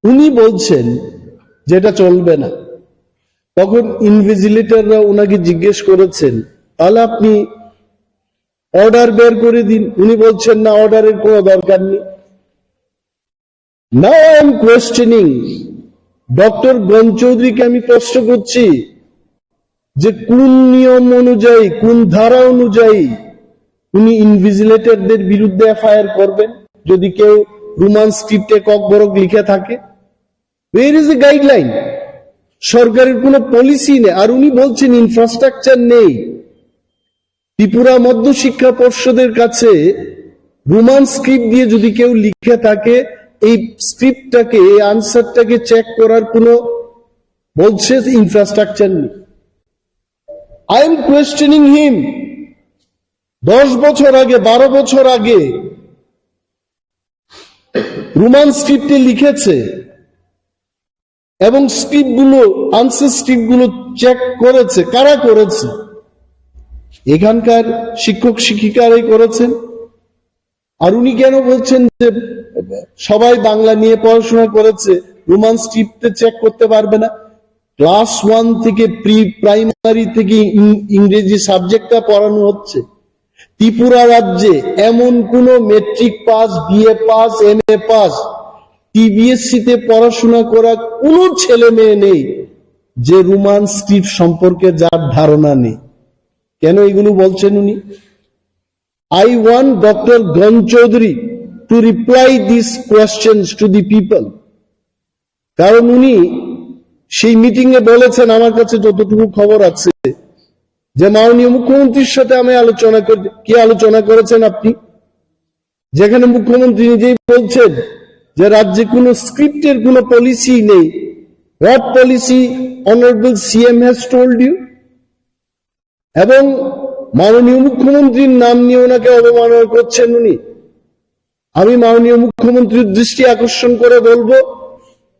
উনি বলছেন যে এটা চলবে না। তখন ইনভিজিলেটররা ওনাকে জিজ্ঞেস করেছেন, তাহলে আপনি অর্ডার বের করে দিন। উনি বলছেন, না, অর্ডারের কোনো দরকার নেই। Now I am questioning, doctor গণ চৌধুরীকে আমি প্রশ্ন করছি যে কোন নিয়ম অনুযায়ী, কোন ধারা অনুযায়ী উনি ইনভিজিলেটরদের বিরুদ্ধে এফআইআর করবেন যদি কেউ রোমান স্ক্রিপ্টে ককবরক লিখে থাকে? Where is the guideline? সরকারের কোনো পলিসি নেই। আর উনি বলছেন ইনফ্রাস্ট্রাকচার নেই। ত্রিপুরা মধ্য শিক্ষা পর্ষদের কাছে রোমান স্ক্রিপ্ট দিয়ে যদি কেউ লিখে থাকে, এই স্ক্রিপ্টটাকে, এই আনসারটাকে চেক করার কোনো, বলছে, ইনফ্রাস্ট্রাকচার নেই। I am questioning him। দশ বছর আগে, বারো বছর আগে রোমান স্ক্রিপ্টে লিখেছে এবং স্ক্রিপ্টগুলো, আনসার স্ক্রিপ্টগুলো চেক করেছে। কারা করেছে? এখানকার শিক্ষক শিক্ষিকারাই করেছেন। আর উনি কেন বলছেন যে সবাই বাংলা নিয়ে পড়াশোনা করেছে, রোমান স্ক্রিপ্টে চেক করতে পারবে না? ক্লাস ওয়ান থেকে, প্রি প্রাইমারি থেকে ইং-, ইংরেজি সাবজেক্টটা পড়ানো হচ্ছে। ত্রিপুরা রাজ্যে এমন কোনো matric pass, BA pass, MA pass, TBSC তে পড়াশোনা করা কোনো ছেলে মেয়ে নেই যে রোমান স্ক্রিপ্ট সম্পর্কে যার ধারণা নেই। কেন এগুলো বলছেন উনি? I want Doctor Gan Chaudhary to reply these questions to the people। কারণ উনি সেই মিটিং এ বলেছেন, আমার কাছে যতটুকু খবর আছে, যে মাননীয় মুখ্যমন্ত্রীর সাথে আমি আলোচনা করি। কি আলোচনা করেছেন আপনি? যেখানে মুখ্যমন্ত্রী নিজেই বলছেন যে রাজ্যে কোনো স্ক্রিপ্টের কোনো পলিসি নেই। What policy honorable C M has told you? এবং মাননীয় মুখ্যমন্ত্রীর নাম নিয়ে ওনাকে অবমাননা করছেন উনি। আমি মাননীয় মুখ্যমন্ত্রীর দৃষ্টি আকর্ষণ করে বলবো,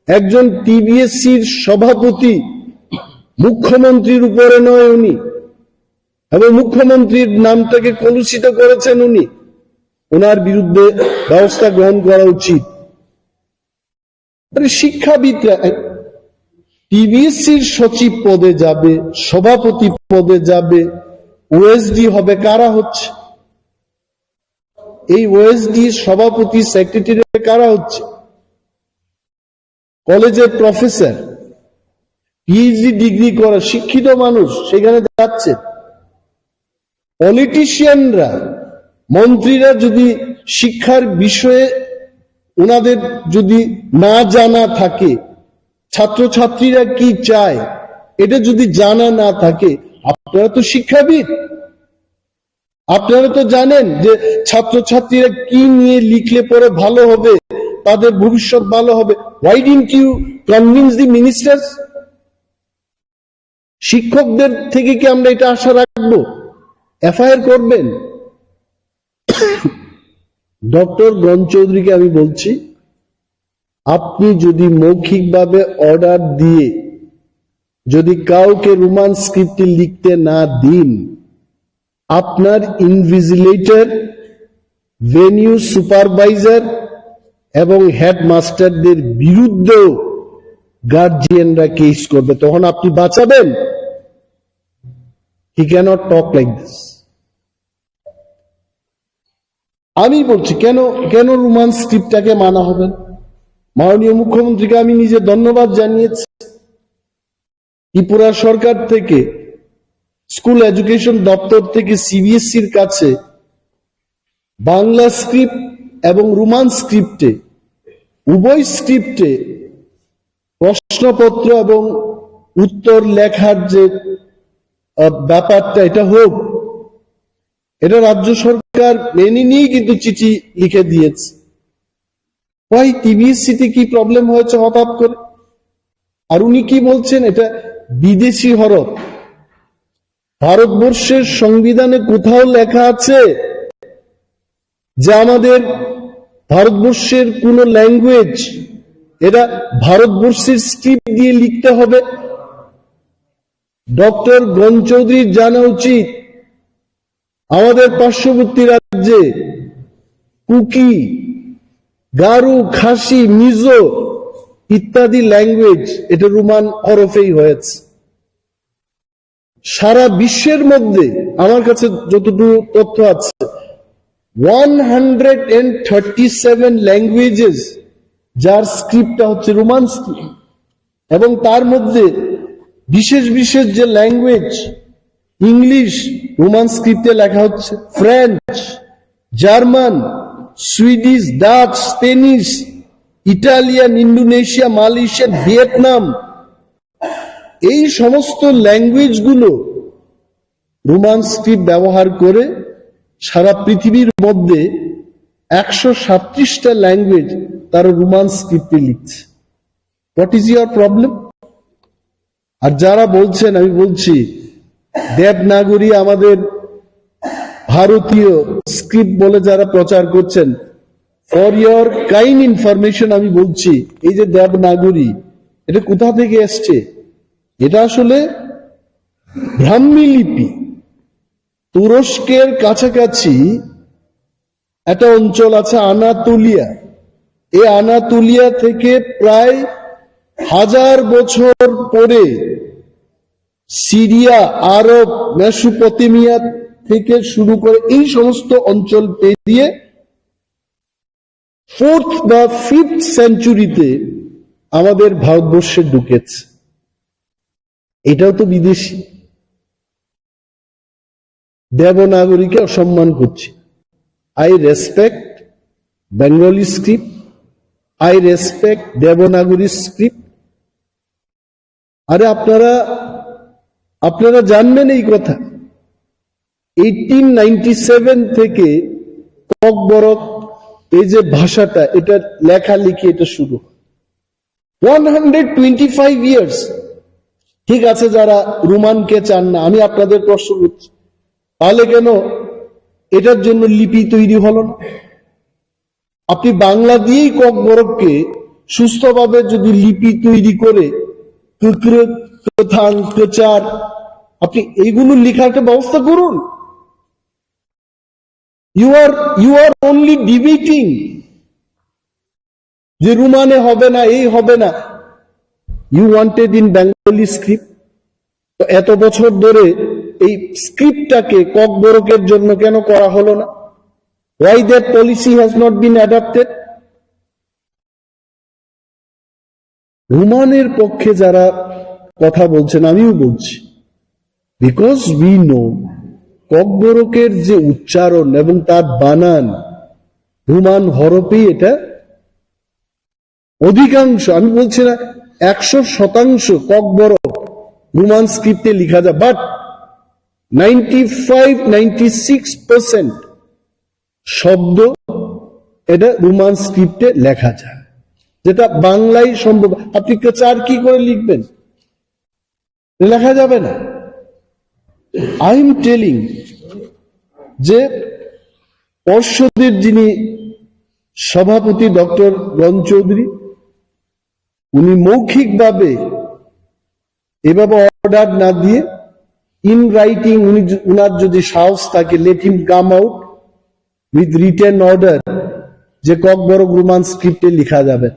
একজন টিবিএসসির সভাপতি মুখ্যমন্ত্রীর উপরে নয় উনি, এবং মুখ্যমন্ত্রীর নামটাকে কলুষিত করেছেন উনি। ওনার বিরুদ্ধে ব্যবস্থা গ্রহণ করা উচিত। আরে শিক্ষাবিদরা, টিবিএসসির সচিব পদে যাবে, সভাপতি পদে যাবে, ওএসডি হবে, কারা হচ্ছে? এই ওএসডি সভাপতি, সেক্রেটারি কারা হচ্ছে? কলেজের প্রফেসর, পিএইচডি ডিগ্রি করা শিক্ষিত মানুষ সেখানে যাচ্ছে। পলিটিশিয়ানরা, মন্ত্রীরা যদি শিক্ষার বিষয়ে ওনাদের যদি না জানা থাকে, ছাত্রছাত্রীরা কি চায় এটা যদি জানা না থাকে, আপনারা তো শিক্ষাবিদ, আপনারা তো জানেন যে ছাত্রছাত্রীরা কি নিয়ে লিখলে পরে ভালো হবে, তাদের ভবিষ্যৎ ভালো হবে। Why didn't you convince the ministers? শিক্ষকদের থেকে কি আমরা এটা আশা রাখবো? এফআইআর করবেন? ডক্টর গণ চৌধুরীকে আমি বলছি, আপনি যদি মৌখিকভাবে অর্ডার দিয়ে যদি কাউকে রোমান স্ক্রিপ্টে লিখতে না দিন, আপনার ইনভিজিলেটর, ভেনিউ সুপারভাইজার এবং হেডমাস্টারদের বিরুদ্ধেও গার্জিয়ানরা কেস করবে, তখন আপনি বাঁচাবেন? He cannot talk like this. আমি বলছি, কেন, কেন রোমান স্ক্রিপ্টটাকে মানা হবে না? মাননীয় মুখ্যমন্ত্রীকে আমি নিজে ধন্যবাদ জানিয়েছি। ত্রিপুরা সরকার থেকে, স্কুল এডুকেশন দপ্তর থেকে সিবিএসইর কাছে বাংলা স্ক্রিপ্ট এবং রোমান স্ক্রিপ্টে, উভয় স্ক্রিপ্টে প্রশ্নপত্র এবং উত্তর লেখার যে, আহ, ব্যাপারটা, এটা হোক, এটা রাজ্য সরকার মেনে নিয়েই কিন্তু চিঠি লিখে দিয়েছে। ওই টিবিএসসিতে কি প্রবলেম হয়েছে হঠাৎ করে? আর উনি কি বলছেন, এটা বিদেশি হরফ? ভারতবর্ষের সংবিধানে কোথাও লেখা আছে যে আমাদের ভারতবর্ষের কোনো ল্যাঙ্গুয়েজ, এটা ভারতবর্ষের স্ক্রিপ্ট দিয়ে লিখতে হবে? ডক্টর গণ চৌধুরীর জানা উচিত, আমাদের পার্শ্ববর্তী রাজ্যে কুকি, গারো, খাসি, মিজো ইত্যাদি ল্যাঙ্গুয়েজ, এটা রোমান হরফেই হয়েছে। সারা বিশ্বের মধ্যে আমার কাছে যতটুকু তথ্য আছে, one hundred and thirty seven languages, যার স্ক্রিপ্টটা হচ্ছে রোমান স্ক্রিপ্ট, এবং তার মধ্যে বিশেষ বিশেষ যে ল্যাঙ্গুয়েজ, ইংলিশ রোমান স্ক্রিপ্টে লেখা হচ্ছে, French, German, Swedish, Dutch, Spanish, Italian, Indonesia, Malaysian, Vietnam, এই সমস্ত ল্যাঙ্গুয়েজগুলো রোমান স্ক্রিপ্ট ব্যবহার করে সারা পৃথিবীর মধ্যে একশো সাতত্রিশটা ল্যাঙ্গুয়েজ তারা রোমান স্ক্রিপ্টে লিখছে। What is your problem? আর যারা বলছেন, আমি বলছি, দেবনাগরী আমাদের ভারতীয় স্ক্রিপ্ট বলে যারা প্রচার করছেন, for your kind information আমি বলছি, এই যে দেবনাগরী, এটা কোথা থেকে এসছে? এটা আসলে ব্রাহ্মী লিপি। তুরস্কের কাছাকাছি একটা অঞ্চল আছে আনাতোলিয়া। এই আনাতোলিয়া থেকে প্রায় হাজার বছর পরে সিরিয়া, আরব, মেসোপটেমিয়া থেকে শুরু করে এই সমস্ত অঞ্চল পেরিয়ে ফোর্থ বা ফিফথ সেঞ্চুরিতে আমাদের ভারতবর্ষে ঢুকেছে। এটাও তো বিদেশি। দেবনাগরীকে অসম্মান করছি। I respect Bengali script, I respect Devanagari script. আরে আপনারা, আপনারা জানবেন এই কথা, এইটিন নাইনটি সেভেন থেকে ককবরক এই যে ভাষাটা, এটা লেখালেখি, এটা শুরু হয়। One hundred twenty five years. ঠিক আছে, যারা রোমানকে চান না, আমি আপনাদের প্রশ্ন করছি, তাহলে কেন এটার জন্য লিপি তৈরি হলো না? আপনি বাংলা দিয়েই ককবরককে সুস্থভাবে যদি লিপি তৈরি করে, কুকরুক, কুথাং, কুচার, আপনি এইগুলো লেখার একটা ব্যবস্থা করুন। You are, you are only debating যে রোমানে হবে না, এই হবে না। You wanted in Bengali script। তো এত বছর ধরে এই স্ক্রিপ্টটাকে ককবরকের জন্য কেন করা হলো না? Why that policy has not been adopted? রোমানের পক্ষে যারা কথা বলছেন, আমিও বলছি, because we know ককবরকের যে উচ্চারণ এবং তার বানান, রোমান হরফেই এটা অধিকাংশ, আমি বলছি না একশো শতাংশ ককবরক রোমান স্ক্রিপ্টে লেখা যায়, but ninety five, ninety six percent শব্দ এটা রোমান স্ক্রিপ্টে লেখা যায়, যেটা বাংলায় সম্ভব। আপনি কে-, চার কি করে লিখবেন? লেখা যাবে না। I am telling যে পর্ষদের যিনি সভাপতি ডক্টর রণ চৌধুরী, উনি মৌখিকভাবে এভাবে অর্ডার না দিয়ে, ইন রাইটিং, উনি য-, উনার যদি সাহস থাকে, let him come out with written order, যে ককবরক রোমান স্ক্রিপ্টে লেখা যাবে।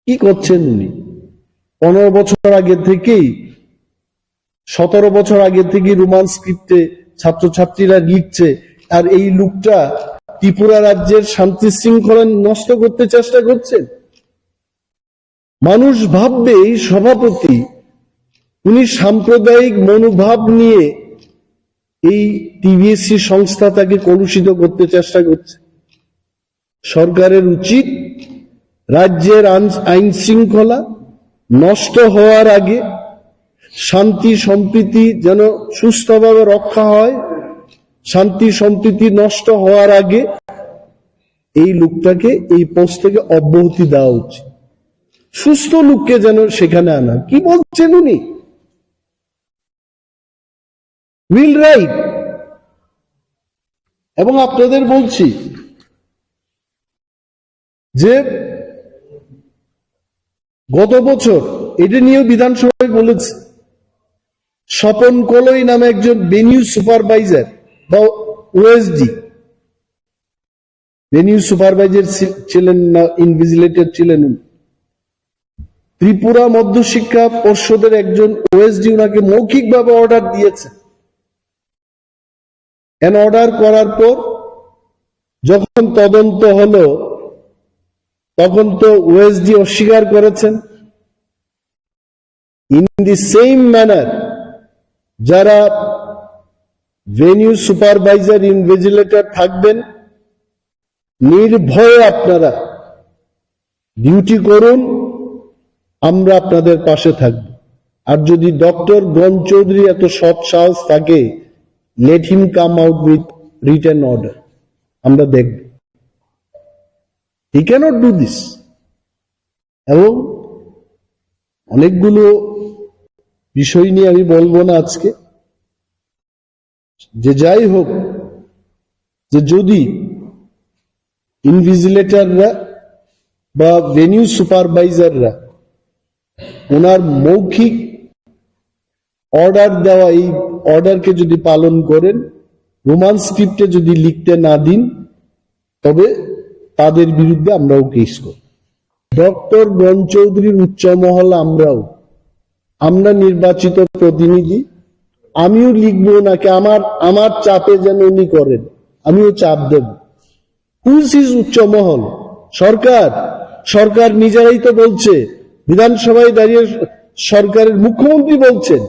কি করছেন উনি? পনেরো বছর আগে থেকেই, সতেরো বছর আগে থেকেই রোমান স্ক্রিপ্টে ছাত্রছাত্রীরা লিখছে, আর এই লোকটা ত্রিপুরা রাজ্যের শান্তি শৃঙ্খলা নষ্ট করতে চেষ্টা করছেন। মানুষ ভাববে এই সভাপতি, উনি সাম্প্রদায়িক মনোভাব নিয়ে এই টিবিএসসি সংস্থাটাকে কলুষিত করতে চেষ্টা করছে। সরকারের উচিত রাজ্যের আইন, আইন শৃঙ্খলা নষ্ট হওয়ার আগে, শান্তি সম্প্রীতি যেন সুস্থভাবে রক্ষা হয়, শান্তি সম্প্রীতি নষ্ট হওয়ার আগে এই লোকটাকে এই পোস্ট থেকে অব্যাহতি দেওয়া উচিত। সুস্থ লোককে যেন সেখানে আনা। কি বলছেন উনি? Will write. এবং আপনাদের বলছি যে গত বছর এটা নিয়েও বিধানসভায় বলেছি, স্বপন কলই নামে একজন ভেনিউ সুপারভাইজার বা ওএসডি, ভেনিউ সুপারভাইজার ছি-, ছিলেন না, ইনভিজিলেটর ছিলেন উনি। ত্রিপুরা মধ্যশিক্ষা পর্ষদের একজন ওএসডি ওনাকে মৌখিকভাবে অর্ডার দিয়েছে। এন অর্ডার করার পর যখন তদন্ত হলো, তখন তো ওএসডি অস্বীকার করেছেন। In the same manner, যারা ভেনিউ সুপারভাইজার ইনভিজিলেটর থাকবেন, নির্ভয়ে আপনারা ডিউটি করুন, আমরা আপনাদের পাশে থাকব। আর যদি ডক্টর গণ চৌধুরী এত সৎ সাহস থাকে, let him come out with written order, আমরা দেখব। He cannot do this. এবং অনেকগুলো বিষয় নিয়ে আমি বলবো না আজকে, যে যাই হোক, যে যদি ইনভিজিলেটররা বা ভেনিউ সুপারভাইজাররা ওনার মৌখিক অর্ডার দেওয়া, এই অর্ডারকে যদি পালন করেন, রোমান স্ক্রিপ্টে যদি লিখতে না দিন, তবে তাদের বিরুদ্ধে আমরাও কেস করব। ডক্টর গণ চৌধুরীর উচ্চ মহল আমরাও, আমরা নির্বাচিত প্রতিনিধি, আমিও লিখবো নাকি আমার, আমার চাপে যেন উনি করেন, আমিও চাপ দেব। হুইচ ইজ উচ্চ মহল? সরকার, সরকার নিজেরাই তো বলছে, বিধানসভায় দাঁড়িয়ে সরকারের মুখ্যমন্ত্রী বলছেন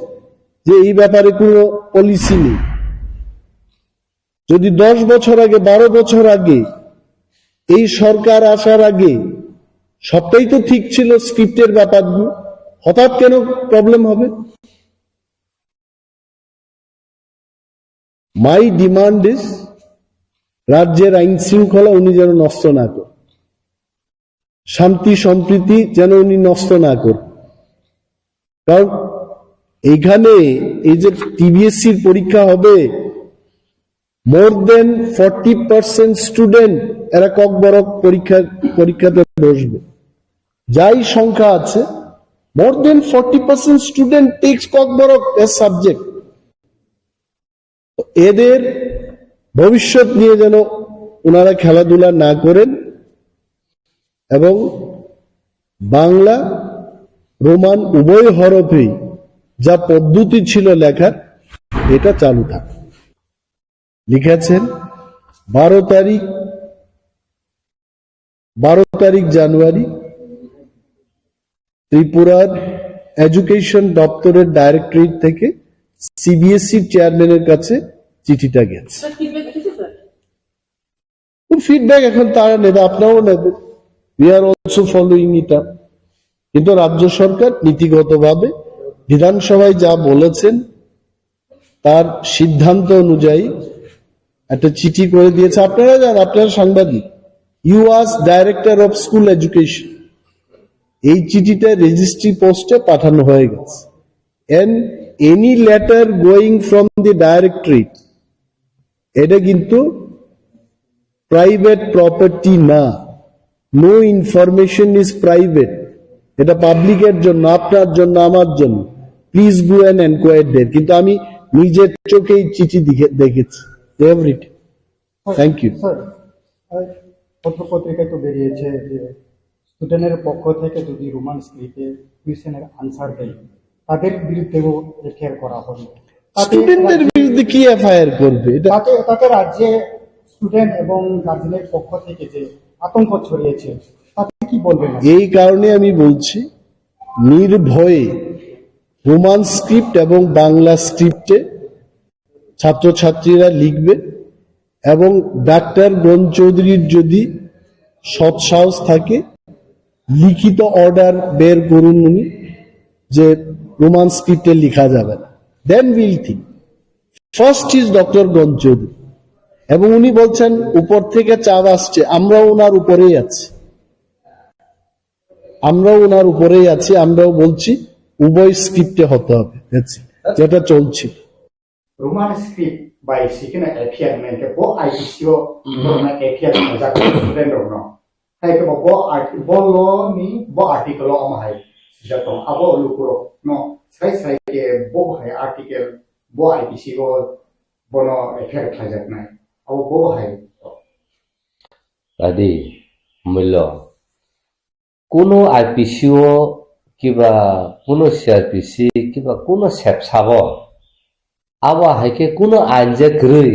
যে এই ব্যাপারে কোনো পলিসি নেই। যদি দশ বছর আগে, বারো বছর আগে, এই সরকার আসার আগে সবটাই তো ঠিক ছিল স্ক্রিপ্টের ব্যাপারগুলো, হঠাৎ কেন প্রবলেম হবে? My demand is, রাজ্যের আইন শৃঙ্খলা উনি যেন নষ্ট না করেন, শান্তি সম্প্রীতি যেন উনি নষ্ট না করেন। কারণ এখানে এই যে টিবিএসসির পরীক্ষা হবে, more than forty percent student এরা ককবরক পরীক্ষা, পরীক্ষাতে বসবে। যাই সংখ্যা আছে, more than forty percent student takes Kokborok as subject। তো এদের ভবিষ্যৎ নিয়ে যেন ওনারা খেলাধুলা না করেন এবং বাংলা, রোমান উভয় হরফেই যা পদ্ধতি ছিল লেখার, এটা চালু থাকে। লিখেছেন বারো তারিখ, বারো তারিখ জানুয়ারি ত্রিপুরার এডুকেশন দপ্তরের ডাইরেক্টরেট থেকে সিবিএসই চেয়ারম্যানের কাছে চিঠিটা গেছে। ফিডব্যাক এখন তারা নেবে, আপনারাও নেবেন। We are also following it up। কিন্তু রাজ্য সরকার নীতিগতভাবে বিধানসভায় যা বলেছেন, তার সিদ্ধান্ত অনুযায়ী একটা চিঠি করে দিয়েছে। আপনারা যান, আপনারা সাংবাদিক, you as director of school education, এই চিঠিটা রেজিস্ট্রি পোস্টে পাঠানো হয়ে গেছে। And any letter going from the directorate, এটা কিন্তু প্রাইভেট প্রপার্টি না। No information is private. এটা পাবলিকের জন্য, আপনার জন্য, আমার জন্য। Please go and enquire there. কিন্তু আমি নিজের চোখে এই চিঠি দেখে- দেখেছি, everything. Thank you. Sir, ah, পত্র পত্রিকায় তো বেরিয়েছে যে স্টুডেন্টের পক্ষ থেকে যদি রোমান স্ক্রিপ্টে কোয়েশ্চেনের আনসার দেয়, তাদের বিরুদ্ধেও এফআইআর করা হবে। তাতে স্টুডেন্টদের রাজ্যে বিরুদ্ধে কি এফআইআর করবে? এটা তাতে, তাতে রাজ্যে স্টুডেন্ট এবং গার্জেনের পক্ষ থেকে যে আতঙ্ক ছড়িয়েছে, তাতে কি বলবেন? এই কারণে আমি বলছি, নির্ভয়ে রোমান স্ক্রিপ্ট এবং বাংলা স্ক্রিপ্টে ছাত্রছাত্রীরা লিখবে এবং ডাক্তার গণ চৌধুরীর যদি সৎ সাহস থাকে, লিখিত অর্ডার বের করুন উনি যে রোমান স্ক্রিপ্টে লেখা যাবে না। Then we'll think. First is doctor গণ চৌধুরী, এবং উনি বলছেন উপর থেকে চাপ আসছে, আমরাও ওনার উপরেই আছি, আমরাও ওনার উপরেই আছি, আমরাও বলছি উভয় স্ক্রিপ্টে হতে হবে। That's it. যেটা চলছে। Roman script bai sikhe no F I R hwnwi khe bo I P C o borokno F I R khlaijak student rokno. Hai khe bo, bo art-, bo law ni bo article o omo hai swijak tongo. Abo lukurokno sai sai khe bo hai article bo I P C o bono F I R khlaijaknai. Abo bo hai. Adi, mullo. Kuno I P C o kiba kuno C R P C kiba kuno sepsabo, abo hai khe kuno ain je kwrwi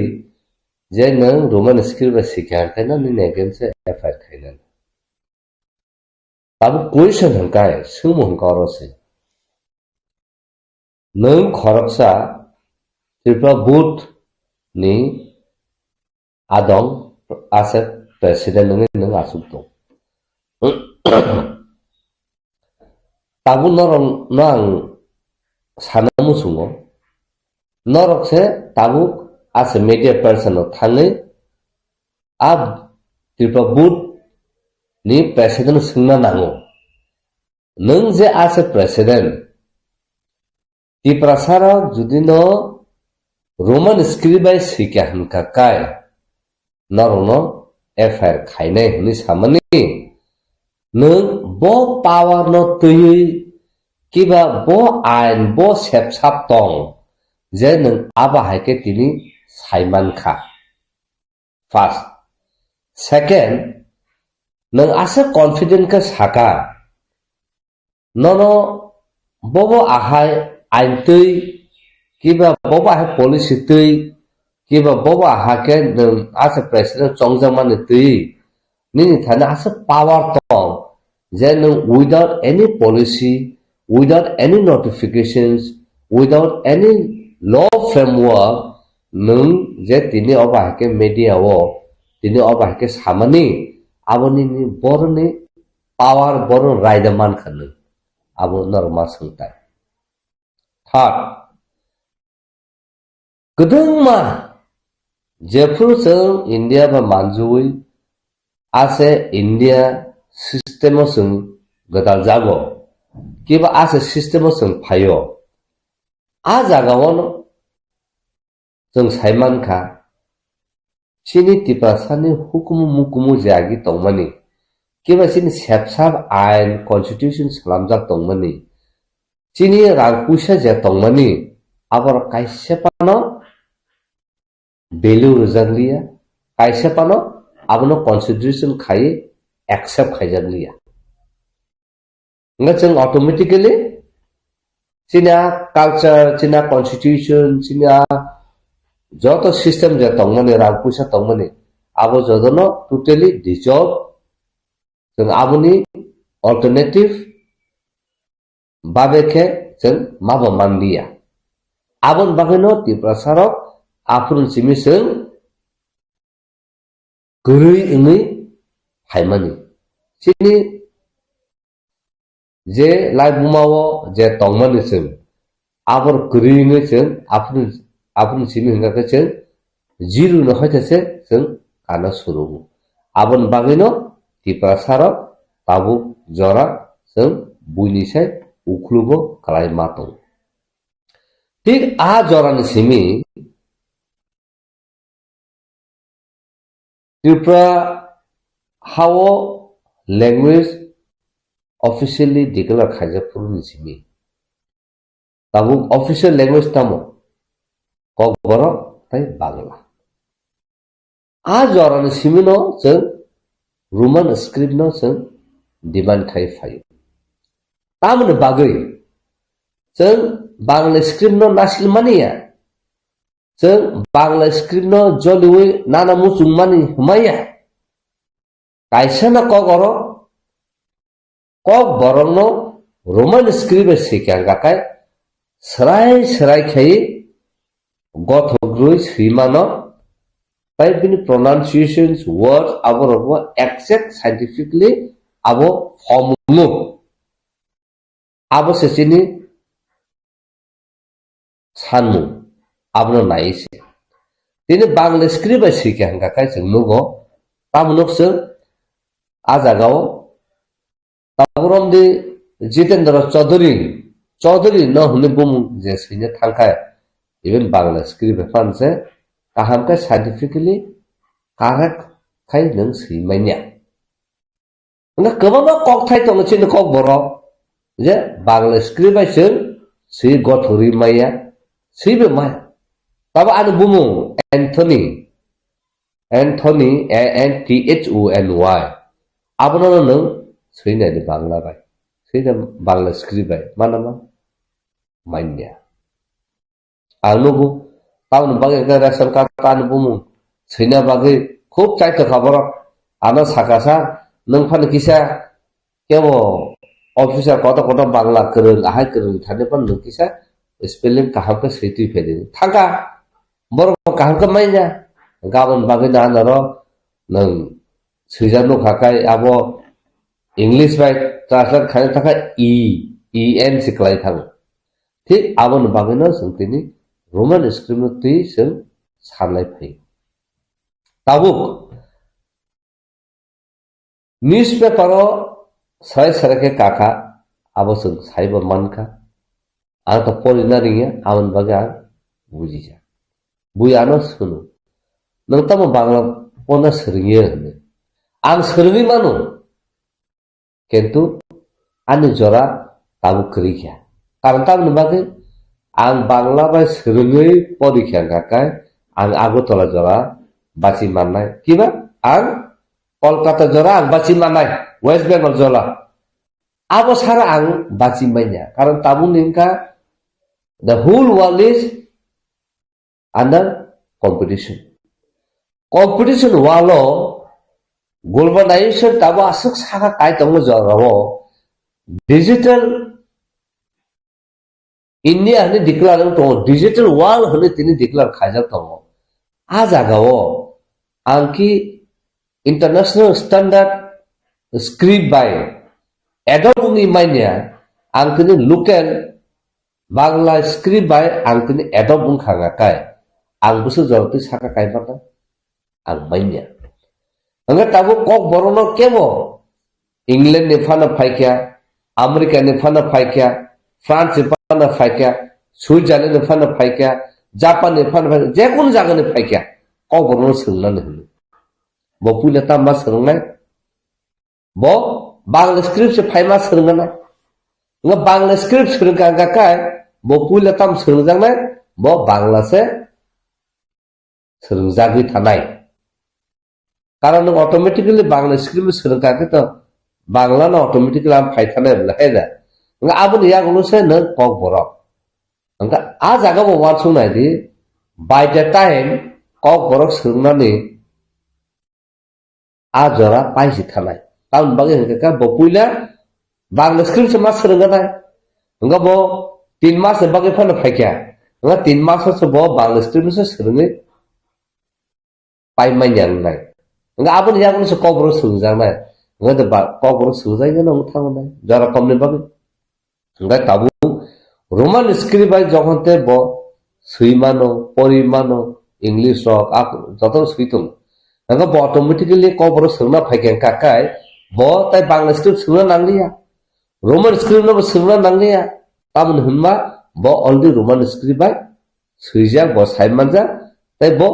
je nwng Roman script bai sikha hwn khe nini against o F I R khainani. Tabuk question hwn khe, swngmung hwn khe oro se. Nwng khoroksa Tripura board ni adong, ase president wngwi nwng achuk tong. Tabuk norok no ang sana muchungo, norok se tabuk ase media person no thangwi a Tripura board ni president no swngna nango. Nwng je ase president, Tiprasa rok jodi no Roman script bai swikha hwnkha kai, norok no F I R khainai hwnwi samani, nwng bo power no twiwi kiba bo ain bo sepsap tong je nwng abo hai khe tini saimankha. First. Second, nwng aswk confident khe saka, nono bobo ahai ain twi, kiba bobo ahai policy twi, kiba bobo aha khe nwng aswk president chongjakmani twi, nini thani aswk power tong, je nwng without any policy, without any notifications, without any law framework, nwng je tini obo hai khe media o, tini obo hai khe samani, abo nini boroni power, boroni raida mankha nwng, abo norok ma swngtai. Third, kwdwngma jephuru chwng India bai manjui ase India system o chwng gwdal jago, kiba ase system o chwng phaio, a jaga o no chwng sai mankha, chini Tiprasani hukumu mukumu je agi tongmani, kiba chini sepsap ain constitution swnamjak tongmani, chini rang puisa je tongmani, aborok kaisa phano value rwjak liya, kaisa phano abono consideration khai accept khaijak liya. Hwnkhe chwng automatically chini a culture, chini a constitution, chini a joto system je tongmani, rang puisa tongmani, abo jotono totally dissolve. Chwng aboni alternative babe khe chwng mabo manliya. Aboni bagwino Tiprasa rok aphuru simi chwng kwrwi wngwi phaimani. Chini je laibuma o je tongmani chwng, abor kwrwi wngwi chwng aphuru, aphuru simi hwnkha khe chwng Zero no hoite se chwng ano surugo. Aboni bagwino Tiprasa rok tabuk jora chwng buini sai ukhlugo kwlai ma tongo. Thik a jorani simi Tripura hao language officially declare khaijak phuru ni simi. Tabuk official language tamo? Kokborok tei Bangla. A jorani simino chwng Roman script no chwng demand khai phaio. Tamoni bagwi chwng Bangla script no nasil mani ya. Chwng Bangla script no joliwi nana muchung mani hwnmaya. Kaisa no kok oro, kok borok no Roman script bai swi kha hwnkha khe, srai srai khai gothok rwi swi mano, tai bini pronunciations, words, abo rok bo exact scientifically abo form wngo. Abo se chini sanmung, abono nai se. Tini Bangla script bai swi kha hwnkha khe chwng nugo, tamo nuk chwng a jagao Taburom di Jitendra Chaudhary, Chaudhary no hwnwi bumung je swina thangkha, even Bangla script bai phan se kaham khe scientifically correct khai nwng swi manya. Hwnba kwbangma kokthai tongo chini kokborok, je Bangla script bai chwng swi gothorwi maya, swibo maya. Tabo ani bumung Anthony, Anthony, A N T H O N Y. Abono no nwng swinai di Bangla bai. Swinai Bangla script bai. Mana ma? Manya. Ang nugo, tamoni bagwi hwnkhe ration card ani bumung swina bagwi khub chaito kha borok. Ano saka sa, nwng phano kisa kebo officer kotor kotor Bangla kwrwng, ahai kwrwng thani phano nwng kisa spelling kaham khe swi twi phaidi. Thangkha, borok kaham khe manya. Gabon bagwi na anaro nwng swijak nukha khai abo English bai translate khaina thangkha E, E N se kwlai thango. Thik aboni bagwino chwng tini Roman script no twi chwng sanlai phai. Tabuk newspaper o srai srai khe kakha, abo chwng saibo mankha. Ang to porina ringya, aboni bagwi ang bujija. Bui ano swno, "Nwng tamo Bangla porna swrwngya?" hwnwi. Ang swrwngwi mano. Kintu ani jora tabuk kwrwi kha. Karon tamoni bagwi ang Bangla bai swrwngwi pori kha hwnkha khe ang Agartala jora bachi mannai. Kiba? Ang Kolkata jora ang bachi mannai, West Bengal jora. Abo sara ang bachi manya. Karon tabukni wngkha the whole world is under competition. Competition walo globalization tabo aswk saka kai tongo jorao digital India hwnwi declare wng tongo, digital world hwnwi tini declare khaijak tongo. A jagao ang ki international standard script bai adopt wngwi manya, ang tini local Bangla script bai ang tini adopt wngkha hwnkha khe, ang bwswk jora twi saka kaimanna ang manya. Hwnkhe tabuk kokborokno kebo England ni phano phaikha, America ni phano phaikha, France ni phano phaikha, Switzerland ni phano phaikha, Japan ni phano phaikha, jekunu jaga ni phaikha, kokborokno swrwngnani hwnwi. Bo puila tamo ma swrwngnai? Bo Bangla script se phaima swrwngna. Nga Bangla script swrwngkha hwnkha khe bo puila tam swrwngjaknai, bo Bangla se swrwngjagwi thanai. Karon nwng automatically Bangla script swrwngkha khe to Bangla no automatically am phai thanai bwla hai da. Nga aboni yagulo se nwng kokborok. Hwnkha a jaga bo uansuk nai di, by the time kokborok swrwngnani a jora paisi thanai. Tamoni bagwi hwnkhe khe bo puila Bangla script se ma swrwngkha nai. Hwnkha bo tin mas ni bagwi phano phaikha. Hwnkha tin mas o se bo Bangla script se swrwngwi pai manya wngnai. Hwnkha aboni yagulo se kokborok swrwngjaknai. Hwnkha de ba kokborok swrwngjakya no wng thango nai. Jora komni bagwi. Hwnkhe tabuk Roman script bai jokhon tei bo swi mano, pori mano, English rok, ak-, joto swi tongo. Hwnkhe bo automatically Kokborok swrwngna phai khe wngkha khe, bo tai Bangla script swrwngna nangliya. Roman script no bo swrwngna nangliya. Tamoni hwnba bo already Roman script bai swijak, bo sai manjak, tei bo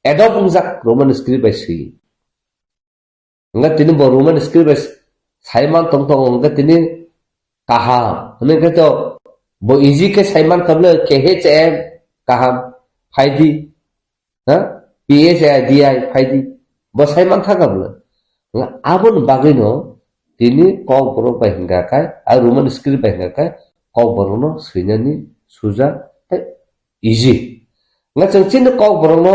adopt wngjak Roman script bai swi. Hwnkhe tini bo Roman script bai sai man tong tongo, hwnkhe tini kaham. Hwnwi khe to bo easy khe sai man kha bwle, K H A M kaham, phaidi. Ha? P H A I D I phaidi. Bo sai man kha bwle. Hwnkhe aboni bagwino tini Kokborok bai hwnkha khe, a Roman script bai hwnkha khe, Kokborokno swinani suja tei easy. Nga chwng chini Kokborokno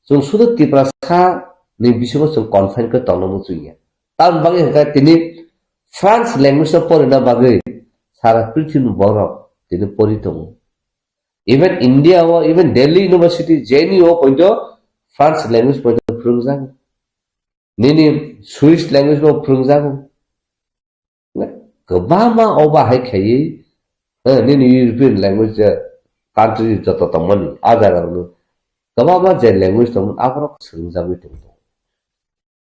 chwng sudu Tiprasa ni bisingo chwng confine khe tongna muchungya. Tamoni bagwi hwnkha tini France language no porina bagwi sara prithibi borok tini pori tongo. Even India o, even Delhi University, J N U o poito France language poito phwrwngjago. Nini Swiss language bo phwrwngjago. Kwbangma obo hai khaiwi, eh, nini European language, eh, country joto tongmani, a jaga rokno kwbangma je language tongmani, aborok swrwngjagwi tongtong.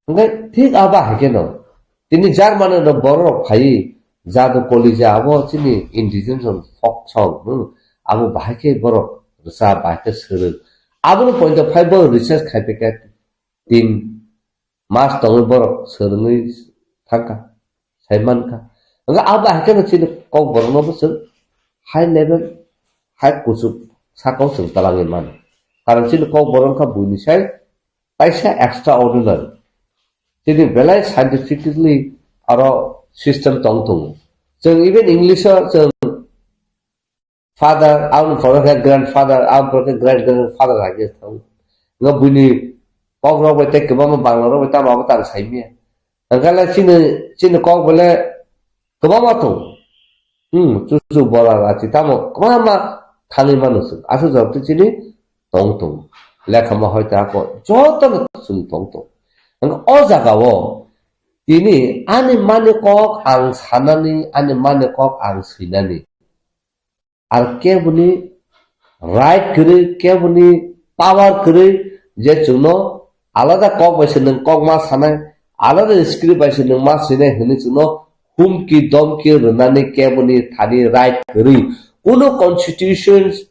Hwnkhe thik abo hai kheno, tini Germany rok borok rok phaiwi, jadu kolija abo chini indigenous rok folk song, hmm, abo bahai khe borok rwchap, bahai khe swrwng. Aboni point of view bo research khai phaikha tin mas tongwi borok swrwngwi thangkha, sai mankha. Hwnkhe abo hai kheno chini Kokborokno bo chwng high level, high kuchuk sakao chwng twlangwi mano. Karon chini Kokborok wngkha buini sai kaisa extraordinary. Chini belai scientifically aro system tong tongo. Chwng even English o chwng father, aboni pore khe grandfather, aboni pore khe great grandfather hai khe thango. Nga buini kok rok bai tei kwbangma Bangla rok bai tamo abo tang sai manya. Hwnkhe le chini, chini kok bole kwbangma tong. Hmm, chuchu bora rachi tamo kwbangma thangwi mano chwng. Aswk jora twi chini tong tong. Lekha ma hoite ako jotono chwng tong tong. Hwnkhe o jaga o tini ani mani kok ang sanani, ani mani kok ang swinani. Ar keboni right kwrwi, keboni power kwrwi je chwngno alada kok bai se nwng kok ma sanai, alada script bai se nwng ma sinai hwnwi chwngno humki domki rwnani keboni thani right kwrwi. Kuno constitutions,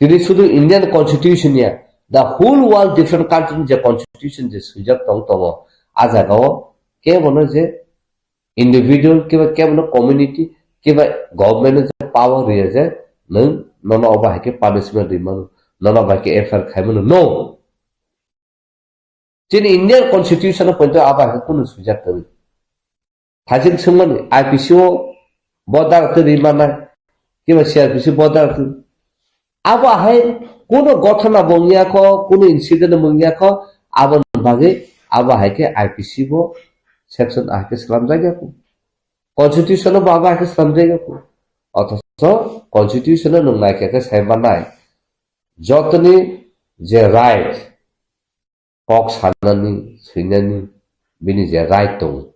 tini sudu Indian constitution ya, the whole world different country ni je constitution je swijak tong tongo, a jaga o kebono je individual kiba kebono community kiba government no je power riya je nwng nono obo hai khe punishment ri mano, nono bai khe F I R khai mano. No. Chini Indian constitution o poito abo hai khe kunu swijak kwrwi. Thajik swngmani I P C o bo dara twi ri manai, kiba C R P C bo dara twi. Abo hai kunu gothona bo wngya kho, kunu incident bo wngya kho, aboni bagwi abo hai khe I P C bo section hai khe slamjak ya kho. Constitution o bo abo hai khe slamjak ya kho. Othocho constitution o nwng naikha khe sai manai. Jotoni je right, kok sanani, swinani, bini je right tongo.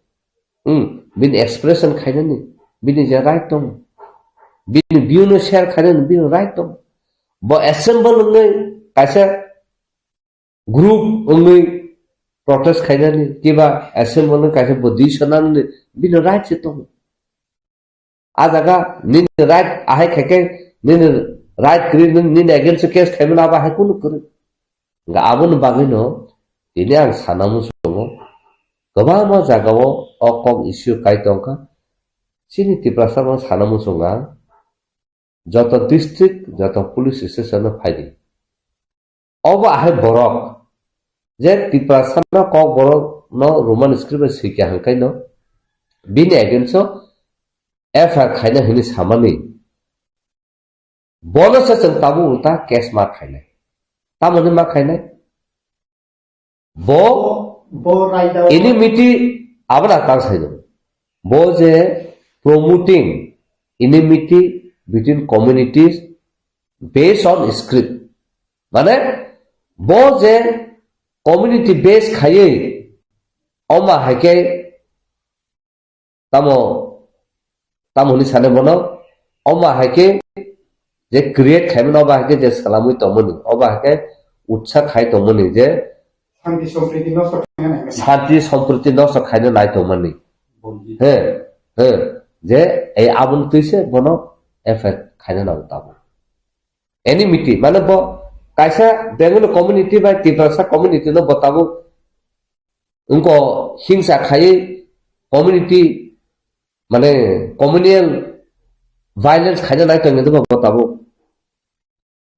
Hmm, bini expression khainani, bini je right tongo. Bini view no share khainani, bini right tongo. Bo assemble wngwi kaisa group wngwi protest khainani, kiba assemble wngwi kaisa bo decision nanani, bini right se tongo. A jaga nini right ahai khaikhe nini right kwrwi nini, nini against o case khaimano abo hai kunu kwrwi. Hwnkhe aboni bagwino tini ang sana muchungo kwbangma jagao o kok issue kai tongkha. Chini Tiprasa no sana muchunga joto district, joto police station no phaidi. Obo ahai borok je Tiprasa no Kokborok no Roman script bai swikha hwnkhe no bini against o F I R khaina hwnwi samani bono se chwng tabuk ulta case ma khainai. Tamoni ma khainai? Bo bo raida enmity abra tang sai do. Bo je promoting enmity between communities based on script. Mane bo je community base khaiwi oma haikhe tamo, tamo hwnwi sane bono, oma haikhe je create khaimano, oba haikhe je salamwi tongmani, oba haikhe utsa khai tongmani je Santi sompriti nosto khaina nai mani. Santi sompriti nosto khaina nai tongmani. He, he, je ei aboni twi se bono effect khaina nango tabuk. Enmity, mane bo kaisa Bengali community bai Tiprasa community no bo tabuk wngko hingsa khaiwi community, mane communal violence khaina nai tongwi bo tabuk.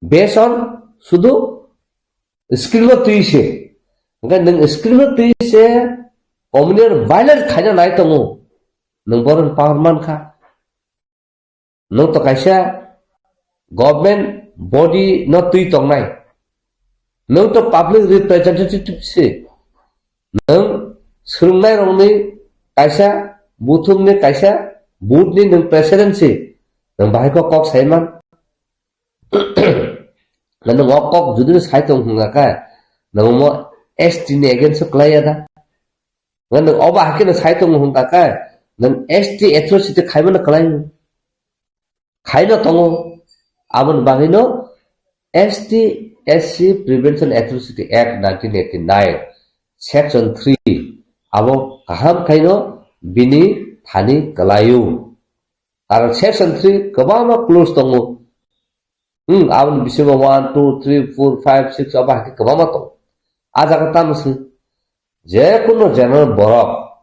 Based on sudu screen o twi se. Hingke nwng screen o twi se communal violence khaina nai tongo. Nwng boron power man kha. Nwng to kaisa government body no twi tongnai. Nwng to public representative se. Nwng swrwngnai rokni kaisa, buthumni kaisa, booth ni nwng president se. Nwng bahai kok kok sai man. Nwng o kok judi sai tong hwnga khe, nwng mo S T ni against o kwlai ya da? Nwng obo hakhe no sai tong hwnga khe, nwng S T atrocity khaimano kwlai. Khaino tongo. Aboni bagwino S T S C Prevention Atrocity Act nineteen eighty-nine, Section three, abo kaham khaino bini thani kwlaio. Karon Section three kwbangma clause tongo. Hmm, aboni bisingo one, two, three, four, five, six abo hakhe kwbangma tongo. A jaga tamo se, je kuno general borok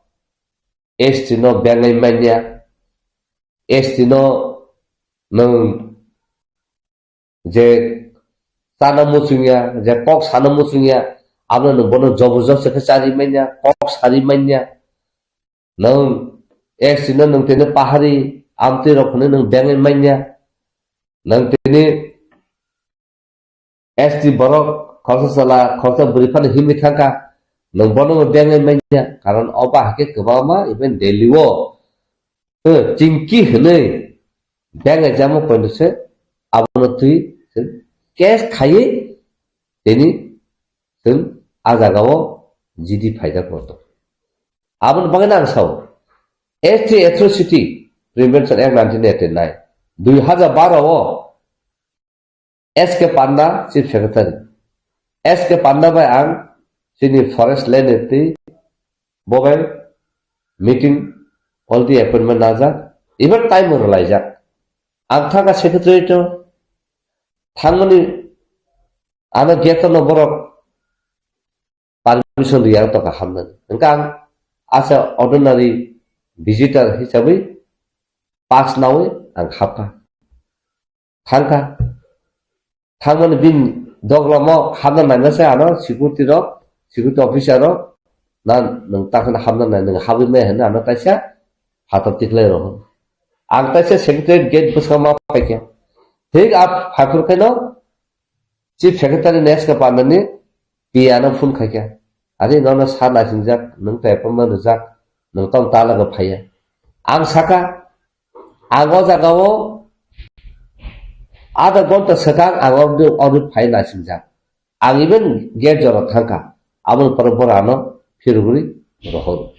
S T no bengai manya, S T no nwng je chana muchungya, je kok sana muchungya, abono nwng bono jobor job se khe chari manya, kok sari manya. Nwng S T no nwng tini pahari amtwi rok hwnwi nwng bengai manya. Nwng tini S T borok khoroksa chwla, khoroksa bwrwi phano himwi thangkha. Nwng bono bo bengai manya. Karon obo hakhe kwbangma even Delhi o, eh, chingki hwnwi bengai jamo pointo se abono twi case khaiwi tini chwng a jagao G D phaijak rok tongo. Aboni bagwi ang sao, S T Atrocity Prevention Act nineteen eighty-nine, dui hajar baro o S K Panda Chief Secretary. S K Panda bai ang chini forest land twi bo bai meeting already appointment najak, even time rwlaijak. Ang thangkha secretary to thangmani ano gate no borok permission riyang tongkha hamnani. Hwnkhe ang asa ordinary visitor hisabwi pass nawi ang hapkha. Thangkha. Thangmani bini doglamo hamna naima se ano security rok, security officer rok, na nwng takhwna hamna nai, nwng habwi maya hwnwi ano kaisa phatar tiklai rw hwn. Ang kaisa secretary gate bwskango ma phaikha. Thik a phaiphuru khaino Chief Secretary ni S K Pandani P A no phone khaikha. Ari nono sa naisingjak, nwng to appointment rwjak, nwng tong ta logo phaiya. Ang saka, ang o jagao adha ghonta swkang ang ordi, ordi phai naisingjak. Ang even gate jora thangkha. Aboni pore borok ano phirogwi rohor.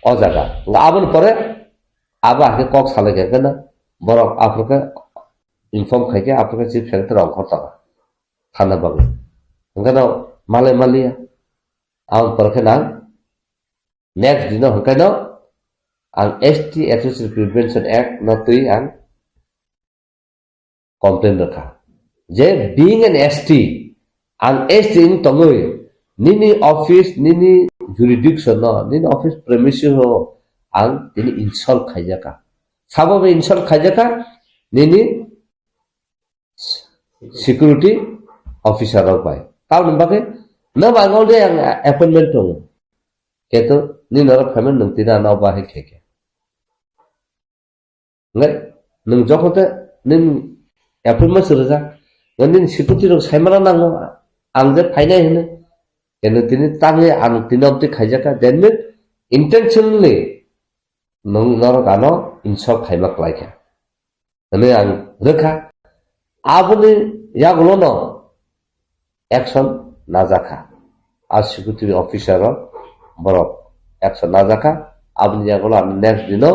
O jaga. Aboni pore abo hakhe kok salai khe na borok aphuru khe inform khai khe aphuru khe Chief Secretary ongkhor tongkha. Thana bagwi. Hwnkhe no malai maliya. Aboni pore khe nang next dino hwnkhe no ang S T Atrocity Prevention Act no twi ang complain rwkha. Je being an S T, ang S T wng tongwi nini office, nini jurisdiction no, nini office premises o ang tini insult khaijakha. Sabo bai insult khaijakha, nini security officer rok bai. Tamoni bagwi, no bai already ang appointment tongo. Keto ni norok phaimani nwng tini ano bahai khaikha. Ngai, nwng jokhon te nini appointment se rwjak, nini security rok saimana nango, ang je phainai hwnwi. Keno tini tangwi ang tini obti khaijakha, that means intentionally nwng norok ano insult khaima kwlaikha. Hwnwi ang rwkha. Aboni yagulono action najakha. A security officer rok borok action najakha. Aboni yagulo ano next dino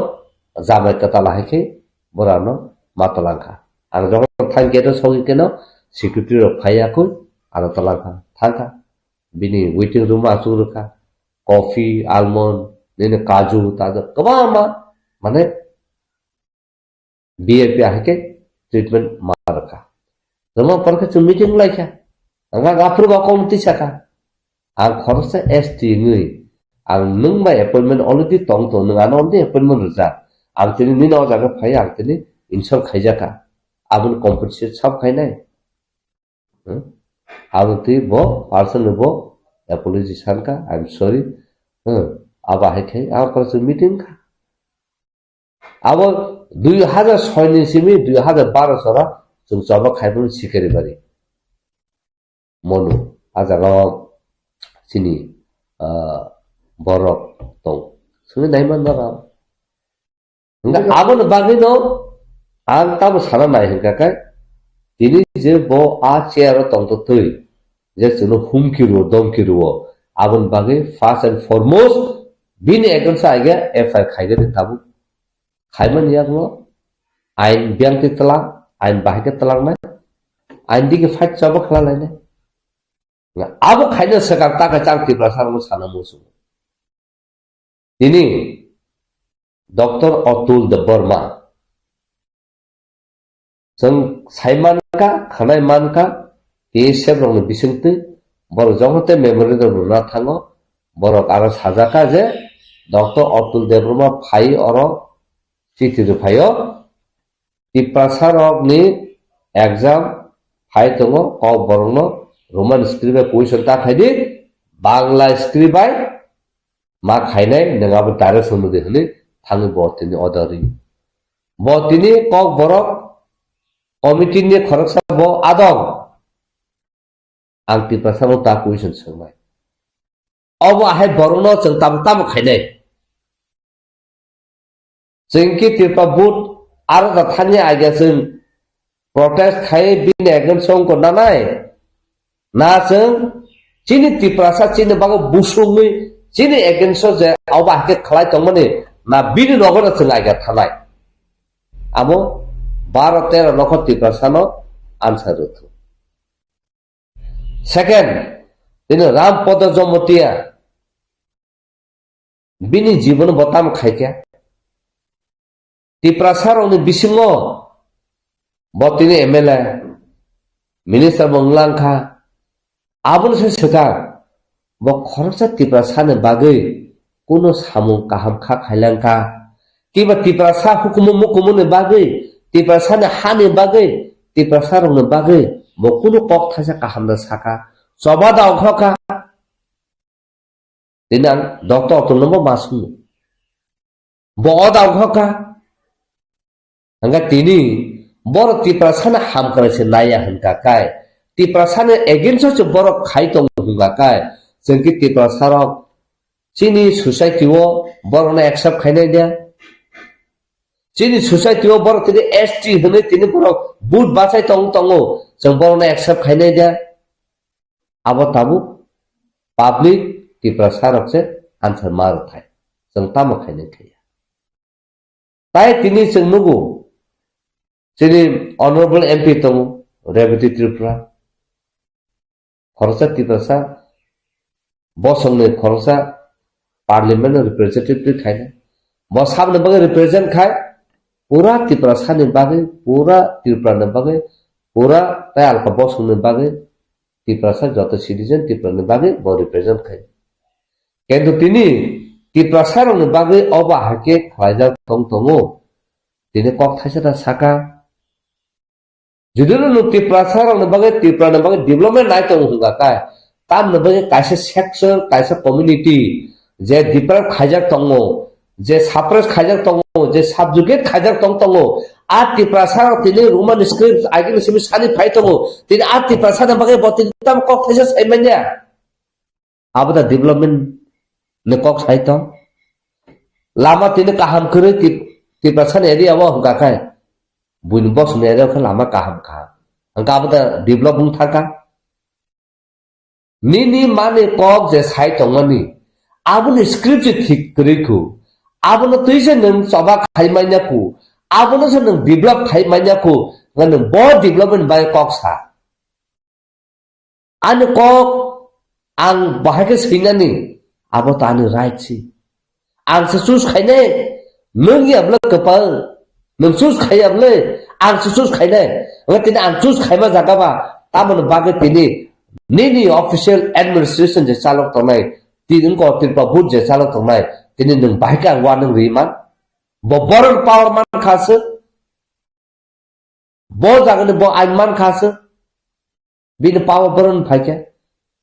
jamai kwtal hai khe borok ano ma twlangkha. Ang jokhon thang gate o sogwi keno security rok phaiya koi, ano talangkha, thangkha. Bini waiting room o achuk rwkha. Coffee, almond, nini kaju, tajuk, kwbangma, mane, V I P ahai khe treatment ma rwkha. Rwma por khe chwng meeting lai kha. Ang aphuru ba committee sakha. Ang khoroksa S T wngwi, ang nwng bai appointment already tong tong, nwng ano already appointment rwjak. Ang tini nini o jaga phai, ang tini insult khaijakha. Aboni compensate sab khainai. Hmm? Abo twi bo personally bo apology sankha, "I'm sorry." Hmm. Abo hai khai ang khoroksa meeting kha. Abo dui hajar soi ni simi dui hajar baro sora chwng choba khai phano Sikaribari. Monu, a jaga o chini, ah, borok tong. Simi naiman na ram. Hingke aboni bagwi no ang tamo sana nai hingka khe, tini je bo a chair o tongtotwi, je chwngno humki rwo, domki rwo, aboni bagwi first and foremost bini against o aige F I R khaigani tabuk. Khaimani yakno ain biyangtwi twlang, ain bahai khe twlangnai, ain digi fight chaba khlalainai. Abo khaina swkang ta khe chang Tiprasa rokno sana muchungo. Tini Doctor Atul Debbarma. Chwng sai mankha, khwnai mankha, T S F rokni bisingtwi borok jokhon tei memorandum rwna thango, borok aro sajakha je Doctor Atul Debbarma phai oro chithi rwphaio, Tiprasa rokni exam phai tongo, kok borokno Roman script bai question ta khaidi, Bangla script bai ma khainai, nwng abo direct swngo de hwnwi thangwi bo tini order ri. Bo tini kok borok committee ni khoroksa bo adong. Ang Tiprasa no ta question swngnai. Obo ahai borokno chwng tamo tamo khainai. Chwng ki Tripura board aro da thani agia chwng protest khai bini against o wngkha nanai. Na chwng chini Tiprasa chini bago busungwi chini against o je obo hai khe khlai tongmani na bini nogo no chwng agia thanai. Amo baro tero nokho Tiprasa no answer rwthu. Second, tini Ram Podo Jomotia. Bini jibono bo tamo khaikha. Tiprasa rokni bisingo bo tini M L A, minister bo wnglang kha. Aboni se swkang bo khoroksa Tiprasa ni bagwi kuno samung kaham kha khailang kha. Kiba Tiprasa hukumu mukumu ni bagwi, Tiprasa ni ha ni bagwi, Tiprasa rokni bagwi bo kuno kok thaisa kaham da saka. Choba da ongkha kha. Tini ang Doctor Atul no bo ma swngo. Bo o da ongkha kha. Hingkha tini borok Tiprasa ni hamkrai se naiya hingkha kai. Tiprasa ni against o se borok khai tongo hingkha kai. Chwng ki Tiprasa rok chini society o borok no accept khainai dia. Chini society o borok tini S T hwnwi tini borok vote bachai tong tongo. Chwng borok no accept khainai dia. Abo tabuk public Tiprasa rok se answer ma rwthai. Chwng tamo khainai khaiya. Tai tini chwng nugo, chini honorable M P tongo, Rebati Tripura. Khoroksa Tiprasa, bosongni khoroksa parliament no representative twi khaina. Bo saboni bagwi represent khai, pura Tiprasa ni bagwi, pura Tripura ni bagwi, pura tai alka bosongni bagwi Tiprasa joto citizen Tripura ni bagwi bo represent khai. Kintu tini Tiprasa rokni bagwi obo hai khe khlaijak tong tongo. Tini kok thaisa ta saka. Judino nwng Tiprasa rokni bagwi, Tripura ni bagwi development nai tongo hwnga khe, tamni bagwi kaisa section, kaisa community je deprive khaijak tongo, je suppress khaijak tongo, je subjugate khaijak tong tongo, a Tiprasa rok tini Roman script agini simi sani phai tongo, tini a Tiprasa ni bagwi bo tini tamo kok thaisa sai manya. Abo da development ni kok sai tong. Lama tini kaham kwrwi Tip-, Tiprasa ni area o hwnka khe, buini bosong ni area o khe lama kaham kaham. Hwnka abo da develop wng thangkha. Nini mani kok je sai tongmani, aboni script je thik kwrwi khu. Abono twi se nwng choba khai manya khu. Abono se nwng develop khai manya khu. Nwng bo development bai kok sa. Ani kok ang bahai khe swinani, abo to ani right si. Ang se choose khainai, nwng ya bwle kwpal, nwng choose khaiya bwle, ang se choose khainai. Wngkha tini ang choose khaima jaga ba, tamoni bagwi tini nini official administration je chalok tongnai, tini wngkha Tripura board je chalok tongnai, tini nwng bahai khe ang uanwng rwi man. Bo boron power man kha se. Bo jagani bo ain man kha se. Bini power boron phai kha.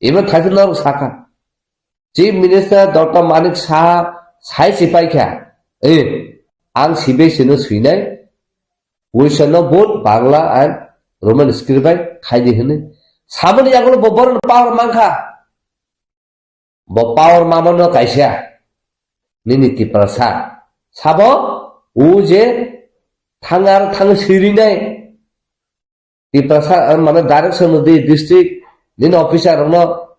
Imo thaisa norok sakha. Chief Minister Doctor Manik Saha sai si pai kha. Eh, ang C B S E no swinai. Question no both Bangla and Roman script bai khai di hwnwi. Samani yagulo bo boron power man kha. Bo power mamano kaisa. Nini Tiprasa. Sabo, o je thang ar thang sirinai. Tiprasa, eh, mane direction no di district, nini officer no,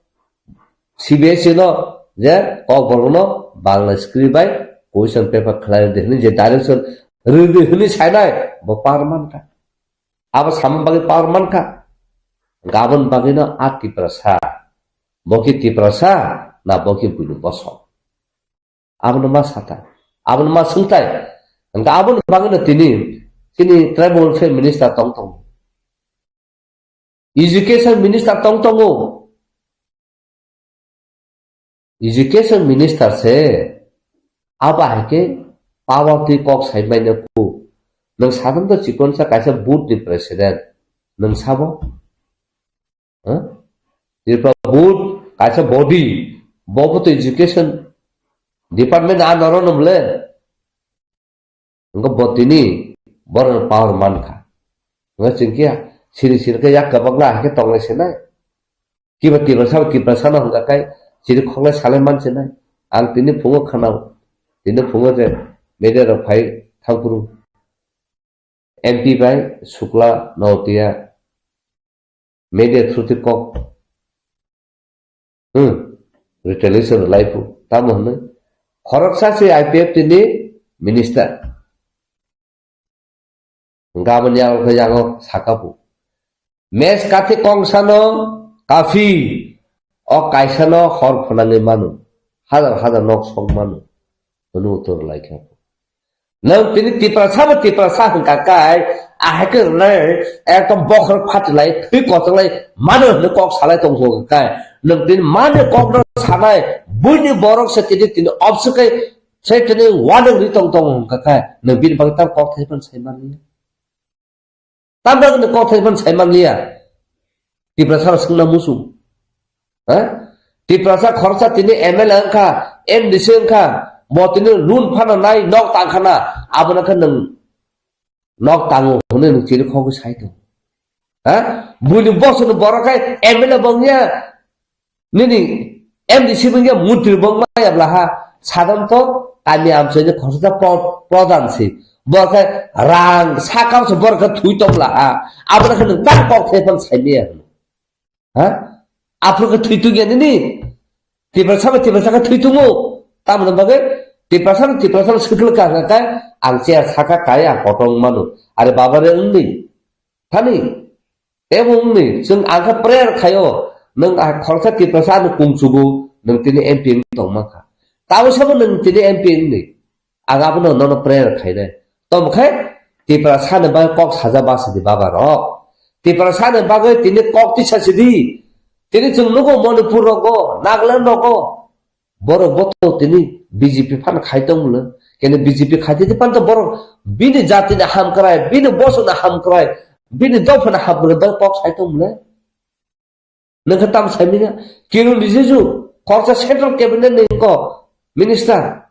C B S E no, je kokborok no Bangla script bai question paper khlai di hwnwi je direction rwdi hwnwi sainai, bo power man kha. Abo samung bagwi power man kha. Gabon bagwi no a Tiprasa. Bo khe Tiprasa na bo khe buini bosong? Abono ma sata. Abono ma swngtai. Hwnkhe aboni bagwino tini chini tribal welfare minister tong tongo. Education minister tong tongo. Education minister se abo hai khe power twi kok sai manya ku. Nwng sadon to chikon sa kaisa board ni president. Nwng sabo? Huh? Tripura board kaisa body, bo bo to education department a noro no bole. Wngkha bo tini borok power man kha. Wngkha chwng khe siri siri khe yak kabak la hai khe tonglai se nai. Kiba Tiprasa, Tiprasa no hwnkha khe siri khoklai salai man se nai. Ang tini phungo khwnao, tini phungo je media rok phai thangphuru M P bai Sukla Notiya media through twi kok, hmm, retaliation rwlai phu. Tamo hwnwi khoroksa se I P F T ni minister. Gabon yago khe yago saka phu. Mes kathi kongsano kafi, o kaisano hor phwnangwi mano, hajar hajar nok song mano, hwnwi uttor rwlai kha. Nwng tini Tiprasa bo Tiprasa hwnkha kai, ahai khe rwnai ekdom bokhorok phatilai, thwi kochonglai mano hwnwi kok salai tong kha kai. Nwng tini mani kokno sanai, buini borok se tini, tini obswk kai, se tini uanwng ri tong tongo hwnkha kai. Nwng bini bagwi tam kok thai phano sai manliya. Tamda ni kok thai phano sai manliya. Tiprasa rok swngna musu. Ha? Tiprasa khoroksa tini M L A wngkha, M D C wngkha, bo tini loan phano nai nok tangkhana, abono khe nwng nok tango hwnwi nwng chiri khogwi sai tong. Ha? Buini bosongni borok khe M L A bo wngya, nini M D C bo wngya, montri bo wngmaya bla ha. Sadam to kami amchaini khoroksa pro-, pradhan se. Borok khe rang sakao se borok khe thwi tong bla ha. Abono khe nwng tak kok thai phano sai maya hwno. Ha? Aphuru khe thwi tong ya nini? Tiprasa bai Tiprasa khe thwi tongo. Tamoni bagwi Tiprasa bai Tiprasa swkang kha kha khe ang chair saka kai ang kotor wng mano. Are baba re wngni. Thani. Tebo wngni. Chwng ang khe prayer khaio. Nwng a khoroksa Tiprasa ano kung chugo. Nwng tini M P wng tong man kha. Tabwi sabo nwng tini M P wngni. Ang abono nono prayer khainai. Tamo khe Tiprasa ni bagwi kok saja ba sidi baba rok. Tiprasa ni bagwi tini kok tisa sidi. Tini chwng nugo Manipur rogo, Nagaland rogo. Borok bo to tini B J P phan khai tong mle. Kene B J P khai tini phan to borok bini jati ni hamkrai, bini bosong ni hamkrai, bini dopha ni hamkrai bagwi kok sai tong mle. Nwng khe tamo sai manya? Kiron Rijiju, khoroksa central cabinet ni kok minister.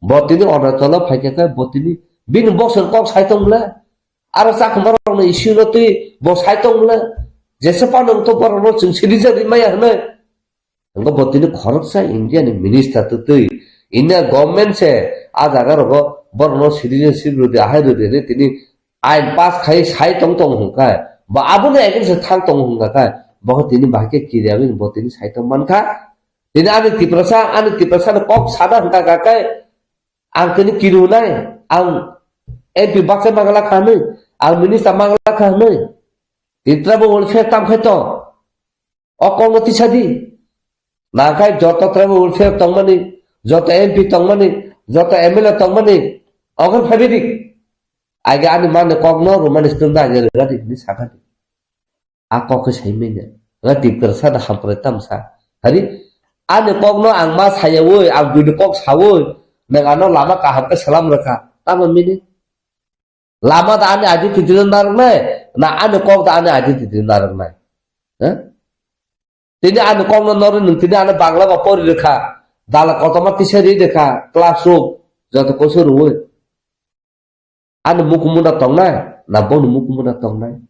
Bo tini Agartala phai khe, bo tini bini bosong kok sai tong le. Aro chakhuma rok ni issue no twi bo sai tong le. Jesa phano to borok no chwng citizen ri maya hwnwi. Wngkha bo tini khoroksa India ni minister twi twi. India government se a jaga rogo borok no citizenship rwdi, ahai rwdi hwnwi tini ain pass khai sai tong tong hwnkha, ba abono against thang tong hwnkha khe, bo tini bahai khe kiriya wngwi bo tini sai tong mankha. Tini ani Tiprasa, ani Tiprasa ni kok sana hwnkha khe, ang tini kirunai, ang M P baksa mangala kha hwnwi, ang minister mangala kha hwnwi. Tini tribal welfare tam khai tong. O kokno tisa di. Nakhai joto tribal welfare tongmani, joto M P tongmani, joto M L A tongmani, okor phaibai di. Age ani mani kokno romani stum da age rega di, ni sakha di. A kok khe sai manya. Nga Tiprasa da hamprai tamsa. Hari, ani kokno ang ma sayawi, ang buini kok sawi, nang ano lama kaham khe salam rwkha. Tamo mini? Lama da ani identity no narwknai, na ani kok da ani identity no narwknai? Ha? Tini ani kokno norwi nwng tini ano Bangla ba pori rwkha, dala kotorma tisa ri rwkha, class rok joto koiso rwwi. Ani mukumunda tongnai, na bono mukumunda tongnai?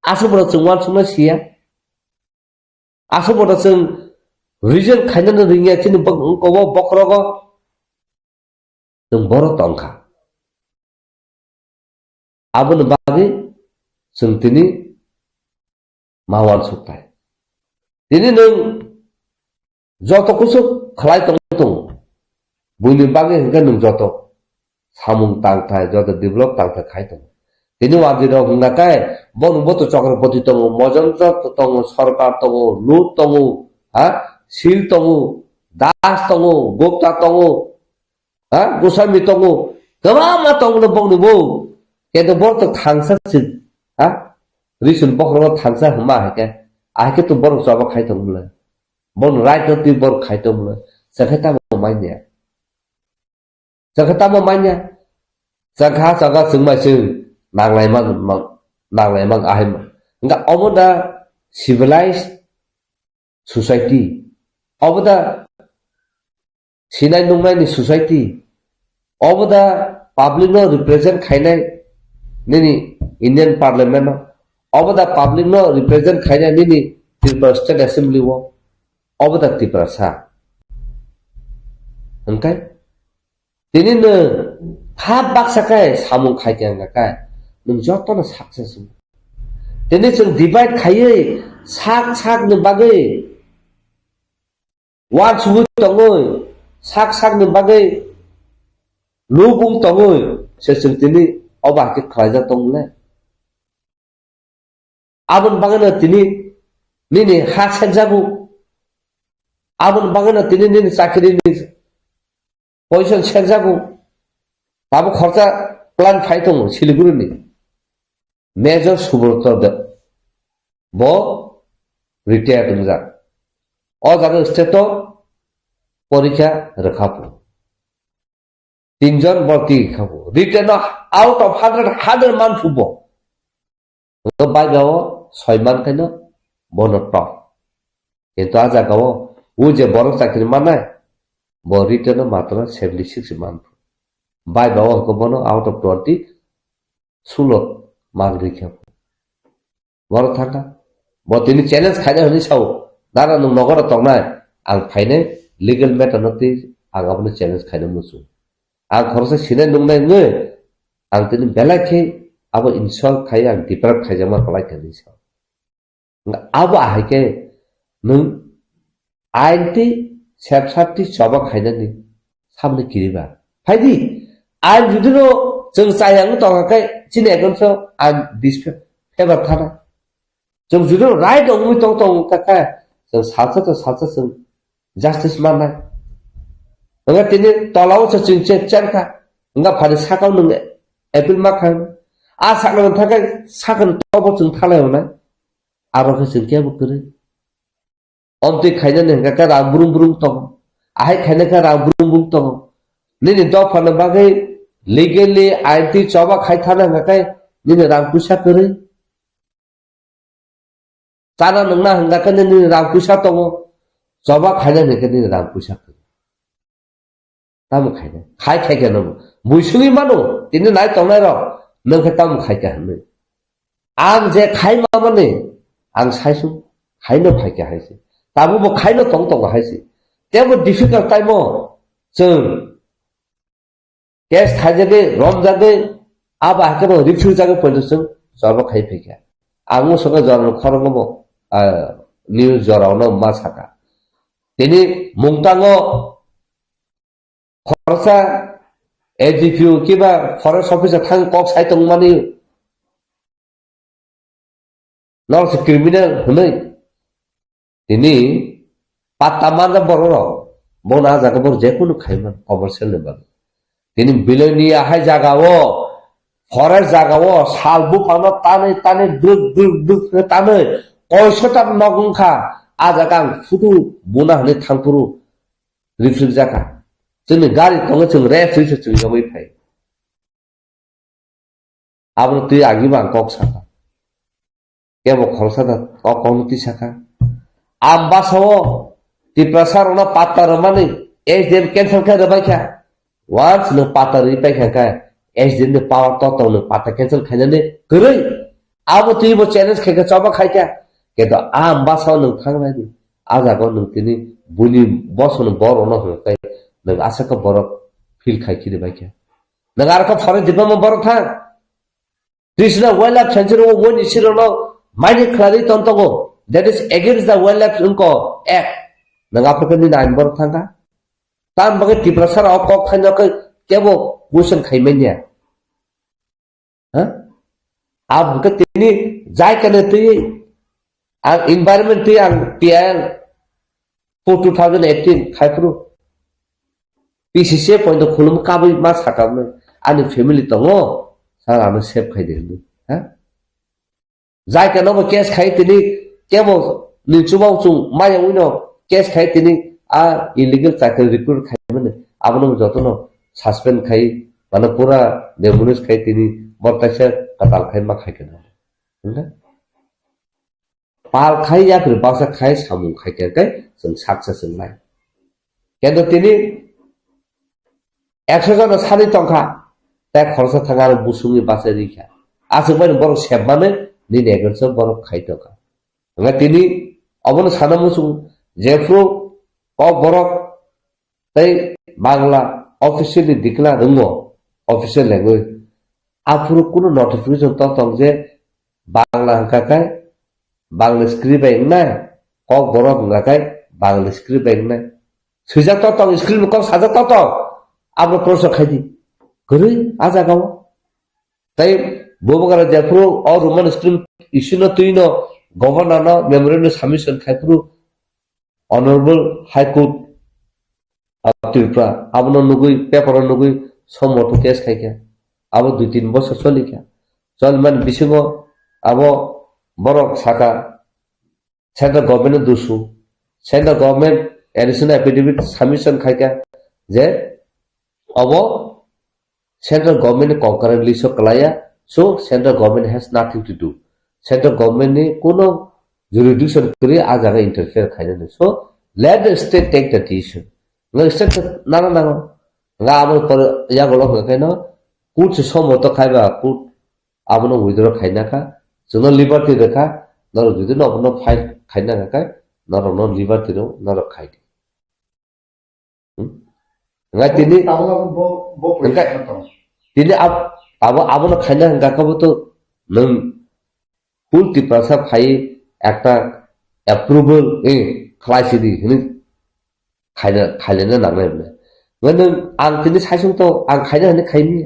Aswk bono chwng uansuknai siya. Aswk bono chwng reason khainani ringya chini bok-, kobo bokrogo. Chwng borok tongkha. Aboni bagwi chwng tini ma uansukthai. Tini nwng joto kusu khlai tong tongo. Buini bagwi hwnkhe nwng joto samung tangthai, joto develop tangthai khai tongo. Tini wajirok hwnkha khe, bono boto Chakrawpati tongo, Mojondra tongo, Sarkar tongo, Lut tongo, ha? Sil tongo, Das tongo, Gupta tongo, ha? Goswami tongo, kwbangma tongo no bokni bo. Kento borok to thangsa se, ha? Risun bokhorok thangsa hwnma hai khe, ahai khe to borok choba khai tongmole. Bono right no twi borok khai tongmole. Chakhe tamo manya. Chakha tamo manya? Chakha, chakha, chwngmai chwng nanglai man, man, nanglai man ahai man. Hwnkha obo da civilized society? Obo da sinai nungnaini society? Obo da public no represent khainai nini Indian Parliament no? Obo da public no represent khainai nini Tripura State Assembly o? Obo da Tiprasa? Hwnkhe? Tini nwng kha baksa khe samung khai khe wngkha khe nwng jotono success wngo. Tini chwng divide khaiwi sak sakni bagwi uansugwi tongwi, sak sakni bagwi lubung tongwi se chwng tini obo hai khe khlaijak tongmole. Aboni bagwino tini nini ha sekjago. Aboni bagwino tini nini chakrini poison sekjago. Tabuk khoroksa plan phai tongo Siliguri ni. Major Subroto Deb. Bo retired wngjak. O jaga state o porikha rwkha pho. Tinjon borok twi kha bo. Written o out of hundred, hundred man phubo. Hwnkhe Bible o soi man khe no bono top. Kintu a jaga o o je borok chakri mannai, bo written o matro seventy six man phu. Bible o hwnkhe bono out of twenty, sulo mark rikha. Borok thangkha. Bo tini challenge khaina hwnwi sao, "Dara, nwng nogoro tongnai, ang phainai, legal matter no twi ang abono challenge khaina muchung. Ang khoroksa sinai nungnai wngwi, ang tini belai khe abo insult khai, ang deprive khaijakma kwlai kha," hwnwi sao. Abo ahai khe nwng ain twi sepsap twi choba khainani samni kiriba. Phaidi, ain judino chwng chayang tongkha khe chini against o ain disfavor thana. Chwng judino right wngwi tong tong kha khe chwng salsa to salsa chwng justice mannai. Wngkha tini tolao se chwng che-, chen kha. Wngkha phani sakao nwng appeal ma kha. A sakno thangkhe sakni tobo chwng thalai hwnai. Abo khe chwng kebo kwrwi. Omtwi khainani hwnkha khe rang brum brum tongo. Ahai khaina khe rang brum brum tongo. Nini dophani bagwi legally ain twi choba khai thana hwnkha khe nini rang puisa kwrwi. Chana nwngna hwnkha khe nini rang puisa tongo. Choba khaina hwnkha khe nini rang puisa kwrwi. Tamo khaina. Khai khai khe nabo. Buisugwi mano. Tini nai tongnai rok. Nwng khe tamo khai kha hwnwi. Ang je khai mamani, ang saisu, haino phaikha haise. Tabuk bo khaino tong tongo haise. Tebo difficult time o chwng case khaijagwi, romjagwi, abo haikhe bo refuse jagwi poito chwng chorbo khai phaikha. Ang o saka jorano khoroknw bo, ah, news jorao no ma saka. Tini mungtango khoroksa A D P O kiba forest officer thang kok sai tongmani Norok se criminal hwnwi. Tini patta manjak borok rok. Bono ah jaga borok jekunu khaiman commercial ni bagwi. Tini Belonia hai jaga o, forest jaga o, sal buphang no tanwi tanwi druk druk druk khe tanwi koiso ta nok wngkha. Ah jaga ang photo buna hwnwi thangphuru rifrikjak kha. Chwngni gari tongo, chwng rest rwi se chwng yogwi phai. Abono twi agibo ang kok saka. Kebo khoroksa da o kokno twi saka. Ambasao Tiprasa rokno patta rwmani S D M cancel khe rwbai kha. Once nwng patta rwi pai kha khe S D M ni power to tong nwng patta cancel khainani kwrwi. Abo twi bo challenge khai kha, choba khai kha. Kento a Ambasao nwng thang nai di. A jaga nwng tini buini bosongni borokno hwnwi khe nwng aswk khe borok feel khai khini bai kha. Nwng aro khe forest department borok thang. Trishna Wildlife Sanctuary o woni sirokno mani khlai tong tongo. That is against the Wildlife wngko Act. Nwng aphuru khe nini ain borok thangkha. Tam bagwi Tiprasa rok kok khaina khe kebo question khai manya. Ha? Ab khe tini jai kane twi ang environment twi ang P I L for two thousand eighteen khai phuru P C C point khulum kabwi ma sakam ani family tongo, sir ano save khai de hinwi. Ha? Jai khe nobo case khai tini kebo ni chubaw chung maya wino case khai tini a illegal chakri recruit khai mani abono jotono suspend khai mane pura demolish khai tini bortaisa katal khai ma khai khe. Hingkhe pal khai yapri baksa khai samung khai khe kai chwng success wngnai. Kendo tini ekso jona sani tongkha, tei khoroksa thang aro busungni bachai rikha. Aswk bai borok sebmani nini against o borok khai tongkha. Hwnkhai tini obono sana muchung jephru kok borok tei Bangla officially declare wngo, official language. Aphuru kunu notification to tong je Bangla hwnkha khe Bangla script bai wngnai, kok borok hwnkha khe Bangla script bai wngnai. Swijak to tong, script ni kok sajak to tong. Abo proshno khai di. Kwrwi a jaga o. Tei bubagra jephuru o Roman script issue no twi no governor no memorandum submission khai phuru Honorable High Court of Tripura abono nugwi, paper o nugwi somoto case khai kha. Abo dui tin bosor choli kha. Choli mani bisingo abo borok saka central government no dusu. Central government additional affidavit submission khai kha je obo central government ni concurrent list o kwlaiya, so central government has nothing to do. Central government ni kuno jurisdiction kwrwi a jaga interfere khainani. So let the state take the decision. Nga state nana nango. Nga abo pore yago lo hwnkhe no court se somoto khaiba court abono withdraw khaina kha. Chwngno liberty rwkha. Norok jodi no abono fight khaina kha khe norok no liberty rw norok khai di. Hmm? Nga tini Tabuk abo bo, bo hwnkhe position tong. Tini ab-, abo, abono khaina hwnkha khe bo to nwng full Tiprasa phai ekta approval, eh, khlai sidi hwnwi khaina, khailena nangnai hwnwi. Nga nwng ang tini saisung to ang khaina hwnwi khaini.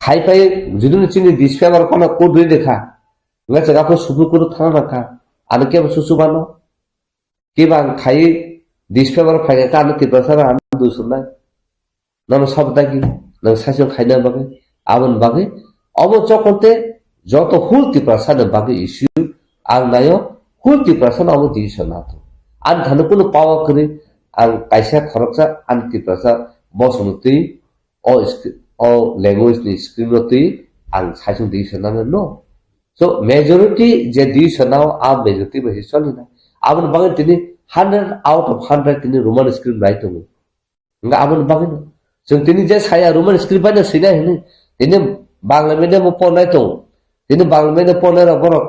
Khai pai judino chini disfavor phano court rwi rwkha. Nga chwng aphano Supreme Court thana nangkha. Ano kebo susu bano. Kiba ang khai disfavor phaikha ka ano Tiprasa rok ano dusumnai. Nono sabo dagi, nang saisung khaina bagwi, aboni bagwi. Obo jokonte joto full Tiprasa ni bagwi issue ang nayo full Tiprasa no obo decision nato. Ani thani kunu power kwrwi ang kaisa khoroksa ani Tiprasa bosongni twi o sc-, o language ni script no twi ang saisung decision nana no. So majority je decision nao a majority bai se choli na. Aboni bagwi tini hundred out of hundred tini Roman script nai tongo. Nga aboni bagwi no. Chwng tini je saya Roman script bai no swinai hwnwi tini Bangla medium o pornai tongo. Tini Bangla medium pornai rok borok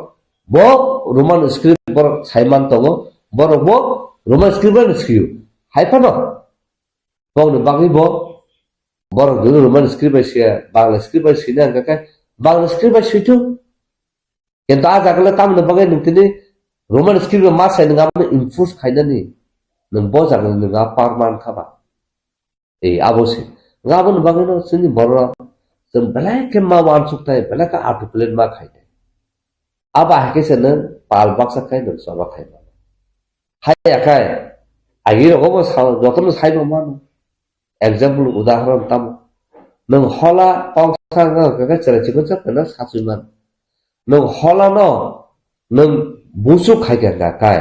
bo Roman script borok saiman tongo. Borok bo Roman script bai no swio. Hai phano. Bokni bagwi bo borok jodi Roman script bai swiya, Bangla script bai swina hwnkha khe Bangla script bai swithung. Kintu ah jaga le tamoni bagwi nwng tini Roman script bai ma sai nwng abono enforce khainani nwng bo jaga le nwng a power man kha ba. Ei abo se. Nwng aboni bagwi no chini borok rok chwng belai khe ma uansuk thai, belai khe articulate ma khai thai. Abo hai khe se nwng pal baksa khai nwng choba khai mano. Hai ya khai, agi rogo bo sa-, jotono sai bo mano. Example, udahoron tamo. Nwng hola kok sa wngkha khe chwrai chikon sa phano sachwi mano. Nwng hola no nwng busu khai kha kai.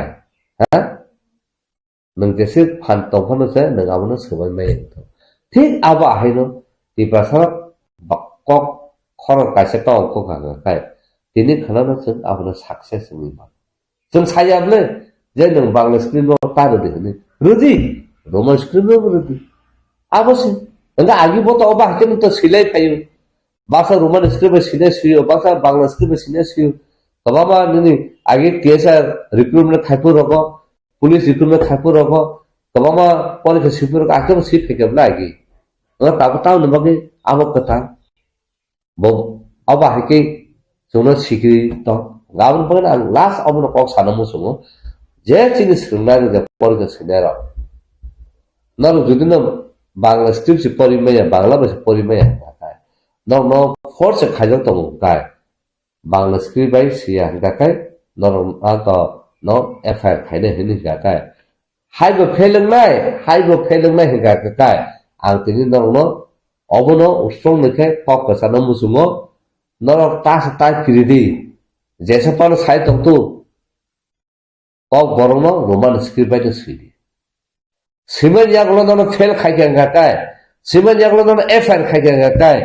Ha? Nwng jese phan tong phano se nwng abono swbai maya wngthok. Thik abo ahaino Tiprasa ba-, kok khorang kaisa kok kok kha kha khai. Tini khwnano chwng abono success wngwi mano. Chwng saya bwle je nwng Bangla script no ta rwdi hwnwi. Rwdi, Roman script no rwdi. Abo se. Hwnkhe agi bo to obo hakhe nwng to swilai phaio. Baksa Roman script bai swinai swio, baksa Bangla script bai swinai swio. Kwbangma nini agi T S R recruitment khaipu rogo, police recruitment khaipu rogo, kwbangma porikha swipu rogo, akhe bo swi phaikha bwle agi. Nwng tabuk tamoni bagwi abo kwtal. Bo, abo hai khe chwngno sikiri tong. Aboni bagwi ang last obono kok sana muchungo. Je chini swrwngnairok je porikha swinairok. Norok jodi no Bangla script se pori maya, Bangla bai se pori maya hwnkha khe. Norok no force se khaijak tongo hwnkha khe. Bangla script bai siya hwnkha khe norok no to no F I R khainai hwnwi hwnkha khe. Haibo phelwngnai, haibo phelwngnai hwnkha khe kai. Ang tini norokno obono uslong ni khe kok kwchano muchungo, norok ta se ta kiri di. Jesa phano sai tong tu, kok borokno Roman script bai no swi di. Swimani yagulo nono fail khai khe wngkha kai, swimani yagulo nono F I R khai khe wngkha kai,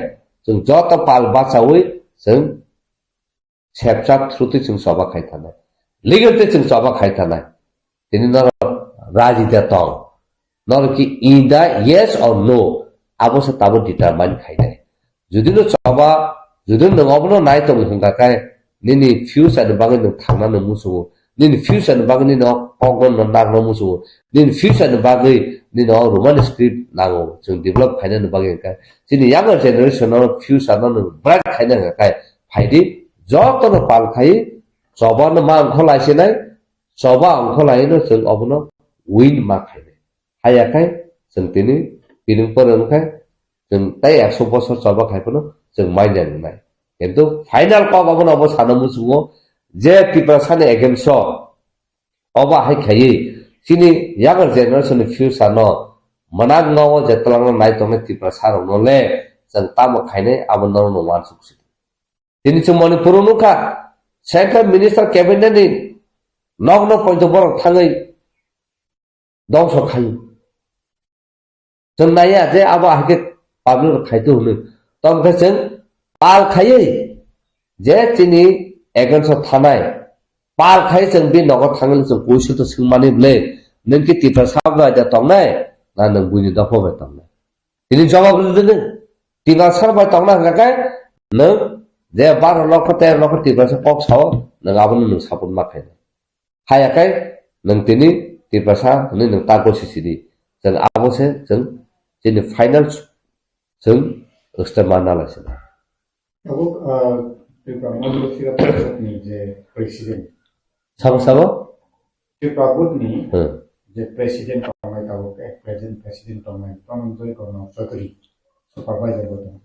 chwng joto pal bachaui chwng Sepchak through twi chwng choba khai thanai. Legal twi chwng choba khai thanai. Tini norok raji de tong. Norok ki in the yes or no? Abo se tabuk determine khainai. Jodi no choba, jodi no obono nai tong hwnkha khe nini future ni bagwi nwng thangna no muchungo. Nini future ni bagwi nini o kok no nangna muchungo. Nini future ni bagwi nini o Roman script nango. Chwng develop khaina ni bagwi hwnkha. Chini younger generation no future no nwng bright khaina hwnkha khe. Phaidi, jotono pal khai, choba no ma wngkho lai se nai, choba wngkho lai no chwng obono win ma khainai. Haiya khai, chwng tini, pining pore wngkha, chwng tei ekso bosor choba khai phano chwng manya wngnai. Kintu final kok obono obo sana muchungo, je Tiprasa ni against o, obo hai khaiwi, chini younger generation ni future no, mwnakngo je twlangno nai tongnai Tiprasa rokno le, chwng tamo khainai, abo norokno uansuk si. Tini chwng Manipur o nukha, Central Minister Cabinet ni nokno poito borok thangwi dongso khai. Chwng naiya je abo ahikhe public rok khaitu hwnwi. Tongkhe chwng pal khaiwi je chini against o thanai, pal khai chwng bini nogo thangwi chwng kuisu to swngmani bwle, nwng ki Tiprasa bai da tongnai, na nwng buini dopha bai tongnai? Tini jawab rwdi nwng. Tiprasa bai tongna hwnkha khe nwng je baro lokho tero lokho Tiprasa kok sao, nwng abono nwng support ma khainai. Haiya khe nwng tini Tiprasa hwnwi nwng ta gosi sidi. Chwng abo se chwng chini final chwng step ma nalai sina. Tabuk, ah, Tripura Model Sira Parishad ni je president. Sabo, sabo? Tripura Board ni Hmm. je president tongnai tabuk, eh, present president tongnai Dhananjay Karna Chaudhary supervisor bo tong.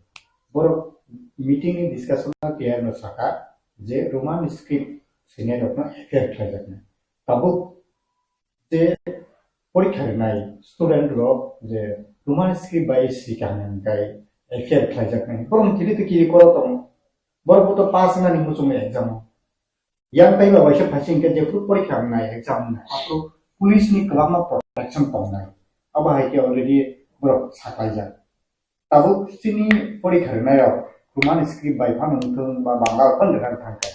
Borok meeting ni discussion o clear no saka je Roman script sinai rok no F I R khlaijaknai. Tabuk je porikha rinai student rok je Roman script bai sika hwnwi hwnkhe F I R khlaijaknai. Borok ni kiri to kiri koro tongo. Borok bo to pass wngnani muchungni exam o. Yang taiba waisa phaising khe jephru porikha wngnai exam wngnai. Aphuru police ni kwbangma protection tongnai. Abo hai khe already borok saklaijak. Tabuk chini porikha rwnairok Roman script bai phano wngthung ba Bangla phano rwna thangkha.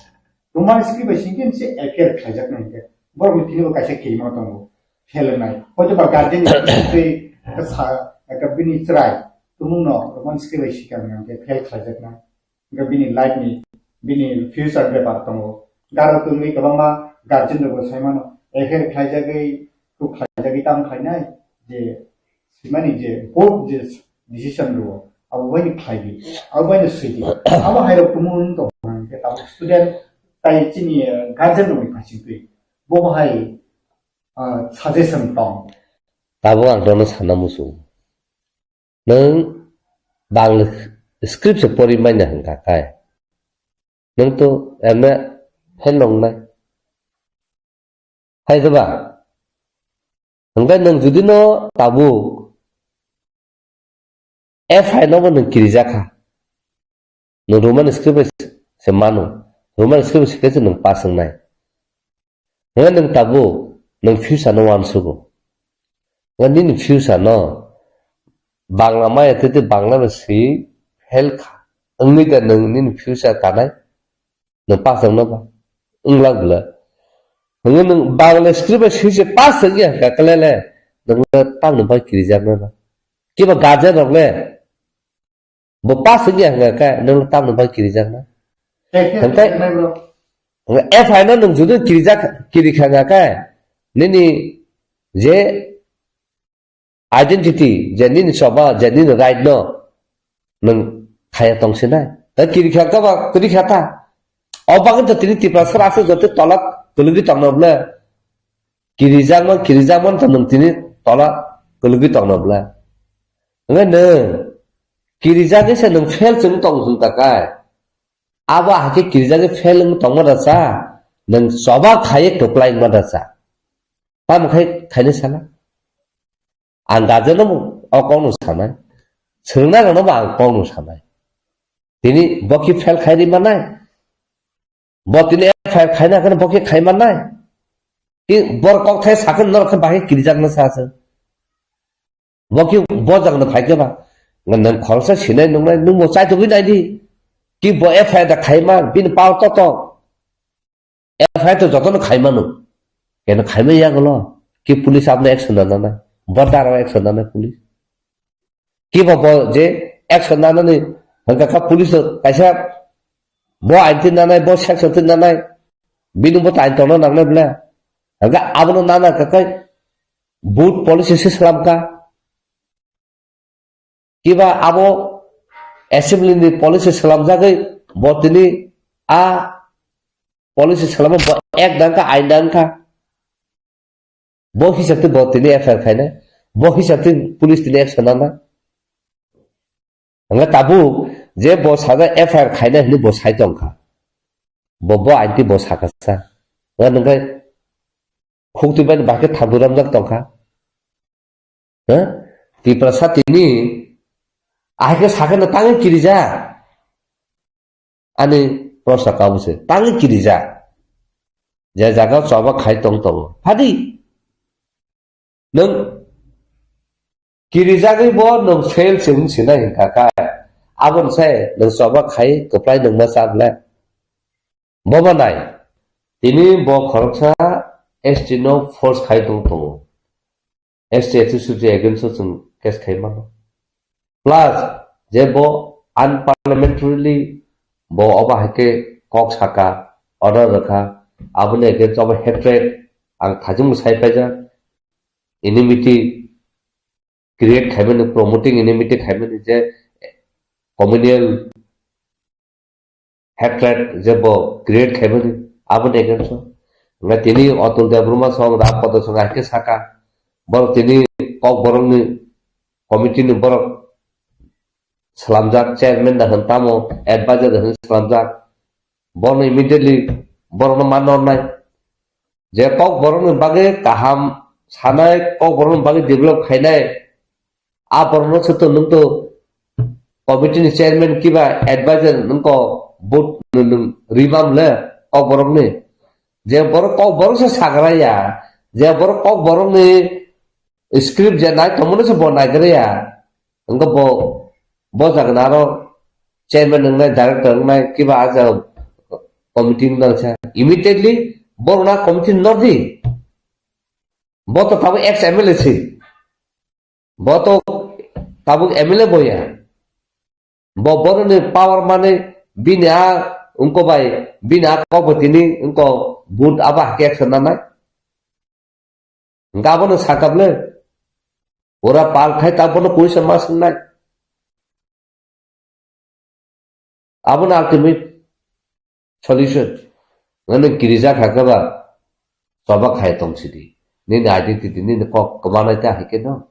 Roman script bai singkhe se F I R khlaijaknai hinkhe borokni thani bo kaisa kirima tongo, fail wngnai. Hoito ba guardian ni twi sa, ekta bini chwrai tumungno Roman script bai sikang hinkhe fail khlaijaknai. Hinkhe bini life ni, bini future bepar tongo. Garo tongwi kwbangma guardian rokbo saimano, F I R khlaijagwi, kuk khlaijagwi tamo khlainai je simani je board je decision rwo, abo baino khlai di, abo baino swi di. Abo hai rok tumu wng tong hwnkhe tabuk student tai chini, eh, guardian rokni phaising twi. Bo bo hai, ah, suggestion tong. Tabuk ang nono sana muchung. Nwng Bangla script se pori manya hwnkha khe. Nwng to emne fail wngnai. Hai diba? Hwnkhe nwng jodi no tabuk F I no bo nwng kirijak kha. Nwng Roman script bai se mano. Roman script bai se khe se nwng pass wngnai. Hwnkhe nwng tabuk nwng future no uansugo. Hwnkhe nini future no Bangla maya tete Bangla bai se fail kha. Wngwi da nwng nini future kanai. Nwng pass wngno ba? Wngla bwla. Nwng, nwng Bangla script bai swi se pass wngya hwnkha khe le, nwng tamni bai kirijaknai ba? Kiba guardian rok le bo pass wngya hwnkha khe nwng tamni bai kirijaknai? Hwnkhe F I no nwng jodi kirijak, kirikha hwnkha khe nini je identity, je nini choba, je nini right no nwng khaya tong sinai. Ta kiri kha kaba, kiri kha ta. O bagwi to tini Tiprasa aswk joto tola kwlwgwi tongno bwle. Kirijakma, kirijakma to nwng tini tola kwlwgwi tongno bwle. Hwnkhe nwng kirijagwi se nwng fail chwng tong thung ta kai. Abo hakhe kirijagwi fail wng tongma da cha, nwng choba khaiwi kwplai wngma da cha. Tamo khai khaina sala? Ang guardian no bo o kok no sanai. Swrwngnairok no bo ang kok no sanai. Tini bo ki fail khai ri manai. Bo tini F I R khaina khe bo ki khai manai. Ki bor kok thai sakhe norok khe bahai kirijak na sa se. Bo ki bo jagna phai khe ba. Nang khoroksa sinai nungnai nung bo chaitugwi nai di. Ki bo F I R da khai ma bini pao to to. F I R to jotono khaimano. Keno khaimai ya golo. Ki police abno action na nanai. Bo daro action nanai police. Ki bo bo je action nanani hwnkha kha police to kaisa bo ain tin nanai, bo section tin nanai. Bini bo tain tongna nangnai bla. Hwnkha abono nana kakai boot policy se slam ka. Kiba abo assembly ni policy slamjagwi bo tini a policy slama bo ek dang kha, ain dang kha. Bo hisab twi bo tini F I R khainai. Bo hisab twi police tini action nanai. Hwnkhe tabuk je bo sajak F I R khainai hinwi bo sai tong kha. Bo, bo ain twi bo sakha sa. Hwnkhe khuk twi bai bahai khe thabu ramjak tong kha. Ha? Tiprasa tini ahai khe sakhe no tangwi kirijak. Ani prosa kabo se tangwi kirijak. Je jaga choba khai tong tongo. Phadi. Nwng kirijagwi bo nwng fail se wng sinai hwnkha kha. Aboni sai nwng choba khai kwplai nwng ma cha bwle. Bobo nai. Tini bo khoroksa S T no force khai tong tongo. S T S C against o chwng case khai mano. Plus, je bo unparliamentarily bo obo hai khe kok saka, order rwkha, aboni against obo hatred, ang thajwk sai paijak, enmity create khaimani, promoting enmity khaimani je communal hatred je bo create khaimani, aboni against o. Hwnkhe tini Atul Debbarma song Ram Pada song hai khe saka, borok tini kok borokni committee ni borok slamjak, chairman da hwn tamo advisor da hwn slamjak, bono immediately borokno manna hwnai. Je kok borokni bagwi kaham sanai, kok borokni bagwi develop khainai, a borokno se to nwng to committee ni chairman kiba advisor nwng ko vote nwng ribam le kok borokni. Je borok kok borok se sagra ya, je borok kok borokni script je nai tongmani se bo naigra ya. Wngkha bo, bo jagana aro chairman wngnai, director wngnai, kiba a jaga committee wngnai sa. Immediately borok na committee no di. Bo to tabuk ex M L A si. Bo to tabuk M L A bo ya. Bo boroni power mani bini a wngko bai, bini a kok bo tini wngko but abo hakhe action nanai. Hwnkhe abono sakha bwle. Pura pal khai ta bono kuisa ma swngnai. Abono ultimate solution. Nang kirijak hakhe ba choba khai tong sidi. Nini identity, nini kok kwmanai ta hai khe no.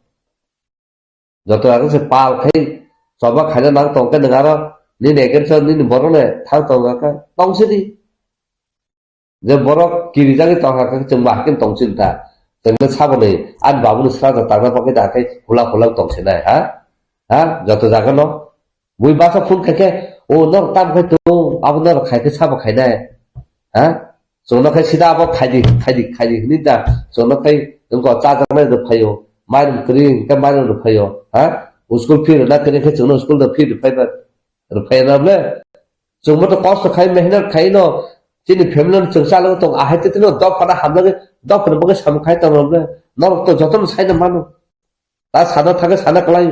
Joto ageng se pal khai choba khaina nang tong khe nang aro nini against o nini borok ne thang tong kha tong sidi. Je borok kirijagwi tongkha khe chwng bo haikhe tongsin ta. Chwngno saboni ani babuni srajak tangna bagwi da khe hula hula tongsinai, ha? Ha? Joto jagano. Bui basa phone khaikhe, "O norok tam khai tongo, abo norok khaikhe sabo khainai." Ha? Chwngno khai sida abo khaidi, khaidi, khaidi hwnwi da. Chwngno khai wngkha chajaknai rw phaio. Mairum kwrwi hwnkhe mairum rw phaio. Ha? School fee rwna kwrwi khe chwngno school da fee rw phaiba. Rw phaiya na bwle? Chwngbo to kosto khai, mehnat khai no. Chini family no chwng chalwi tong, ahai tei tino dophano hamjagwi, dophano bagwi samung khai tong bwle. Norok to jotono saina mano. Ta sana thangwi sana kwlai.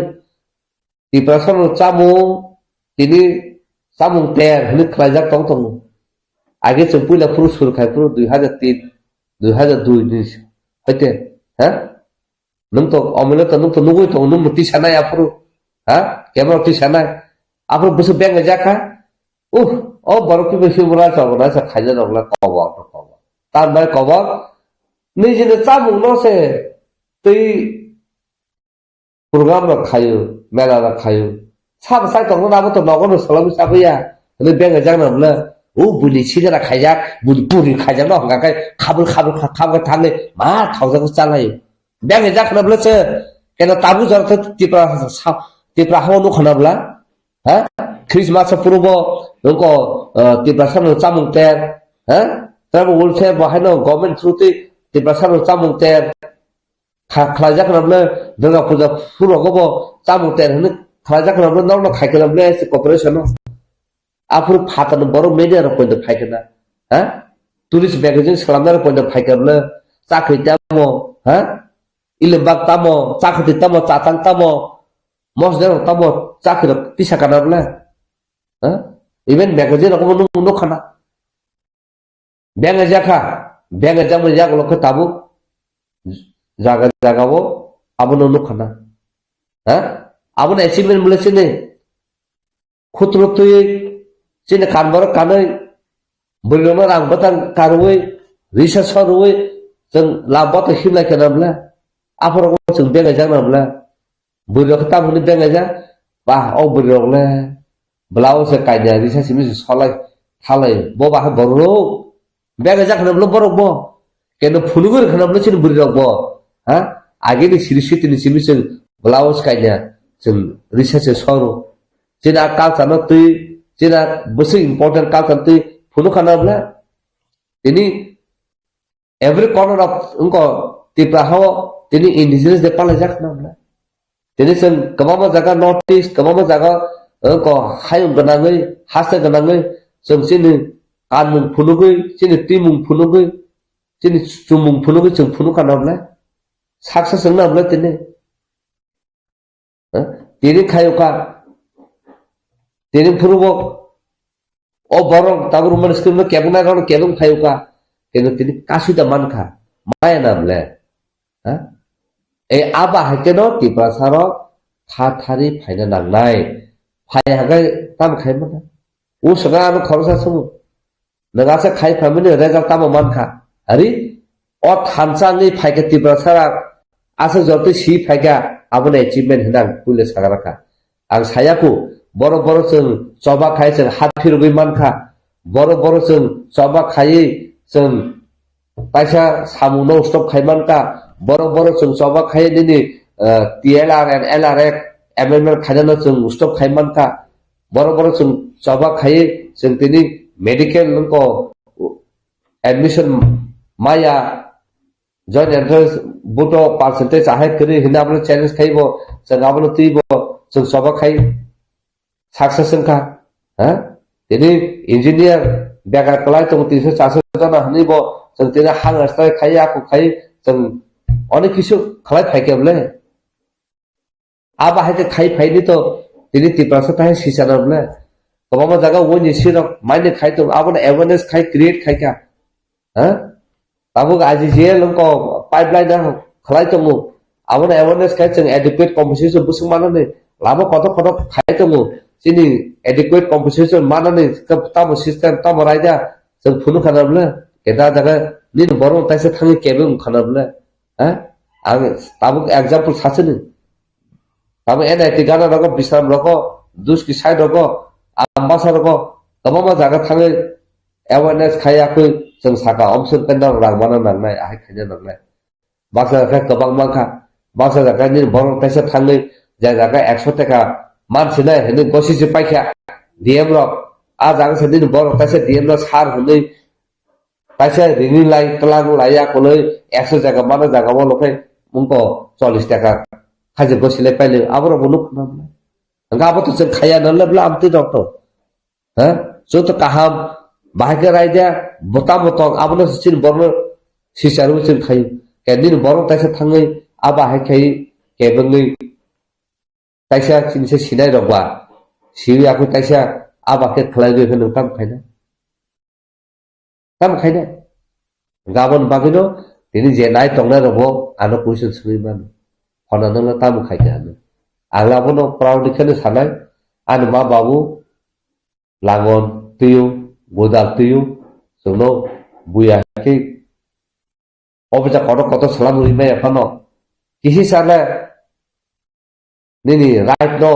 Tiprasa no chamung, tini chamung ter hwnwi khlaijak tong tongo. Age chwng puila phuru sur khai phuru dui hajar tin, dui hajar dui ni hoite, ha? Nwng to omino to nwng to nugwi tongo, nwng mwtwi sanai aphuru, ha? Kebo twi sanai. Aphuru bwswk beng jakha. Uh, o borok kibo himra chogona sa khaina rok le kobor to kobor. Tambai kobor. Nijini chamung no se twi program rok khaio, mela rok khaio. Sabo sai tongmani abo to nogo no solomwi chabuya. Hwnwi beng jakna bwle, o buini sigara khaijak, buini puri khaijak no hwnka khe khabul khabul kha-, khabul thangwi ma thaujak chalai. Beng jakna bwle se kena tabu jora to Tripura sa-, Tripura hao nukha na bwla. Ha? Christmas o phurubo nokho, eh, Tiprasa no chamung ter. Ha? Tribal welfare bo haino government through twi Tiprasa no chamung ter. Kha-, khlaijak rok le Durga puja phuru rogo bo chamung ter hwnwi khlaijak rok le norok no khai khe rok le se cooperation no. Aphuru phatar no borok media rok poito phai khe na. Ha? Tourist magazine salamnai rok poito phai khe rok le chakri tamo, ha? Ilimbak tamo, chakri tamo, chatang tamo, mosdeng rok tamo, chakri rok tisa kana rok le. Ha? Even magazine rok bo nuk, nuk khana. Beng jakha, beng jakmani yagulo khe tabuk jaga jagao abono nukha na. Ha? Abono achievement bole chini khutro twi chini kan borok kanwi bwrwirokno rang bwtang karwi risa sorwi chwng lab bwtang himlai khe na bwle. Aphuru chwng beng jakna bwle. Bwrwirok khe tamoni beng jak, ba o bwrwirok le. Bwlao se kaida risa simi se solai thalai. Bo ba hai borok. Bega jak khana bwle borok bo. Keno phunugwi rwkhana bwle chini bwrwi rok bo. Ha? Agini siri sitini simi chwng bwlao se kaida chwng risa se soro. Chini a culture no twi, chini a bwswk important culture twi phunuk khana bwle. Tini every corner of wngkha Tripura hao tini indigenous day palai jak na bwle. Tini chwng kwbangma jaga North East, kwbangma jaga, eh, ko hayung gwnangwi, haste gwnangwi chwng chini kanmung phunugwi, chini twimung phunugwi, chini chumung phunugwi chwng phunuk kana bwle? Saksa chwng na bwle tini? Eh? Tini khayuka, tini phunukbo, o borok tabuk romani script no kebeng nai rok kebeng phayuka, kebeng tini kasui da mankha, maya na bwle? Ha? Ei aba hai khe no Tiprasa rok tha thari phaina nangnai. Phai hagai tamo khai mano. O swkang ano khoroksa swngo. Nwng asa khai phaimani result tamo mankha. Ari o thansa wngwi phaikha Tiprasa rok asa jotoi si phaikha abono achievement hwnwi ang puila sagra kha. Ang saya kho, borok borok chwng choba khai chwng hat phirogwi mankha. Borok borok chwng choba khaiwi chwng kaisa samungno stop khai mankha. Borok borok chwng choba khaiwi nini, eh, T L R and L R F amendment khainano chwng stop khai mankha. Borok borok chwng choba khaiwi chwng tini medical wngkha admission maya. Joint entrance board o percentage ahai kwrwi hwnwi abono challenge khai bo, chwng abono twi bo, chwng choba khai success wngkha. Ha? Tini engineer bega kwlai tongo tinso charso jona hwnwi bo, chwng tini hang strai khai, ako khai, chwng onek kisu khlai phaikhe bwle. Abo hai khe khai phaini to tini Tiprasa thai sisana bwle. Kwbangma jaga wngni sirok maini khai tongo, abono awareness khai create khai kha. Ha? Tabuk I G G L wngkha pipeline ang khlai tongo. Abono awareness khai chwng adequate compensation bwswk manani lama kotor kotor khai tongo. Chini adequate compensation manani tamo system tamo raida chwng phunuk khana bwle. Keda jaga nini borok taisa thangwi kebeng khana bwle. Ha? Ang tabuk example sachini. Tabuk N I T gana rogo, Bisram rogo, Duski side rogo, Ambasa rogo, kwbangma jaga thangwi Awareness khai yakui chwng saka omswk khe norok rang mana nangnai, ahai khaina nangnai. Baksa jaga kwbang mankha, baksa jaga nini borok taisa thangwi, je jaga ekso taka mansinai hinwi gosi se paikha D M rok. A jaga se nini borok taisa D M rok sar hinwi taisa rini lai tlang lai ya koloi ekso jaga mana jaga o lokhai mungko chollish taka khaje gosi lai pailai aborok bo nuk khna. Hingke abo to chwng khaya na le bla amtwi rok to. Ha? Joto kaham, bahai khe raida, bota botong, abono chini borno sicharu chwng khayu. Ke nini borok taisa thangwi, abo hai khai, kebengwi, taisa chini se sinai rok ba, siwi aku taisa, abo khe khlai rwi khe nwng tam khaina. Tamo khaina? Gabon bagwino tini je nai tongnai rokbo ano question swngwi mano. Phonano no tamo khaikha hwnwi. Ang abono proudly kheno sanai, ani ma babu langon twiyo, godal twiyo, chwngno buya khe obwsa kotor kotor salam rwi maya phano. Kisi sale nini right no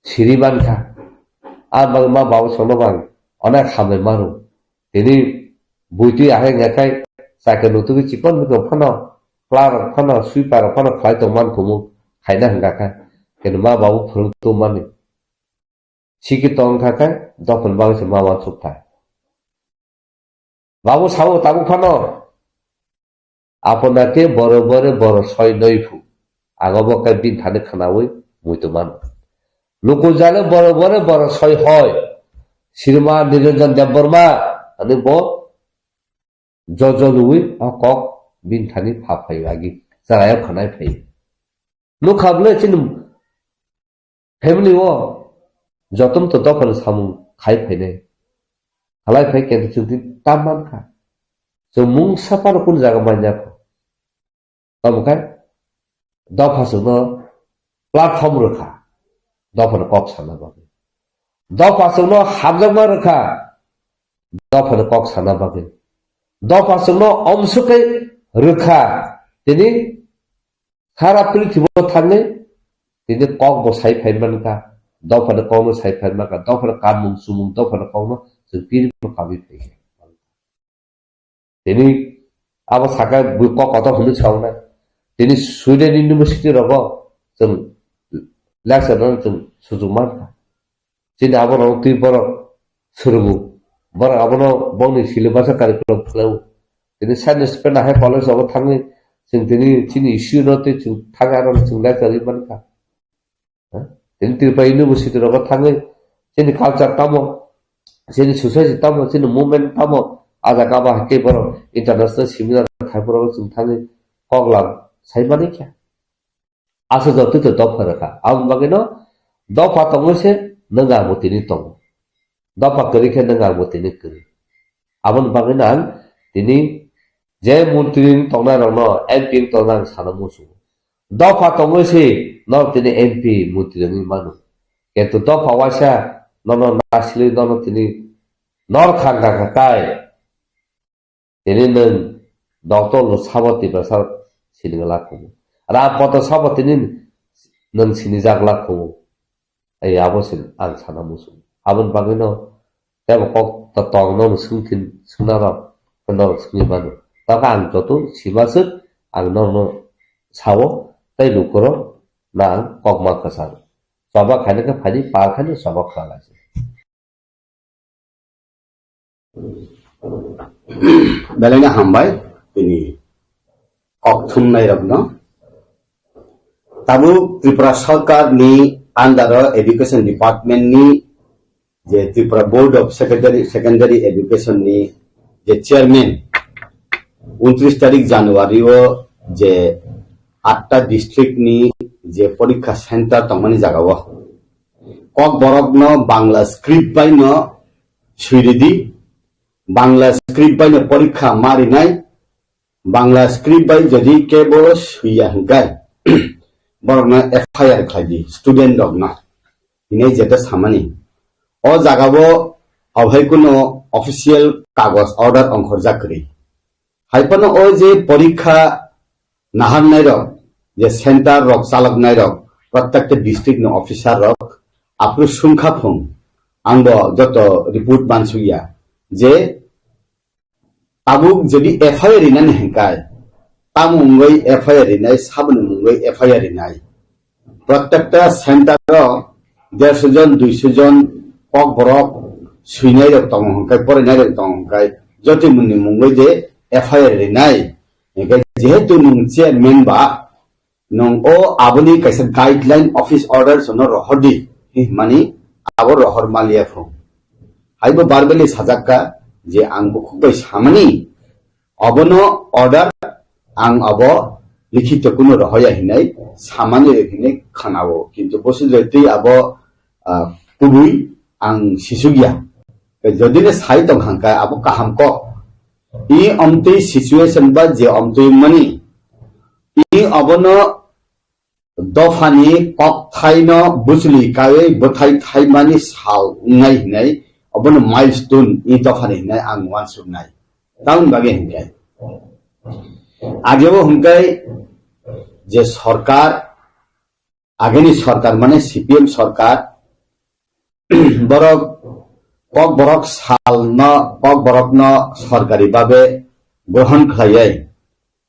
siri mankha. Ang bagwi ma babu songno bang onek hambai mano. Tini buitwi ahai ngakhai chakhe nutugwi chikon mikon phano, clerk rok phano, sweeper rok phano khlai tongman kumu khaina hwnkha khe. Keno ma babu phwrwng tongmani. Siki tongkha khe dophani bagwi se ma uansuk thai. Babu sao tabuk phano. Apona khe boro bore boro soi noi phu. Ang obo khe bini thani khwnaui muitu mano. Luku jale boro bore boro soi hoi. Sirma Niranjan Debbarma ani bo jojo lui o kok bini thani pha phai agi. Chwraio khwnai phai. Nukha bwle chini family o jotom to dophani samung khai phainai. Halai phai khe chwng tini tam mankha. Chwng mungsa phano kunu jaga manya kho. Tamo khe dopha chwngno platform rwkha. Dophani kok sana bagwi. Dopha chwngno hamjakma rwkha. Dophani kok sana bagwi. Dopha chwngno omswk khe rwkha. Tini Sara prithibo thangwi tini kok bo sai phai mankha, dophani kokno sai phai mankha, dophani kanmung chumung dophani kokno chwng tini bo kabwi phai kha. Tini abo saka bui kok kotor hwnwi saunai. Tini Sweden University rogo chwng lecture rwna chwng sujuk mankha. Chini abo rok twi borok swrwngo. Borok abono bongni syllabus o curriculum khlaiwi. Tini science fair hai college rogo thangwi chwng tini chini issue no tei chwng thangwi aro chwng lecture rwi mankha. Ha? Tini Tripura University rogo thangwi chini culture tamo, chini society tamo, chini movement tamo, a jaga ba hai khe borok international seminar khai borok chwng thangwi koklam sai manikha. Aswk jotoi to dopha rwkha. Aboni bagwino dopha tongwi se nwng ang bo tini tongo. Dopha kwrwi khe nwng ang bo tini kwrwi. Aboni bagwino ang tini je montri wng tongnai rokno, M P wng tongnai ang sana muchungo. Dopha tongwi se norok tini M P montri wngwi mano. Kintu dopha waisa nono nasilwi nono tini nor khang kha kha tai. Tini nwng doctor no sabo Tiprasa sini glak khumu. Ram poto sabo tini nwng sini jak glak khumu. Ai abo sin ang sana musu. Aboni bagwi no tebo kok ta tong no swng thin swngna rok norok swngwi mano. Tokha ang joto sima swk ang norok no sao tei lukurok na ang kok ma kwchang. Choba khaina khe phaidi pal khaina choba kha lai se. Belai no hambai tini kok thumnai rokno. Tabuk Tripura Sarkar ni under o Education Department ni je Tripura Board of Secondary, Secondary Education ni je chairman, untris tarik January o je atta district ni je porikha center tongmani jaga o Kokborok no Bangla script bai no sui ridi, Bangla script bai no porikha ma rinai, Bangla script bai jodi kebo sui ya hingkai, borok no F I R khlai di, student rok no, hinai jeta samani. O jaga o obai kuno official kagoj order ongkhorjak kwrwi. Hai phano o je porikha naharnai rok, je center rok chaloknai rok, protected district ni officer rok, aphuru sungkha phung, Ang bo joto report mansukya je tabuk jodi F I R rinani hingkai, tamo wngwi F I R rinai, saboni wngwi F I R rinai. Protekta center o derso jon, duiso jon kok borok swinai rok tongo hingkai, porinai rok tongo hingkai, jotoi muni mungwi de F I R rinai. Hingkai jehetu nwng chairman ba, nwng o aboni kaisa guideline office order sono rohor di, himani abo rohor maliya phung. Haibo verbally sajakka je ang bukhuk bai samani, obono order ang abo likhito kuno rohoya hinai samani rok hinai khanao, kintu bosi jotoi abo, ah, kubui ang sisugya. Jodi le sai tong hangka abo kaham kok. I omtwi situation ba je omtwi mani, i obono dophani kokthaino bujli kaiwi bwthai thaimani sal wngnai hinai, obono milestone i dophani hinai ang uansuknai. Tamoni bagwi hinkhe, agebo hinkhe je sorkar, ageni sorkar mane C P M sorkar, borok kokborok salno, kokborokno sorkari babe grohon khlaiwi,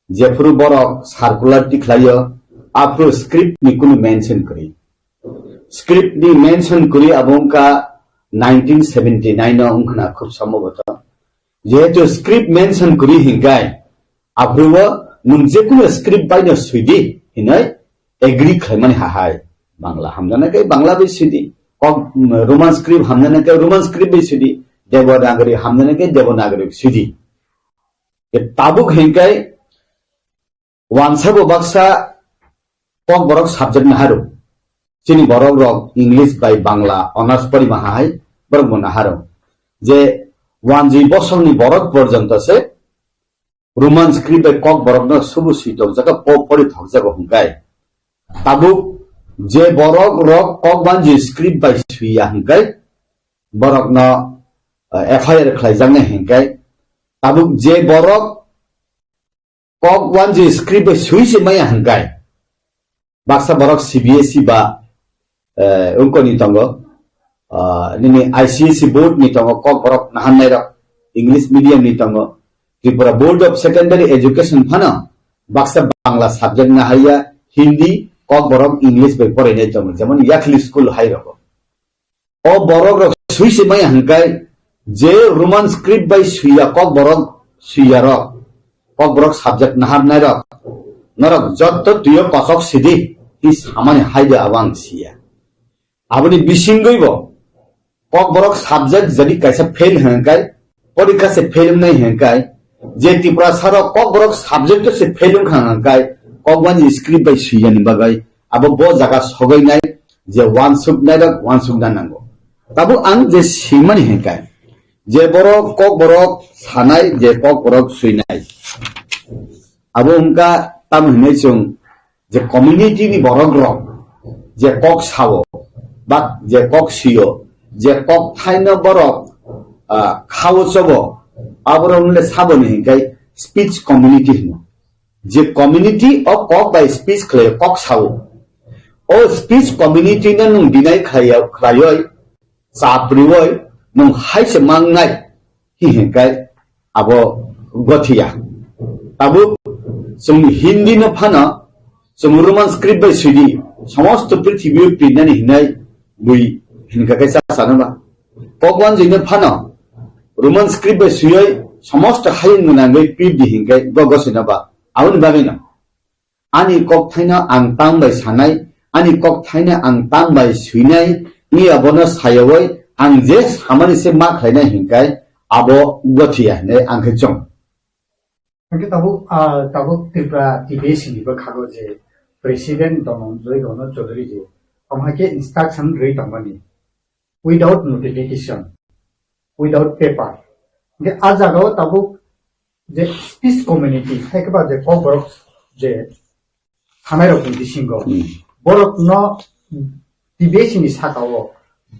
jephuru borok circular tikhlaio, aphuru script ni kunu mention kwrwi. Script ni mention kwrwi abo wngkha nineteen seventy nine o wngkhna khub somboboto. Jehetu script mention kwrwi hinkai, aphuru o nwng jekunu script baino swidi hinwi agree khlaimani hahai. Bangla hamjana khe Bangla bai swidi, kok, Roman script hamjana khe Roman script bai swidi, Devanagari hamjana khe Devanagari swidi. Tabuk hinkai wansa bo baksa kokborok subject naharu. Chini borok rok English bai Bangla honours pori maha hai, borok bo naharu. Je wanjwi bosongni borok porjonto se Roman script bai kokborokno subu swi tokjago, po pori thokjago hinkai. Tabuk je borok rok kok wanjwi script bai swiya hinkai, borokno, eh, F I R khlaijaknai hinkai. Tabuk je borok kok wanjwi script bai swi se maya hinkai. Baksa borok C B S E ba, eh, wngkoni tongo, ah, nini I C S E board ni tongo, kok borok nahannai rok, English medium ni tongo, Tripura Board of Secondary Education phano baksa Bangla subject nahaiya, Hindi, kok borok English bai porainai tongo, jemon Yakhli school hai rogo. O borok rok swi se maya hinkai, je Roman script bai swiya kok borok swiya rok, kok borok subject naharnai rok, norok jotto tuyo kosok sidi, hi samani haide abo ang siya. Aboni bisingwi bo kok borok subject jadi kaisa fail hinkai, porikha se fail wngnai hinkai, je Tiprasa rok kok borok subject se fail wngkha hinkai, kok wanjwi script bai swiyani bagwi abo bo jaga sogainai, je wansuk nairok wansuk na nango. Tabuk ang je simani hinkai, je borok kok borok sanai, je kok borok swinai, abo wngkha tamo hinwi chwng je community ni borok rok je kok sao, ba je kok sio, je kok thaino borok, ah, khao chobo, aborok le saboni hinkai speech community hino. Je community o kok bai speech khlai kok sao. O speech community no nwng deny khlai, khlaioi, chaprioi, nwng hai se mangnai, hi hinkai abo gothiya. Tabuk chwng Hindi no phano, chwng Roman script bai swidi, somosto prithibi o pirnani hinai bui hinka kaisa sanaba. Kok wanjwi no phano, Roman script bai swioi, somosto hayung gwnangwi pirdi hinkai go gosina ba. Aboni bagwi no. Ani kok thaino ang tang bai sanai, ani kok thaino ang tang bai swinai, ni abono sayawoi ang je samani se ma khlainai hinkai abo gothiya hinwi ang khe chong. Hingke tabuk, ah, tabuk Tripura T B S ni bo khago je President Dhananjay Rono Chaudhary je, tamo hai khe instruction rwi tongmani without notification, without paper. Hingke a jaga o tabuk je speech community, hai khe ba je kokborok je thanai rok ni bisingo, hmm, borok no T B S ni saka o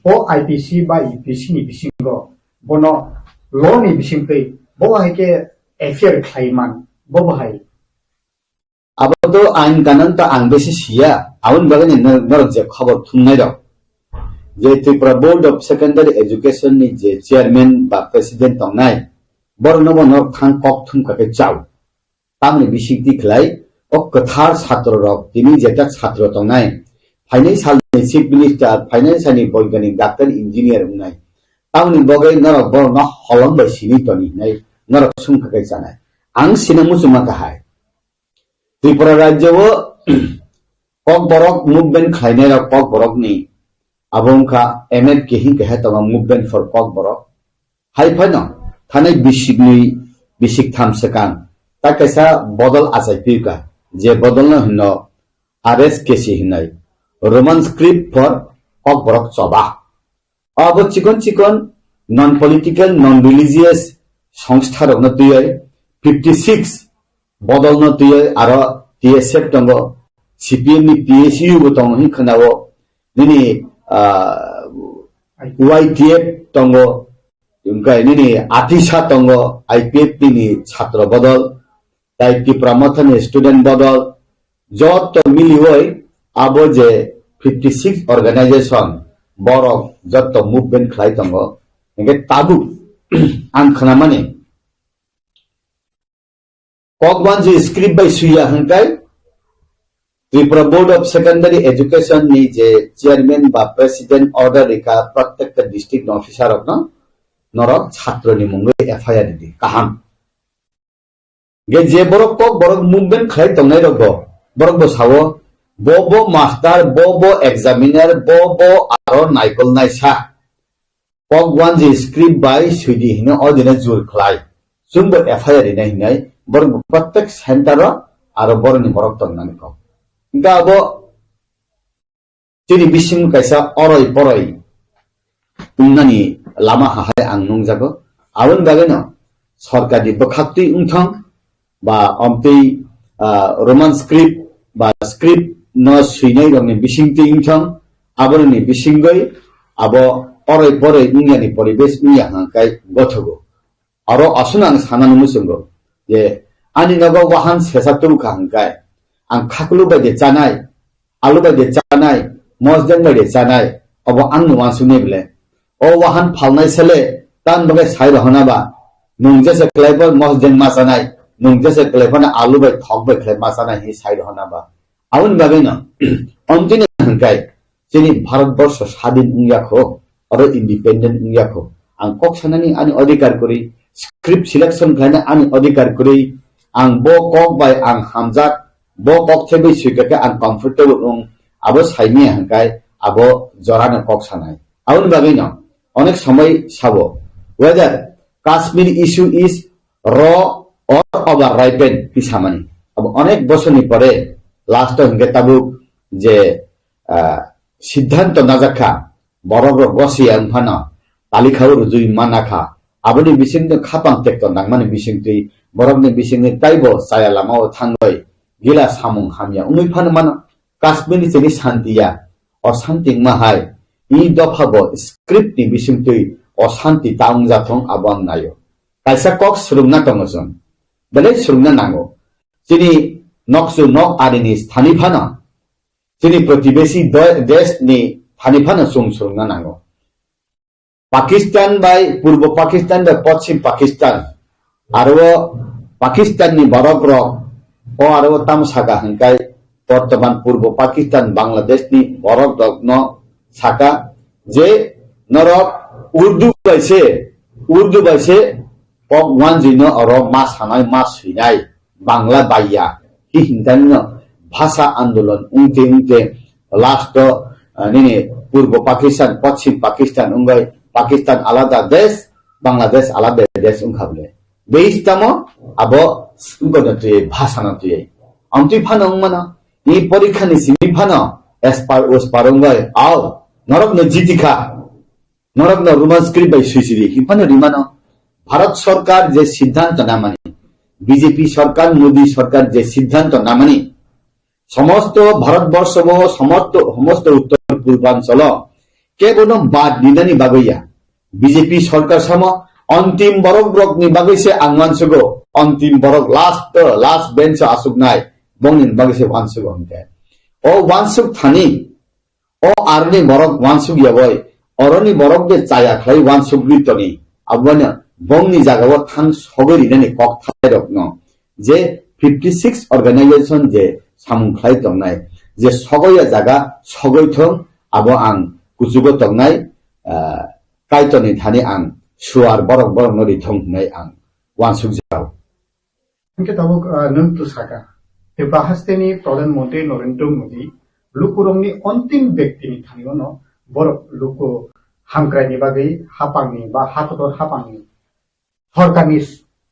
bo I P C ba U P C ni bisingo bono law ni bisingtwi bo hai khe F I R khlai man bo bo hai. Abo to ain kanon to ang besi siya, aboni bagwi ni nor-, norok je khobor thumnai rok. je Tripura Board of Secondary Education ni je chairman ba president tongnai, borokno bo norok thang kok thum kha khe chao. Tamni bisingtwi khlai o kwthar chhatro rok tini jeta chhatro tongnai, phainai salni chief minister, phainai salni boiganik, doctor, engineer wngnai. Tamni bagwi norok borokno holong bai sini toni hinai norok sung kha khe chanai. Ang sina muchungma kahai. Tripura rajyo o Kokborok movement khlainai rok Kokborok ni abo wngkha M F K hin kahe tongo Movement for Kokborok. Hai phano thanai bisiknwi bisiktham swkang ta kaisa bodol achai piyuka, je bodolno hino R S K C hinai, Roman Script for Kokborok Choba. Abo chikon chikon non political, non religious songstha rokno twiwi fifty six bodolno twiwi aro T S F tongo, C P M ni T S U bo tongo hin khwnao, nini, ah, Y T F tongo, hwnkhe nini atisa tongo, I P F T ni chhatro bodol, tai Tipra Mothani student bodol, joto miliwi abo je fifty six organization borok joto movement khlai tongo, hwnkhe tabuk ang khnamani Kokwanji script bai suya hwnkhe Tripura Board of Secondary Education ni je chairman ba president order rikha, protected district officer rokno norok chhatro ni mungwi F I R di kaham. Ge je borok Kokborok movement khlai tongnai rok bo, borok bo sao, bo bo master, bo bo examiner, bo bo aro naikol naisa. Kokwanji script bai suidi hino o dino jur khlai. Chwngbo F I R rinai hinai, borok bo protect center o aro borok ni borok tongnani kok. Hingke abo chini bising kaisa oroi poroi wngnani lama hahai ang nungjago. Aboni bagwino sorkarni bwkhaktwi wngthang ba omtwi, ah, Roman script ba script no swinai rokni bisingtwi wngthang, aboroni bisingwi abo oroi poroi wngyani poribesh wngya hwnkhai gothogo. Aro aswkno ang sanani muchungo je ani nogo wahan sesa tubukha hwnkhe ang khaklu bai de chanai, alu bai de chanai, mosdeng bai de chanai, obo angno wansuknai bwle. O wahan phalnai sele tan bagwi sai rohona ba, nwng jesa kwlai bo mosdeng ma chanai, nwng jesa kwlai phano alu bai thok bai khlai ma chanai hinwi sai rohona ba. Aboni bagwino omtwino hwnkhe chini Bharat borsho sadin wngya kho, oro independent wngya kho. Ang kok sanani ani adhikar kwrwi, script selection khlaina ani adhikar kwrwi, ang bo kok bai ang hamjak, bo kok thebwi swikha khe ang comfortable wng, abo saimanya hwnkhe abo jorano kok sanai. Aboni bagwino onek somoi sabo, whether Kashmir issue is raw or over ripened, twi samani. Abo onek bosorni pore last o hwnkhe tabuk je, ah, siddhanto najakha, borok rok gosiya wngphano, talikha o rwjui manakha, aboni bisingtwi khapang tekto nangmani bisingtwi, borokni bisingtwi taibo chaya lama o thangwi, gila samung hamya wngwi phano mano. Kashmir ni chini santiya, o santi wngma hai, i dopha bo script ni bisingtwi o santi ta wngjathong abo ang naio. Kaisa kok swrwngna tongo chwng, belai swrwngna nango. Chini nokchu nok arini thani phano, chini protibesi do-, desh ni thani phano chwng swrwngna nango. Pakistan bai Purbo Pakistan bai Poschim Pakistan, aro o Pakistan ni borok rok, o aro o tamo saka hwnkhe, bortoman Purbo Pakistan Bangladesh ni borok rok no saka je norok Urdu bai se, Urdu bai se kok wanjui no oro ma sanai ma swinai. Bangla baiya, hi hintanino bhasha andolon wngte wngte last o, ah, nini Purbo Pakistan, Poschim Pakistan wngwi Pakistan alada desh, Bangladesh alada desh wngkha bole. Beis tamo abo wngkha no twi, bhasha no twi. Amtwi phano wngmano, ni porikha ni simi phano espar uspar wngwi, au, norok no jitikha. Norokno Roman script bai swisidi, hinphano rimano. Bharat sorkar je siddhanto namani, B J P sorkar, Modi sorkar je siddhanto namani, somosto Bharat borsho bo, somosto, somosto uttor purbanchalo kebono bad ninani bagwi ya. B J P sorkar samo antim borok rokni bagwi se ang wansugo, antim borok last, last bench o asuknai, bongni bagwi se wansugo hwnkhe. O wansuk thani, O aroni borok wansuk ya bai, oroni borok de chaya khlai wansuk ri toni. Abono bongni jagao thang sogwi rinani kok thairokno je fifty six organization je samung khlai tongnai, je sogwi ya jaga sogwi thung, abo ang kuchugo tongnai, ah, Kaitorni thani ang suar borok borokno ri thung hwnwi ang wansuk jao. Hingke tabuk, ah, nwng tu saka, Tripura hasteni Pradhan Mantri Narendra Modi lukurokni ontim bektini thanio no borok luku hamkraini bagwi hapangni ba hatotor hapangni sorkarni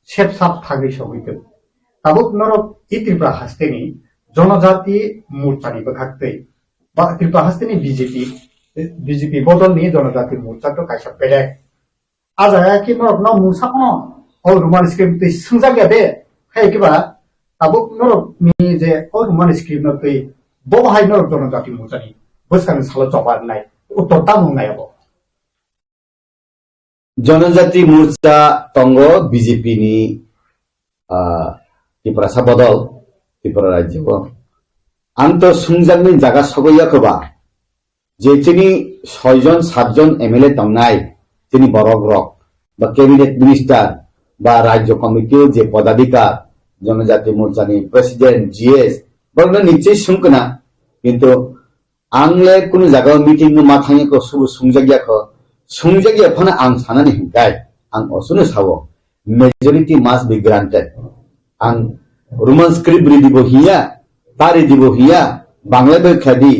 sepsap thagwi sogwi tong. Tabuk norok i Tripura hasteni Jonojati Morchani bwkhaktwi ba Tripura hasteni B J P, B J P bodolni Jonojati Morcha to kaisa bedek. A jaga ki norok no mungsa phano o Roman script twi swngjak ya de, hai kiba tabuk norok ni je o Roman script no twi bo hai norok Jonojati Morchani bwskang salo choba nai, uttor tamo nai abo. Jonojati Morcha tongo B J P ni, ah, Tiprasa bodol Tripura rajyo o. Ang to sungjakni jaga sogwi ya khoba. Je chini soi jon, sat jon M L A tongnai, chini borok rok, ba cabinet minister, ba rajyo committee je podadhikar, Jonojati Morchani president, G S, borokno nichoi sungkna, kintu ang le kunu jaga o meeting no ma thangya kho, subu sungjak ya kho, sungjak ya phano ang sanani hinkai, ang osuno sao, majority must be granted. Ang Roman script ridi bo hiya, ta ridi bo hiya, Bangla bai khlai di,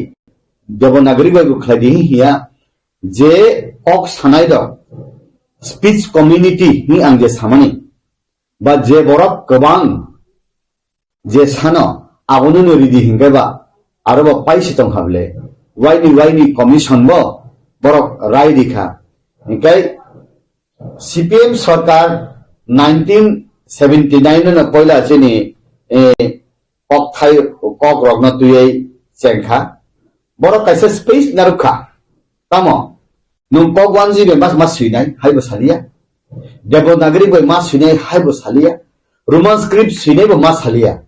Devanagari bai bo khlai di hiya, je kok sanai rok, speech community ni ang je samani, ba je borok kwbang je sano abono no ridi hinkai ba, aro bo paisi tong hable, waini waini commission bo borok rai di kha, hinkai C P M sarkar nineteen seventy nine no poila chini, eh, kok thai, kok rokno twiwi chengkha. Borok kaisa space narwkha. Tamo? Nwng kok wanjwi bai mas, mas swinai, haibo saliya. Devanagari bai mas swinai, haibo saliya. Roman script swinai bo mas saliya.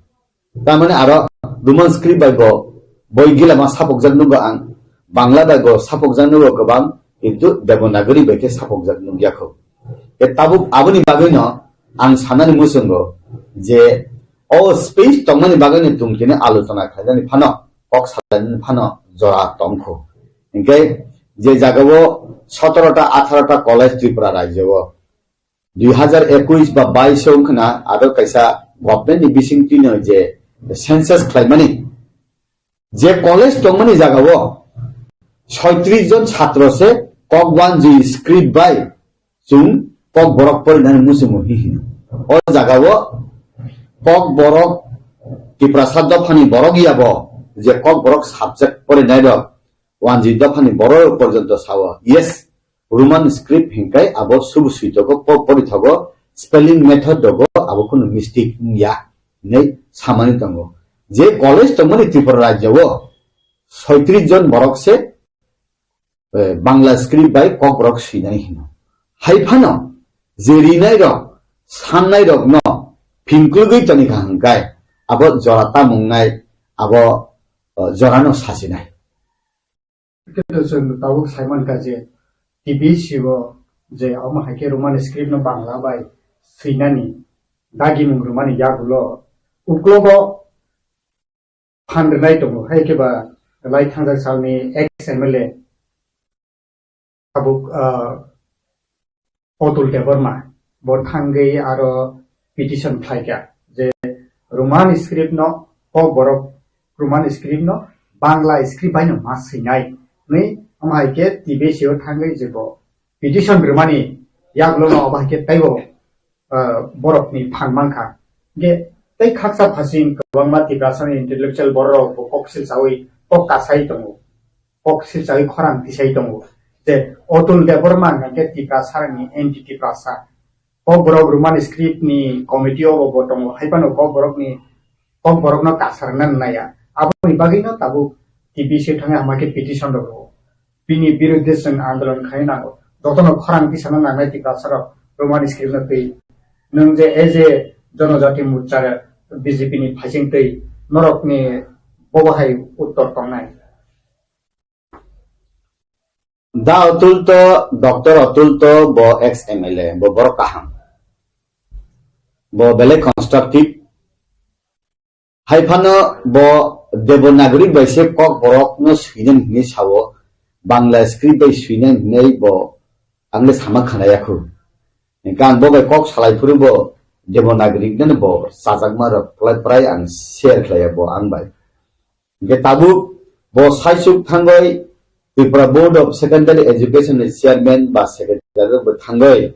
Tamani aro Roman script bai bo boi gila ma sapokjak nugo ang, Bangla bai bo sapokjak nugo kwbang, kintu Devanagari bai khe sapokjak nukya kho. E tabuk aboni bagwino ang sanani muchungo je o space tongmani bagwino tongthini alochona khlainani phano, kok salainani phano jora tongkho. Hinkhe je jagao sotoro ta atharo ta college Tripura rajyo o, dui hazar ekush ba bais o wngkhwna aro kaisa government ni bisingtwino je census khlaimani, je college tongmani jagao soitris jon chhatro se kok wanjwi script bai chwng kok borok porinani muchungo hi hino. O jagao kok borok Tiprasa dophani borok yabo je kok borok subject porinai rok wanjwi dophani borok porjonto sao, yes, Roman script hinkai abo subu suitogo, po-, porithogo, spelling method dogo abo khunu mistake wngya hinwi samani tongo. Je college tongmani Tripura rajyo o soitris jon borok se, eh, Bangla script bai kok borok swinani hino. Hai phano je rinai rok, sannai rokno phingklugwi toni kha hinkai abo jora tamung nai, abo, eh, jorano sachinai. Khe chwng tabuk saimankha je T B C o je omo hai khe Roman script no Bangla bai swinani dagimung rwmani yagulo uklogo phan rwnai tongo, hai khe ba lai thangjak salni ex M L A tabuk, ah, Otul Debbarma bo thangwi aro petition khlaikha je Roman script no Kokborok Roman script no Bangla script bai no ma swinai hwnwi, omo hai khe T B C o thangwi je bo petition rwmani yagulo no obo hai khe teibo, ah, borokni phan mankha. Hingkhe tei khaksa phasing kwbangma Tiprasani intellectual bororok bo kok silsawi kok kasai tongo. Kok silsawi khorang tisai tongo. Je Otul Debbarma hwnkha khe Tiprasarokni anti Tiprasa. Kokborok Roman script ni committee o bo tongo. Hai phano Kokborokni, Kokborokno kasarna naya. Aboni bagwino tabuk T B C thangwi hama khe petition rwgo. Bini birudhe chwng andolon khaina nango. Jotono khorang tisana nangnai Tiprasarok Roman script no twi. Nwng je as a Jonojati Morcha B J P ni phaising twi norokni bobo hai uttor tongnai. Da Atul to, Doctor Atul to bo ex M L A, bo borok kaham. Bo belai constructive. Hai phano bo Devanagari bai se Kokborok no swinai hinwi sao, Bangla script bai swinai hinwi bo ang le sama khanaya khu. Hingkhe ang bo bai kok salai phuru bo Devanagari no bo chajakma rok prai prai ang share khlaiya bo ang bai. Hingkhe tabuk bo saisuk thangwi Tripura Board of Secondary Education ni chairman ba secretary rok bo thangwi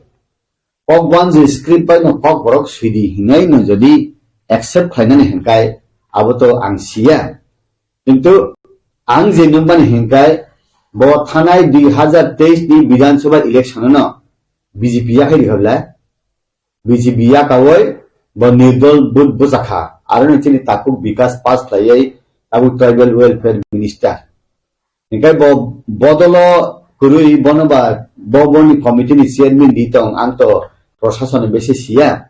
Kokwanji script bai no Kokborok swidi hinwi no jodi accept khlainani hinkai abo to ang siya. Kintu ang je nukmani hinkai bo thanai dui hazar teis ni Bidhan Sabha election no B J P yakhai rikha bwle. B J P yakawi bo nirdol vote bwchakha. Aro no chini takhuk Bikas pass khlaiwi tabuk tribal welfare minister. Hingkai bo bodolo kwrwi bono ba bo boni committee ni chairman di tong ang to proshasoni besi siya.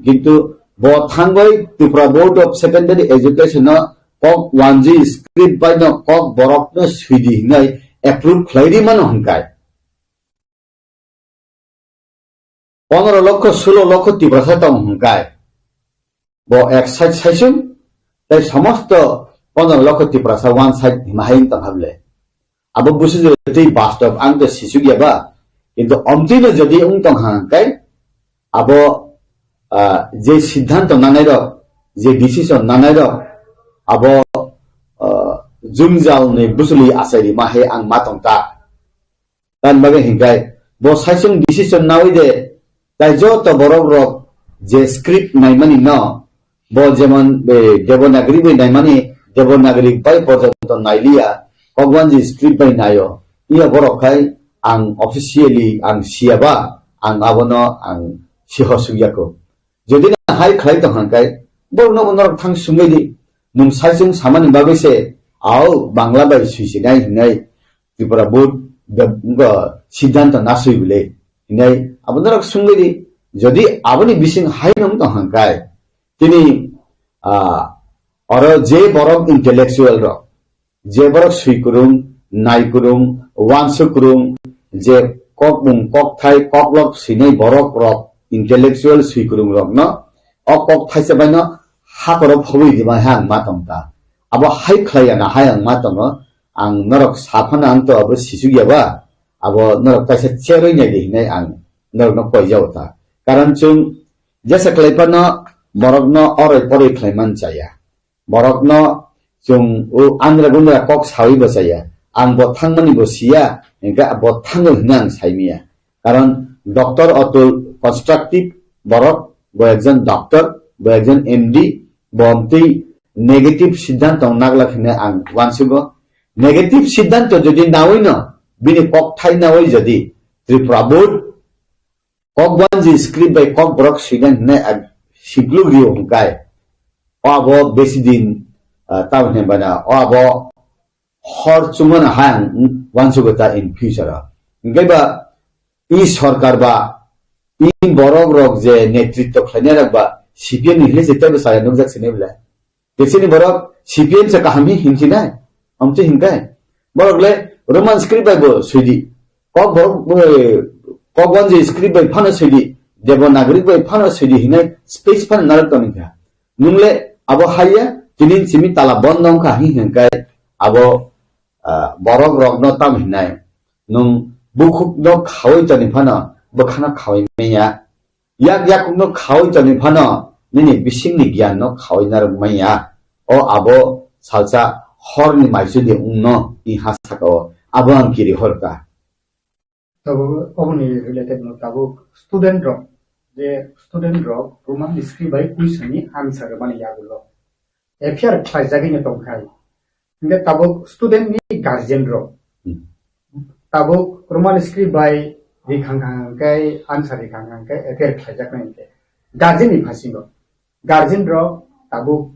Kintu bo thangwi Tripura Board of Secondary Education no Kokwanji script bai no Kokborok no swidi hinwi approve khlai ri mano hinkai. Pondro lokho, sulo lokho Tiprasa tong hinkai. Bo ek side saisung, tai somosto pondro lokho Tiprasa one side hima hai tong hable. Abo busu je tei bastob ang to sisuk ya ba. Kintu omtwi no jodi wng tong hinkai, abo, ah, je siddhanto nanai rok, je decision nanai rok, abo, ah, jwngjal ni bwswlwi achai rima hai ang ma tong ta. Tamni bagwi hinkai bo saisung decision nawi de, tai joto borok rok je script naimani no, bo jemon, eh, Devanagari bai naimani, Devanagari bai porjonto nailiya, Kokwanji script bai naio. Iya borok khai ang officially ang siyaba, ang abono ang siho sugya ko. Jodi na hai khlai tong hwnkhai, borokno bo norok thang sungwi di. Nwng saisung samani bagwi se, au Bangla bai swisinai hinai Tripura Board de-, wngkha siddhanto naswi bwle hinai abo norok sungwi di. Jodi aboni bising hai nwng tong hwnkhai, tini, ah, oro je borok intellectual rok, je borok swi kwrwng, nai kwrwng, uansuk kwrwng, je kokmung, kokthai, koklok swinai borok rok, intellectual swi kwrwng rokno o kok thaisa baino hakoro phobwi rima hai ang ma tong ta. Abo hai khlai ya na hai ang ma tongo. Ang norok sa phano ang to abo sisuk ya ba, abo norok kaisa cherwi nai di hinai ang norokno koi jao ta. Karon chwng jesa khlai phano borokno oroi poroi khlai man chaya. Borokno chwng o andra gundra kok sawi bo chaya. Ang bo thangmani bo siya, hingkhe bo thango hinwi ang saimiya. Karon Doctor Atul constructive borok, bo ekjon doctor, bo ekjon M D, bo omtwi negative siddhanto naglak hinwi ang uansugo. Negative siddhanto jodi nawi no, bini kok thai nawi jodi Tripura Board Kokwanji script bai Kokborok swinai hinwi ang sikluk rio hwnkhai. O abo besi din, ah, tamo hinwi bana, o abo hor chumana hai ang uansugo ta in future o. Hingkhe ba i sorkar ba i borok rok je netritto khlainai rok ba C P M ni hinwi se teibo chaya nukjak sini bwle. Bisini borok C P M se kaham hi hinsinai, amtwi hinkai. Borok le Roman script bai bo swidi. Kok borok, eh, Kokwanji script bai phano swidi. Devanagari bai phano swidi hinai space phano narwk tongkha. Nwng le abo haiya, tinin simi tala bondo wngkha hi hinkai abo, ah, borok rokno tam hinai. Nwng bukhukno khawi toni phano bwkhano khawi manya. Yak yakungno khawi toni phano nini bisingni giyanno khawi narwk manya. O abo salsa horni maisudi wngno i ha saka o. Abo ang kiri horka. Tabuk oboni related no tabuk student rok, je student rok Roman script bai question ni answer mani yagulo. F I R khlaijagwi no tongkhai. Hingke tabuk student ni guardian rok. Hmm. Tabuk Roman script bai rikhang khang khe answer rikhang khang khe F I R khlaijaknai hingke. Guardian ni phasingo. Guardian rok tabuk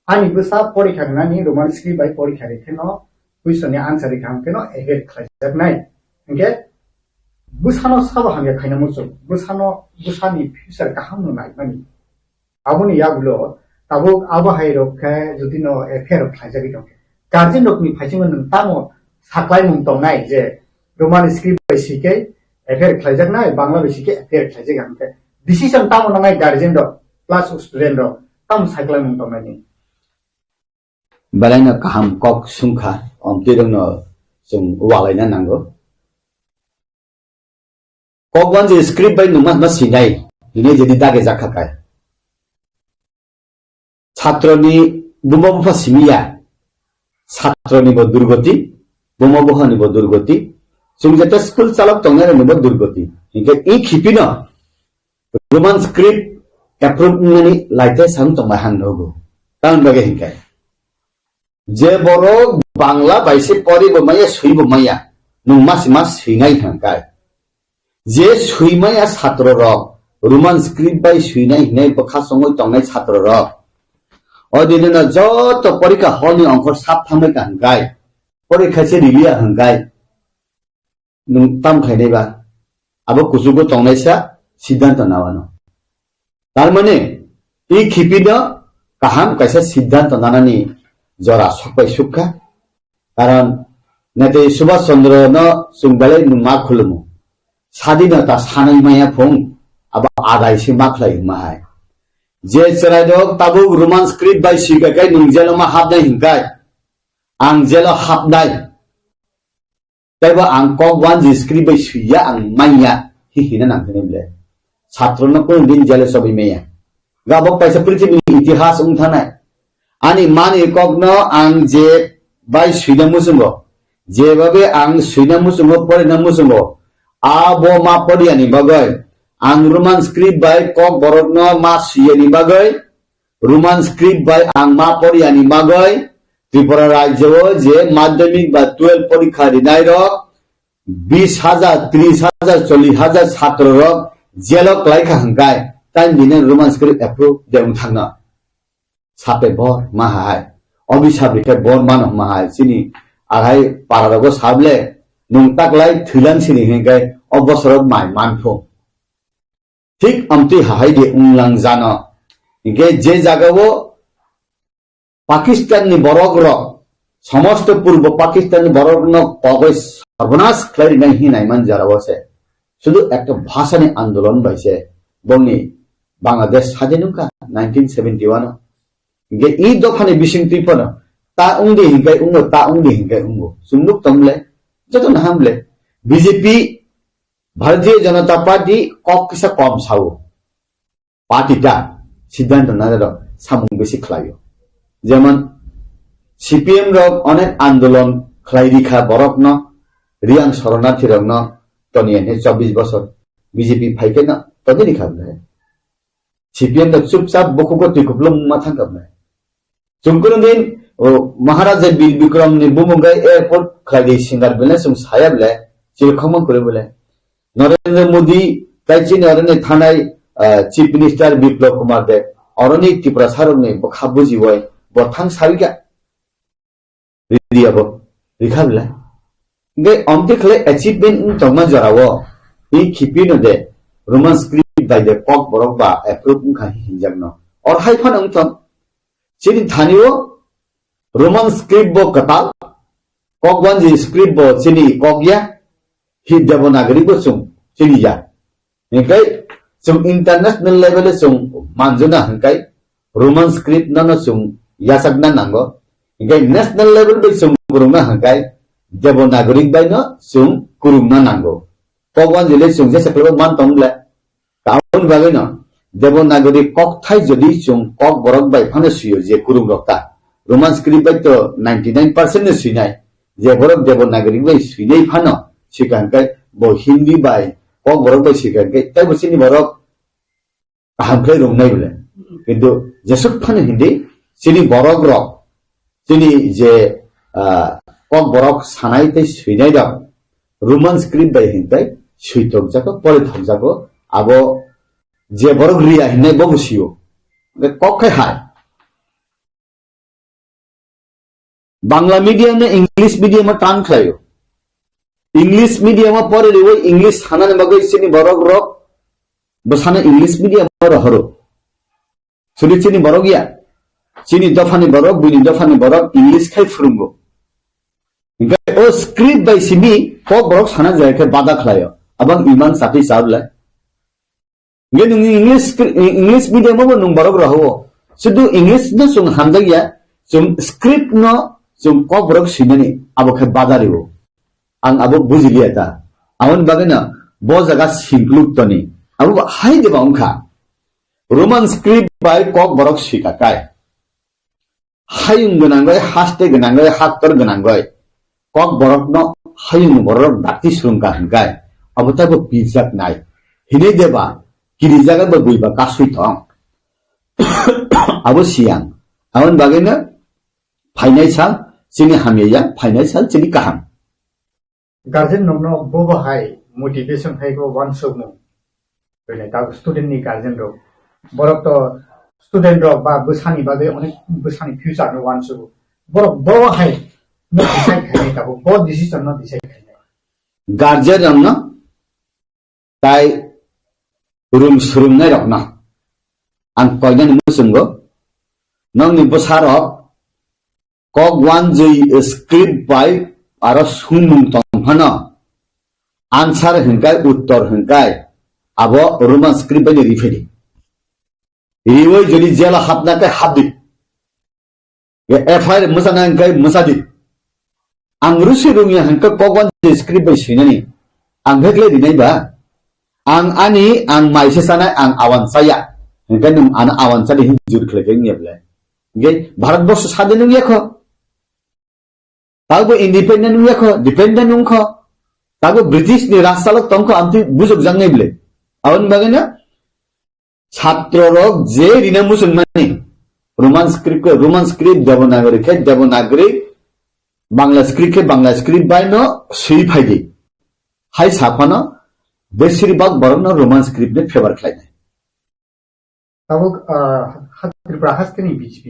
ani bwsa porikha wngnani Roman script bai porikha rikhe no question ni answer rikhang khe no F I R khlaijaknai. Hingke bwsano sabo hamya khaina muchung. Bwsano, bwsani future kaham no naimani. Aboni yagulo tabuk abo hai rok khe jodi no F I R rok khlaijagwi tong khe, guardian rokni phaisingo nwng tamo saklaimung tongnai je Roman script bai swi khe F I R khlaijaknai, Bangla bai swi khe F I R khlaijak, hwnkhe decision tamo nangnai guardian rok plus student rok tamo cycle mung tongnai ni. Belai no kaham kok sungkha, omtwi rok no chwng walaina nango. Kok wan je script bai nungma hwnma swinai, hinwi jodi dage jakha kai. Chhatroni buma bupha simiya, chhatroni bo durgoti, buma bupha ni bo durgoti, chwng jete school chalok tongnai rokni bo durgoti. Hinkhe i khipino Roman script approve wngnani laite sang tongma han nogo. Tamoni bagwi hinkhe je borok Bangla bai se pori bo maya, swi bo maya, nwng masi mas swinai hwnkai. Je swimaya satro rok Roman script bai swinai hinai bwkha songwi tongnai satro rok, o dini no joto porikha hall ni ongkhor sap thangwi ka hwnkai, porikha se riliya hwnkai, nwng tam khainai ba? Abo kuchugo tongnaisa siddhanto nawano. Tar mane, i khipino kaham kaisa siddhanto nanani jora sokbai sukha. Karon Netaji Subhash Chandra no chwng belai no ma khulumu. Sadinota sanai maya phung, abo adai se ma khlai hwnma hai. Je chwrai rok tabuk Roman script bai swi kai kai nwng jelo ma hapnai hwnkai, ang jelo hapnai. Teibo ang kok wan je script bai swiya ang manya hi hina nang hini ble. Satro no kunu din jelo sobi maya. Gabok paisa prithibini itihas wng thanai. Ani mani kokno ang je bai swina muchungo, jebabe ang swina muchungo, porina muchungo, abo ma poriyani bagwi, ang Roman script bai kok borokno ma swiyani bagwi, Roman script bai ang ma poriyani bagwi, Tripura rajyo o je madhyamik ba twelve porikha rinai rok, bis hajar, tris hajar, chollis hajar satro rok jelo klai kha hwnkai, tai bini Roman script approve de wng thangna. Sape bor ma hai, obi sabe khe bor mano ma hai, chini ahai para rogo sable, nwng taklai thwilang sini hwnkai, o bosoro mai manphu. Thik amtwi hahai de wnglang jano. Hinkhe je jagao Pakistan ni borok rok, somosto purbo Pakistan ni borok no kogoi sarbonas khlai rinai hinai man jara o se. Sudu ekta bhasha ni andolon bai se bongni Bangladesh sadin wngkha nineteen seventy one o. Hinkhe i dopha ni bising twi phano ta wngdi hinkai wngo, ta wngdi hinkai wngo. Chwng nuk tong le, joto naham le. B J P, Bharatiya Janata Party kok kisa kom sao. Party ta siddhanto nana rok samung bisi khlaio. Jemon C P M rok onek andolon khlai rikha borokno, Riyang Soronarthi rokno toniya ne chobbish bosor B J P phai khe no toni rikha bwlai. C P M rok chupchap bukhugo twi kupulung ma thang kha bwlai. Chwng kunu din, o, Maharaja Bir Bikram ni bumung gai airport khlai di singar bwlai chwng saya bwlai, chiri khokma kwrwi bwlai. Narendra Modi, tai chini oroni thanai, ah, Chief Minister Biplab Kumar Deb, oroni Tiprasa rokni bwkha bujiwi bo thang sawi kha. Ridi abo, rikha bwlai. Hingke omtwi khlai achievement wng tongma jorao, tei khipino de Roman script bai de kok borok ba approve wngkha hinjakno. Or hai phano wngthong, chini thani o Roman script bo kwtal, kok banji script bo chini kok ya, hi Devanagari bo chwng chini ya. Hingke chwng international level o chwng manjuna hingke Roman script no no chwng yachakna nango. Hingke national level bai chwng kwrwngna hingke Devanagari bai no chwng kwrwngna nango. Kok banji le chwng jesa kwlaibo man tong le. Tamoni bagwino Devanagari kokthai jodi chwng kok borok bai phano swiyo je kwrwng rok ta. Roman script bai to ninety nine percent no swinai. Je borok Devanagari bai swinai phano swikha hwnkhe bo Hindi bai kok borok bai swikha hwnkhe teibo chini borok kaham khe rwngnai bole. Kintu jesuk phano Hindi chini borok rok chini je, ah, kok borok sanai tei swinai rok Roman script bai hintai swi thokjago, pori thokjago, abo je borok riya hinai bobo sio. Hwnkhe kok khai hai. Bangla medium no English medium o tan khlaio. English medium o pori riwi English sanani bagwi chini borok rok bwsano English medium o rohoro. Sudi chini borok ya. Chini dophani borok, buini dophani borok English khai phwrwngo. Hingke O script bai simi kok borok sana jaya khe bada khlaio. Abang iman satwi chablai. Nge nung English, English medium o bo nung borok rohao. Sudu English no chung hamjakya, chung script no chung kok borok swinani abo khe bada rio. Ang abo bujiliya ta. Aboni bagwi no bo jaga singkluk toni. Abo bo hai deba wngkha. Roman script bai kok borok swika kai. Hayung gwnangwi, haste gwnangwi, haktor gwnangwi. Kok borokno hayung borok dakti swrwngkha hwnkhai, abo taibo pijak nai. Hinwi deba, kirijak abo buiba kasui thong. Abo siyang. Aboni bagwino phainai sal chini hamya ya, phainai sal chini kaham. Guardian rokno bobo hai motivation hai bo uansukmung. Bini ta student ni guardian rok. Borok to student rok ba bwsani bagwi onek bwsani future no uansugo. Borok bobo hai no decide khainai tabuk, bo decision no decide khainai. Guardian rokno tai rum surumnai rokno ang koinani muchungo, nokni bwsarok kok uanjwi script bai aro sumung tong phano answer hwnkhai, uttor hwnkhai, abo Roman script bai ni riphaidi. Riwi jodi jela hapna khe hapdi. Ye F I R mwchana hwnkhai mwchadi. Ang rusi rungya hwnkhai kok uanjwi script bai swinani. Ang hekle rinai ba. Ang ani, ang maise sanai, ang awan saya. Hwnkhai nwng ano awan sadi hin jur khlai khe wngya ble. Hwnkhe Bharat borsho sadin wngya kho. Tabo independent wngya kho, dependent wngkho. Tabo British ni rajchalok tongkho, amtwi bujok jangnai ble. Aboni bagwi no chatro rok je rina muchungmani Roman script khe Roman script, Devanagari khe Devanagari, Bangla script khe Bangla script bai no swi phaidi. Hai saphano besir bak borok no Roman script ni favor khlainai. Tabuk, ah, ha-, Tripura hasteni B J P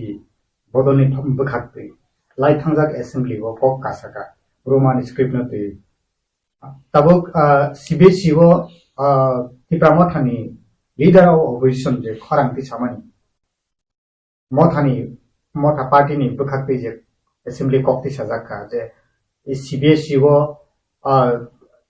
bodolni thom bwkhak twi lai thangjak assembly o kok kasaka Roman script no twi. Tabuk, ah, C B S E o, ah, Tipra Mothani leader of opposition je khorang twi samani. Mothani, Motha party ni bwkhak twi je assembly kok twi sajak kha je C B S E o, ah,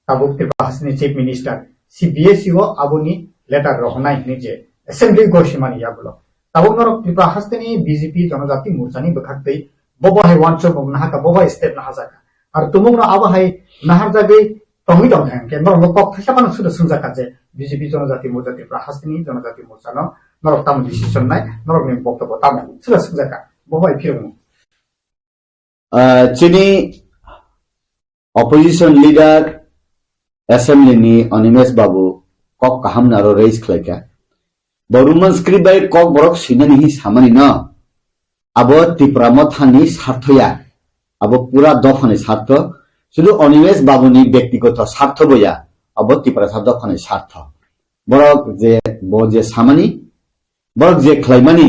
tabuk Tripura hasteni chief minister, C B S E o aboni letter rohornai hwnwi je assembly gosimani yagulo. Tabuk norok Tripura hasteni B J P Jonojati Morchani bwkhak twi bobo hai uansuk naharkha, bobo hai step naharjakha. Ar tumungno abo hai naharjagwi tongwi tongkha hwnkhe norokno kok thaisa phano suda swngjak kha je B J P Jonojati Morcha Tripura hasteni Jonojati Morchano norok tamo decision nai, norokni boktobbo tamo suda swngjak kha, bobo hai phirokno. Ah, chini opposition leader assembly ni Animesh Babu kok kaham naro raise khlaikha. Bo Roman script bai kok borok swinani hi samani no. Abo Tipra Mothani sartho ya. Abo pura dophani sartho. Sudu Animesh Babuni bektigoto sartho bo ya. Abo Tiprasa dophani sartho. Borok je, bo je samani, Borok je khlaimani,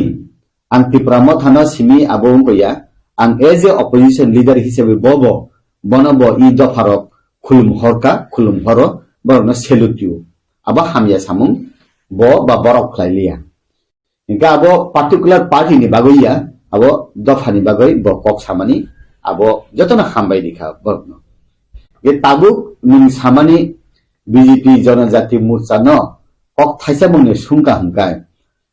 ang Tipra Mothano simi abo wngkha ya, ang as a opposition leader hisabe bo bo, bono bo i dopharok khulum horka, khulum horo, borokno salute you. Abo hamya samung, bo ba borok khlai liya. Hingke abo particular party ni bagwi ya, abo dophani bagwi bo kok samani, abo jotono hambai rikha borokno. Ye tabuk nwng samani B J P Jonojati Morchano kok thaisa mungni sungka hwnkhe,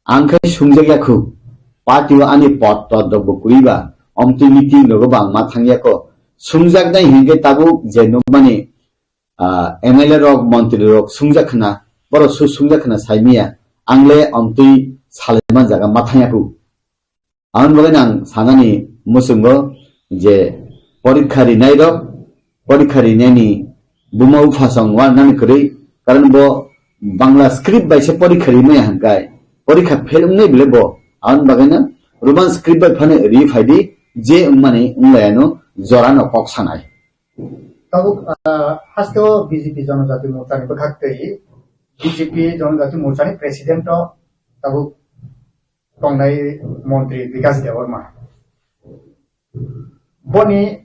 Ang khe sungjakya khu, party o ani pod todrok bo kwrwi ba, omtwi meeting rogo bo ang ma thangya kho. Sungjaknai hinkhe tabuk je nukmani, ah, M L A rok, montri rok sungjak khna, borok su sungjak khna saimanya, ang le omtwi salaiman jaga ma thangya khu. Aboni bagwi ang sanani muchungo je porikha rinai rok, porikha rinani buma bupha song wa nani kwrwi, karon bo Bangla script bai se porikha rimaya hwnkhe, porikha fail wngnai bile bo, aboni bagwino Roman script bai phano ri phaidi, je wngmani wnglayano jorano kok sanai. Tabuk, ah, hasteo B J P Jonojati Morchani bwkhak twi B J P Jonojati Morchani president o tabuk tongnai montri Bikash Debbarma. Boni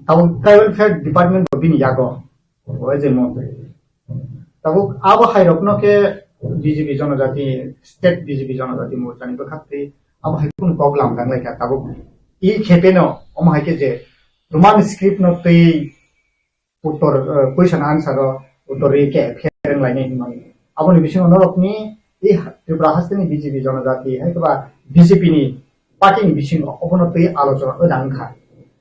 tabuk tribal welfare department bo bini yago, o je montri. Tabuk abo hairokno khe B J P Jonojati, state B J P Jonojati Morchani bwkhak twi abo hai kunu kok lamdang lai kha. Tabuk i khepeno omo hai khe je Roman script no twi uttor, eh, question answer o uttor ri khe phereng lainai hinmani. Aboni bisingo norokni i Tripura hasteni B J P Jonojati hai khe ba B J P ni party ni bisingo obono twi alochona wngkha.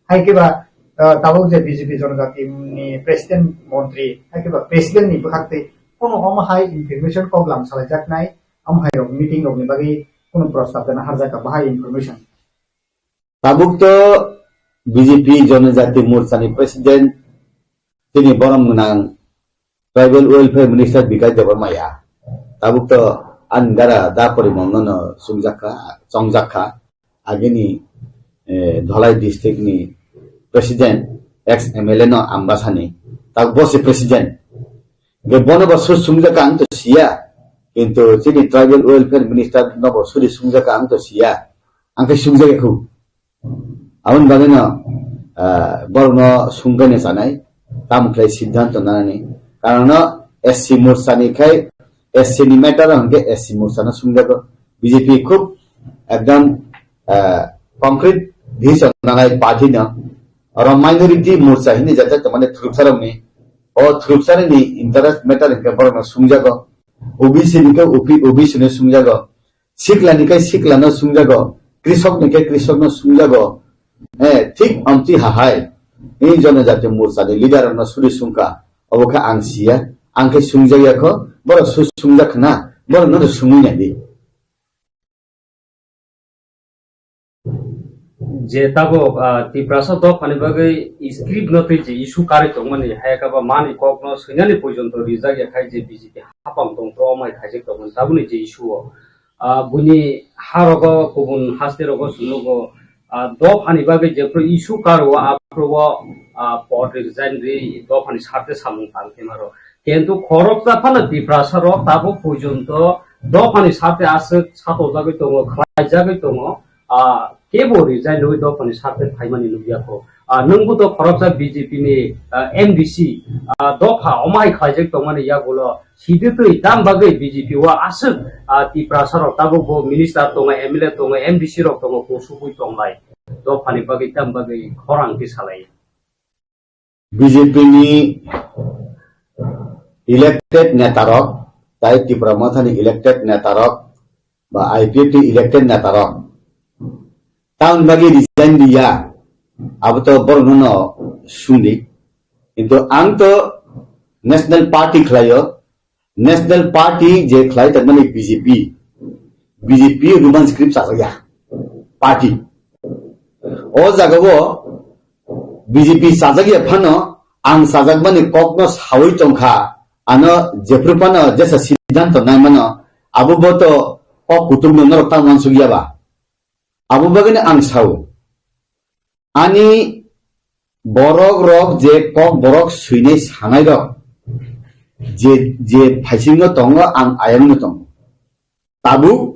Hai khe ba, eh, tabuk je B J P Jonojati ni president montri hai khe ba president ni bwkhak twi kono omo hai information kok lam salaijaknai, omo hai rok meeting rok ni bagwi kono prostab dana harjak kha bahai information. Tabuk to B J P Jonojati Morcha ni president tini borom gwnang Tribal Welfare Minister Bikash Debbarma ya. Tabuk to ani dara da porimon no sumjak kha, chongjak kha. Agini, eh, Dholai district ni president, ex M L A no Ambasani. Tabuk bo se president. Ge bono bo sur sumjak kha ang to siya. Kintu chini Tribal Welfare Minister no bo suri sumjak kha ang to siya. Ang khe sumjak ya khu. Aboni bagwi no, ah, borokno sungkaina chanai, tamo khlai siddhanto nanani. Karon no S C Morcha ni khai S C ni matter o hwnkhe S C Morcha no sungjago. B J P khub ekdam, ah, concrete decision nanai party no. Oro minority morcha hinwi jata tongmani thurupsarokni. O thurupsarokni interest matter hwnkhe borokno sungjago. O B C ni khe O B C no sungjago. Sikla ni khe sikla no sungjago, krisok ni khe krisok no sungjago. Eh, thik amtwi hahai. Ni Jonojati Morcha ni leader rok no suri sungkha. Obo khe ang siya, ang khe sungjak ya kho, borok su sungjak khna, borok no sungwi nai di. Je tabuk, ah, Tiprasa dophani bagwi script no twi je issue karwi tongmani, hai khe ba mani kok no swinani pojonto rijak ya khai je B J P hapang tong to omai khaijak tongmani tabukni je issue o. Ah, buini harogo kubun haste rogo sunugo, ah, dophani bagwi jephru issue karo aphruo, ah, pod resign ri dophani sarte samung tang khe maro. Kintu khoroksa phano Tiprasa rok tabuk pojonto dophani sarte aswk satojagwi tongo, khlaijagwi tongo, ah, kebo resign rwi dophani sarte phaimani nukya kho. Ah, nwngbo to khoroksa B J P ni, ah, M D C, ah, dopha omai khlaijak tongmani yagulo. Sidi twi tam bagwi B J P o aswk, ah, Tiprasa rok tabuk bo minister tongo, M L A tongo, M D C rok tongo, kusubui tonglai. Dophani bagwi tam bagwi khorang khe salai. B J P ni elected neta rok, tai Tipra Motha ni elected neta rok, ba I P F T elected neta rok. Tamoni bagwi resign riya, abo to borokno no sungdi. Kintu ang to National Party khlaio, National Party je khlai tongmani B J P, B J P Roman script chajakya party. O jagao B J P chajakya phano ang chajakmani kokno sawi tongkha, ano jephru phano jesa siddhanto naimano, abo bo to kok kutung no norok tang mansukya ba. Abo bagwino ang sao, ani borok rok je kok borok swinai sanai rok je, je phaisingo tongo, ang ayangno tongo. Tabuk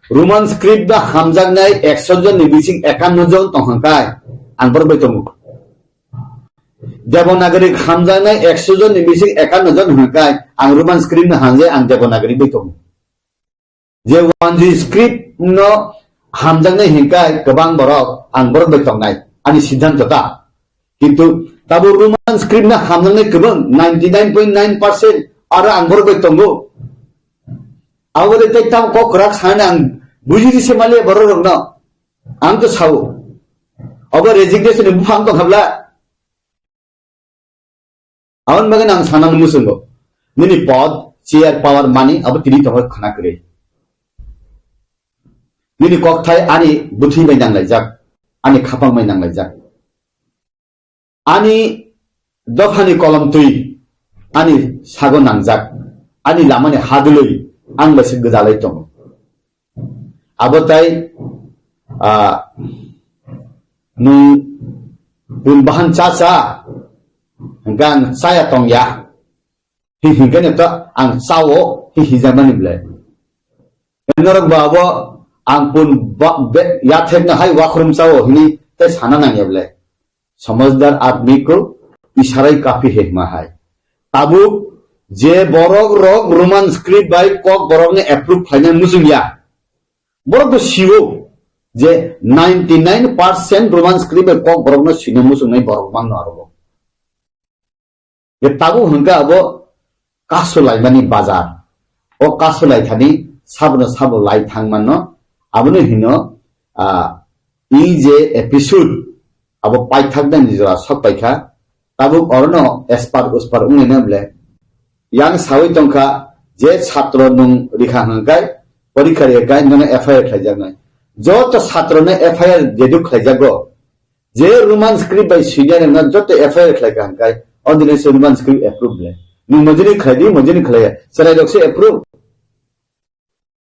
Roman script ba hamjaknai ekso jon ni bising ekanno jon tong hwnkai, ang borok bai tongo. Devanagari hamjaknai ekso jon ni bising ekanno jon hwnkai, ang Roman script no hamjai, ang Devanagari bai tongo. Je Wanjui script no hamjaknai hinkai kwbang borok, ang borok bai tongnai, ani siddhanto ta. Kintu tabuk Roman script no hamjaknai kwbang ninety nine point nine percent aro ang borok bai tongo. Abo de tei tam kok kwrak sana ang bujidi se maliya borok rokno. Ang to sao. Obo resignation ni buphang tong habla. Aboni bagwi ang sanani muchungo. Nini pod, chair, power, money abo tini tongo khana kwrwi. Nini kokthai ani bwthwi bai nanglaijak, ani khapang bai nanglaijak. Ani dophani kolom twi ani sago nangjak, ani lamani hadwlwi ang bai se gwdalwi tongo. Abo tai, ah, nwng pun bahan cha cha, hwnkhe ang chaya tongya, hi hwnkhe no to ang chao, hi hijakmani belai. Norok bo abo ang pun ba-, be-, yathekno hai wakhrum chao hwnwi tei sana nangya belai. Samajhdar admi ko isharai kafi hai hima hai. Tabuk je borok rok Roman script bai kok borok ni approve khlaina muchung ya. Borok bo siwo je ninety nine percent Roman script bai kok borok no swina muchung nai borok bang no aro. Je tabuk hwnkha abo kasu laimani bazar. O kasu laithani sabono sabo lai thang mano. Abono hino, ah, i je episode abo paithaknani jora sok paikha. Tabuk orono espar uspar wngwi na ble. Yang sawi tongkha je satro nung rikha hwnkhe porikha rikha nono F I R khlaijaknai. Joto satro no F I R jeduk khlaijago. Je Roman script bai swinai rokno joto F I R khlai ka hwnkhe, o dini se Roman script approve le. Nung mojini khlai di, mojini khlai ya. Chwrai rok se approve.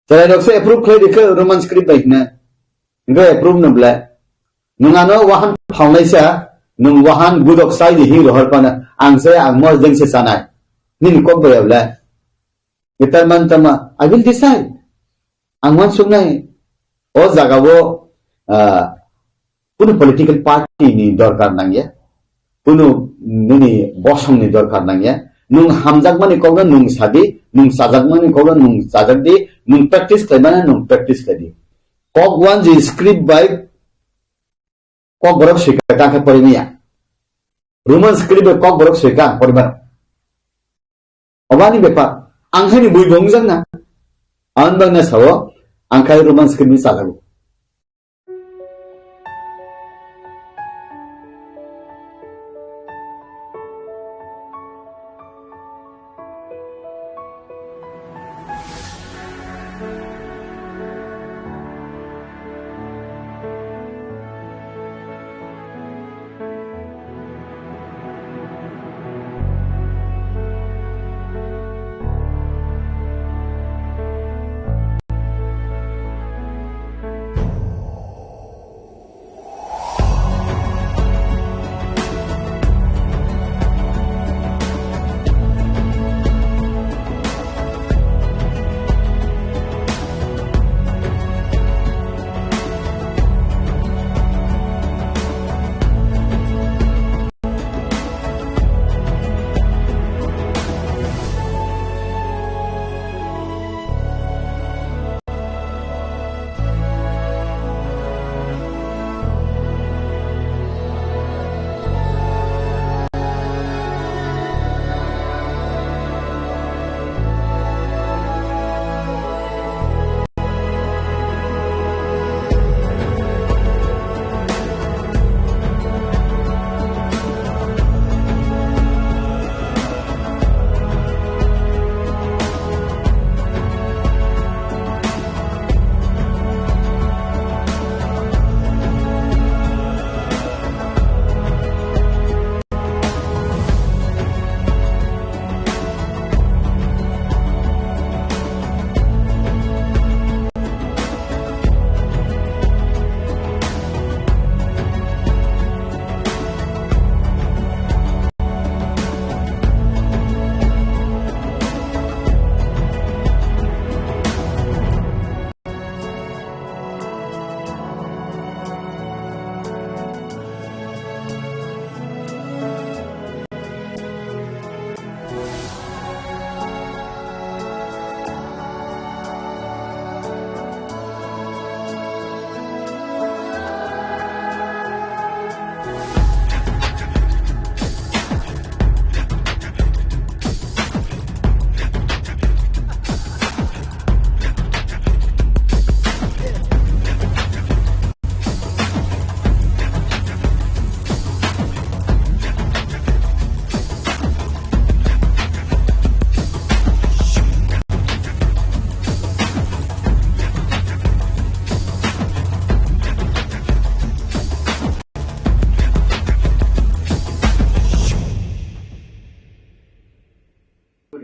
Chwrai rok se approve khlai di khe Roman script bai hina. Hwnkhe approve no ble. Nung ano wahan phalnai sa, nung wahan gudok sai di hi rohor pana. Ang se ang mor jeng se sanai. Nini kok bai ya ble. Gitar man tama, I will decide. Ang wansuknai, o jagao, ah, kunu political party ni dorkar nangya, kunu nini bosong ni dorkar nangya, nung hamjakmani kokno nung sadi, nung chajakmani kokno nung chajak di, nung practice khlaimani nung practice khlai di. Kok wanji script bai kok borok swika tangkhe porimaya. Roman script bai kok borok swika ang porimano. Obani bepar, ang haini bui bo wngjakna. Ang bangna sao, ang khai Roman script ni chalago.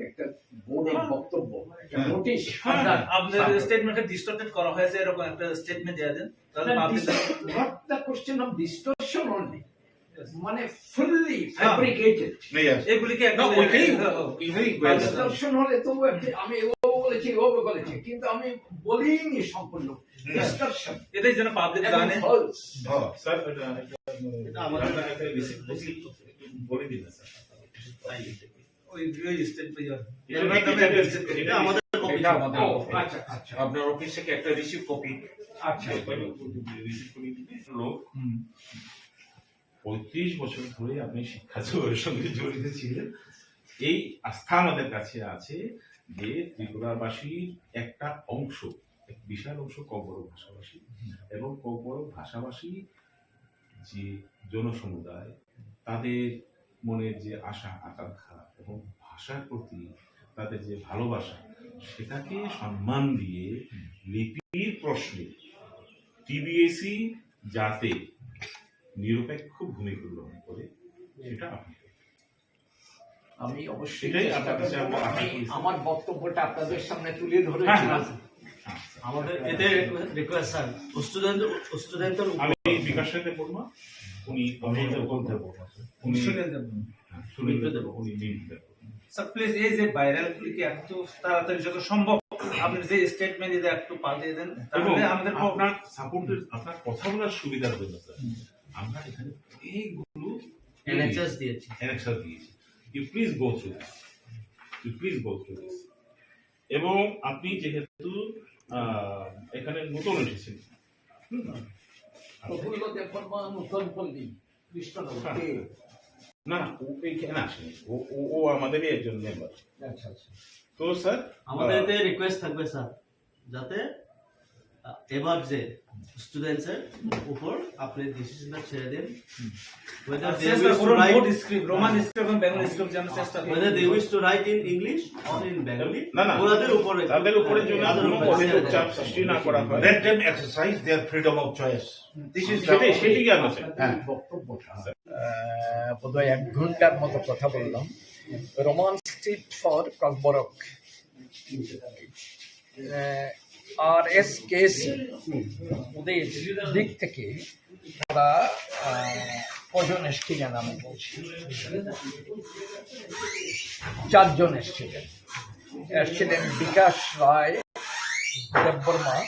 একটা বোর্ডের বক্তব্য, একটা হ্যাঁ। নোটিশ হ্যাঁ, আপনার হ্যাঁ, আপনার হ্যাঁ। স্টেটমেন্টটা ডিস্টর্টেড করা হয়েছে, এরকম একটা স্টেটমেন্ট দেওয়া দেন, তাহলে না, public dist-, not the question of distortion only, মানে ফুললি হ্যাঁ। ফ্যাব্রিকেটেড। Yes. এগুলিকে না, একদম ওইটাই, হ্যাঁ, হ্যাঁ। এগুলি হ্যাঁ। ডিস্টর্শন হলে তো ও একটি, আমি ও বলেছি, ও বলেছি, কিন্তু আমি বলিনি সম্পূর্ণ হুম। ডিস্টর্শন এটাই যেন পাবলিক এবং জানে। ফলস। হ্যাঁ, স্যার, এটা, এটা এটা আমাদের আমাদের একটা একটা রিসিপ্ট রিসিপ্ট বলে দিন না, স্যার। ওই, ওই স্টেট ইয়ে। এটা এটা আমাদের কপি। এটা আমাদের ও, কপি। আচ্ছা, আচ্ছা। আপনার অফিস থেকে একটা রিসিভ কপি। আচ্ছা। রিসিভ কপি দিলে লোক হুম। পঁয়ত্রিশ বছর ধরে আপনি শিক্ষা জগতের সঙ্গে জড়িত ছিলেন। এই আস্থা আমাদের কাছে আছে যে ত্রিপুরাবাসীর একটা অংশ, এক বিশাল অংশ ককবরক ভাষাভাষী, এবং ককবরক ভাষাভাষী যে জনসমুদায়, তাদের মনের যে আশা আকাঙ্ক্ষা এবং ভাষার প্রতি তাদের যে ভালোবাসা, সেটাকে সম্মান দিয়ে লিপির প্রশ্নে টিবিএসই যাতে নিরপেক্ষ ভূমিকা গ্রহণ করে, সেটা আপনি করবেন। আমি অবশ্যই এটাই চেষ্টা আপনার কাছে করব। আমরা আশা আমি করি। আমার বক্তব্যটা আপনাদের সামনে তুলে ধরেছিলাম। হ্যাঁ, হ্যাঁ। আমাদের এটাই রিকোয়েস্ট, স্যার। স্টুডেন্ট, স্টুডেন্টের উপর আমি বিকাশ দেব বর্মা, উনি আমি উনি সুনীল দেব। হ্যাঁ, সুনীল দেব, উনি লিড দেব। স্যার, প্লিজ, এই যে ভাইরাল গুলিকে এত তাড়াতাড়ি যত সম্ভব আপনি যে স্টেটমেন্ট দিতে একটু পাঠিয়ে দেন, তাহলে এবং আমাদের প- আপনার সাপোর্টের, আপনার কথা বলার সুবিধার জন্য, স্যার, হুম। আমরা এখানে অনেকগুলো অ্যানেক্সাস দিয়েছি। অ্যানেক্সাস দিয়েছি। You please go through this. You please go through this. এবং আপনি যেহেতু, আহ, এখানে নতুন এসেছেন, হুম? প্রফুল্ল দেববর্মা নতুন পল্লী, কৃষ্ণনগর। হ্যাঁ। কে? না, না, ও এখানে আসেনি। ও, ও, ও আমাদেরই একজন মেম্বার। আচ্ছা, আচ্ছা। তো স্যার, আমাদের আহ, এতে রিকোয়েস্ট থাকবে স্যার, যাতে, আহ, এবার যে স্টুডেন্টস এর উপর আপনি ডিসিশনটা ছেড়ে দিন। Whether আর they চেষ্টা wish to করুন write, board script, Roman script এবং বেঙ্গলি স্ক্রিপ্ট যেন চেষ্টা করুন। Whether they wish to write in English or in Bengali, না, না, ওনাদের উপরে, তাদের উপরে যেন তাদের কোনো উপরে অহেতুক ছেড়ে চাপ দেন। সৃষ্টি না করা হয়। Let them exercise their freedom of choice. This is সেটাই, সেটাই কি আমরা চাই। হ্যাঁ। বক্তব্যটা, আহ, বোধহয় এক ঘন্টার মতো কথা বললাম। Roman script for Kokborok. Ah, RSKC ওদের দিক থেকে তারা, আহ, কজন এসছিলেন আমি বলছি, চারজন এসছিলেন। এসছিলেন বিকাশ রায় দেববর্মা,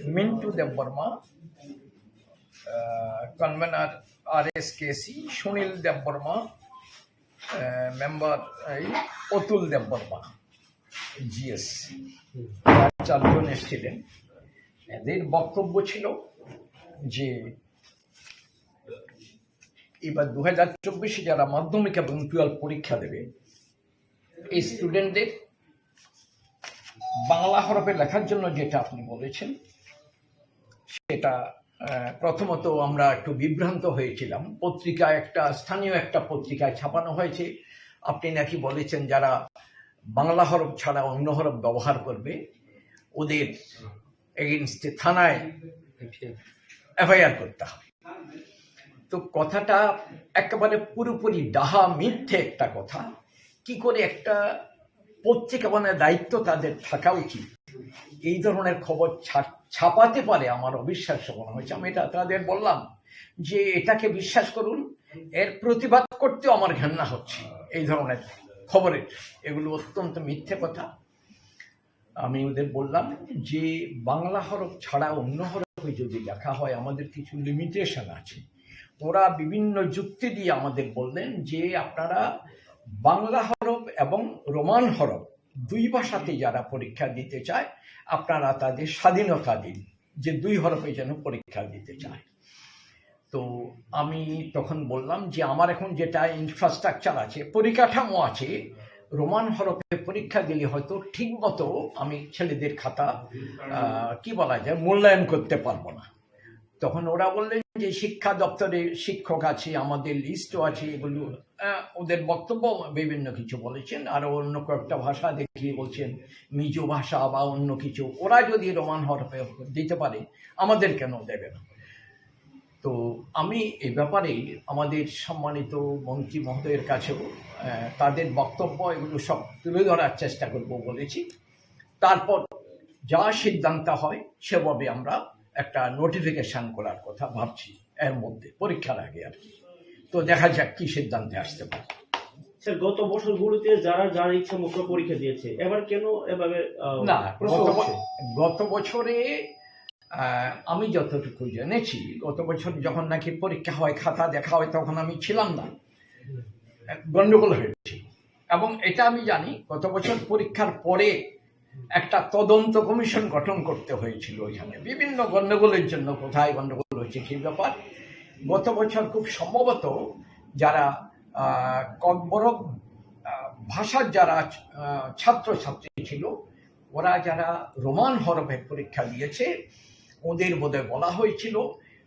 মিন্টু দেববর্মা, আহ, কনভেনার আরএসকেসি সুনীল দেববর্মা, আহ, মেম্বার এই অতুল দেববর্মা, জিএস, চারজন এসছিলেন। এদের বক্তব্য ছিল যে এবার দু হাজার চব্বিশে যারা মাধ্যমিক এবং টুয়েলভ পরীক্ষা দেবে, এই স্টুডেন্টদের বাংলা হরফে লেখার জন্য যেটা আপনি বলেছেন, সেটা, আহ, প্রথমত আমরা একটু বিভ্রান্ত হয়েছিলাম। পত্রিকা, একটা স্থানীয় একটা পত্রিকায় ছাপানো হয়েছে, আপনি নাকি বলেছেন যারা বাংলা হরফ ছাড়া অন্য হরফ ব্যবহার করবে, ওদের এগেইনস্টে থানায় এফআইআর করতে হবে। তো কথাটা একেবারে পুরোপুরি ডাহা মিথ্যে একটা কথা। কি করে একটা পত্রিকা, মানে, দায়িত্ব তাদের থাকা উচিত, এই ধরনের খবর ছা-, ছাপাতে পারে, আমার অবিশ্বাস্য মনে হয়েছে। আমি এটা তাদের বললাম যে এটাকে বিশ্বাস করুন, এর প্রতিবাদ করতেও আমার ঘেন্না হচ্ছে এই ধরনের খবরের। এগুলো অত্যন্ত মিথ্যে কথা। আমি ওদের বললাম যে বাংলা হরফ ছাড়া অন্য হরফে যদি লেখা হয়, আমাদের কিছু লিমিটেশন আছে। ওরা বিভিন্ন যুক্তি দিয়ে আমাদের বললেন যে আপনারা বাংলা হরফ এবং রোমান হরফ দুই ভাষাতে যারা পরীক্ষা দিতে চায়, আপনারা তাদের স্বাধীনতা দিন যে দুই হরফে যেন পরীক্ষা দিতে চায়। তো আমি তখন বললাম যে আমার এখন যেটা ইনফ্রাস্ট্রাকচার আছে, পরিকাঠামো আছে, রোমান হরফে পরীক্ষা দিলে হয়তো ঠিক মতো আমি ছেলেদের খাতা, আহ, কি বলা যায়, মূল্যায়ন করতে পারবো না। তখন ওরা বললেন যে শিক্ষা দপ্তরে শিক্ষক আছে, আমাদের লিস্টও আছে, এগুলো, আহ, ওদের বক্তব্য বিভিন্ন কিছু বলেছেন। আরো অন্য কয়েকটা ভাষা দেখিয়ে বলছেন, মিজো ভাষা বা অন্য কিছু, ওরা যদি রোমান হরফে দিতে পারে, আমাদের কেন দেবে না? তো আমি এ ব্যাপারে আমাদের সম্মানিত মন্ত্রী মহোদয়ের কাছেও, আহ, তাদের বক্তব্য এগুলো সব তুলে ধরার চেষ্টা করব বলেছি। তারপর যা সিদ্ধান্ত হয় সেভাবে আমরা একটা নোটিফিকেশন করার কথা ভাবছি, এর মধ্যে পরীক্ষার আগে আর কি। তো দেখা যাক কি সিদ্ধান্তে আসতে পারে। স্যার, গত বছরগুলোতে যারা যার ইচ্ছা মতো পরীক্ষা দিয়েছে, এবার কেন এভাবে, আহ, না, প্রশ্ন গত ব-, উঠছে? গত বছরে, আহ, আমি যতটুকু জেনেছি, গত বছর যখন নাকি পরীক্ষা হয়, খাতা দেখা হয়, তখন আমি ছিলাম না, গন্ডগোল হয়েছে। এবং এটা আমি জানি, গত বছর পরীক্ষার পরে একটা তদন্ত কমিশন গঠন করতে হয়েছিল ওইখানে, বিভিন্ন গন্ডগোলের জন্য, কোথায় গন্ডগোল হয়েছে, সেই ব্যাপার। গত বছর খুব সম্ভবত যারা, আহ, ককবরক, আহ, ভাষার যারা, আহ, ছাত্রছাত্রী ছিল, ওরা যারা রোমান হরফে পরীক্ষা দিয়েছে, ওদের বোধহয় বলা হয়েছিল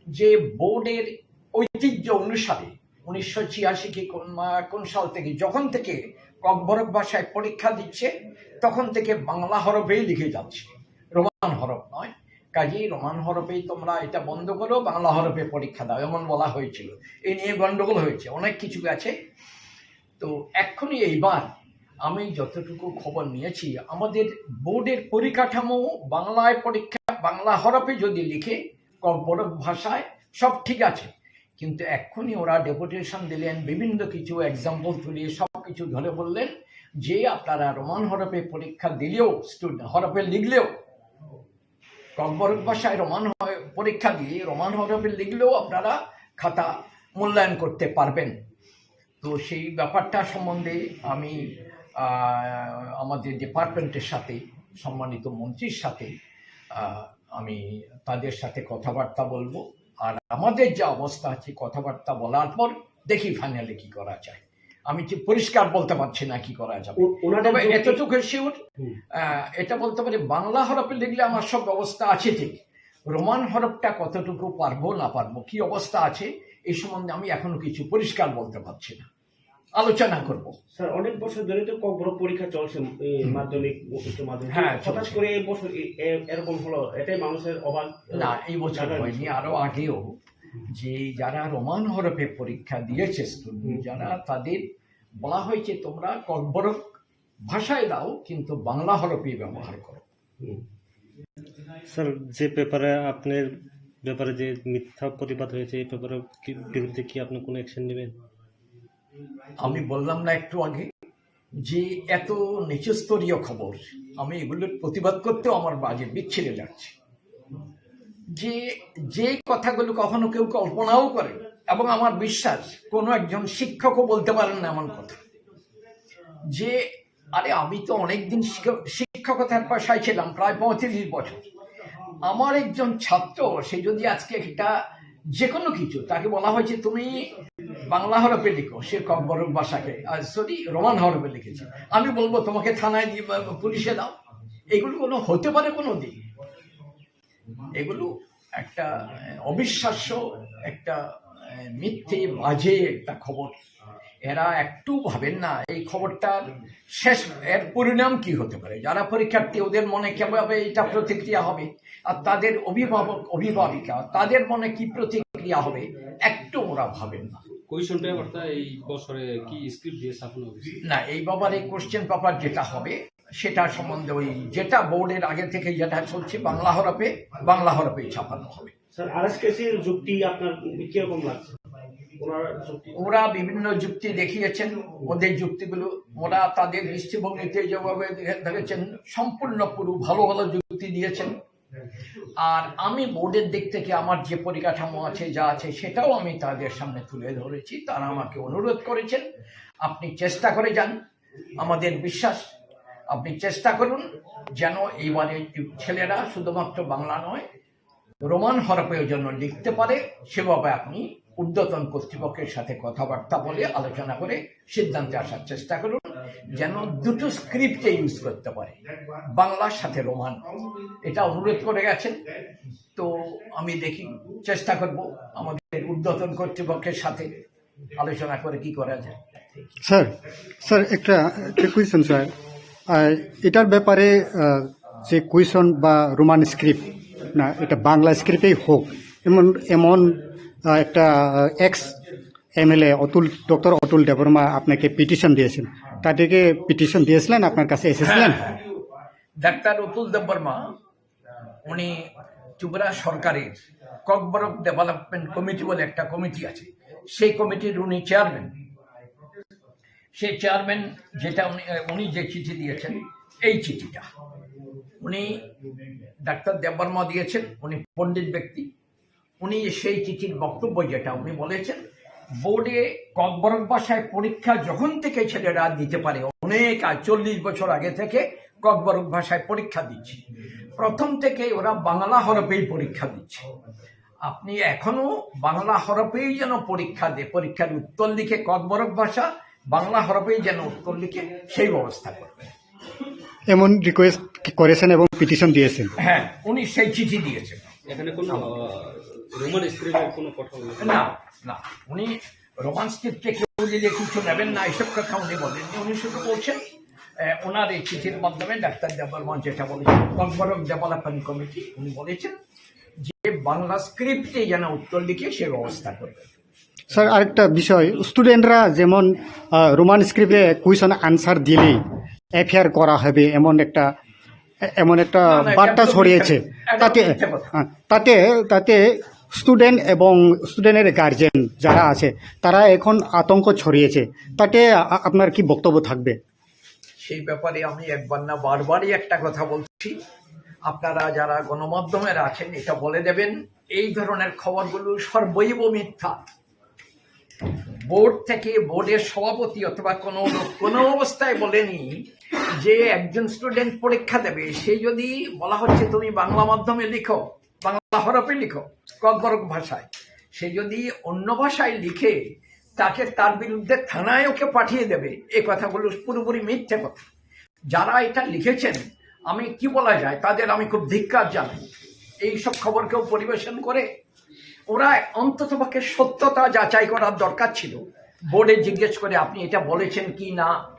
যে বোর্ডের ঐতিহ্য অনুসারে উনিশশো ছিয়াশি কি কোন মা-, কোন সাল থেকে, যখন থেকে ককবরক ভাষায় পরীক্ষা দিচ্ছে, তখন থেকে বাংলা হরফেই লিখে যাচ্ছে, রোমান হরফ নয়। কাজেই রোমান হরফেই তোমরা এটা বন্ধ করো, বাংলা হরফে পরীক্ষা দাও, এমন বলা হয়েছিল। এই নিয়ে গন্ডগোল হয়েছে, অনেক কিছু আছে। তো এখনই এইবার আমি যতটুকু খবর নিয়েছি, আমাদের বোর্ডের পরিকাঠামো বাংলায় পরীক্ষা, বাংলা হরফে যদি লিখে, ককবরক ভাষায় সব ঠিক আছে, কিন্তু এক্ষুনি ওরা ডেপুটেশন দিলেন, বিভিন্ন কিছু এক্সাম্পল তুলে সব কিছু ধরে বললেন যে আপনারা রোমান হরফে পরীক্ষা দিলেও, স্টুডেন্ট হরফে লিখলেও, ককবরক ভাষায় রোমান হ-, পরীক্ষা দিয়ে রোমান হরফে লিখলেও আপনারা খাতা মূল্যায়ন করতে পারবেন। তো সেই ব্যাপারটা সম্বন্ধে আমি, আহ, আমাদের ডিপার্টমেন্টের সাথে, সম্মানিত মন্ত্রীর সাথে, আহ, আমি তাদের সাথে কথাবার্তা বলবো। আর আমাদের যে অবস্থা আছে, কথাবার্তা বলার পর দেখি ফাইনালি কি করা যায়। আমি ঠিক পরিষ্কার বলতে পারছি না কি করা যাবে। ও-, ওনাদের তবে যুক্তি এতটুকু শিওর, হুম। আহ, এটা বলতে পারি, বাংলা হরফে লিখলে আমার সব ব্যবস্থা আছে ঠিক, রোমান হরফটা কতটুকু পারবো না পারবো, কি অবস্থা আছে, এই সম্বন্ধে আমি এখনো কিছু পরিষ্কার বলতে পারছি না, আলোচনা করব। স্যার, অনেক বছর ধরে তো ককবরক পরীক্ষা চলছে, এই হুম। মাধ্যমিক, উচ্চ মাধ্যমিক। হ্যাঁ, হঠাৎ চলছে। করে এই বছর এ-, এ-, এরকম হলো, এটাই মানুষের অবাক, না, এই বছর লাগার হয়নি, বিষয়। আরো আগেও যে যারা রোমান হরফে পরীক্ষা দিয়েছে স্টুডেন্ট, হুম। যারা, তাদের বলা হয়েছে তোমরা ককবরক ভাষায় দাও, কিন্তু বাংলা হরফই ব্যবহার করো। হুম। স্যার, যে পেপারে আপনার ব্যাপারে যে মিথ্যা প্রতিবাদ হয়েছে, এই পেপারে কি, বিরুদ্ধে কি আপনি কোনো অ্যাকশন নেবেন? আমি বললাম না একটু আগে যে এত নিচস্তরীয় খবর, আমি এগুলোর প্রতিবাদ করতেও আমার বাজে বিচ্ছিরে লাগছে। যে, যে কথাগুলো কখনো কেউ কল্পনাও করে, এবং আমার বিশ্বাস কোনো একজন শিক্ষকও বলতে পারেন না এমন কথা, যে, আরে, আমি তো অনেকদিন শিক্ষক, শিক্ষকতার পেশায় ছিলাম, প্রায় পঁয়ত্রিশ বছর। আমার একজন ছাত্র, সে যদি আজকে একটা যে কোনো কিছু, তাকে বলা হয়েছে, "তুমি বাংলা হরফে লিখো", সে ককবরক ভাষাকে, আহ, সরি, রোমান হরফে লিখেছে, আমি বলবো, "তোমাকে থানায় দিয়ে বা পুলিশে দাও।" এগুলো কোনো হতে পারে কোনো দিন? এগুলো একটা, আহ, অবিশ্বাস্য একটা, আহ, মিথ্যে, বাজে একটা খবর। এরা একটু ভাবেন না এই খবরটার শেষ, এর পরিণাম কি হতে পারে। যারা পরীক্ষার্থী, ওদের মনে কিভাবে এটা প্রতিক্রিয়া হবে, আর তাদের অভিভাবক, অভিভাবিকা, তাদের মনে কি প্রতিক্রিয়া হবে, একটু ওরা ভাবেন না। কোয়েশ্চেন পেপারটা এই বছরে কি স্ক্রিপ্ট দিয়েছে আপনার অফিসে? না, এই ব্যাপারে কোশ্চেন পেপার যেটা হবে, সেটা সম্বন্ধে ওই যেটা বোর্ডের আগে থেকে যেটা চলছে, বাংলা হরফে, বাংলা হরফেই ছাপানো হবে। স্যার, আরএসকেসির যুক্তি আপনার কিরকম লাগছে? ওনার যুক্তি? ওরা বিভিন্ন যুক্তি দেখিয়েছেন, ওদের যুক্তিগুলো, ওরা তাদের দৃষ্টিভঙ্গিতে যেভাবে দেখে-, দেখেছেন, সম্পূর্ণ পুরো ভালো ভালো যুক্তি দিয়েছেন। আর আমি বোর্ডের দিক থেকে আমার যে পরিকাঠামো আছে, যা আছে, সেটাও আমি তাদের সামনে তুলে ধরেছি। তারা আমাকে অনুরোধ করেছেন, "আপনি চেষ্টা করে যান, আমাদের বিশ্বাস, আপনি চেষ্টা করুন যেন এইবারে ছেলেরা শুধুমাত্র বাংলা নয়, রোমান হরফেও যেন লিখতে পারে, সেভাবে আপনি ঊর্ধ্বতন কর্তৃপক্ষের সাথে কথাবার্তা বলে, আলোচনা করে সিদ্ধান্তে আসার চেষ্টা করুন, যেন দুটো স্ক্রিপ্টে ইউজ করতে পারে, বাংলার সাথে রোমান।" এটা অনুরোধ করে গেছেন। তো আমি দেখি, চেষ্টা করব আমাদের ঊর্ধ্বতন কর্তৃপক্ষের সাথে আলোচনা করে কি করা যায়। স্যার, স্যার, একটা, একটা কোয়েশ্চেন, স্যার। আহ, এটার ব্যাপারে, আহ, যে কোয়েশ্চেন বা রোমান স্ক্রিপ্ট, না, এটা বাংলা স্ক্রিপ্টেই হোক, এমন, এমন, আহ, একটা, আহ, এক্স এমএলএ অতুল, ডক্টর অতুল দেববর্মা আপনাকে পিটিশন দিয়েছেন, তাদেরকে পিটিশন দিয়েছিলেন, আপনার কাছে এসেছিলেন? হ্যাঁ, হ্যাঁ। ডাক্তার অতুল দেববর্মা, উনি ত্রিপুরা সরকারের ককবরক ডেভেলপমেন্ট কমিটি বলে একটা কমিটি আছে, সেই কমিটির উনি চেয়ারম্যান। সেই চেয়ারম্যান যেটা উনি, উনি যে চিঠি দিয়েছেন, এই চিঠিটা উনি, ডাক্তার দেববর্মা দিয়েছেন, উনি পণ্ডিত ব্যক্তি। উনি সেই চিঠির বক্তব্য যেটা উনি বলেছেন, বোর্ডে ককবরক ভাষায় পরীক্ষা যখন থেকে ছেলেরা দিতে পারে, অনেক আগে, চল্লিশ বছর আগে থেকে ককবরক ভাষায় পরীক্ষা দিচ্ছে, প্রথম থেকে ওরা বাংলা হরফেই পরীক্ষা দিচ্ছে। আপনি এখনো বাংলা হরফেই যেন পরীক্ষা দে, পরীক্ষার উত্তর লিখে ককবরক ভাষা, বাংলা হরফেই যেন উত্তর লিখে সেই ব্যবস্থা করবেন। এমন রিকোয়েস্ট করেছেন এবং পিটিশন দিয়েছেন। হ্যাঁ, উনি সেই চিঠি দিয়েছেন। এখানে কোনো, আহ, রোমান স্ক্রিপ্টের কোনো কথা উল্লেখ নেই? না, না, উনি রোমান স্ক্রিপ্টে কেউ দিলে কিছু নেবেন না, এইসব কথা উনি বলেননি। উনি শুধু বলছেন, আহ, ওনার এই চিঠির মাধ্যমে ডাক্তার দেববর্মন যেটা বলেছেন, ককবরক ডেভেলপমেন্ট কমিটি, উনি বলেছেন যে বাংলা স্ক্রিপ্টে যেন উত্তর লিখে সে ব্যবস্থা করবেন। স্যার, আরেকটা বিষয়, স্টুডেন্টরা যেমন, আহ, রোমান স্ক্রিপ্টে কোয়েশ্চন আনসার দিলেই এফআইআর করা হবে, এমন একটা, এমন একটা না, না, এটা বার্তা একদম ছড়িয়েছে। মিথ্যা, এটা তাতে, মিথ্যা কথা। হ্যাঁ, তাতে, তাতে স্টুডেন্ট এবং স্টুডেন্টের গার্জেন যারা আছে, তারা এখন আতঙ্ক ছড়িয়েছে। তাতে আ-, আপনার কি বক্তব্য থাকবে? সেই ব্যাপারে আমি একবার না বারবারই একটা কথা বলছি, আপনারা যারা গণমাধ্যমের আছেন, এটা বলে দেবেন, এই ধরনের খবরগুলো সর্বৈব মিথ্যা। বোর্ড থেকে, বোর্ডের সভাপতি অথবা কোনো লোক কোনো অবস্থায় বলেনি যে একজন স্টুডেন্ট পরীক্ষা দেবে, সে যদি বলা হচ্ছে তুমি বাংলা মাধ্যমে লিখো, বাংলা হরফে লিখো, ককবরক ভাষায়, সে যদি অন্য ভাষায় লিখে, তাকে তার বিরুদ্ধে থানায় ওকে পাঠিয়ে দেবে। এই কথাগুলো পুরোপুরি মিথ্যে কথা। যারা এটা লিখেছেন, আমি কি বলা যায়, তাদের আমি খুব ধিক্কার জানাই। এইসব খবর কেউ পরিবেশন করে? ওরা অন্ততপক্ষে সত্যতা যাচাই করার দরকার ছিল, বোর্ডে জিজ্ঞেস করে আপনি এটা বলেছেন কি না।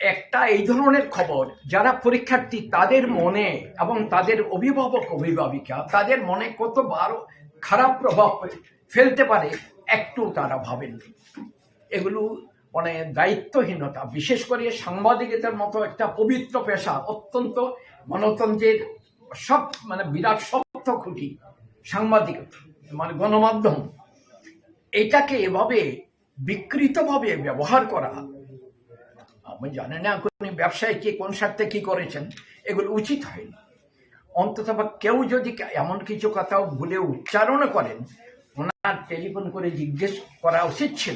একটা এই ধরনের খবর, যারা পরীক্ষার্থী তাদের মনে এবং তাদের অভিভাবক অভিভাবিকা তাদের মনে কত বড় খারাপ প্রভাব ফেলতে পারে, একটু তারা ভাবেননি। এগুলো মানে দায়িত্বহীনতা, বিশেষ করে সাংবাদিকতার মতো একটা পবিত্র পেশা, অত্যন্ত গণতন্ত্রের সব মানে বিরাট শক্ত খুঁটি সাংবাদিকতা, মানে গণমাধ্যম, এটাকে এভাবে বিকৃতভাবে ব্যবহার করা, আমি জানি না কোন ব্যবসায়ী কি কোন স্বার্থে কি করেছেন, এগুলো উচিত হয়নি। অন্তত বা কেউ যদি কা-, এমন কিছু কথা ভুলে উচ্চারণ করেন, ওনার টেলিফোন করে জিজ্ঞেস করা উচিত ছিল।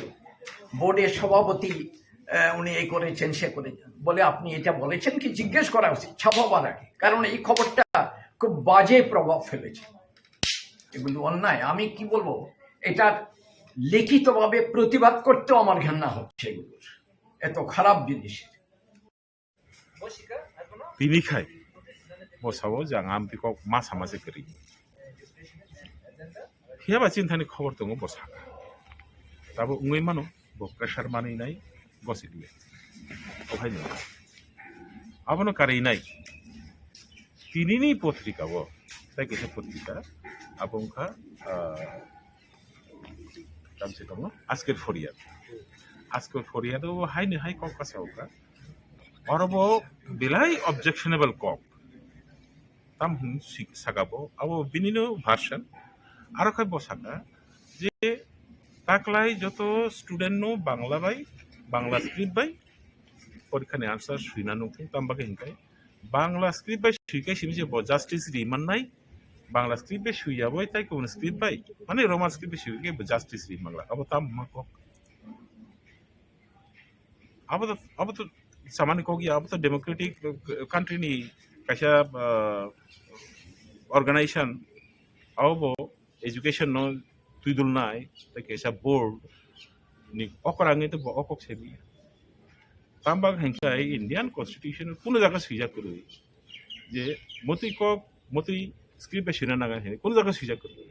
বোর্ডের সভাপতি, আহ, উনি এই করেছেন, সে করেছেন, বলে, "আপনি এটা বলেছেন কি?" জিজ্ঞেস করা উচিত ছাপাবার আগে, কারণ এই খবরটা খুব বাজে প্রভাব ফেলেছে। এগুলো অন্যায়। আমি কি বলবো, এটা লিখিতভাবে প্রতিবাদ করতেও আমার ঘেন্না হচ্ছে এগুলোর, এত খারাপ জিনিস। Tini khai bo sabo je ang amtwi kok masa masa kwrwi. Phiya ba chini thani khobor tongo bo saka. Tabo wngwi mano bo pressure manwi nai gosik le. O hai no. Abono karwi nai. Tinini potrika bo. Tai kaisa potrika. Abo wngkha, ah, tamse tongo. Asker Phoriya. Asker Phoriya do hai ni hai kok kasa oka. Oro bo belai objectionable kok. Tam hwn si-, saka bo, abo bini no version. Aro khai bo saka je taklai joto student no Bangla bai, Bangla script bai porikha ni answer swina nung thung, tam bagwi hwn khai Bangla script bai swi khai simi se bo justice ri man nai, Bangla script bai swi ya bai tai kubun script bai, mane Roman script bai swi khai bo justice ri man la, abo tam ma kok. Abo to, abo to samani kok ya, abo to democratic, uh, country ni kaisa, uh, organization, abo bo education no twidul nai, tei kaisa board ni okra wngwi tei bo okok se di. Tamo hwn khe Indian constitution kuno jaga swijak kwrwi je motwi kok, motwi script bai swina nang hwnwi kuno jaga swijak kwrwi.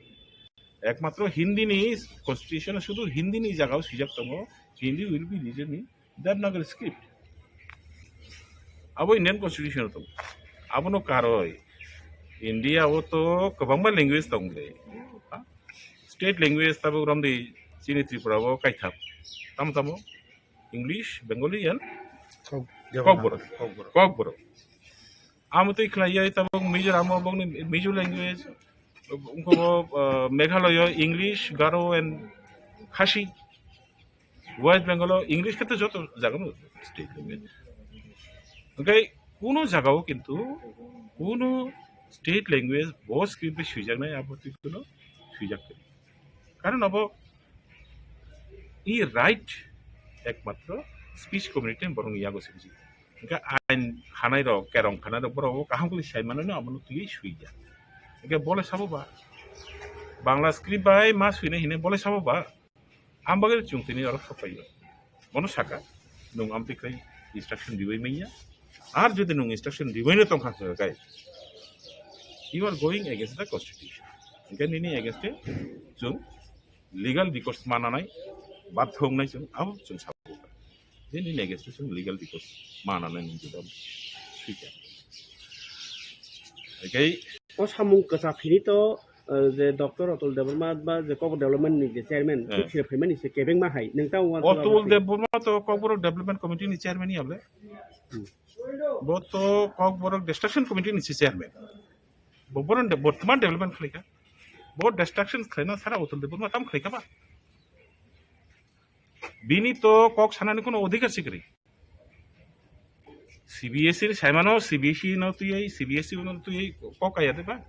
Ekmatro Hindi ni constitution, sudu Hindi ni jaga o swijak tongo, Hindi will be written in Devanagari script. Abo Indian constitution o tongo. Abono karwi India o to kwbangma language tong de. Ha? State language tabuk romdi chini Tripura o kaitham. Tamo tamo English, Bengali and Kok-, Kokborok. Kokborok. Kokborok. Amo twi khlai ya tabuk Mizoram o bokni Mizo language, wngkha bo, uh, Meghalaya English, Garo and Khasi. West Bengal o English khe to joto jaga no state language. Hwnkhe kuno jaga o kintu kuno state language bo script bai swijaknai abo twi kuno swijak khe. Karon abo i right ekmatro speech community borok ni yago se bujio. Hwnkhe ain khanai rok, kerong khanai rok borok o kaham khe sai mano no abono twi swijak. Hwnkhe bole sabo ba Bangla script bai ma swinai hinwi bolai sabo ba? Ang bagwi chwng tini oro khapai. Bono saka, nwng amtwi khai instruction ribai manya. Ar jodi nwng instruction ribai no tongkha khe kai, you are going against the constitution. Hingke nini against e chwng legal recourse mananai, bathongnai chwng, abo chwng sabo. Je nini against e chwng legal recourse mananai nwng jodi swikha. Hingke O samung kwchak hini to, eh, je Doctor Atul Debbarma ba je Kokborok Development ni je chairman, Eh. Thik phai mani se kebeng ma hai. Nang ta uan Atul Debbarma to Kokborok Development Committee ni chairman ya ble. Hmm. Bo to Kokborok Destruction Committee ni se chairman. Bo boron de, bortoman development khlaika. Bo destruction khlaina sara Atul Debbarma tam khlaika ba. Bini to kok sanani kono odhikar sikri. C B S E ni saimano, C B S E no twiwi, C B S E no twiwi kok kaya de ba?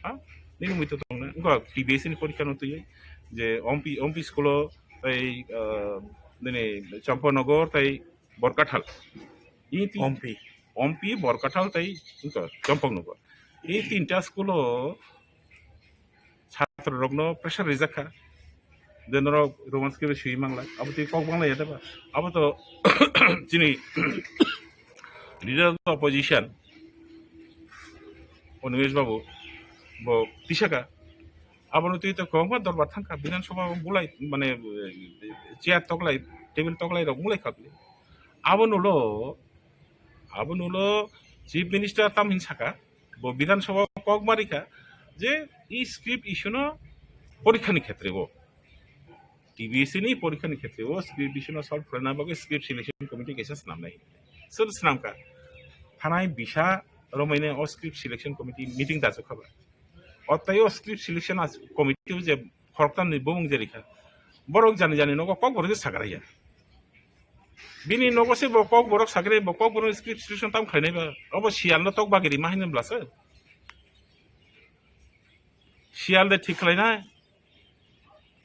Ha? Nini mui to tongna. Ngo T B S E ni porikha no twiwi. Je Ompi, Ompi school o tei, ah, nini Champanagar tei Borkathal. Ini ti-, Ompi. Ompi, Borkathal tei, wngkha, Champaknagar. Ini tinta school o chhatro rokno pressure rijak kha. Je norok Roman script swi manglai, abo twi kok manglai ya ba? Abo to chini leader of the opposition, Animesh Babu, bo tisaka. Abono twi to kwbangma dorbar thangkha, Bidhan Sabha o bulai, mane, chair toklai, table toklai rok mulai kha. Abono lo, abono lo Chief Minister tam hin saka, bo Bidhan Sabha o kok mari kha je e script issue no porikha ni khetre o, T B S E ni porikha ni khetre o script issue no solve khlaina bagwi script selection committee kaisa swnamnai. Sob swnamkha. Thanai bisa romai ne o script selection committee meeting da chukha ba. O tai o script selection as committee o je khoroktam ni bumung je rikha. Borok jani jani nogo Kokborok je sagraya. Bini nogo se bo Kokborok sagrai, bo Kokborok script selection tam khlainai ba. Obo siyal no tok bagiri ma hinwi bwlasa. Siyal de thik khlainai.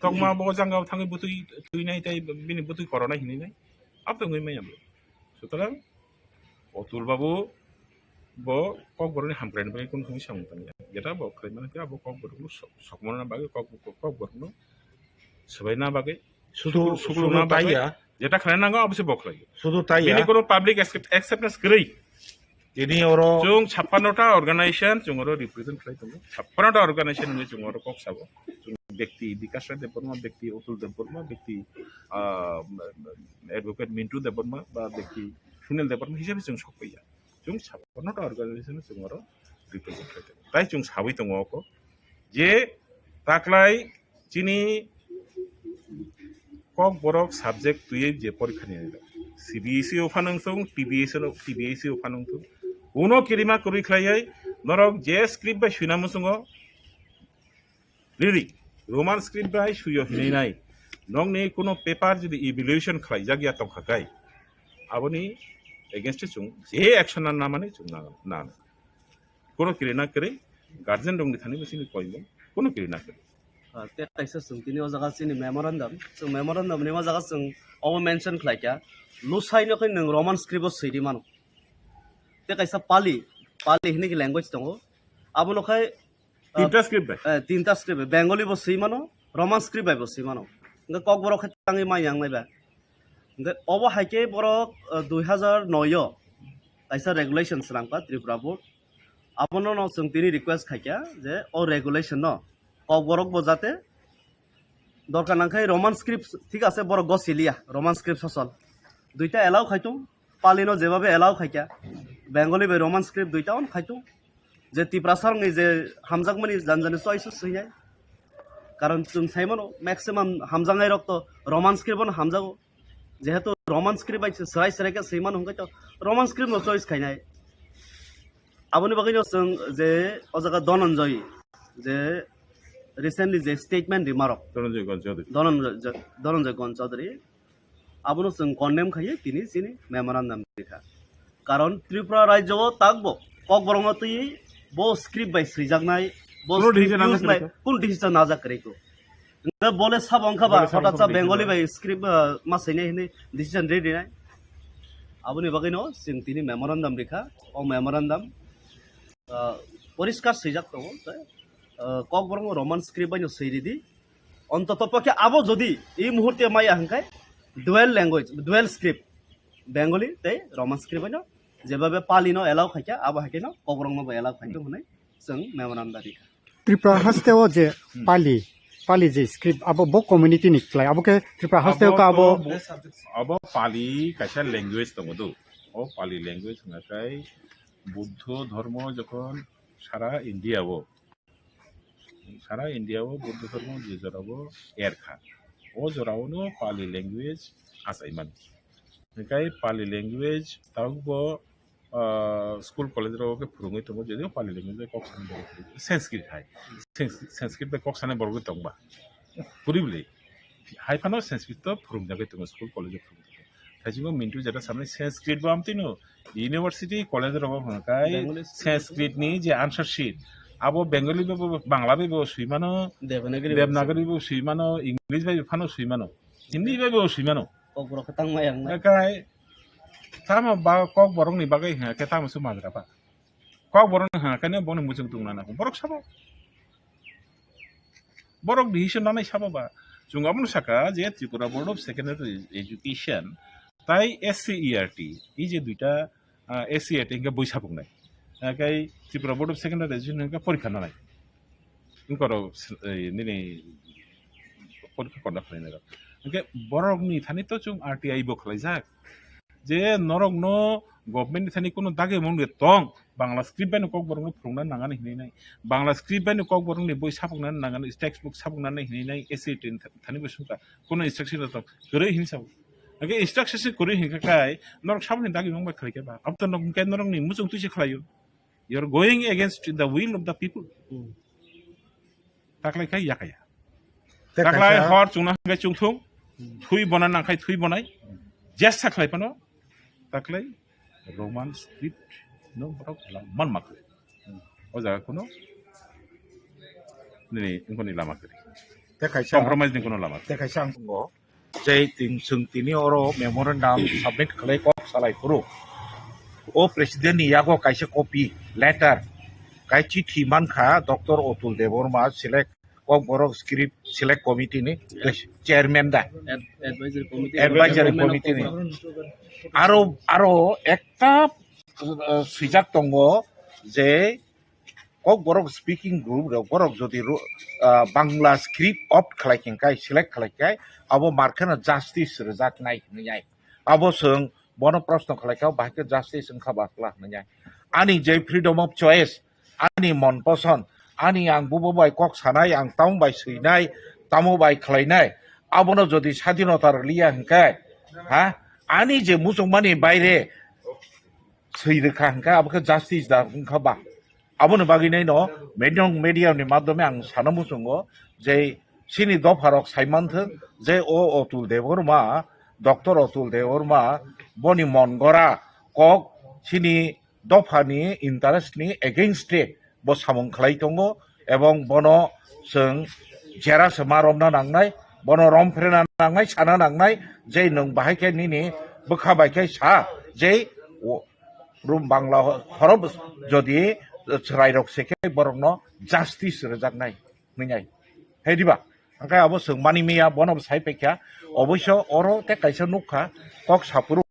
Tokma bo jangao thangwi bwtwi twinai tei bini bwtwi koronai hinwi nai. Abo wngwi maya bo. Sutarang Atul Babu bo Kokborokni hamkraini bagwi kunu kunu samung tangya. Jeta bo khlai mano khe abo Kokborokno sok-, sokmana bagwi, Kok-, Kokborokno swbaina bagwi, Sudu, sukru-, sudu sukruna bagwi taiya. Jeta khlai nango abo se bo khlai. Sudu taiya. Bini kono public accept-, acceptance kwrwi. Tini oro chwng chappanno ta organization chwng oro represent khlai tongo. Chappanno ta organization hwnwi chwng oro kok sabo. Chwng bekti Bikash Rai Debbarma, bekti Atul Debbarma, bekti, ah, Advocate Mintu Debbarma ba bekti Sunil Debbarma hisabe chwng sokpaiya. Chwng chappanno ta organization chwng oro represent khlai tongo. Tai chwng sawi tongo oko je taklai chini Kokborok subject twiwi je porikha ni C B S E o phanang thung, T B S E o, T B S E o phanang thung. Uno kirima kwrwi khlaiwi norok je script bai swina muchungo riri, Roman script bai swiyo hinwi nai. Nokni kuno paper jodi evaluation khlaijak ya tongkha kai, aboni against o chwng je action na namani chwng na, na. Kono kiri na kiri, guardian rokni thani bo chini koimung, kono kiri na kiri. Ah, tei kaisa chwng tini o jaga chini memorandum, chwng memorandum ni o jaga chwng obo mention khlai kha, Lusai no khe nwng Roman script o swi di mano. Tei kaisa Pali, Pali hwnwi khe language tongo. Abono khai, ah, Tinta script bai? Eh, tinta script bai. Bengali bo swi mano, Roman script bai bo swi mano. Hwnkhe Kokborok khe tangwi mai yang nai ba. Hwnkhe obo hai khe borok, ah, dui hazar noi o kaisa regulation swnam kha Tripura board. Abono no chwng tini request khaikha je o regulation no Kokborok bo jate dorkar nangkhai Roman script, thik ase, borok go siliya Roman script sosol duita allow khaitung, Pali no jebabe allow khaikha, Bengali bai Roman script duita on khaitung, je Tiprasa rokni je hamjakmani janjani choice swinai, karon chwng saimano maximum hamjaknai rok to Roman script no hamjago. Jehetu Roman script bai se swrai swrai khe swimano hwnkhe to Roman script no choice khainai. Aboni bagwi no chwng je o jaga Dhananjay je recently je statement rimarok Dhananjay Gon Chaudhary. Dhananjay, Dhananjay Gon Chaudhary abono chwng condemn khaiwi tini chini memorandum rikha. Karon Tripura rajyo o takbo Kokborok no twi bo script bai swijaknai, bo Kuno script decision use najak bai kwrwi kha? Kun decision najak kwrwi kho. Hwnkhe bole sabo wngkha ba, bole sabo hotat sa wngkha Bengali bai script, ah, ma swinai hwnwi decision ready nai. Aboni bagwi no chwng tini memorandum rikha. O memorandum, ah, poriskar swijak tongo, tei uh, Kokborok no Roman script bai no swi ridi. Ontoto pokhe abo jodi ei muhurte maya hwnkhe dual language, dual script, Bengali tei Roman script bai no jebabe Pali no allow khaikha, abo haikhe no Kokborok no bo allow khaikha hwnwi chwng memorandum rikha. Tripura haste o je Pali, Pali je script abo bo community ni klai, abo khe Tripura haste o ka abo to, abo Pali kaisa language tongo do. O Pali language hwnkha khe Buddho dhormo jokhon sara India o, sara India o Buddho dhormo je jora o erkha, o jora o no Pali language achai mani. Hwnkhe Pali language tabuk bo ah, school college rok khe phwrwngwi tongo, jodio Pali language bai kok sanai borok phwrwngwi, Sanskrit hai. Sanskrit, Sanskrit bai kok sanai borok tongba. Puri bwlwi. Hai phano Sanskrit to phwrwngjagwi tongo, school college o phwrwngwi tongo. Thaisingo Mintu jeta samani Sanskrit bo amtwino university college rogo hwnka kai Bengali school. Sanskrit ni je answer sheet, abo Bengali bai bo, Bangla bai bo swi mano, Devanagari bai Devanagari bo swi mano, English bai bo phano swi mano, Hindi bai bo swi mano. Kokborok khe tangma yang na. Kai tamo ba Kokborok ni bagwi hwnka khe tamo se majra ba. Kokborok ni hwnka khe boni muchung tungna na borok sabo. Borok decision nanai sabo ba. Chwng abono saka je Tripura Board of Secondary Education tai S C E R T, ei je duita, ah, S C E R T hwnka boi sabuknai. Hwnka khe Tripura Board of Secondary Education hwnka porikha nanai. Wngkorok, eh, nini porikha conduct khlainai rok. Hwnkhe borokni thani to chwng R T I bo khlaijak. Je norokno government ni thani kuno dagi mung de tong, Bangla script bai no Kokborok no phwrwngna nangani hinwi nai. Bangla script bai no Kokborok ni boi sabukna nangani, textbook sabukna nai hinwi nai, S C E R T thani bo sungkha. Kuno instruction rok tong, kwrwi hinwi sabo. Hwnkhe instruction se kwrwi hinkha kai, norok saboni dagi mung bai khlai khe ba. Abo to nok hwnkhe norokni muchung twi se khlaio. You are going against the will of the people. Hmm. Taklai khai yakaya. Te taklai kaisa hor chungna hwnkhe chungthung. Hmm. Thui bona nangkhai thui bonai. Jesa khlai phano. Taklai Roman script no borok la man makhe. Hmm. O jaga kuno nini wngkoni lama kwrwi. Te kaisa compromise ni kuno lama kwrwi. Te kaisa ang tongo. Je tin, chwng tini oro memorandum submit khlai kok salai phuru. O president ni yago kaisa copy letter, kai chithi mankha Doctor Atul Debbarma select Kokborok script select committee ni chairman da. Ad-, advisory committee. Advisory committee ni. Aro, aro ekta, uh, swijak tongo je Kokborok speaking group rok, borok jodi ro-, ah, Bangla script opt khlai khe kai, select khlai khe, abo markheno justice rwjak nai hwnwi ai. Abo chwng bono proshno khlai kha, bahai khe justice wngkha ba kwla hwnwi ai. Ani je freedom of choice, ani mon poson, ani ang bubo bai kok sanai, ang tamo bai swinai, tamo bai khlainai, abono jodi sadinota rwliya hwnkhe, ha, ani je muchungmani baire swi rwkha hwnkhe, abo khe justice da wngkha ba? Aboni bagwi nai no media, media ni madhyome ang sana muchungo je chini dopha rok sai manthwk je o Atul Debbarma, Doctor Atul Debbarma boni mon gora kok chini dopha ni interest ni against e bo samung khlai tongo, ebong bono chwng jera se ma romna nangnai, bono rom phrena nangnai, sana nangnai je nwng bahai khe nini bwkha bai khe sa je o-, Rum Bangla ho-, horop jodi chwrairok se khe borokno justice rwjaknai hwnwi nai. Hai diba? Hwnkhe abo chwng mani miya, bono bo sai paikha. Oboisyo oro tei kaisa nukha kok saphuru,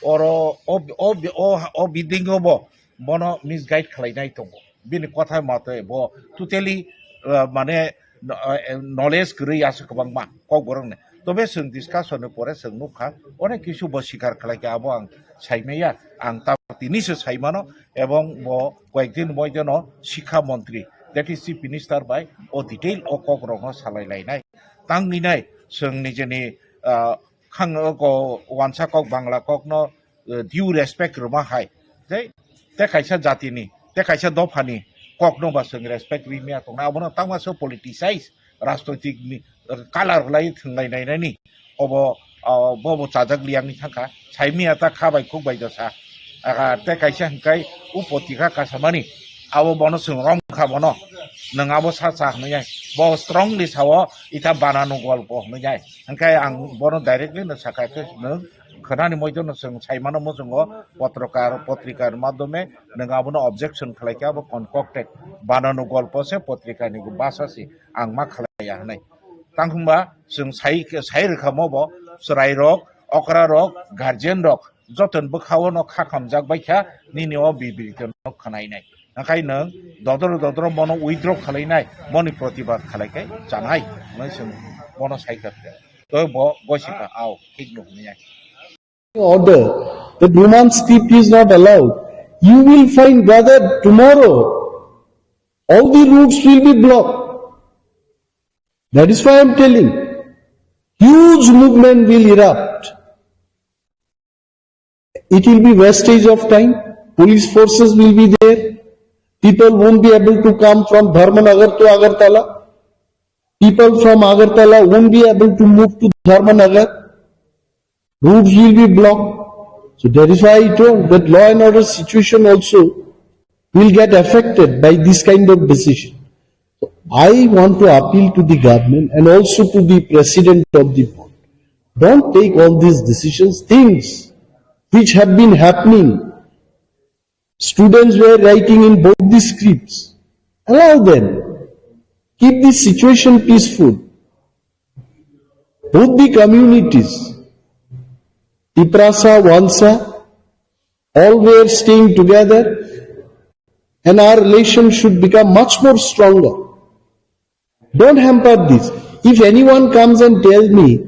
oro o, o, o, o building o bo bono misguide khlainai tongo. Bini kotha mate bo totally, uh, mane, no-, eh, knowledge kwrwi aswk kwbangma kokborokni. Tobe chwng discussion ni pore chwng nukha, onek kisu bo sikar khlai khe abo ang saimaya, ang ta tini se saimano, ebong bo koyekdin moideno sikha montri, that is chief minister bai o detail o kokrokno salai lainai. Tangwi nai chwng nijeni, ah, khang-, ko wansa kok Bangla kokno eh, due respect rwma hai, tei, tei kaisa jatini, tei kaisa dophani kokno ba chwng respect rwi maya tongnai. Abono tangma so politicize, rajnoitik ni, eh, color lai thwnglai nainani. Obo, ah, bo bo chajak liyangni thangkha. Saimia ta kha bai khuk bai dosa. Aga tei kaisa hwnkhe upotika kasamani. Abo bono chwng romkha bono. Nwng abo sa cha hwnwi ai. Bo strongly sao, ita bananu golpo hwnwi ai. Hwnkhe ang bono directly no sakha khe nwng Khnani moidono chwng saimano muchungo, potrokar, potrikar madhyome nwng abono objection khlaikha, abo concocted, banano golpo se, potrikani bhasha se, ang ma khlaiya hwnwi. Tang hwnba chwng sai, sai rwkha mobo, chwrairok, okrarok, guardianrok, joton bwkhao no kha khamjak baikha, nini o bibrito no khwnainai. Hakai nwng dodoro dodoro mono withdraw khwlainai, moni protibad khwlaikai chanai, hwnwi chwng bono saikha. To bo gosikha, ao, thik no hwnwi. Order that Roman script is not allowed, you will find, brother, tomorrow all the routes will be blocked. That is why I am telling, huge movement will erupt. It will be wastage of time. Police forces will be there. People won't be able to come from Dharmanagar to Agartala. People from Agartala won't be able to move to Dharmanagar. Roads will be blocked. So that is why I told that law and order situation also will get affected by this kind of decision. So I want to appeal to the government and also to the president of the board. Don't take all these decisions. Things which have been happening, students were writing in both the scripts. Allow them. Keep the situation peaceful. Both the communities, Tiprasa, Wansa, all were staying together, and our relation should become much more stronger. Don't hamper this. If anyone comes and tell me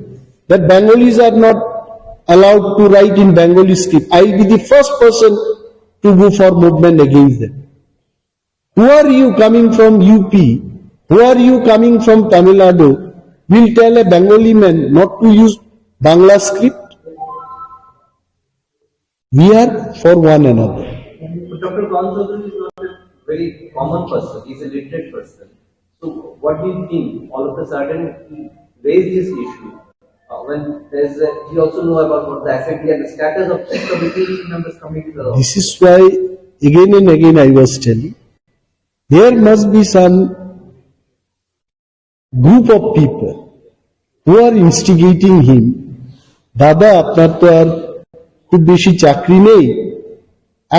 that Bengalis are not allowed to write in Bengali script, I will be the first person to go for movement against them. Who are you coming from U P? Who are you coming from Tamil Nadu? Will tell a Bengali man not to use Bangla script? We are for one another. Doctor Karan Chaudhary is not a very common person, he's a literate person. So what do you think? All of a sudden he raised this issue. Uh, when there's a, he also know about what the F A T and the status of chief committee members coming to the This is why again and again I was telling, there must be some group of people who are instigating him. দাদা, আপনার তো আর খুব বেশি চাকরি নেই,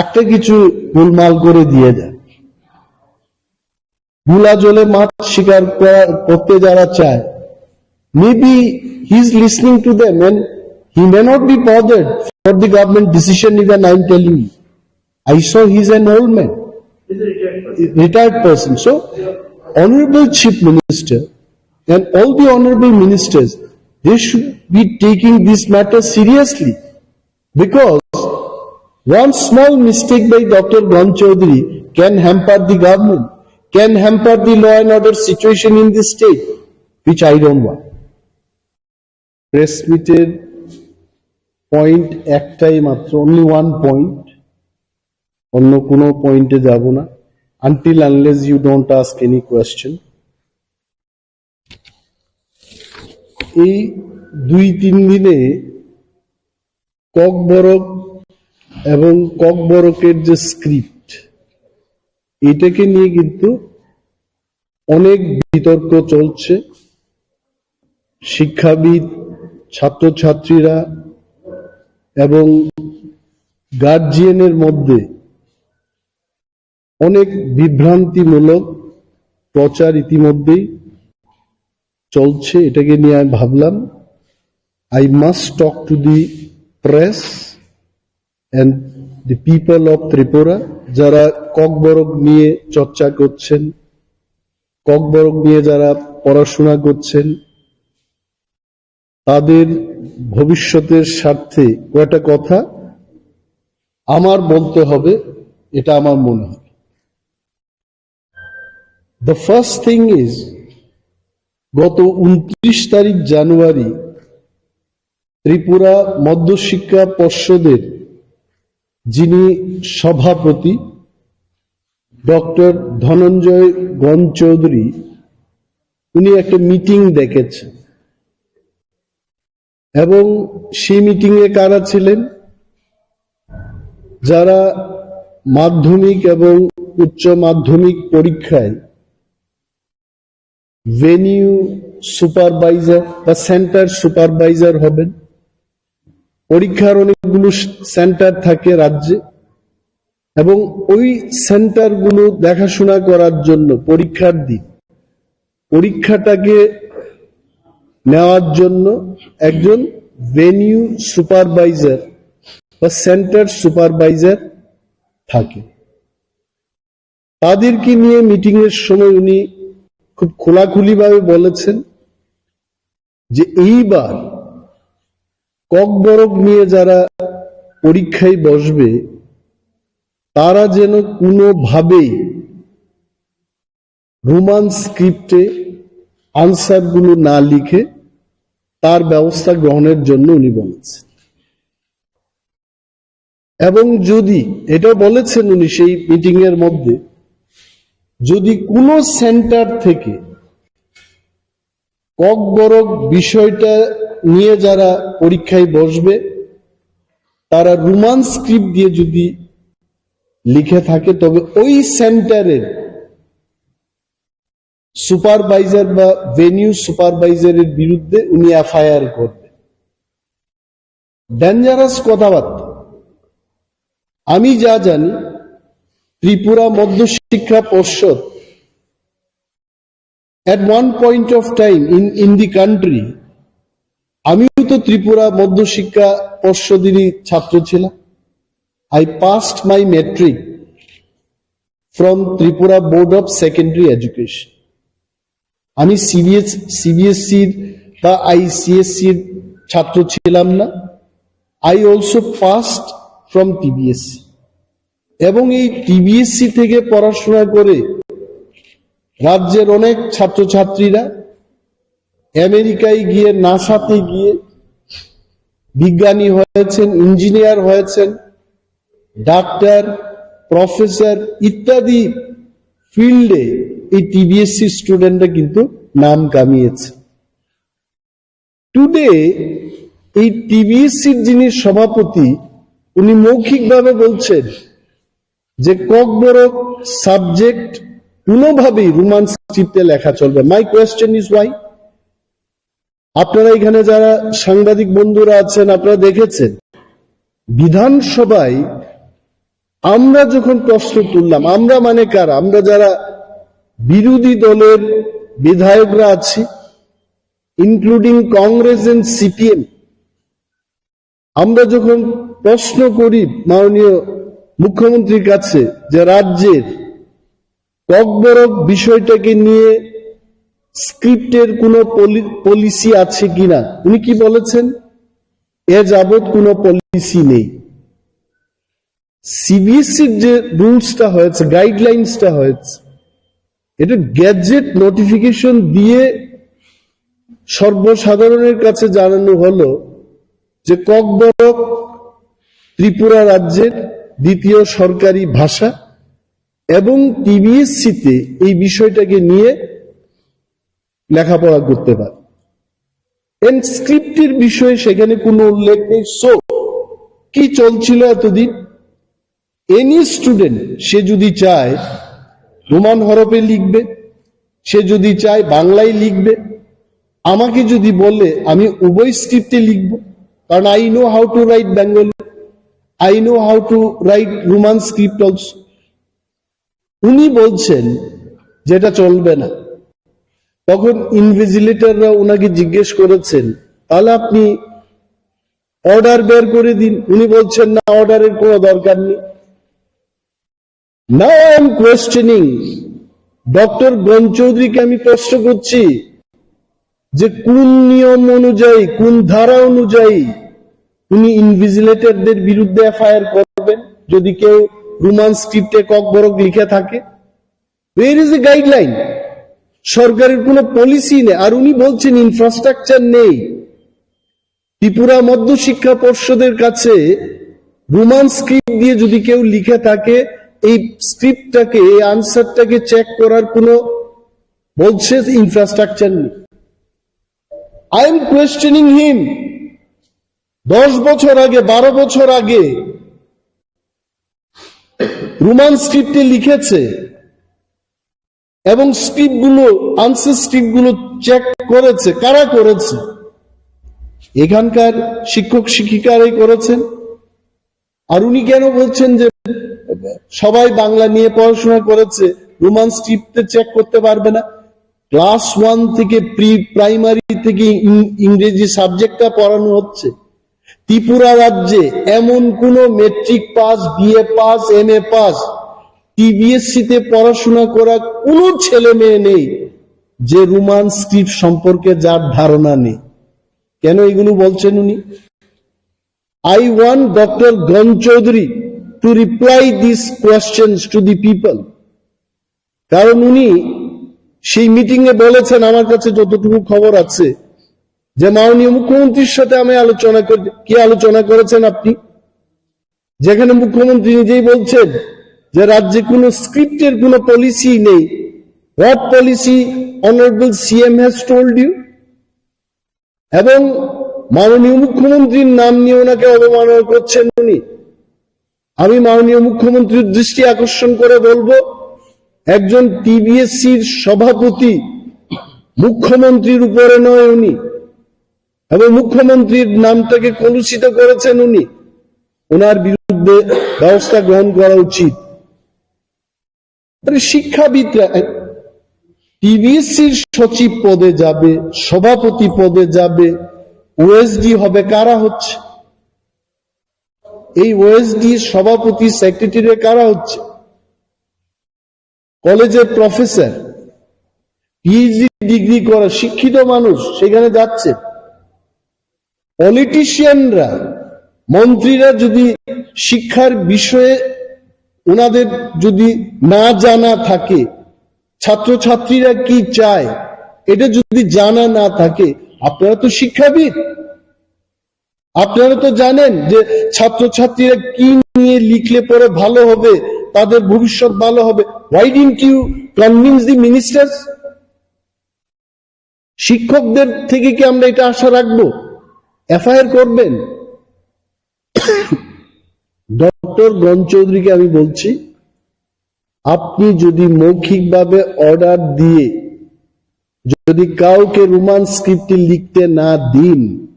একটা কিছু গোলমাল করে দিয়ে দেন। ভোলা জলে মাছ শিকার করা, করতে যারা চায়, maybe he is listening to them and he may not be bothered for the government decision, even I am telling you. I saw he is an old man, He's a retired person. Retired person. So, Honorable Chief Minister and all the honorable ministers, they should be taking this matter seriously. Because one small mistake by Doctor Karan Chaudhary can hamper the government, can hamper the law and order situation in the state, which I don't want. Press মিটের পয়েন্ট একটাই মাত্র, only one point, অন্য কোনো পয়েন্টে যাব না, until unless you don't ask any question. এই দুই তিন দিনে ককবরক এবং ককবরকের যে স্ক্রিপ্ট, এটাকে নিয়ে কিন্তু অনেক বিতর্ক চলছে। শিক্ষাবিদ, ছাত্রছাত্রীরা এবং গার্জিয়ানের মধ্যে অনেক বিভ্রান্তিমূলক প্রচার ইতিমধ্যেই চলছে। এটাকে নিয়ে আমি ভাবলাম, I must talk to the press and the people of Tripura, যারা ককবরক নিয়ে চর্চা করছেন, ককবরক নিয়ে যারা পড়াশোনা করছেন, তাদের ভবিষ্যতের স্বার্থে কয়টা কথা আমার বলতে হবে, এটা আমার মনে হয়। The first thing is, গত ঊনত্রিশ তারিখ জানুয়ারি ত্রিপুরা মধ্যশিক্ষা পর্ষদের যিনি সভাপতি ডক্টর ধনঞ্জয় গণ চৌধুরী, উনি একটা মিটিং ডেকেছেন এবং সেই মিটিং এ কারা ছিলেন? যারা মাধ্যমিক এবং উচ্চ মাধ্যমিক পরীক্ষায় ভেনিউ সুপারভাইজার বা সেন্টার সুপারভাইজার হবেন, পরীক্ষার অনেকগুলো সেন্টার থাকে রাজ্যে, এবং ওই সেন্টারগুলো দেখাশোনা করার জন্য পরীক্ষার দিন পরীক্ষাটাকে নেওয়ার জন্য একজন ভেনিউ সুপারভাইজার বা সেন্টার সুপারভাইজার থাকে। তাদেরকে নিয়ে মিটিং এর সময় উনি খুব খোলাখুলিভাবে বলেছেন যে এইবার ককবরক নিয়ে যারা পরীক্ষায় বসবে, তারা যেন কোনোভাবেই রোমান স্ক্রিপ্টে আনসারগুলো না লিখে তার ব্যবস্থা গ্রহণের জন্য উনি বলেছেন। এবং যদি, এটাও বলেছেন উনি সেই মিটিং এর মধ্যে, যদি কোনো সেন্টার থেকে ককবরক বিষয়টা নিয়ে যারা পরীক্ষায় বসবে, তারা রোমান স্ক্রিপ্ট দিয়ে যদি লিখে থাকে, তবে ওই সেন্টারের সুপারভাইজার বা ভেনিউ সুপারভাইজারের বিরুদ্ধে উনি এফআইআর করবেন। ডেঞ্জারাস কথাবার্তা। আমি যা জানি, ত্রিপুরা মধ্যশিক্ষা পর্ষদ at one point of time in in the country, আমিও তো ত্রিপুরা মধ্যশিক্ষা পর্ষদেরই ছাত্র ছিলাম। I passed my matric from Tripura Board of Secondary Education. আমি সিবিএস সিবিএসসির বা আইসিএসসির ছাত্র ছিলাম না। I also passed from TBSC. এবং এই টিবিএসসি থেকে পড়াশোনা করে রাজ্যের অনেক ছাত্রছাত্রীরা আমেরিকায় গিয়ে, নাসাতে গিয়ে বিজ্ঞানী হয়েছেন, ইঞ্জিনিয়ার হয়েছেন, ডাক্তার, প্রফেসর ইত্যাদি ফিল্ডে এই টিবিএসসি স্টুডেন্টরা কিন্তু নাম কামিয়েছে। টুডে এই টিবিএসসির যিনি সভাপতি, উনি মৌখিকভাবে বলছেন যে ককবরক সাবজেক্ট কোনোভাবেই রোমান স্ক্রিপ্টে লেখা চলবে। My question is why? আপনারা এখানে যারা সাংবাদিক বন্ধুরা আছেন, আপনারা দেখেছেন, বিধানসভায় আমরা যখন প্রশ্ন তুললাম, আমরা মানে কারা? আমরা যারা বিরোধী দলের বিধায়করা আছি, ইনক্লুডিং কংগ্রেস এন্ড সিপিএম, আমরা যখন প্রশ্ন করি মাননীয় মুখ্যমন্ত্রীর কাছে যে রাজ্যের ককবরক বিষয়টাকে নিয়ে স্ক্রিপ্টের কোনো পলি-, পলিসি আছে কিনা, উনি কি বলেছেন? এ যাবৎ কোনো পলিসি নেই। সিবিএসসির যে রুলসটা হয়েছে, গাইডলাইন্সটা হয়েছে, এটা গ্যাজেট নোটিফিকেশন দিয়ে সর্বসাধারণের কাছে জানানো হলো যে ককবরক ত্রিপুরা রাজ্যের দ্বিতীয় সরকারি ভাষা এবং টিবিএসসিতে এই বিষয়টাকে নিয়ে লেখাপড়া করতে পারে। এন্ড স্ক্রিপ্টের বিষয়ে সেখানে কোনো উল্লেখ নেই। সো কি চলছিল এতদিন? এনি স্টুডেন্ট, সে যদি চায় রোমান হরফে লিখবে, সে যদি চায় বাংলায় লিখবে, আমাকে যদি বলে আমি উভয় স্ক্রিপ্টে লিখব, কারণ I know how to write Bengali, I know how to write Roman script also। উনি বলছেন যেটা চলবে না। তখন ইনভিজিলেটররা ওনাকে জিজ্ঞেস করেছেন, "তাহলে আপনি অর্ডার বের করে দিন।" উনি বলছেন, "না, অর্ডারের কোনো দরকার নেই।" Now I am questioning, doctor গণ চৌধুরীকে আমি প্রশ্ন করছি যে কোন নিয়ম অনুযায়ী, কোন ধারা অনুযায়ী উনি ইনভিজিলেটরদের বিরুদ্ধে এফআইআর করবেন যদি কেউ রোমান স্ক্রিপ্টে ককবরক লিখে থাকে? Where is the guideline? সরকারের কোনো পলিসি নেই। আর উনি বলছেন ইনফ্রাস্ট্রাকচার নেই। ত্রিপুরা মধ্য শিক্ষা পর্ষদের কাছে রোমান স্ক্রিপ্ট দিয়ে যদি কেউ লিখে থাকে, এই স্ক্রিপ্টটাকে, এই আনসারটাকে চেক করার কোনো, বলছে, ইনফ্রাস্ট্রাকচার নেই। I am questioning him. দশ বছর আগে, বারো বছর আগে রোমান স্ক্রিপ্টে লিখেছে এবং স্ক্রিপ্টগুলো, আনসার স্ক্রিপ্টগুলো চেক করেছে। কারা করেছে? এখানকার শিক্ষক শিক্ষিকারাই করেছেন। আর উনি কেন বলছেন যে সবাই বাংলা নিয়ে পড়াশোনা করেছে, রোমান স্ক্রিপ্টে চেক করতে পারবে না? ক্লাস ওয়ান থেকে, প্রি প্রাইমারি থেকে ইং- ইংরেজি সাবজেক্টটা পড়ানো হচ্ছে। ত্রিপুরা রাজ্যে এমন কোনো matric pass, BA pass, MA pass, TBSC তে পড়াশোনা করা কোনো ছেলে মেয়ে নেই যে রোমান স্ক্রিপ্ট সম্পর্কে যার ধারণা নেই। কেন এগুলো বলছেন উনি? I want Doctor Ganchaudhary to reply these questions to the people. কারণ উনি সেই মিটিং এ বলেছেন, আমার কাছে যতটুকু খবর আছে, যে মাননীয় মুখ্যমন্ত্রীর সাথে আমি আলোচনা করি। কি আলোচনা করেছেন আপনি? যেখানে মুখ্যমন্ত্রী নিজেই বলছেন যে রাজ্যে কোনো স্ক্রিপ্টের কোনো পলিসি নেই। What policy honorable C M has told you? এবং মাননীয় মুখ্যমন্ত্রীর নাম নিয়ে ওনাকে অবমাননা করছেন উনি। আমি মাননীয় মুখ্যমন্ত্রীর দৃষ্টি আকর্ষণ করে বলবো, একজন টিবিএসসির সভাপতি মুখ্যমন্ত্রীর উপরে নয় উনি, এবং মুখ্যমন্ত্রীর নামটাকে কলুষিত করেছেন উনি। ওনার বিরুদ্ধে ব্যবস্থা গ্রহণ করা উচিত। আরে শিক্ষাবিদরা টিবিএসসির সচিব পদে যাবে, সভাপতি পদে যাবে, ওএসডি হবে, কারা হচ্ছে? এই ওএসডি সভাপতি, সেক্রেটারি কারা হচ্ছে? কলেজের প্রফেসর, পিএইচডি ডিগ্রি করা শিক্ষিত মানুষ সেখানে যাচ্ছে। পলিটিশিয়ানরা, মন্ত্রীরা যদি শিক্ষার বিষয়ে ওনাদের যদি না জানা থাকে, ছাত্রছাত্রীরা কি চায় এটা যদি জানা না থাকে, আপনারা তো শিক্ষাবিদ, আপনারা তো জানেন যে ছাত্রছাত্রীরা কি নিয়ে লিখলে পরে ভালো হবে, তাদের ভবিষ্যৎ ভালো হবে। Why didn't you convince the ministers? শিক্ষকদের থেকে কি আমরা এটা আশা রাখবো? এফআইআর করবেন? ডক্টর গণ চৌধুরীকে আমি বলছি, আপনি যদি মৌখিকভাবে অর্ডার দিয়ে যদি কাউকে রোমান স্ক্রিপ্টে লিখতে না দিন,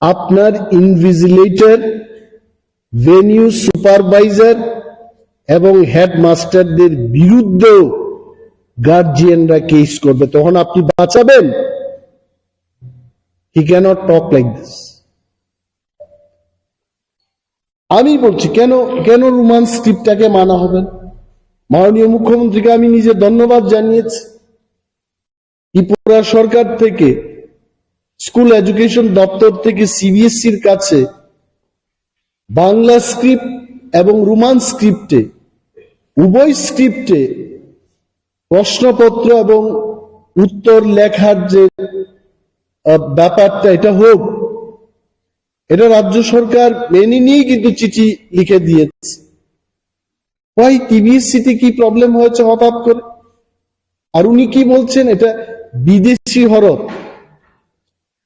আপনার ইনভিজিলেটর, ভেনিউ সুপারভাইজার এবং হেডমাস্টারদের বিরুদ্ধেও গার্জিয়ানরা কেস করবে। তখন আপনি বাঁচাবেন? He cannot talk like this. আমি বলছি, কেন কেন রোমান স্ক্রিপ্টটাকে মানা হবে? মাননীয় মুখ্যমন্ত্রীকে আমি নিজে ধন্যবাদ জানিয়েছি। ত্রিপুরা সরকার থেকে, স্কুল এডুকেশন দপ্তর থেকে সিবিএসসির কাছে বাংলা স্ক্রিপ্ট এবং রোমান স্ক্রিপ্টে, উভয় স্ক্রিপ্টে প্রশ্নপত্র এবং উত্তর লেখার যে, আহ, ব্যাপারটা, এটা হোক, এটা রাজ্য সরকার মেনে নিয়েই কিন্তু চিঠি লিখে দিয়েছে। ওয়াই টিবিএসসি তে কি প্রবলেম হয়েছে হঠাৎ করে? আর উনি কি বলছেন, এটা বিদেশি হরফ।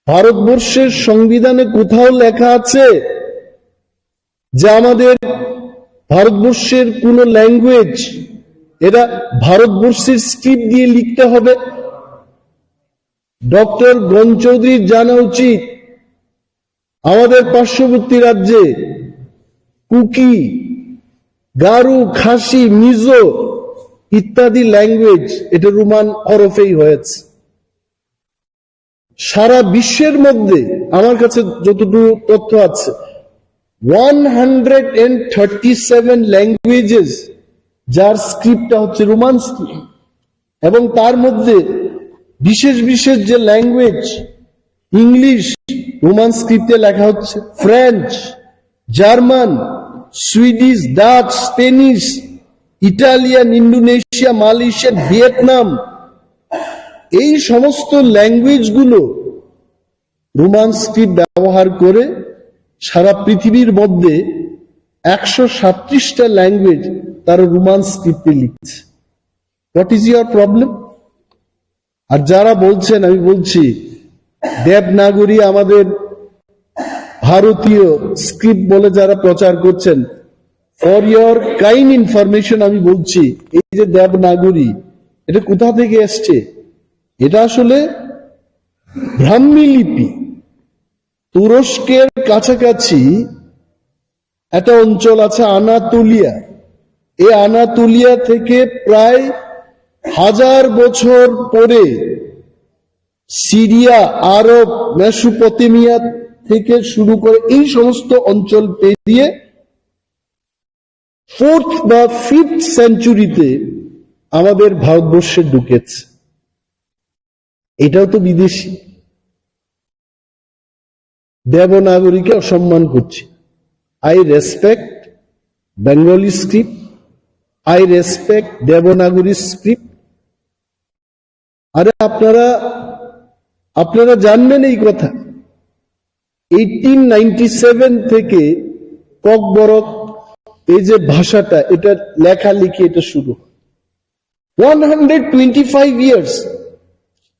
ভারতবর্ষের সংবিধানে কোথাও লেখা আছে যে আমাদের ভারতবর্ষের কোনো ল্যাঙ্গুয়েজ, এটা ভারতবর্ষের স্ক্রিপ্ট দিয়ে লিখতে হবে? ডক্টর গণ চৌধুরীর জানা উচিত, আমাদের পার্শ্ববর্তী রাজ্যে কুকি, গারো, খাসি, মিজো ইত্যাদি ল্যাঙ্গুয়েজ এটা রোমান হরফেই হয়েছে। সারা বিশ্বের মধ্যে আমার কাছে যতটুকু তথ্য আছে, one hundred and thirty seven languages, যার স্ক্রিপ্টটা হচ্ছে রোমান স্ক্রিপ্ট, এবং তার মধ্যে বিশেষ বিশেষ যে ল্যাঙ্গুয়েজ, ইংলিশ রোমান স্ক্রিপ্টে লেখা হচ্ছে, French, German, Swedish, Dutch, Spanish, Italian, Indonesia, Malaysian, Vietnam, এই সমস্ত ল্যাঙ্গুয়েজগুলো রোমান স্ক্রিপ্ট ব্যবহার করে সারা পৃথিবীর মধ্যে একশো সাতত্রিশটা ল্যাঙ্গুয়েজ তারা রোমান স্ক্রিপ্টে লিখছে। What is your problem? আর যারা বলছেন, আমি বলছি, দেবনাগরী আমাদের ভারতীয় স্ক্রিপ্ট বলে যারা প্রচার করছেন, for your kind information আমি বলছি, এই যে দেবনাগরী, এটা কোথা থেকে এসছে? এটা আসলে ব্রাহ্মী লিপি। তুরস্কের কাছাকাছি একটা অঞ্চল আছে আনাতোলিয়া। এই আনাতোলিয়া থেকে প্রায় হাজার বছর পরে সিরিয়া, আরব, মেসোপটেমিয়া থেকে শুরু করে এই সমস্ত অঞ্চল পেরিয়ে ফোর্থ বা ফিফথ সেঞ্চুরিতে আমাদের ভারতবর্ষে ঢুকেছে। এটাও তো বিদেশি। দেবনাগরীকে অসম্মান করছে। I respect Bengali script, I respect Devanagari script. আরে আপনারা, আপনারা জানবেন এই কথা, এইটিন নাইনটি সেভেন থেকে ককবরক এই যে ভাষাটা, এটা লেখালেখি, এটা শুরু। One hundred twenty five years.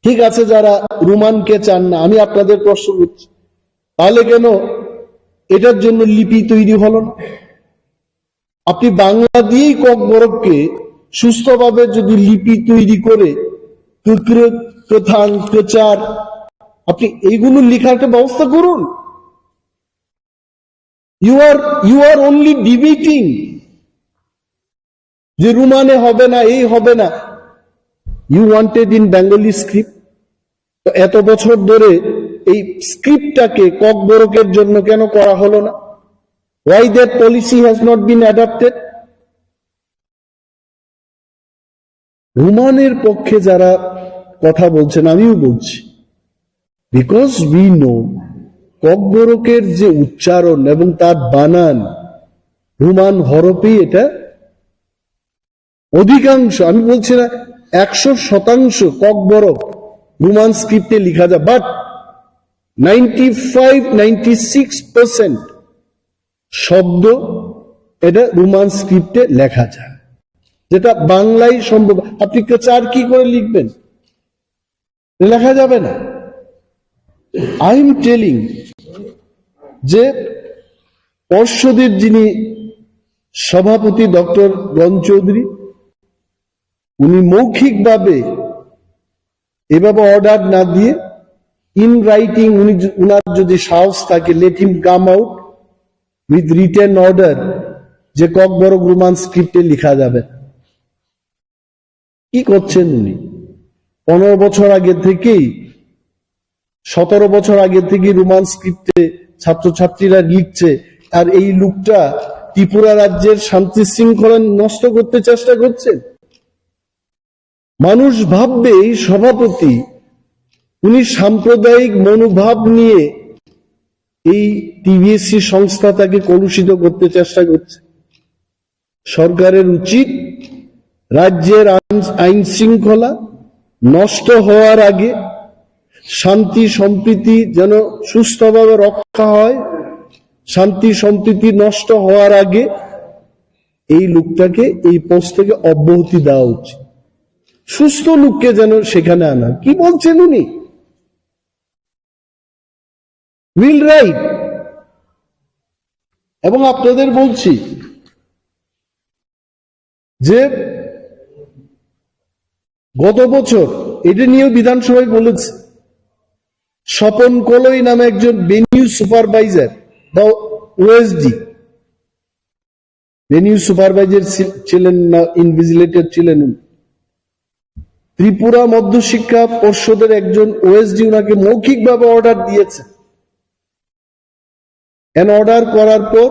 ঠিক আছে, যারা রোমানকে চান না, আমি আপনাদের প্রশ্ন করছি, তাহলে কেন এটার জন্য লিপি তৈরি হলো না? আপনি বাংলা দিয়েই ককবরককে সুস্থভাবে যদি লিপি তৈরি করে কুকরে, কথাং, কচার, আপনি এইগুলো লেখার একটা ব্যবস্থা করুন। You are, you are only debating যে রোমানে হবে না, এই হবে না। You wanted in Bengali script. তো এত বছর ধরে এই স্ক্রিপ্টটাকে ককবরকের জন্য কেন করা হলো না? Why that policy has not been adopted? রোমানের পক্ষে যারা কথা বলছেন, আমিও বলছি, because we know ককবরকের যে উচ্চারণ এবং তার বানান, রোমান হরফেই এটা অধিকাংশ, আমি বলছি না একশো শতাংশ ককবরক রোমান স্ক্রিপ্টে লেখা যায়, but ninety five ninety six percent শব্দ এটা রোমান স্ক্রিপ্টে লেখা যায়, যেটা বাংলায় সম্ভব। আপনি কচার কি করে লিখবেন? লেখা যাবে না। I am telling যে পর্ষদের যিনি সভাপতি ডক্টর গণ চৌধুরী, উনি মৌখিকভাবে এভাবে অর্ডার না দিয়ে ইন রাইটিং, উনি য-, উনার যদি সাহস থাকে, let him come out with written order যে ককবরক রোমান স্ক্রিপ্টে লেখা যাবে। কি করছেন উনি? পনেরো বছর আগে থেকেই, সতেরো বছর আগে থেকেই রোমান স্ক্রিপ্টে ছাত্রছাত্রীরা লিখছে, আর এই লোকটা ত্রিপুরা রাজ্যের শান্তি শৃঙ্খলা নষ্ট করতে চেষ্টা করছে। মানুষ ভাববে এই সভাপতি, উনি সাম্প্রদায়িক মনোভাব নিয়ে এই টিবিএসসি সংস্থাটাকে কলুষিত করতে চেষ্টা করছে। সরকারের উচিত রাজ্যের আইন, আইন শৃঙ্খলা নষ্ট হওয়ার আগে, শান্তি সম্প্রীতি যেন সুস্থভাবে রক্ষা হয়, শান্তি সম্প্রীতি নষ্ট হওয়ার আগে এই লোকটাকে এই পোস্ট থেকে অব্যাহতি দেওয়া উচিত। সুস্থ লোককে যেন সেখানে আনা। কি বলছেন উনি? Will write। এবং আপনাদের বলছি যে গত বছর এটা নিয়েও বিধানসভায় বলেছে, স্বপন কলই নামে একজন ভেনিউ সুপারভাইজার বা ওএসডি, ভেনিউ সুপারভাইজার ছি-, ছিলেন না, ইনভিজিলেটর ছিলেন উনি। ত্রিপুরা মধ্যশিক্ষা পর্ষদের একজন ওএসডি ওনাকে মৌখিকভাবে অর্ডার দিয়েছে। এন অর্ডার করার পর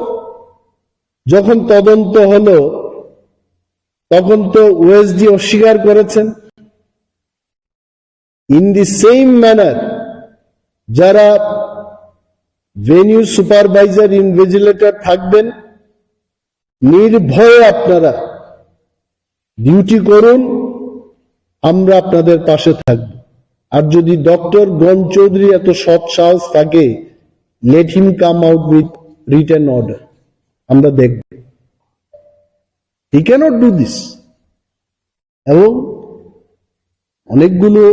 যখন তদন্ত হলো, তখন তো ওএসডি অস্বীকার করেছেন। In the same manner, যারা ভেনিউ সুপারভাইজার ইনভিজিলেটর থাকবেন, নির্ভয়ে আপনারা ডিউটি করুন, আমরা আপনাদের পাশে থাকব। আর যদি ডক্টর গণ চৌধুরী এত সৎ সাহস থাকে, let him come out with written order, আমরা দেখব। He cannot do this. এবং অনেকগুলো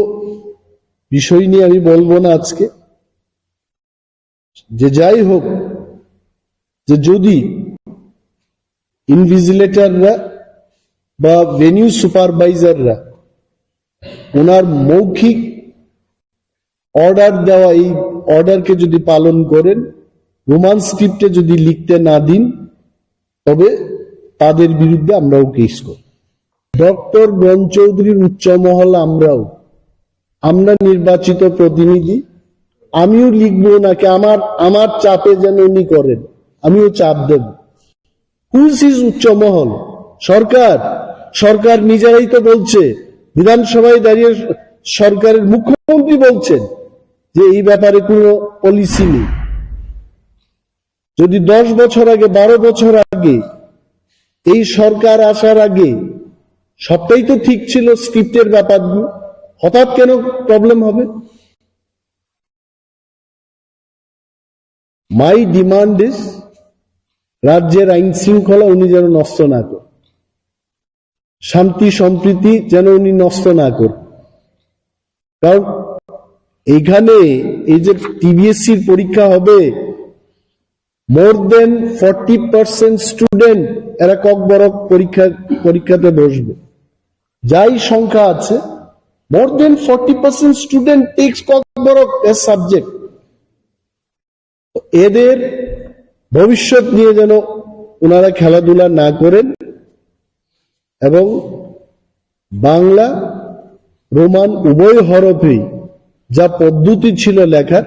বিষয় নিয়ে আমি বলবো না আজকে, যে যাই হোক, যে যদি ইনভিজিলেটররা বা ভেনিউ সুপারভাইজাররা ওনার মৌখিক অর্ডার দেওয়া, এই অর্ডারকে যদি পালন করেন, রোমান স্ক্রিপ্টে যদি লিখতে না দিন, তবে তাদের বিরুদ্ধে আমরাও কেস করব। ডক্টর গণ চৌধুরীর উচ্চ মহল আমরাও, আমরা নির্বাচিত প্রতিনিধি, আমিও লিখবো নাকি আমার, আমার চাপে যেন উনি করেন, আমিও চাপ দেব। হুইচ ইজ উচ্চ মহল? সরকার, সরকার নিজেরাই তো বলছে, বিধানসভায় দাঁড়িয়ে সরকারের মুখ্যমন্ত্রী বলছেন যে এই ব্যাপারে কোনো পলিসি নেই। যদি দশ বছর আগে, বারো বছর আগে, এই সরকার আসার আগে সবটাই তো ঠিক ছিল, স্ক্রিপ্টের ব্যাপারগুলো, হঠাৎ কেন প্রবলেম হবে? মাই ডিমান্ড ইজ, রাজ্যের আইন শৃঙ্খলা উনি যেন নষ্ট না করেন, শান্তি সম্প্রীতি যেন উনি নষ্ট না করেন। কারণ এইখানে এই যে টিবিএসসির পরীক্ষা হবে, more than forty percent student এরা ককবরক পরীক্ষা, পরীক্ষাতে বসবে। যাই সংখ্যা আছে, more than forty percent student takes Kokborok as subject. এদের ভবিষ্যৎ নিয়ে যেন ওনারা খেলাধুলা না করেন এবং বাংলা, রোমান উভয় হরফেই যা পদ্ধতি ছিল লেখার,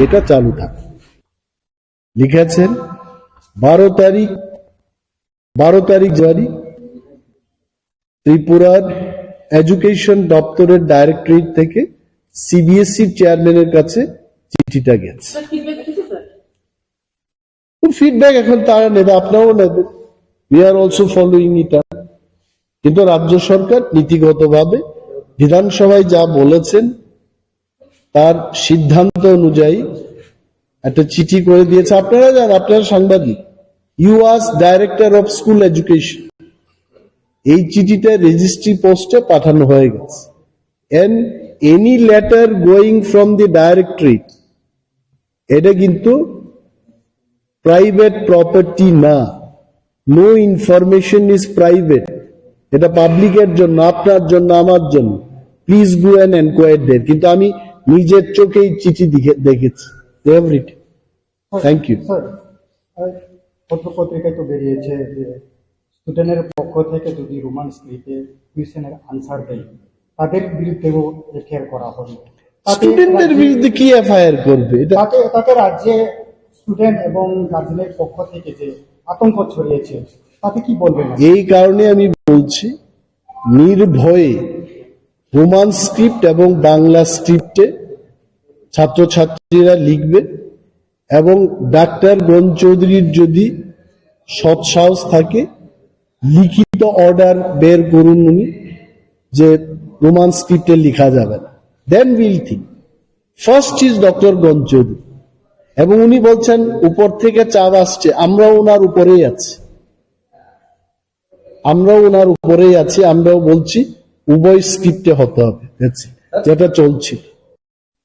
এটা চালু থাকে। লিখেছেন বারো তারিখ, বারো তারিখ জানুয়ারি, ত্রিপুরার এডুকেশন দপ্তরের ডাইরেক্টরেট থেকে সিবিএসই চেয়ারম্যানের কাছে চিঠিটা গেছে। স্যার, ফিডব্যাক এসেছে, স্যার? ফিডব্যাক এখন তারা নেবে, আপনারাও নেবেন। We are also following it up. কিন্তু রাজ্য সরকার নীতিগতভাবে বিধানসভায় যা বলেছেন, তার সিদ্ধান্ত অনুযায়ী একটা চিঠি করে দিয়েছে। আপনারা যান, আপনারা সাংবাদিক, ইউ আস ডাইরেক্টর অফ স্কুল এডুকেশন, এই চিঠিটা রেজিস্ট্রি পোস্টে পাঠানো হয়ে গেছে। And any letter going from the directorate, এটা কিন্তু প্রাইভেট প্রপার্টি না। No information is private. এটা পাবলিকের জন্য, আপনার জন্য, আমার জন্য। প্লিজ গো অ্যান্ড এনকোয়ার দেয়ার। কিন্তু আমি নিজের চোখে এই চিঠি দেখে, দেখেছি। They have written. Thank you. Sir, আর পত্র পত্রিকায় তো বেরিয়েছে যে স্টুডেন্টের পক্ষ থেকে যদি রোমান স্ক্রিপ্টে কোয়েশ্চেনের আনসার দেয়, তাদের বিরুদ্ধেও এফআইআর করা হবে। তাতে স্টুডেন্টদের রাজ্যে, বিরুদ্ধে কি এফআইআর করবে? এটা তাতে, তাতে রাজ্যে স্টুডেন্ট এবং গার্জিয়ানের পক্ষ থেকে যে আতঙ্ক ছড়িয়েছে, তাতে কি বলবেন আপনি? এই কারণে আমি বলছি, নির্ভয়ে রোমান স্ক্রিপ্ট এবং বাংলা স্ক্রিপ্টে ছাত্রছাত্রীরা লিখবে এবং ডাক্তার গণ চৌধুরীর যদি সৎসাহস থাকে, লিখিত অর্ডার বের করুন উনি যে রোমান স্ক্রিপ্টে লেখা যাবে না। Then we'll think. First is doctor গণ চৌধুরী। এবং উনি বলছেন, "উপর থেকে চাপ আসছে, আমরাও ওনার উপরেই আছি, আমরাও ওনার উপরেই আছি, আমরাও বলছি উভয় স্ক্রিপ্টে হতে হবে।" That's it. যেটা চলছিল।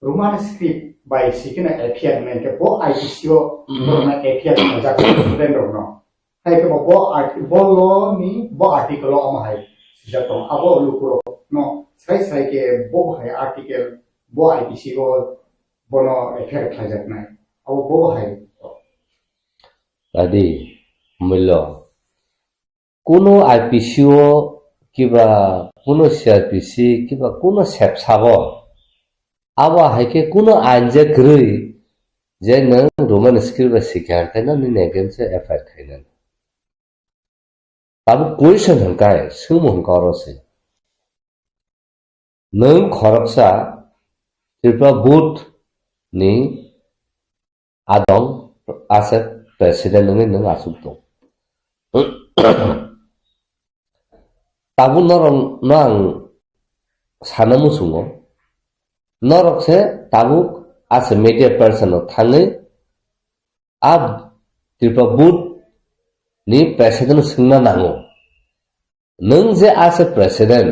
Roman script bai sikhe na F I R hwnwi khe bo I P C o borokno F I R khlaijak student rokno. Hai khe bo, bo art-, bo law ni bo article o omo hai swijak tongo. Abo lukurokno sai sai khe bo hai article bo I P C o bono F I R khlaijaknai. Abo bo hai. Adi, mullo. Kuno I P C o kiba kuno C R P C kiba kuno sepsabo, abo hai khe kuno ain je kwrwi je nwng Roman script bai sikha hwn khe nini against o F I R khainani. Tabuk question hwn khe swngmung hwn khe oro se. Nwng khoroksa Tripura board ni adong, ase president wngwi nwng achuk tong. Tabuk norok no ang sana muchungo, norok se tabuk ase media person no thangwi a Tripura board ni president no swngna nango. Nwng je ase president,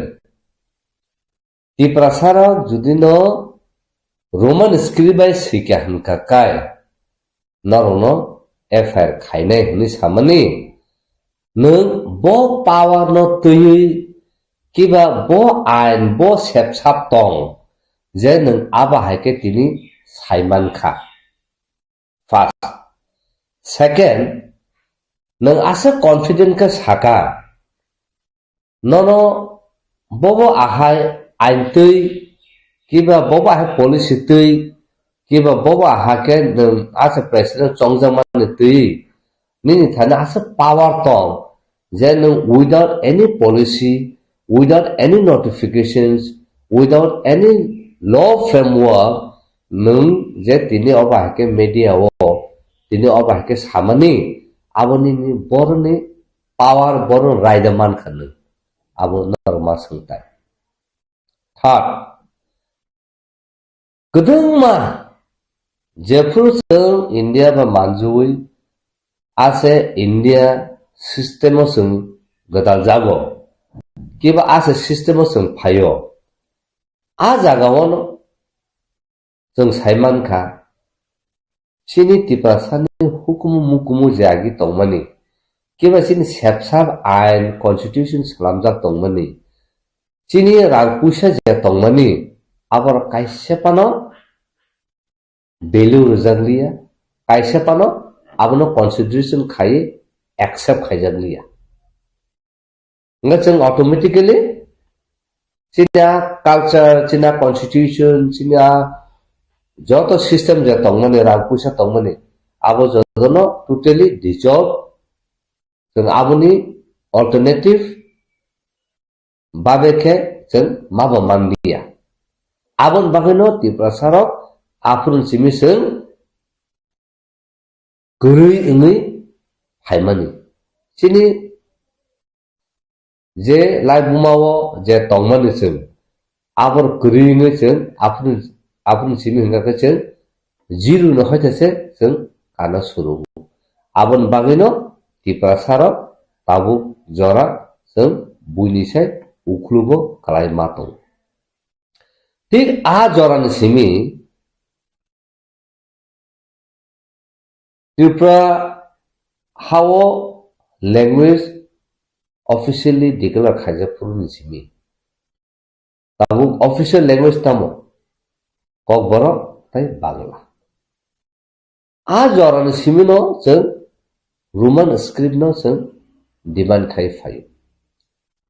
Tiprasa rok jodi no Roman script bai swikha hwnkha kai, norok no F I R khainai hwnwi samani, nwng bo power no twiwi kiba bo ain bo sepsap tong, je nwng abo hai khe tini saiman kha. First. Second, nwng aswk confident khe saka, nono bobo ahai ain twi, kiba bobo ahai policy twi, kiba bobo aha khe nwng asa president chongjakmani twi, nini thani asa power tong, je nwng without any policy, without any notifications, without any law framework, nwng je tini obo hai khe media o, tini obo hai khe samani, abo nini boroni power, boroni raida mankha nwng. Abo norok ma swngtai. Third, kwdwngma jephuru chwng India bai manjui ase India system o chwng gwdal jago, kiba ase system o chwng phaio, a jaga o chwng sai mankha, chini Tiprasani hukumu mukumu je agi tongmani, kiba chini sepsap ain, constitution swnamjak tongmani, chini rang puisa je tongmani, aborok kaisa phano value rwjak liya, kaisa phano abono consideration khaiwi accept khaijak liya. Hingkhe chwng automatically chini a culture, chini a constitution, chini a joto system je tongmani, rang puisa tongmani, abo jotono totally dissolve. Chwng aboni alternative babe khe chwng mabo manliya. Aboni bagwino Tiprasarok aphuru simi chwng kwrwi wngwi phaimani. Chini je laibuma o je tongmani chwng, abor kwrwi wngwi chwng aphuru, aphuru simi hwnkha khe chwng zero no hoitha se chwng kana surugo. Aboni bagwino Tiprasarok tabuk jora chwng buini sai ukhlugo kwlai ma tongo. Thik a jorani simi Tripura hao language officially declare khaijak phuru ni simi. Tabuk official language tamo? Kokborok tei Bangla. A jorani simi no chwng Roman script no chwng demand khai phaio.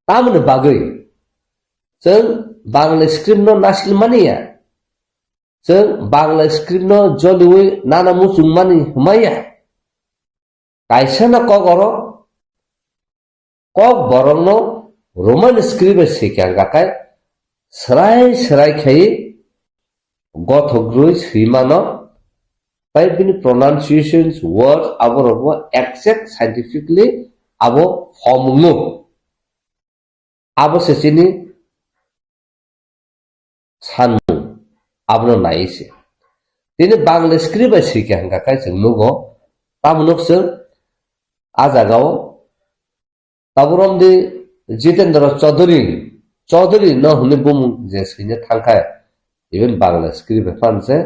Tamoni bagwi chwng Bangla script no nasil mani ya. Chwng Bangla script no joliwi nana muchung mani hwnmaya. Kaisa no kok oro, kok borok no Roman script bai swikha hwnkha khe, swrai swrai khai gothok rwi swi mano, tai bini pronunciations, words, aborok bo exact scientifically abo form wngo. Abo se chini sanmung, abono nai se. Tini Bangla script bai swikha hwnkha khe chwng nugo, tamo nuk chwng a jagao Taburom di Jitendra Chaudhary, Chaudhary no hwnwi bumung je swina thangkha, even Bangla script bai phan se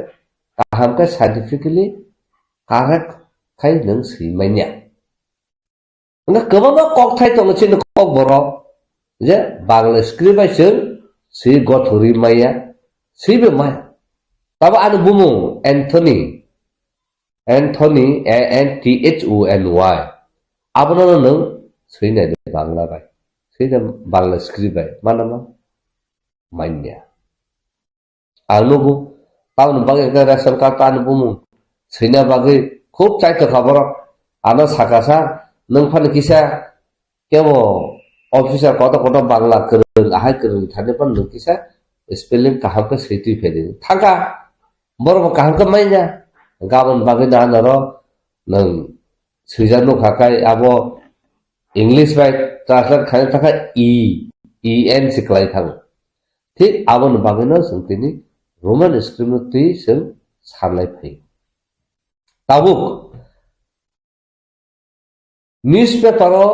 kaham khe scientifically correct khai nwng swi manya. Hwnkhe kwbangma kokthai tongo chini kokborok je Bangla script bai chwng swi gothorwi maya, swibo maya. Tabo ani bumung Anthony, Anthony, A N T H O N Y. Abono no nwng swinai de Bangla bai. Swinai Bangla script bai. Mana ma? Manya. Ang nugo, tamoni bagwi hwnkhe ration card ani bumung swina bagwi khub chaitokha borok. Ano saka sa, nwng phano kisa kebo officer kotor kotor Bangla kwrwng, ahai kwrwng thani phano nwng kisa spelling kaham khe swi twi phaidi. Thangkha, borok bo kaham khe manya. Gabon bagwi no ano ro nwng swijak nukha khe abo English bai translate khaina thangkha E, E N se kwlai thango. Thik aboni bagwino chwng tini Roman script no twi chwng sanlai phaio. Tabuk newspaper o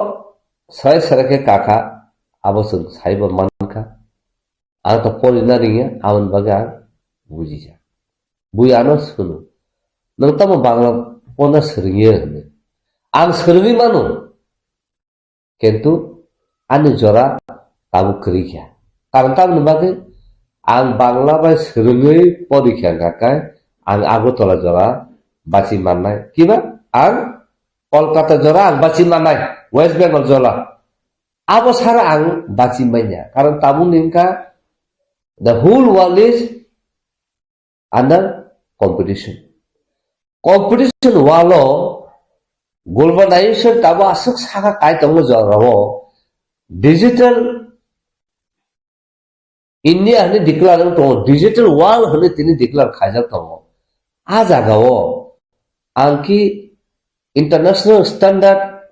sarai sarai khe kakha, abo chwng saibo mankha. Ang to porina ringya, aboni bagwi ang bujija. Bui ano swngno, "Nwng tamo Bangla porina swrwngya?" hwnwi. Ang swrwngwi mano. Kintu ani jora tabuk kwrwi kha. Karon tamoni bagwi Ang Bangla bai swrwngwi porikha hwnkha khe ang Agartala jora bachi mannai. Kiba? Ang Kolkata jora ang bachi mannai, West Bengal jora. Abo sara ang bachi manya. Karon tabukni wngkha, the whole world is under competition. Competition walo globalization tabo aswk saka kai tongo jorao digital India hwnwi declare wng tongo, digital world hwnwi tini declare khaijak tongo. A jagao ang ki international standard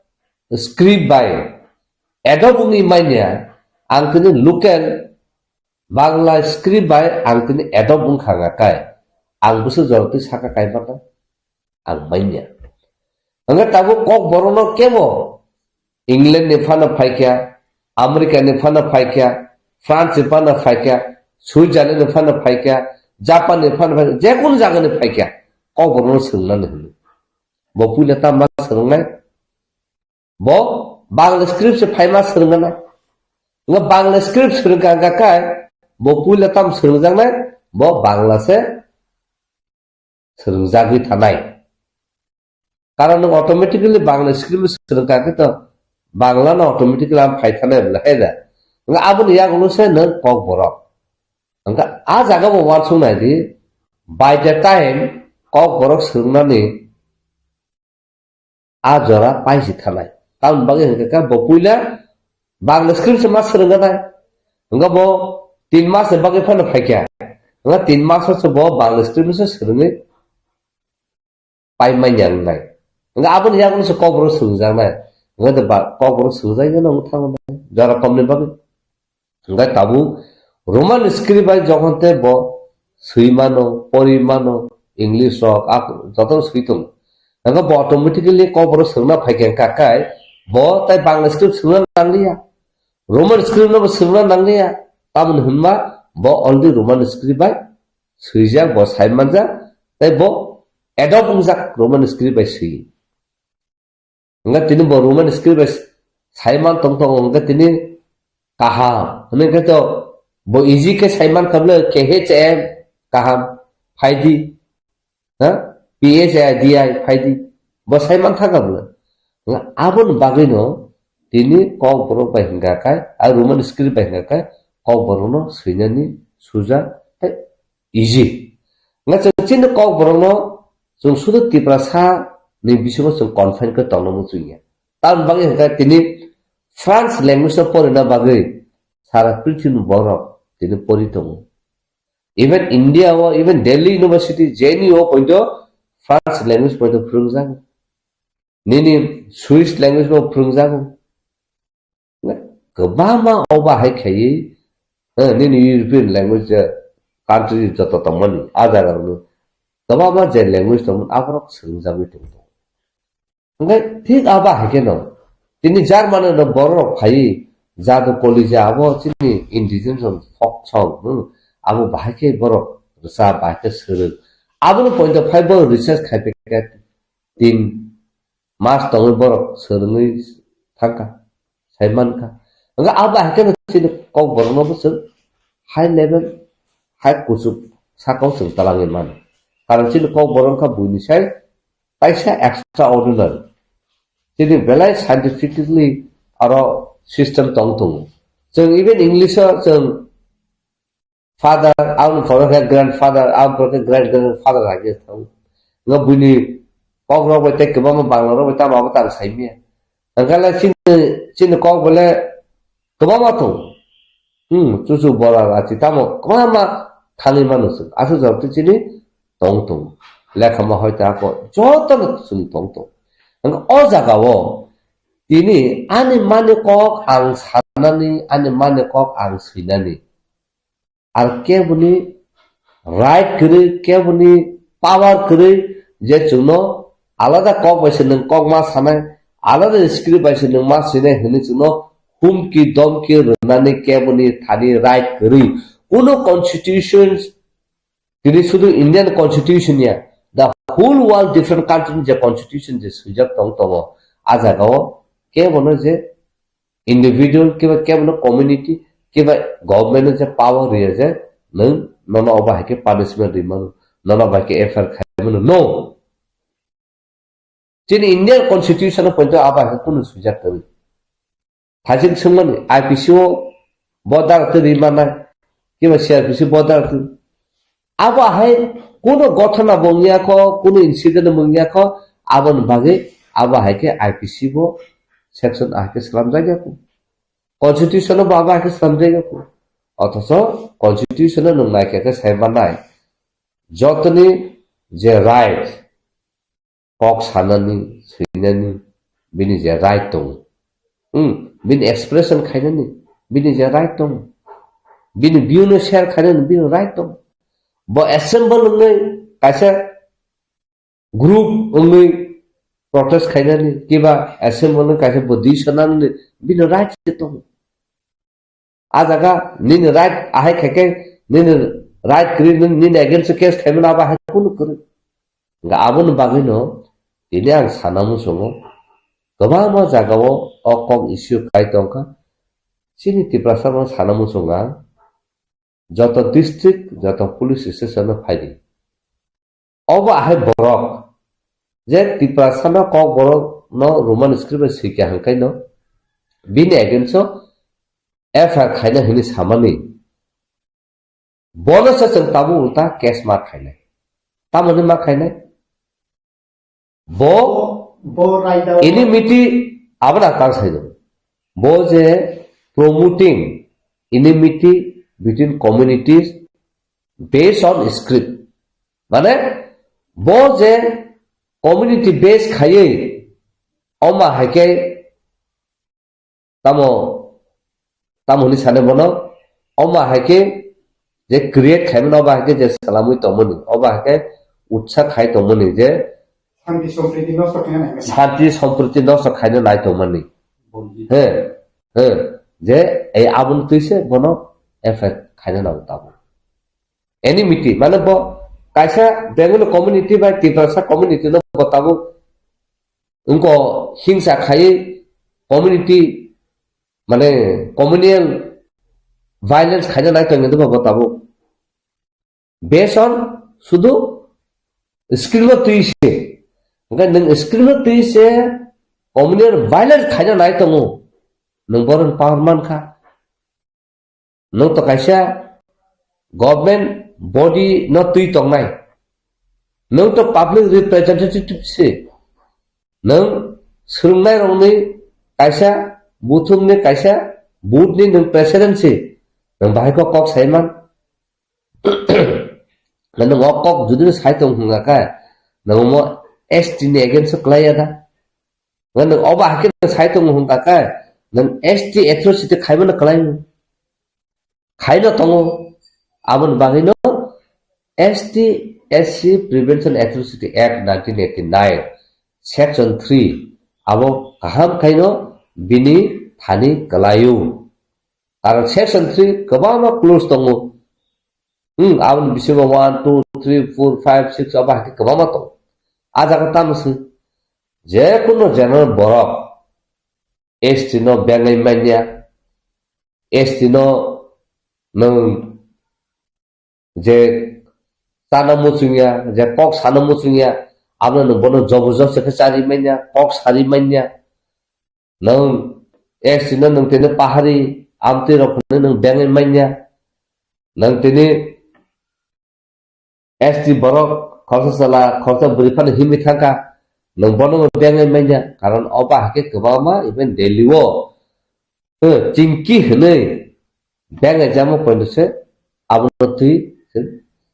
script bai adopt wngwi manya, ang tini local Bangla script bai ang tini adopt wngkha hwnkha khe, ang bwswk jorotwi saka kaimanai? Ang manya. Hwnkhe tabuk Kokborokno kebo England ni phano phaikha, America ni phano phaikha, France ni phano phaikha, Switzerland ni phano phaikha, Japan ni phano phaikha, jekunu jaga ni phaikha, Kokborokno swrwngnani hwnwi. Bo puila tamo ma swrwngnai? Bo Bangla script se phaima swrwngna nai. Nga Bangla script swrwngkha hwnkha khe bo puila tam swrwngjaknai, bo Bangla se swrwngjagwi thanai. Karon nwng automatically Bangla script swrwngkha khe to Bangla no automatically am phai thanai bwla hai da. Nga aboni yagulo se nwng Kokborok. Nga a jaga bo uansuk nai di, by the time Kokborok swrwngnani a jora paisi thanai. Tamoni bagwi hwnkhe khe bo puila Bangla script se ma swrwngkha nai. Hwnkhe bo tin mas ni bagwi phano phaikha. Hwnkhe tin mas o se bo Bangla script se swrwngwi pai manya wngnai. Hwnkhe aboni yagulo se Kokborok swrwngjaknai. Hwnkhe ba-, Kokborok swrwngjakya no wng thango nai. Jora komni bagwi. Hwnkhe tabuk Roman script bai jokhon tei bo swi mano, pori mano, English rok, ak-, joto swi tongo. Hwnkhe bo automatically Kokborok swrwngna phaikha hwnkha khe bo tai Bangla script swrwngna nangliya. Roman script no bo swrwngna nangliya. Tamoni hwnma bo already Roman script bai swijak, bo sai manjak, tei bo adopt wngjak Roman script bai swi. Hwnkhe tini bo Roman script bai saiman tong tongo, hwnkhe tini kaham. Hwnwi khe to bo easy khe saiman kha bwle, K H M kaham, phaidi. Ha? P H I D I phaidi. Bo saiman thangkha bwle. Hwnkhe aboni bagwino tini Kokborok bai hwnkha khe, a Roman script bai hwnkha khe, Kokborokno swinani suja tei easy. Hwnkhe chwng chini Kokborokno chwng sudu Tiprasa ni bisingo chwng confine khe tongna muchungya. Tamoni bagwi hwnkhe tini France language no porina bagwi sara prithibi borok tini pori tongo. Even India o, even Delhi University, J N U o poito France language poito phwrwngjago. Nini Swiss language bo phwrwngjago. Kwbangma o bahai khaiwi, eh, nini European language, eh, country joto tongmani, a jaga rokno kwbangma je language tongmani, aborok swrwngjagwi tongkha. Hwnkhe thik a bahai kheno, tini Germany no borok rok phaiwi, jadu kolija abo chini indigenous folk song, hmm, abo bahai khe borok rwchap, bahai khe swrwng. Abono point of five borok research khai phaikha. Tin mas tongwi borok swrwngwi thangkha, sai mankha. Hwnkhe abo hai kheno chini Kokborokno bo chwng high level, high kuchuk sakao chwng twlangwi mano. Karon chini Kokborok wngkha buini sai kaisa extraordinary. Chini belai scientifically aro system tong tongo. Chwng even English o chwng father, aboni pore khe grandfather, aboni pore khe great grandfather hai khe thang. Nga buini kok rok bai tei kwbangma bangla rok bai tamo abo tang sai miya. Hwnkhe le chini, chini kok bole kwbangma thung. Hmm, chuchu bora rachi tamo kwbangma thangwi mano chwng. Aswk jora twi chini tong tongo. Lekhama hoite ako jotono chwng tong tongo. Hwnkhe o jagao tini ani mani kok ang sanani, ani mani kok ang swinani. Ar keboni right kwrwi, keboni power kwrwi je chwngno alada kok bai se nwng kok ma sanai, alada script bai se nwng ma swinai hwnwi chwngno humki domki rwnani keboni thani right kwrwi. Kuno constitutions, tini sudu Indian constitution ya, the whole world different country ni je constitution je swijak tong tongo, a jagao kebono je individual kiba kebono community kiba government no je power riya je nwng nono obo hai khe punishment rimano, nono bai khe F I R khaimano. No. Chini Indian Constitution o poito abo hai khe kunu swijak kwrwi. Thaichik swngmani I P C o bo dara twi rimana, kiba C R P C bo dara twi. Abo hai kunu gothona bo wngya kho, kunu incident bo wngya kho, aboni bagwi abo hai khe I P C bo section hai khe slamjak ya kho. Constitution o bo abo hai khe slamjak ya kho. Othocho Constitution o nwng naikha khe sai manai, jotoni je right, kok sanani, swinani, bini je right tongo. Hmm, bini expression khainani, bini je right tongo. Bini view no share khainani, bini right tongo. Bo assemble wngwi kaisa group wngwi protest khainani, kiba assemble wngwi kaisa bo decision nanani, bini right se tongo. A jaga nini right ahai khe khe nini right kwrwi nini, nini against o case khaimano abo hai kunu kwrwi. Hwnkhe aboni bagwino tini ang sana muchungo kwbangma jagao o kok issue khai tongkha. Chini Tiprasa no sana muchungo ang joto district, joto police station o phaidi. Obo ahai borok je Tiprasa no kok borok no Roman script bai swikha hwnkhe no bini against o F I R khaina hwnwi samani bono se chwng tabuk ulta case ma khainai. Tamoni ma khainai? Bo bo raida enmity abona tang sai do. Bo je promoting enmity between communities based on script. Mane bo je community base khaiwi oma hai khe tamo, tamo hwnwi sane bono, oma hai khe je create khaimani, oba hai khe je salamwi tongmani, oba hai khe utsa khai tongmani je Santi sompriti nosto khaina nai mani. Santi sompriti nosto khaina nai tongmani. Bongni. He, he, je ei aboni twi se bono F I R khaina nango tabuk. Enmity, mane bo kaisa Bengali community bai Tiprasa community no bo tabuk wngko hingsa khaiwi community, mane communal violence khaina nai tongwi bo tabuk. Based on sudu screen o twi se. Hwnkhe nwng screen o twi se communal violence khaina nai tongo. Nwng bohrokni power mankha. Nwng to kaisa government body no twi tongnai. Nwng to public representative se. Nwng swrwngnairokni kaisa, buthumni kaisa, booth ni nwng president se. Nwng bahai kok kok saiman. Nwng o kok jodi sai tong hwnga khe, nwng omo S T ni against o kwlaiya da? Nwng obo hai khe nwng sai tongo hwnga khe, nwng S T atrocity khaimano kwlai? Khaino tongo. Aboni bagwino S T S C Prevention Atrocity Act nineteen eighty-nine, Section three, abo kaham khaino bini thani kwlaio. Karon Section three kwbangma clause tongo. Hmm, aboni bisingo one, two, three, four, five, six abo hai khe kwbangma tongo. A jaga tamo se, je kuno general borok S T no bengwi manya, S T no nwng je chana muchungya, je kok sana muchungya, abono nwng bono jobo job se khe chari manya, kok sari manya. Nwng S T no nwng tini pahari, amtwi rok hwnwi nwng bengwi manya. Nwng tini S T borok khoroksa chwla, khoroksa bwrwi phano himwi thangkha. Nwng bono bengwi manya, karon obo hai khe kwbangma even Delhi o, eh, chingki hwnwi bengwi jamo pointo se abono twi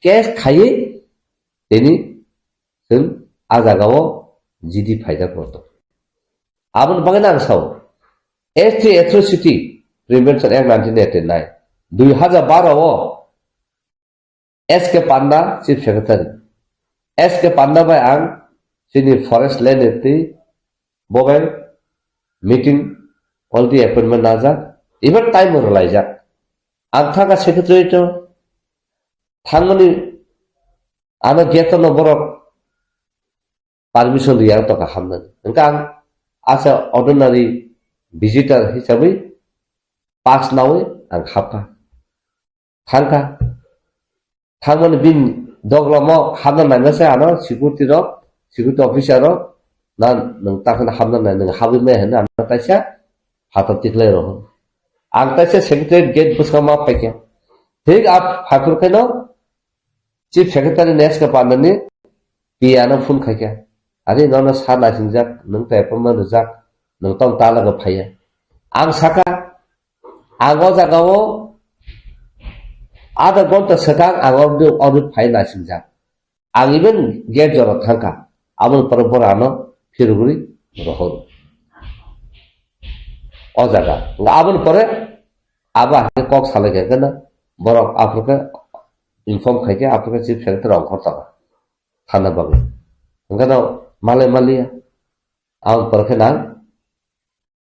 case khaiwi tini chwng a jagao G D phaijak rw tongo. Aboni bagwi ang sao, S T Atrocity Prevention Act nineteen eighty-nine, dui hajar baro o S K Panda, Chief Secretary. S K Panda bai ang chini forest land ni twi bo bai meeting already appointment najak. Even time bo rwlaijak. Ang thangkha secretary to thangmani ano gate no borok permission riya to kaham nani. Hwnkhe ang as a ordinary visitor hisabwi pass nawi ang hapkha. Thangkha. thangmani bini doglamo habna naima se ano security rok, security officer rok, na nwng takhana habna nai, nwng habwi maya hwnwi ano kaisa phatar tikhlai rw. Ang kaisa secretariat gate bwskango ma phaikha. Thik a phaiphuru khaino chief secretary ni S K Pandani P A no phone khaikha. Ari nono sa naisingjak, nwng to appointment rijak, nwng tong ta logo phaiya. Ang saka, ang o jagao adha ghonta swkang ang o, o phai naisingjak. Ang even gate jora thangkha. Aboni pore bora ano phirugwi rohor. O jaga. Aboni pore abo hai kok salai kha kena borok aphuru khe inform khai khe aphuru khe chief secretary ongkhor tongkha. Thana bagwi. Hwnkhe no malai maliya. Aboni pore khe nang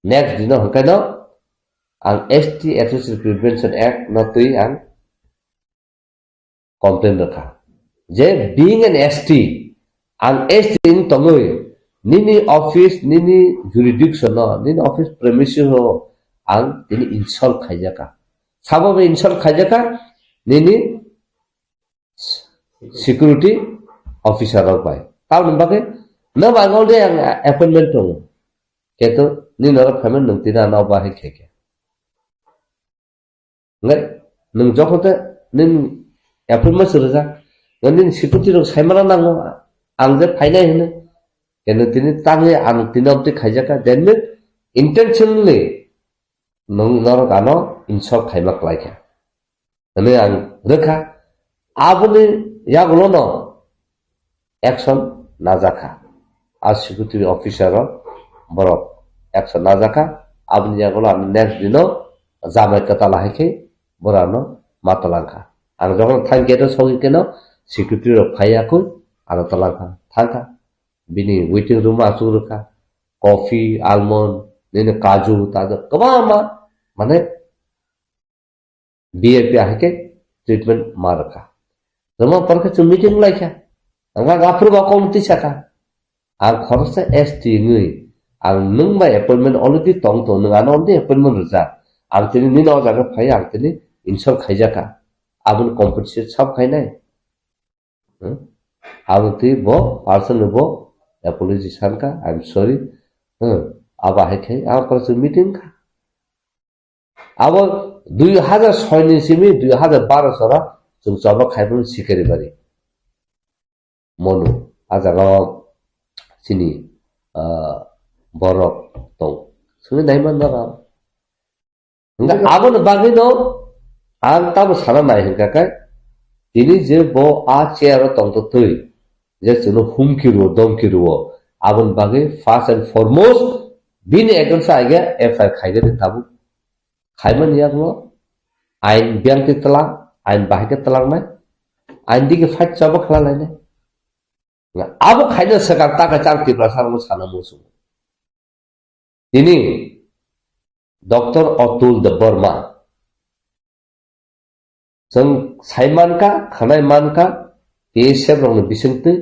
next dino hwnkhe no ang S T Atrocity Prevention Act no twi ang complain rwkha. Je being an S T, ang S T wng tongwi nini office, nini jurisdiction no, nini office premises o ang tini insult khaijakha. Sabo bai insult khaijakha, nini security officer rok bai. Tamoni bagwi no bai already ang appointment tongo. Keto nini norok phaimani nwng tini ano bahai khaikha. Ngai, nwng jokhon te nini appointment se rijak, ngai nini security rok saimana nango, ang je phainai hwnwi. Keno tini tangwi ang tini obtwi khaijakha, then nw intentionally nwng norok ano insult khaima kwlaikha. Hwnwi ang rwkha, aboni yagulono action najakha. A security officer rok borok action najakha. Aboni yagulo ano next dino jamai kwtal hai khe borano ma talangkha. Ang jokhon thang gate o sogwi keno security rok phaiya koi ano talangkha, thangkha. Bini waiting room o achuk rwkha. Coffee, almond, nini kaju, taju, kwbangma mane V I P ahai khe treatment ma rwkha. Tamo porkhe chwng meeting laikha. Ang aphuru ba kok twi sakha. Ang khoroksa S T wngwi ang nwng bai appointment already tong tong, nwng ano already appointment rwjak. Ang tini nini o jaga phai ang tini insult khaijakha. Aboni compensate sab khainai. Hmm? Abo twi bo personally bo apology sankha, "I'm sorry." Hmm. Abo hai khai ang porkhe meeting kha. Abo dui hajar soi ni simi dui hajar baro sora chwng choba khai phuru Sikaribari. Monu, a jaga o chini, ah, borok tong. Simi naiman jaga. Hingke aboni bagwi no ang tamo sana nai hingka khe, tini je bo a chair o tongtotwi, je chwngno humki rwo, domki rwo, aboni bagwi first and foremost bini against o aige F I R khaigani tabuk. Khaimani yakno ain biyangtwi twlang, ain bahai khe twlangnai, ain digi fight chaba khlalainai. Abo khaina swkang ta kaisa ang Tiprasa rokno sana muchungo. Tini Doctor Atul Debbarma. Chwng sai mankha, khwnai mankha, T S F rokni bisingtwi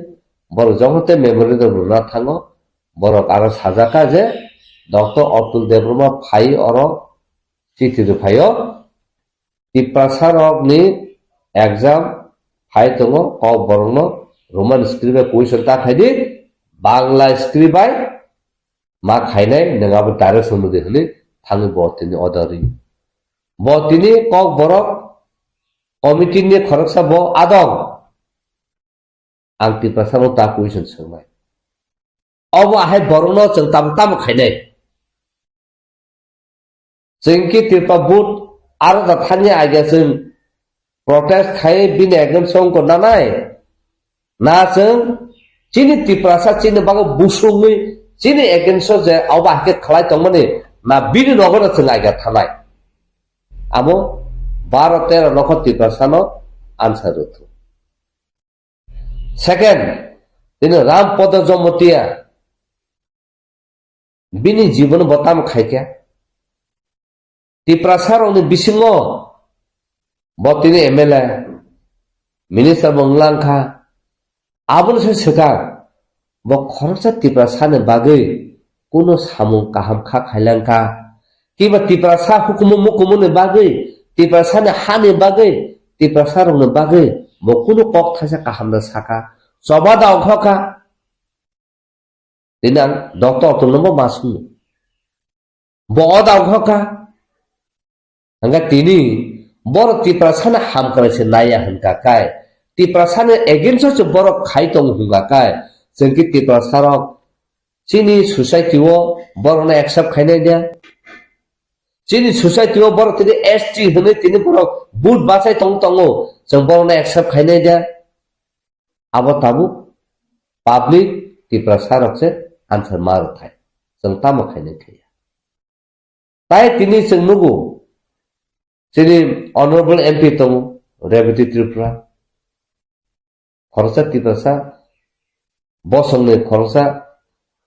borok joto tei memorandum rwna thango, borok aro sajaka je Doctor Atul Debbarma phai oro chithi rwphaio, Tiprasa rokni exam phai tongo, kok borokno Roman script bai question ta khaidi, Bangla script bai ma khainai, nwng abo direction rwdi hwnwi thangwi bo tini order ri. Bo tini kok borok committee ni khoroksa bo adong. Ang Tiprasa no ta question swngnai. Obo ahai borokno chwng tamo tamo khainai. Chwng ki Tripura board aro da thani agia chwng protest khai bini against o wngkha nanai. Na chwng chini Tiprasa chini bago busungwi chini against o je obo ahai khe khlai tongmani na bini nogo no chwng agia thanai. Amo baro tero nokho Tiprasa no answer rwthu. Second, tini Ram Podo Jamatia bini jibono bo tamo khaikha. Tiprasa rokni bisingo bo tini M L A, minister bo wnglang kha. Aboni se swkang bo khoroksa Tiprasa ni bagwi kuno samung kaham kha khailang kha. Kiba Tiprasa hukumu mukumu ni bagwi, Tiprasa ni ha ni bagwi, Tiprasa rokni bagwi bo kunu kok thaisa kaham da saka, choba da ongkha kha. Tini ang doctor tongno bo ma sungno. Bo o da ongkha kha. Hingkha tini borok Tiprasano hamkrai se naiya hingkha kai, Tiprasani against o se borok khai tongo hingkha kai, chwng khe Tiprasa rok chini society o borokno accept khainai dia? Chini society o borok tini S T hinwi tini borok vote bachai tong tongo, chwng borokno accept khainai dia? Abo tabuk public Tiprasa rok se answer ma rwthai, chwng tamo khainai thaiya. Tai tini chwng nugo, chini honorable M P tongo, Rebati Tripura, khoroksa Tiprasa, bosongni khoroksa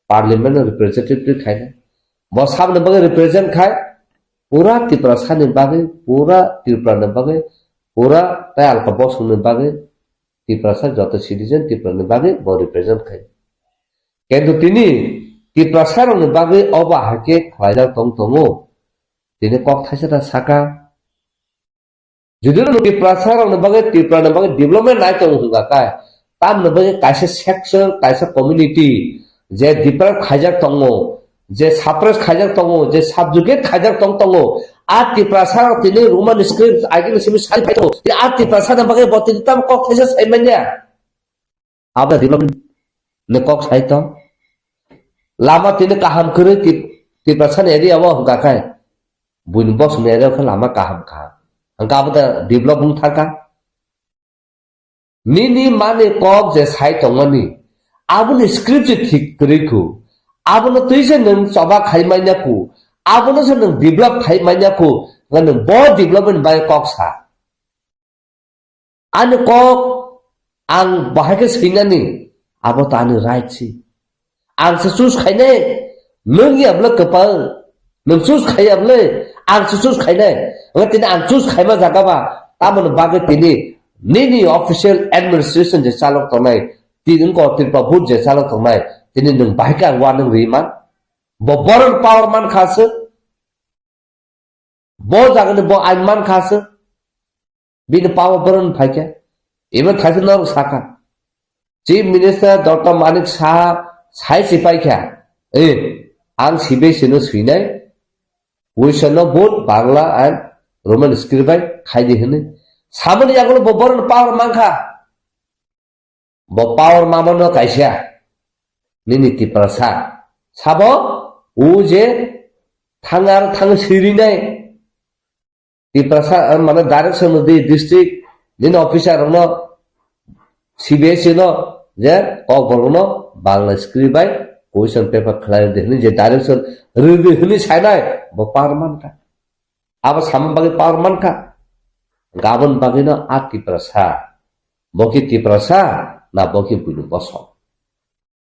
parliament no representative khaina. Bo saboni bagwi represent khai, pura Tiprasani bagwi, pura Tripurani bagwi, pura tai alka bosongni bagwi, Tiprasa joto citizen Tripurani bagwi bo represent khai. Kintu tini Tiprasa rokni bagwi obo hai khe khlaijak tong tongo, tini kok thaisa ta saka. Jodi no Tiprasa rokni bagwi, Tripurani bagwi development nai tongo hwnga khe, tamoni bagwi kaisa section, kaisa community je deprive khaijak tongo, je suppress khaijak tongo, je subjugate khaijak tong tongo, a Tiprasa rok tini Roman script agini simi sai phai tongo. Tini a Tiprasa ni bagwi bo tini tamo kok thaisa sai manya. Abo development ni kok sai tong. Lama tini kaham kwrwi Tip-, Tiprasa ni area o hwnga khe, buini bosong ni area o khe lama kaham kha. Hwnga abo da develop wng thangkha. Nini mani kok je sai tongmani, aboni script je thik kwrwi khu, abono twi se nwng choba khai manya khu, abono se nwng develop khai manya khu, hwnba nwng bo development bai kok sa. Ani kok ang bahai khe swinani, abo to ani right si. Ang se choose khainai, nwng ya bwle kwpal, nwng choose khaiya bwle, ang se choose khainai. Hwnba tini ang choose khaima jaga ba, tamoni bagwi tini nini official administration je chalok tongnai, tini wngkha Tripura board je chalok tongnai, tini nwng bahai khe ang warning rwi man. Bo borok power man kha se, bo jaga ni bo ain man kha se. Bini power borok ni phai khe. Even thaisa norok sakha. Chief Minister Doctor Manik Saha sai si pai kha. Eh, ang C B S E no swinai. Question no vote Bangla and Roman script bai khai di hwnwi. Samani yagulo bo borok ni power man kha. Bo power mamano kaisa. Nini Tiprasa. Sabo, o je thang ar thang sirinai. Tiprasa, eh, mane direction no di district, nini officer rokno, C B S E no, je kok borokno Bangla script bai question paper khlai di hwnwi je direction rwdi hwnwi sainai, bo power mankha. Abo samani bagwi power mankha. Gabon bagwino a Tiprasa. Bo ki Tiprasa, na bo ki buini bosong.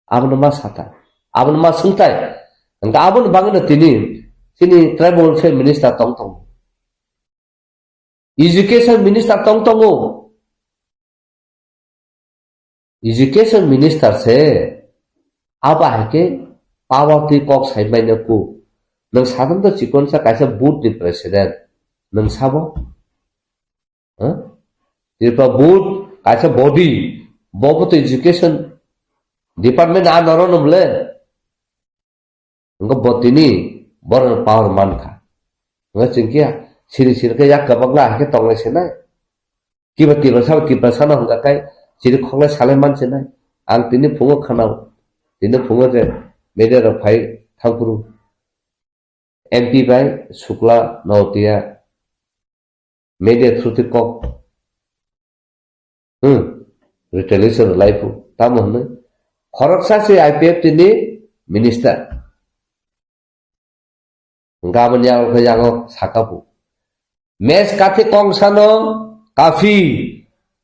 Abono ma sata. Abono ma sungtai. Hingke aboni bagwino tini, tini tribal welfare minister tong tongo. Education minister tong tongo. Education minister se abo hai khe power twi kok sai manya ku. Nwng sadam to chikon sa kaisa board ni president. Nwng sabo? Huh? Tripura board kaisa body. Bobo to education department a noro no bole. Wngkha bo tini borokni power mankha. Wngkha chwng khe siri siri khe yak kwbangma hai khe tonglai sinai. Kiba Tiprasa bo Tiprasano hwnka khe chiri khoklai salai man sinai. Ang tini phungo khwnao, tini phungo je media rok phai thangphuru M P bai Sukla Notiya media through twi kok, hmm, retaliation rwlai phu. Tamo hwnwi khoroksa se I P F T ni minister. Gabon yago khe yago saka phu. Mes kathi kongsano kafi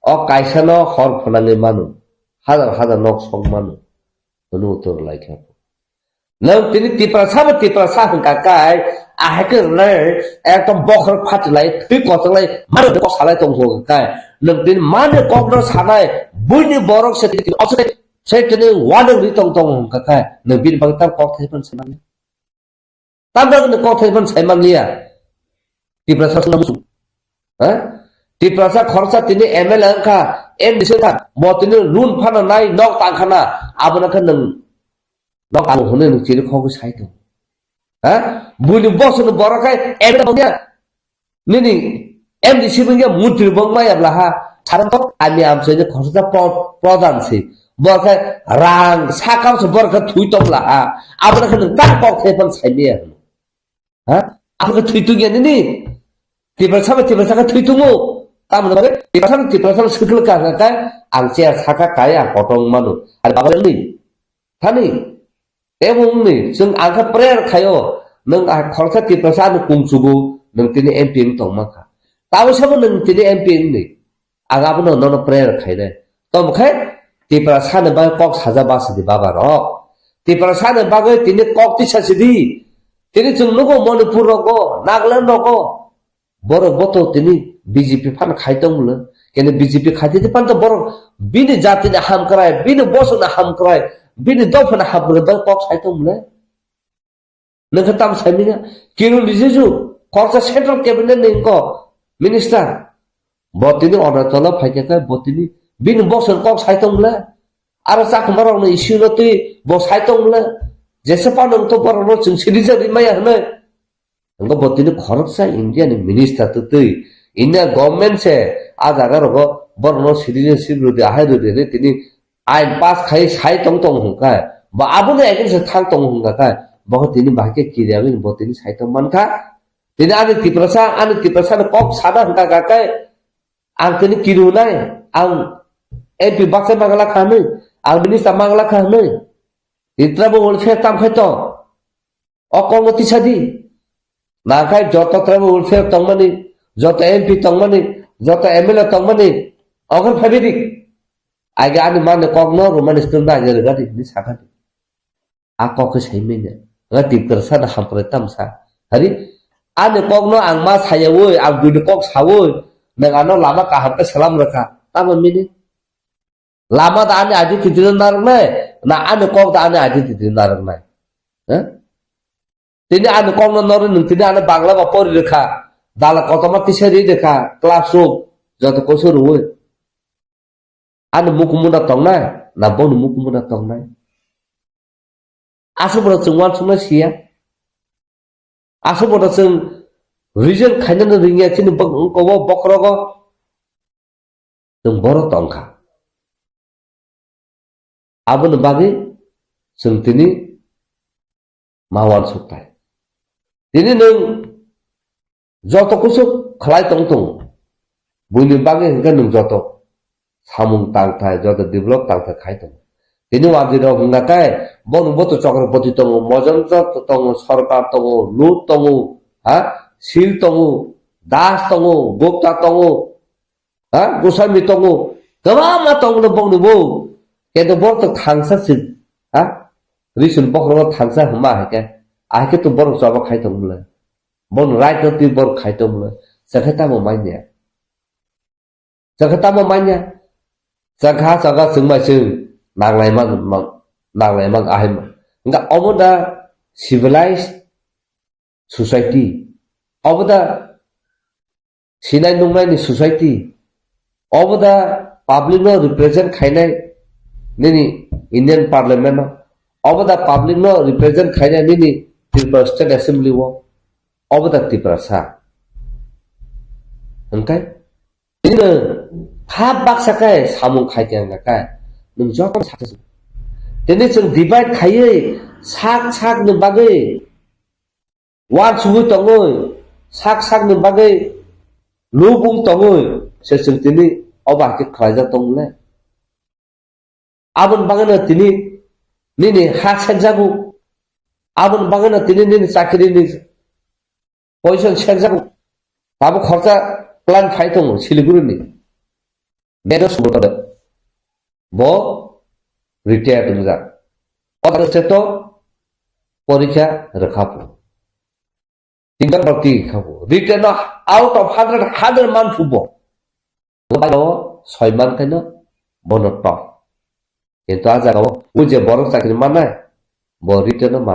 o kaisano hor phwnangwi mano. Hajar hajar nok song mano. Hwnwi uttor rwlai kha. Nwng tini Tiprasa bo Tiprasa hwnkha kai, ahai khe rwlai, ekdom bokhorok phatilai, thwi kotonglai, mano kok salai tong hwnkha kai. Nwng tini mani kokno sanai, buini borok se tini, se tini wanang ri tong tong hwnkha kai. Nwng bini bagwi tam kok thai phano sai manya. Tam bagwi nwng kok thai phano sai manliya. Tiprasa songno muchung. Ha? Tiprasa khoroksa tini M L A wngkha, M D C kha, bo tini run phana nai, nok tang khana, abono khe nwng nok tang hwnwi nwng chini khogwi sai tong. Ha? Buini bosoni borok khe M D C wngya. Nini M D C wngya, montri bo wngmaya bla ha. Saram to ami amchaini khoroksa pro-, pradhan se. Borok khe rang sakam se borok khe thui tong bla ha. Abono khe nwng tak kok thai phan sai maya hwno. Ha? Abo khe thwi tungya nini? Tiprasa bai Tiprasa khe thwi tungo. Tamoni bagwi Tiprasa bai Tiprasa swkang kha khe ang chair saka kai ang kotor wng mano. Ari baba ni. Thani. Tebo wngni. Chwng ang khe prayer khaio. Nwng ah khoroksa Tiprasa ano kungsugo. Nwng tini M P wng tong mankha. Tabwi sabo nwng tini M P wngni. Ang abono nono prayer khainai. Tamo khe Tiprasani bagwi kok saja basi di baba rok. Tiprasani bagwi tini kok tisa sidi. Tini chwng nugo Manipur rogo, Nagaland rogo. Borok bo to tini B J P phan khai tong mle. Kene B J P khai tidi phan to borok bini jatini hamkrai, bini bosoni hamkrai, bini dophani hamkrai bagwi kok sai tong mle. Nwng khe tamo sai manya? Kiron Rijiju, khoroksa central cabinet ni wngkok minister. Bo tini Agartala phai khe, khe bo tini bini bosoni kok sai tong le. Aro chakhuma rokni issue no twi bo sai tong le. Jesa phano wngthok borok no chwng citizen ri maya hwnwi. Wngkha bo tini khoroksa India ni minister twi twi. India government se a jaga rogo borok no citizenship rwdi, ahai rwdi hwnwi tini ain pass khai sai tong tong hwnkha, ba aboni against thang tong hwnkha kha, bo tini bahai khe kiriya wngwi bo tini sai tong mankha. Tini ani Tiprasa, ani Tiprasa ni kok sana hwnkha kha khe, ang tini kirunai, ang M P baksa mangala kha hwnwi, ang minister mangala kha hwnwi. Tini tribal welfare tam khai tong. O kokno tisa di. Nangkhe joto tribal welfare tongmani, joto M P tongmani, joto M L A tongmani, okhor phaibai di. Age ani mani kokno Roman script no age rwgadi hinwi sakha di. A kok khe sai manya. Nga Tiprasa no hamprai tamsa. Hari ani kokno ang ma sayawi, ang buini kok sawi, nwng ano lama kaham khe salam rwkha. Tamo mini? Lama da ani identity no narwknai, na ani kok da ani identity no narwknai? Eh? Tini ani kok no norwi nwng tini ano Bangla ba pori rwkha, dala kotorma tisa ri rwkha, class room, joto koiso rwui. Ani mukumuna tongnai, na bono mukumuna tongnai? Aswk bono chwng uansuknai siya. Aswk bono chwng reason khainani ringya chini bok-, kobo bokrogo chwng borok tongkha. Aboni bagwi chwng tini ma uansuk tai. Tini nwng joto kuchuk khlai tong tongo. Buini bagwi hwnkhe nwng joto samung tangthai, joto develop tangthai khai tongo. Tini wajirok hwnkha khe, bono boto Chakrawpati tongo, Mojonjot tongo, Sorkar tongo, Lut tongo, ha? Sil tongo, Das tongo, Gupta tongo, ha? Goswami tongo, kwbangma tongo bokni bo. Kento borok to thangsa se, ha? Risun bokhorok thangsa hwnma hai khe, ahai khe to borok choba khai tongmole. Bon right no twi bor khai tongmole. Chakhe tamo manya. Chakhe tamo manya. Chakha chakha chwngmai chwng nanglai man, man, nanglai man ahai man. Nga omo da civilized society. Omo da sinai nungnaini society. Obo da public no represent khainai nini Indian Parliament no. Obo da public no represent khainai nini Tripura State Assembly o. Obo da Tiprasa. Hwnkhe nini kha baksa khe samung khai khe hwnkha khe nwng joto saksa. Tini chwng divide khaiwi sak sak ni bagwi uansugwi tongwi, sak sakni bagwi lubung tongwi se chwng tini o bahai khe khlaijak tongmole. Aboni bagwino tini nini ha sekjago. Aboni bagwino tini nini chakrini position sekjago. Tabuk khoroksa plan phai tongo Siliguri ni. Bedo Subroto de. Bo retired wngjak. O jaga se to porikha rwkha pho. Tinta rok twi kha pho. Retired no out of hundred, hundred man phu bo. Bo soi man khe no bono top. Kintu a jaga o, o je borok chakri mannai, bo retired no man.